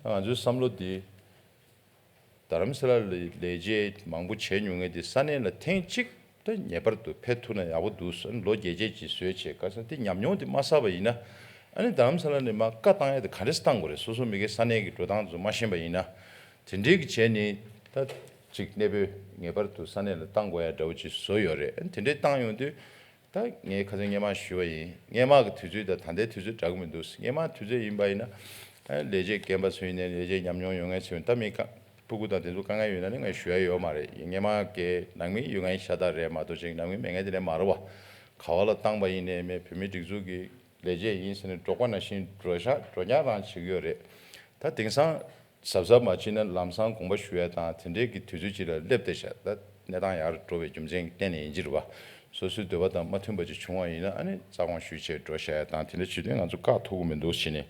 དུས། ང་ཚོའི་བསམ་བློ་དེ་རྡ་རམ་ས་ལ་ལ་ལས་བྱེད་མང་པོ་བྱས་མྱོང་མཁན་དེ་ས་གནས་ལ་ཐེངས་གཅིག་ད་ངེས་པར་དུ་ཕེབས་ཐུབ་ན་ཡག་པོ་འདུག་ཟེར། ལོ་བརྒྱད་བརྒྱད་ཅིག་བཟོས་བྱས་ག་ས་དེ་ཉམས་མྱོང་དེ་མ་བསགས་པ་ཡིན་ན། ཨ་ནི་རྡ་རམ་ས་ལ་ནས་མར་བཀའ་བཏང་ཡ་དེ་ག་འདྲས་བཏང་དགོས་རེད། སོ་སོ་མི་སྒེར་ས་གནས་ཀྱི་འགྲོ་སྟངས་ཚོ་མ་ཤེས་པ་ཡིན་ན། དེ་འདྲས་ཀྱི་བྱས་ནས་ད་ཅིག་གནས་སྤོས་ངེས་པར་དུ་ས་གནས་ལ་བཏང་དགོས་ཡ་འདྲ་བོ་ཅིག་བཟོས་ཡོད་རེད། ཨ་ནི་དེ་འདྲས་བཏང་ཡོང་དུས་ད་ངས་ཁ་སང་སྔོན་མ་ཞུས་པ་ཡིན། སྔོན་མ་གི་དུས་ཚོད་དང་ད་ལྟའི་དུས་ཚོད་འདྲ་གི་མི་འདུག། སྔོན་མ་དུས་ཚོད་ཡིན་པ་ཡིན་ན། ཨ་ལས་བྱེད་རྒན་པ་ཚོ་ཡིན་ནའི་ལས་བྱེད་ཉམས་མྱོང་ཡོད་མཁན་ཚོ་ཡིན་ད་མི་ཀ་ཕྲུ་གུ་དང་དེ་ཚོ་དཀའ་ངལ་ཡོད་ན་ནི་ངས་ཞུ་ཡ་ཡོད་མ་རེད། སྔོན་མ་གི་ནང་མི་ཡོད་མཁན་ཤ་སྟག་རེད་མ་གཏོགས་ཅིག་ནང་མི་མེད་མཁན་དེ་འདྲ་མ་རེད་བ། ག་བ་ལ་བཏང་པ་ཡིན་ནའི་མེད། བོད་མིའི་སྒྲིག་འཛུགས་ཀྱི་ལས་བྱེད་ཡིན་ཟེར་ནས་འབྲོག་པ་ནང་བཞིན་འགྲོ་ཤག་འགྲོ་ཉག་རང་བྱེད་ཀྱི་ཡོད་རེད། ད་དེང་སང་གཟབ་གཟབ་མ་བྱས་ན་ལམ་སང་དགོངས་པ་ཞུ་ཡ་དང་དེ་འདྲའི་གི་དུས་ཚོད་ཅིག་ལ་སླེབས་བསྡད་ཤག། ད་གནས་སྟངས་ཡར་འགྲོ་བའི་རྒྱུ་མཚན་གྱི་སྟེང་ནས་ཡིན་གྱི་རེད་བ། སོ་སོའི་འདོད་པ་དང་མ་མཐུན་པ་ཅིག་བྱུང་བ་ཡིན་ན་ཨ་ནི་རྩ་དགོངས་ཞུས་བྱས་འགྲོ་བཞག་ཡ་དང་དེ་འདྲ་བྱེད་དུས་ང་ཚོ་བཀག་ཐུབ་ཀྱི་མི་འདུག་ཟེར་ནས།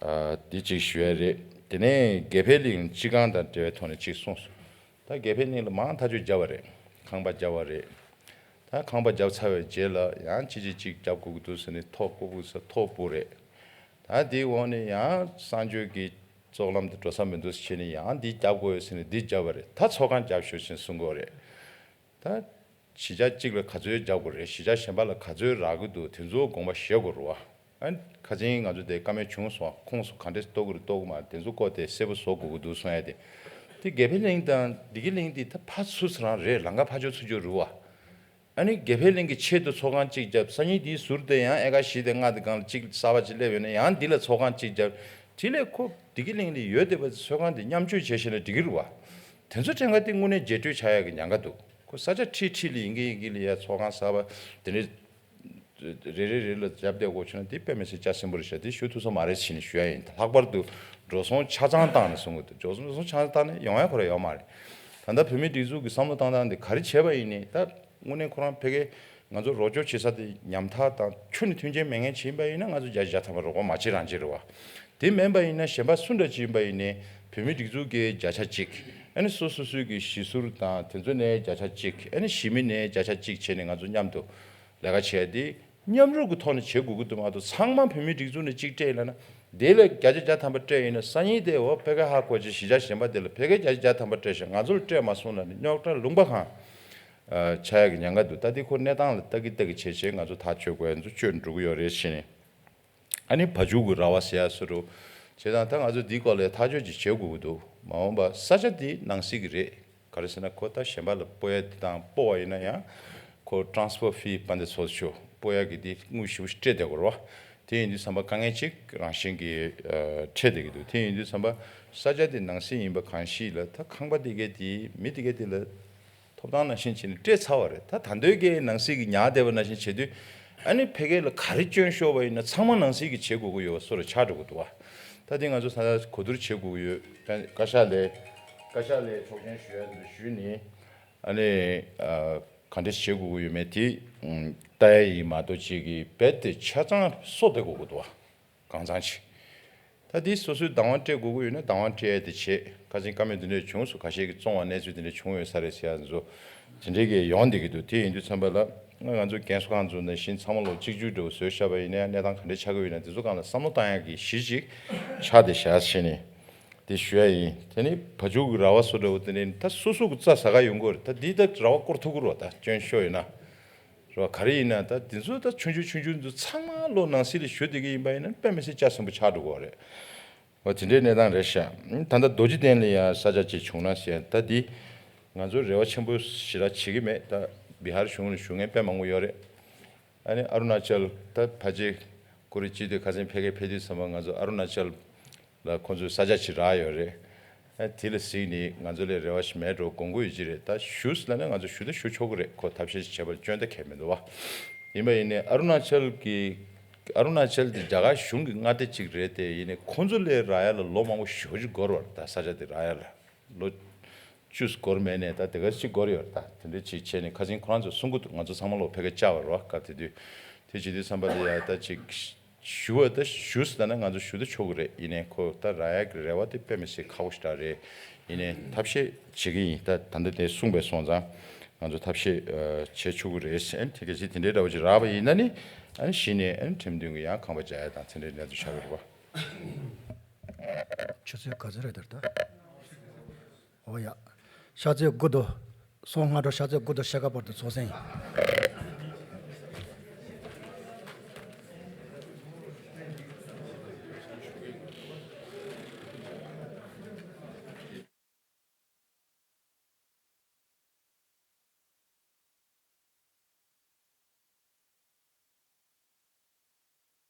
ཨ་འདི་གཅིག་ཞུ་ཡ་རེད། དེ་ནས་དགེ་འཕེལ་གླིང་སྤྱི་ཁང་དང་འབྲེལ་བའི་ཐོག་ནས་གཅིག་གསུངས་སོང་། ད་དགེ་འཕེལ་གླིང་ལ་མང་ཐག་ཆོད་བརྒྱབ་པ་རེད། ཁང་པ་བརྒྱབ་པ་རེད། ད་ཁང་པ་བརྒྱབ་ཚར་བའི་རྗེས་ལ་ཡང་ཅི་ཅི་ཅིག་བརྒྱབ་དགོས་ཀྱི་འདུག་ཟེར་ནས་ཐོ་ཀུ་ཀུ་ཟེར་ཐོ་སྤུ་རེད། ད་དེའི་འོག་ནས་ཡང་གསང་སྤྱོད་ཀྱི་ཚོགས་ལམ་དུ་འགྲོ་ས་མི་འདུག་ཟེར་བྱས་ནས་ཡང་འདི་བརྒྱབ་དགོས་ཟེར་ནས་འདི་བརྒྱབ་པ་རེད། ད་ཚོགས་ཁང་བརྒྱབ་ཤོག་ཟེར་གསུང་གི་ཡོད་རེད། ད་གཞིས་ཆགས་གཅིག་ལ་ག་ཚོད་རྒྱག་དགོས་རེད། གཞིས་ཆགས་གཞན་པ་ལ་ག་ཚོད་རག་གི་འདུག། དེ་ཚོ་དགོངས་པ་བཞེས་དགོས་རེད་བ། ཨ་ཁ་སང་ང་ཚོ་དེ་བཀའ་མོལ་བྱུང་སོང་། ཁོངས་སུ་ག་འདྲས་གཏོགས་ཀྱི་རེད་གཏོགས་ཀྱི་མ་རེད། དེ་ཚོ་སྐོར་དེ་གསལ་པོ་བཟོ་དགོས་ཀྱི་འདུག་གསུང་ཡ་དེ། དེ་དགེ་འཕེལ་གླིང་དང་བདེ་སྐྱིད་གླིང་དེ་ད་ཕར་ཚུར་ཚུར་རང་རེད། ལམ་ཁ་ཕར་ཕྱོགས་ཚུར་ཕྱོགས་རེད་བ། ཨ་ནི་དགེ་འཕེལ་གླིང་གི་ཆེད་དུ་ཚོགས་ཁང་གཅིག་བརྒྱབ། སང་ཉིན་དེའི་ཟུར་དེ་ཡང་ཨེ་ཀ་བཞི་དེ་ལྔ་དེ་སྒང་ལ་གཅིག་གསར་པ་གཅིག་སླེབས་ཡོད་ན་ཡང་འདི་ལ་ཚོགས་ཁང་གཅིག་བརྒྱབ། དེ་ལས་ཁོ་བདེ་སྐྱིད་གླིང་ལ་ཡོད་བསྡད་པ་ཚོགས་ཁང་དེ་མཉམ་སྤྱོད་བྱས་ཤེ་ན་འགྲིག་གི་རེད་བ། དེ་ཚོ་ཕྲན་ཁ་དེ་དངོས་གནས་རྗེས་སྤྲོད་ཆགས་ཡག་གི་ཉེན་ཁ་འདུག། ཁོ་ས་ཆ་ཁྲིད་ཁྲིད་ལ་ཡིན་གི་ཡིན་གི་ལ་ཡ་ཚོགས་ཁང་གསར་པ་དེ་འདྲའི་རེ་རེ་རེ་ལ་རྒྱབ་བསྡད་དགོས་བྱུང་ན་དེ་དཔེ་མི་སྲིད་ལྕགས་སྲིན་པོ་རེད་ཤག། དེ་ཞུ་ཐུབ་ས་མ་རེད་ཟེར་ནས་ཞུ་ཡ་ཡིན། ལྷག་པར་དུ་འགྲོ་སོང་ཆ་ཚང་བཏང་ནས་གསུང་གི་འདུག། འགྲོ་སོང་ཆ་ཚང་བཏང་ནས་ཡོང་ཡ་ཁོ་རང་ཡོད་མ་རེད། ད་ལྟ་བོད་མིའི་སྒྲིག་འཛུགས་ཀྱི་བསམ་བློ་བཏང་སྟངས་འདི་ག་རེ་བྱས་པ་ཡིན་ནའི་ད་དངོས་གནས་ཁོ་རང་ཕ་གིའི་ང་ཚོ་རོགས་སྐྱོར་བྱེད་ས་དེ་ཉམ་ཐག་དང་ཁྱོན་ནས་མཐུན་རྐྱེན་མེད་མཁན་ཅིག་ཡིན་པ་ཡིན་ན་ང་ཚོ་བརྒྱ་ཆ་བརྒྱ་ཐམ་པ་རོགས་པ་མ་བྱེད་རང་བྱེད་རེད་བ། དེ་མིན་པ་ཡིན་ན་གཞན་པ་སུ་འདྲ་ཅིག་ཡིན་པ་ཡིན་ནའི་བོད་མིའི་སྒྲིག་འཛུགས་ཀྱི་བརྒྱ་ཆ་གཅིག་ཨ་ནི་སོ་སོ་སོའི་གི་གཞི་ཟུར་དང་དེ་ཚོ་ནས་བརྒྱ་ཆ་གཅིག་ཨ་ནི་གཞི་མི་ནས་བརྒྱ་ཆ་གཅིག་བྱས་ནས་ང་ཚོ་མཉམ་དུ་ལས་ཀ་བྱས་ཏེ། མཉམ་རུབ་ཀྱི་ཐོག་ནས་བྱེད་དགོས་ཀྱི་འདུག་མ་གཏོགས་ཚང་མ་བོད་མིའི་སྒྲིག་འཛུགས་ནས་གཅིག་སྤྲད་ཡིན་ན་དེ་ལས་བརྒྱ་ཆ་བརྒྱ་ཐམ་པ་སྤྲད་ཡིན་ན་སང་ཉིན་དེ་འོ་ཕ་གི་ཧ་གོ་ཆེ་གཞིས་ཆགས་གཞན་པ་དེ་ལ་ཕ་གི་བརྒྱ་ཆ་བརྒྱ་ཐམ་པ་སྤྲད་ཤག་ང་ཚོ་ལ་སྤྲད་མ་སོང་ལབ་ནས་རྙོག་དྲ་ལུང་པ་གང་ཆགས་ཡག་གི་ཉེན་ཁ་འདུག་ད་དེ་ཁོ་གནས་སྟངས་ལ་ལྟ་གི་ལྟ་གི་བྱས་བྱས་ང་ཚོ་ཐག་གཅོད་དགོས་ཡ་ཚོ་གཅོད་འགྲོ་གི་ཡོད་རེད་ཟེར་ནས། ཨ་ནི་བ་ཕྱུགས་ཀྱི་ར་བ་ཟེར་ཡ་སུ་རུ་བྱས་དང་ད་ང་ཚོ་འདིའི་སྐོར་ལ་ཐག་གཅོད་ཅིག་བྱེད་དགོས་ཀྱི་འདུག་མ་འོངས་པ་ས་ཆ་འདི་ནང་སྲིད་ཀྱི་རེད། ག་རེ་ཟེར་ན་ཁོ་ད་གཞན་པ་ལ་སྤོ་ཡ་དེ་དང་སྤོ་བ་ཡིན་ན་ཡང་ཁོ་transfer fee ཕན་དེ་ཚོ་ཆོ་སྤོ་ཡ་གི་དེ་དངུལ་ཞེ་པོ་ཞིག་སྤྲད་བསྡད་དགོས་རེད་བ། དེ་ཡིན་དུས་ཙམ་པ་དཀའ་ངལ་ཅིག་རང་བཞིན་གྱིས་ཨ་འཕྲད་བསྡད་ཀྱི་འདུག་དེ་ཡིན་དུས་ཙམ་པ་ས་ཆ་དེ་ནང་སྲིད་ཡིན་པ་གང་ཞིག་ལ་ད་ཁང་པ་དེ་གའི་དེ་མི་དེ་གའི་དེ་ལ་ཐོབ་ཐང་ནང་བཞིན་བྱས་ནས་སྤྲད་ཚར་བ་རེད། ད་ད་འདོད་ཀྱི་ནང་སྲིད་ཀྱི་ཉར་བསྡད་པ་ནང་བཞིན་བྱེད་དུས་ཨ་ནི་ཕ་གི་ལ་ག་རེ་སྐྱོན་ཤོར་བ་ཡིན་ན་ཚང་མ་ནང་སྲིད་ཀྱི་བྱེད་དགོས་ཀྱི་ཡོད་པ་སོ་རུ་ཆགས་འགྲོ་གི་འདུག་བ། ད་དེ་ང་ཚོ་ད་ལྟ་གོ་བསྡུར་བྱེད་དགོས་ཀྱི་ཡོད། བཀའ་ཤག་ལས་བཀའ་ཤག་ལས་ཆོག་མཆན་ཞུ་ཡ་འདི་ཞུས་ནས། ཨ་ནི་ཨ་ག་འདྲས་བྱེད་དགོས་ཀྱི་ཡོད་མེད་དེ་ཨུམ་ལྟ་ཡ་ཡིན་མ་གཏོགས་ཅིག་གིས་རྦད་དེ་ཆ་ཚང་སོ་བསྡད་དགོས་ཀྱི་འདུག་བ། གང་ཚང་ཅིག་ད་དེ་སོ་སོའི་བདག་དབང་སྤྲད་དགོས་ཀྱི་ཡོད་ན་བདག་དབང་སྤྲད་ཡ་དེ་བྱེད། ཁ་སང་བཀའ་མོལ་འདི་འདྲས་བྱུང་སོང་། ཁ་ཤས་ཀྱིས་བཙོང་བ་གནས་ཚུལ་འདི་འདྲས་བྱུང་ཡོད་ས་རེད་ཟེར་ཡ་ཚོ་དེ་འདྲས་ཀྱི་ཡོང་བསྡད་ཀྱི་འདུག་དེ་ཡིན་དུས་ཙམ་པ་ལ་ང་ང་ཚོ་རྒན་གསོ་ཁང་ཚོ་ནང་བཞིན་ཚང་མ་ལོ་གཅིག་གྱུར་འདྲ་བོ་བཟོས་བཞག་པ་ཡིན་ན་ཡང་གནས་སྟངས་ག་འདྲས་ཆགས་ཀྱི་ཡོད་ན་དེ་ཚོ་སྒང་ལ་བསམ་བློ་བཏང་ཡ་གི་གཞི་ཅིག་ཆགས་བསྡད་བཞག་བྱས་ནས། དེ་ཞུ་ཡ་ཡིན། དེ་ནི་བ་ཕྱུགས་ཀྱི་ར་བ་བཟོ་འདྲ་བོ་དེ་ནི་ད་སོ་སོ་གི་རྩྭ་ཟ་ག་ཡོང་གི་རེད། ད་འདི་ད་ར་བ་བསྐོར་ཐུབ་ཀྱི་རེད་བ། ད་སྐྱོན་ཤོར་ཡོད་ན་རེད་བ། ག་རེ་ཡིན་ན་ད་དེ་ཚོ་ད་ཆུང་ཆུང་ཆུང་ཆུང་ཚོ་ཚང་མ་ལོ་ནང་སྲིད་ལ་ཞུ་བསྡད་ཀྱི་ཡིན་པ་ཡིན་ན་དཔེ་མི་སྲིད་ལྕགས་ཟིན་པོ་ཆགས་འགྲོ་གི་རེད་བ། དེ་འདྲའི་གནས་སྟངས་རེད་ཤག་ད་ལྟ་རྡོ་རྗེ་གདན་ལ་ཡང་ས་ཆ་ཅིག་བྱུང་ན་ཟེར། ད་འདི་ང་ཚོ་རེ་བ་ཆེན་པོ་ཞེ་དྲག་བྱེད་ཀྱི་མེད། ད་བི་ཧར་གཞུང་ལ་ཞུ་མཁན་དཔེ་མང་པོ་ཡོད་རེད། ཨ་ནི་ཨ་རུ་ན་ཅལ་ད་ཕལ་ཆེར་ཀུ་རེ་སྤྱི་འཐུས་ཁ་སང་ཕ་གིར་ཕེབས་དུས་ཙམ་པ་ང་ཚོ་ཨ་རུ་ན་ཅལ་ལ་ཁོང་ཚོའི་ས་ཆ་ཅིག་རག་ཡོད་རེད། ཨ་དེ་ལ་གཟིགས་ནས་ང་ཚོ་ལས་རེ་བ་ཞིག་མེད་འགྲོ་དགོངས་ཀྱི་ཡོད་ཀྱི་རེད། ད་ཞུས་ལབ་ན་ང་ཚོ་ཞུ་ད་ཞུ་ཆོག་གི་རེད། ཁོ་ཐབས་ཤེས་ཤིག་བྱས་པ་ལ་སྐྱོན་ད་གང་ཡང་མི་འདུག་བ། ཡིན་པ་ཡིན་ནའི་ཨ་རུ་ན་ཅལ་གྱི་ཨ་རུ་ན་ཅལ་དེ་རྒྱ་གར་གཞུང་གི་མངའ་སྡེ་ཅིག་རེད་དེ། ཡིན་ནའི་ཁོང་ཚོ་ལས་རག་ཡ་ལ་ལོ་མང་པོ་ཞེ་པོ་ཅིག་འགོར་བ་རེད། ད་ས་ཆ་དེ་རག་ཡ་ལ། ལོ་བཅུ་འགོར་མེད་ནས་ད་དེ་ག་ཅིག་འགོར་ཡོད་རེད། ད་དེ་འདྲ་ཅིག་བྱས་ནས་ཁ་སང་ཁོ་རང་ཚོ་གསུང་གི་འདུག་ང་ཚོ་ཚང་མ་ལོ་ཕ་གིར་བཅར་བ་རེད་བ། སྐབས་དེ་དུས་དེ་བྱེད་དུས་ཙམ་པ་ལ་ཡ་ད་ཅིག་ཞུ་བ་ད་ཞུས་ཟེར་ན་ང་ཚོ་ཞུ་ད་ཆོག་གི་རེད། ཡིན་ནའི་ཁོ་ད་རག་ཡ་གི་རེ་བ་དེ་དཔེ་མི་སྲིད་ཁག་པོ་ཞེ་དྲག་རེད། ཡིན་ནའི་ཐབས་ཤེས་བྱེད་ཀྱི་ཡིན། ད་ད་ལྟ་དེ་གསུངས་པའི་སོང་ཙང་ང་ཚོ་ཐབས་ཤེས་ཨ་བྱེད་ཆོག་གི་རེད་ཟེར། དེ་གལ་སྲིད་དེ་འདྲའི་འདྲ་བོ་ཅིག་རག་པ་ཡིན་ན་ནི་ཨ་ནི་གཞི་ནས་ཨ་ནི་ཁྲིམས་མཐུན་གྱི་ཡང་ཁང་པ་རྒྱག་ཡ་དང་དེ་འདྲའི་གནས་ཚུལ་ཆགས་ཀྱི་རེད་བ། ཆུ་ཚོད་ག་ཚོད་རེད་ད་ལྟ། ཨོ་ཡ། ཤ་ཚོད་དགུ་དང་སོང་སྔ་དྲོ་ཤ་ཚོད་དགུ་དང་ཕྱེད་ཀ་བར་དུ་ཚོགས་ཟིན་ཡིན།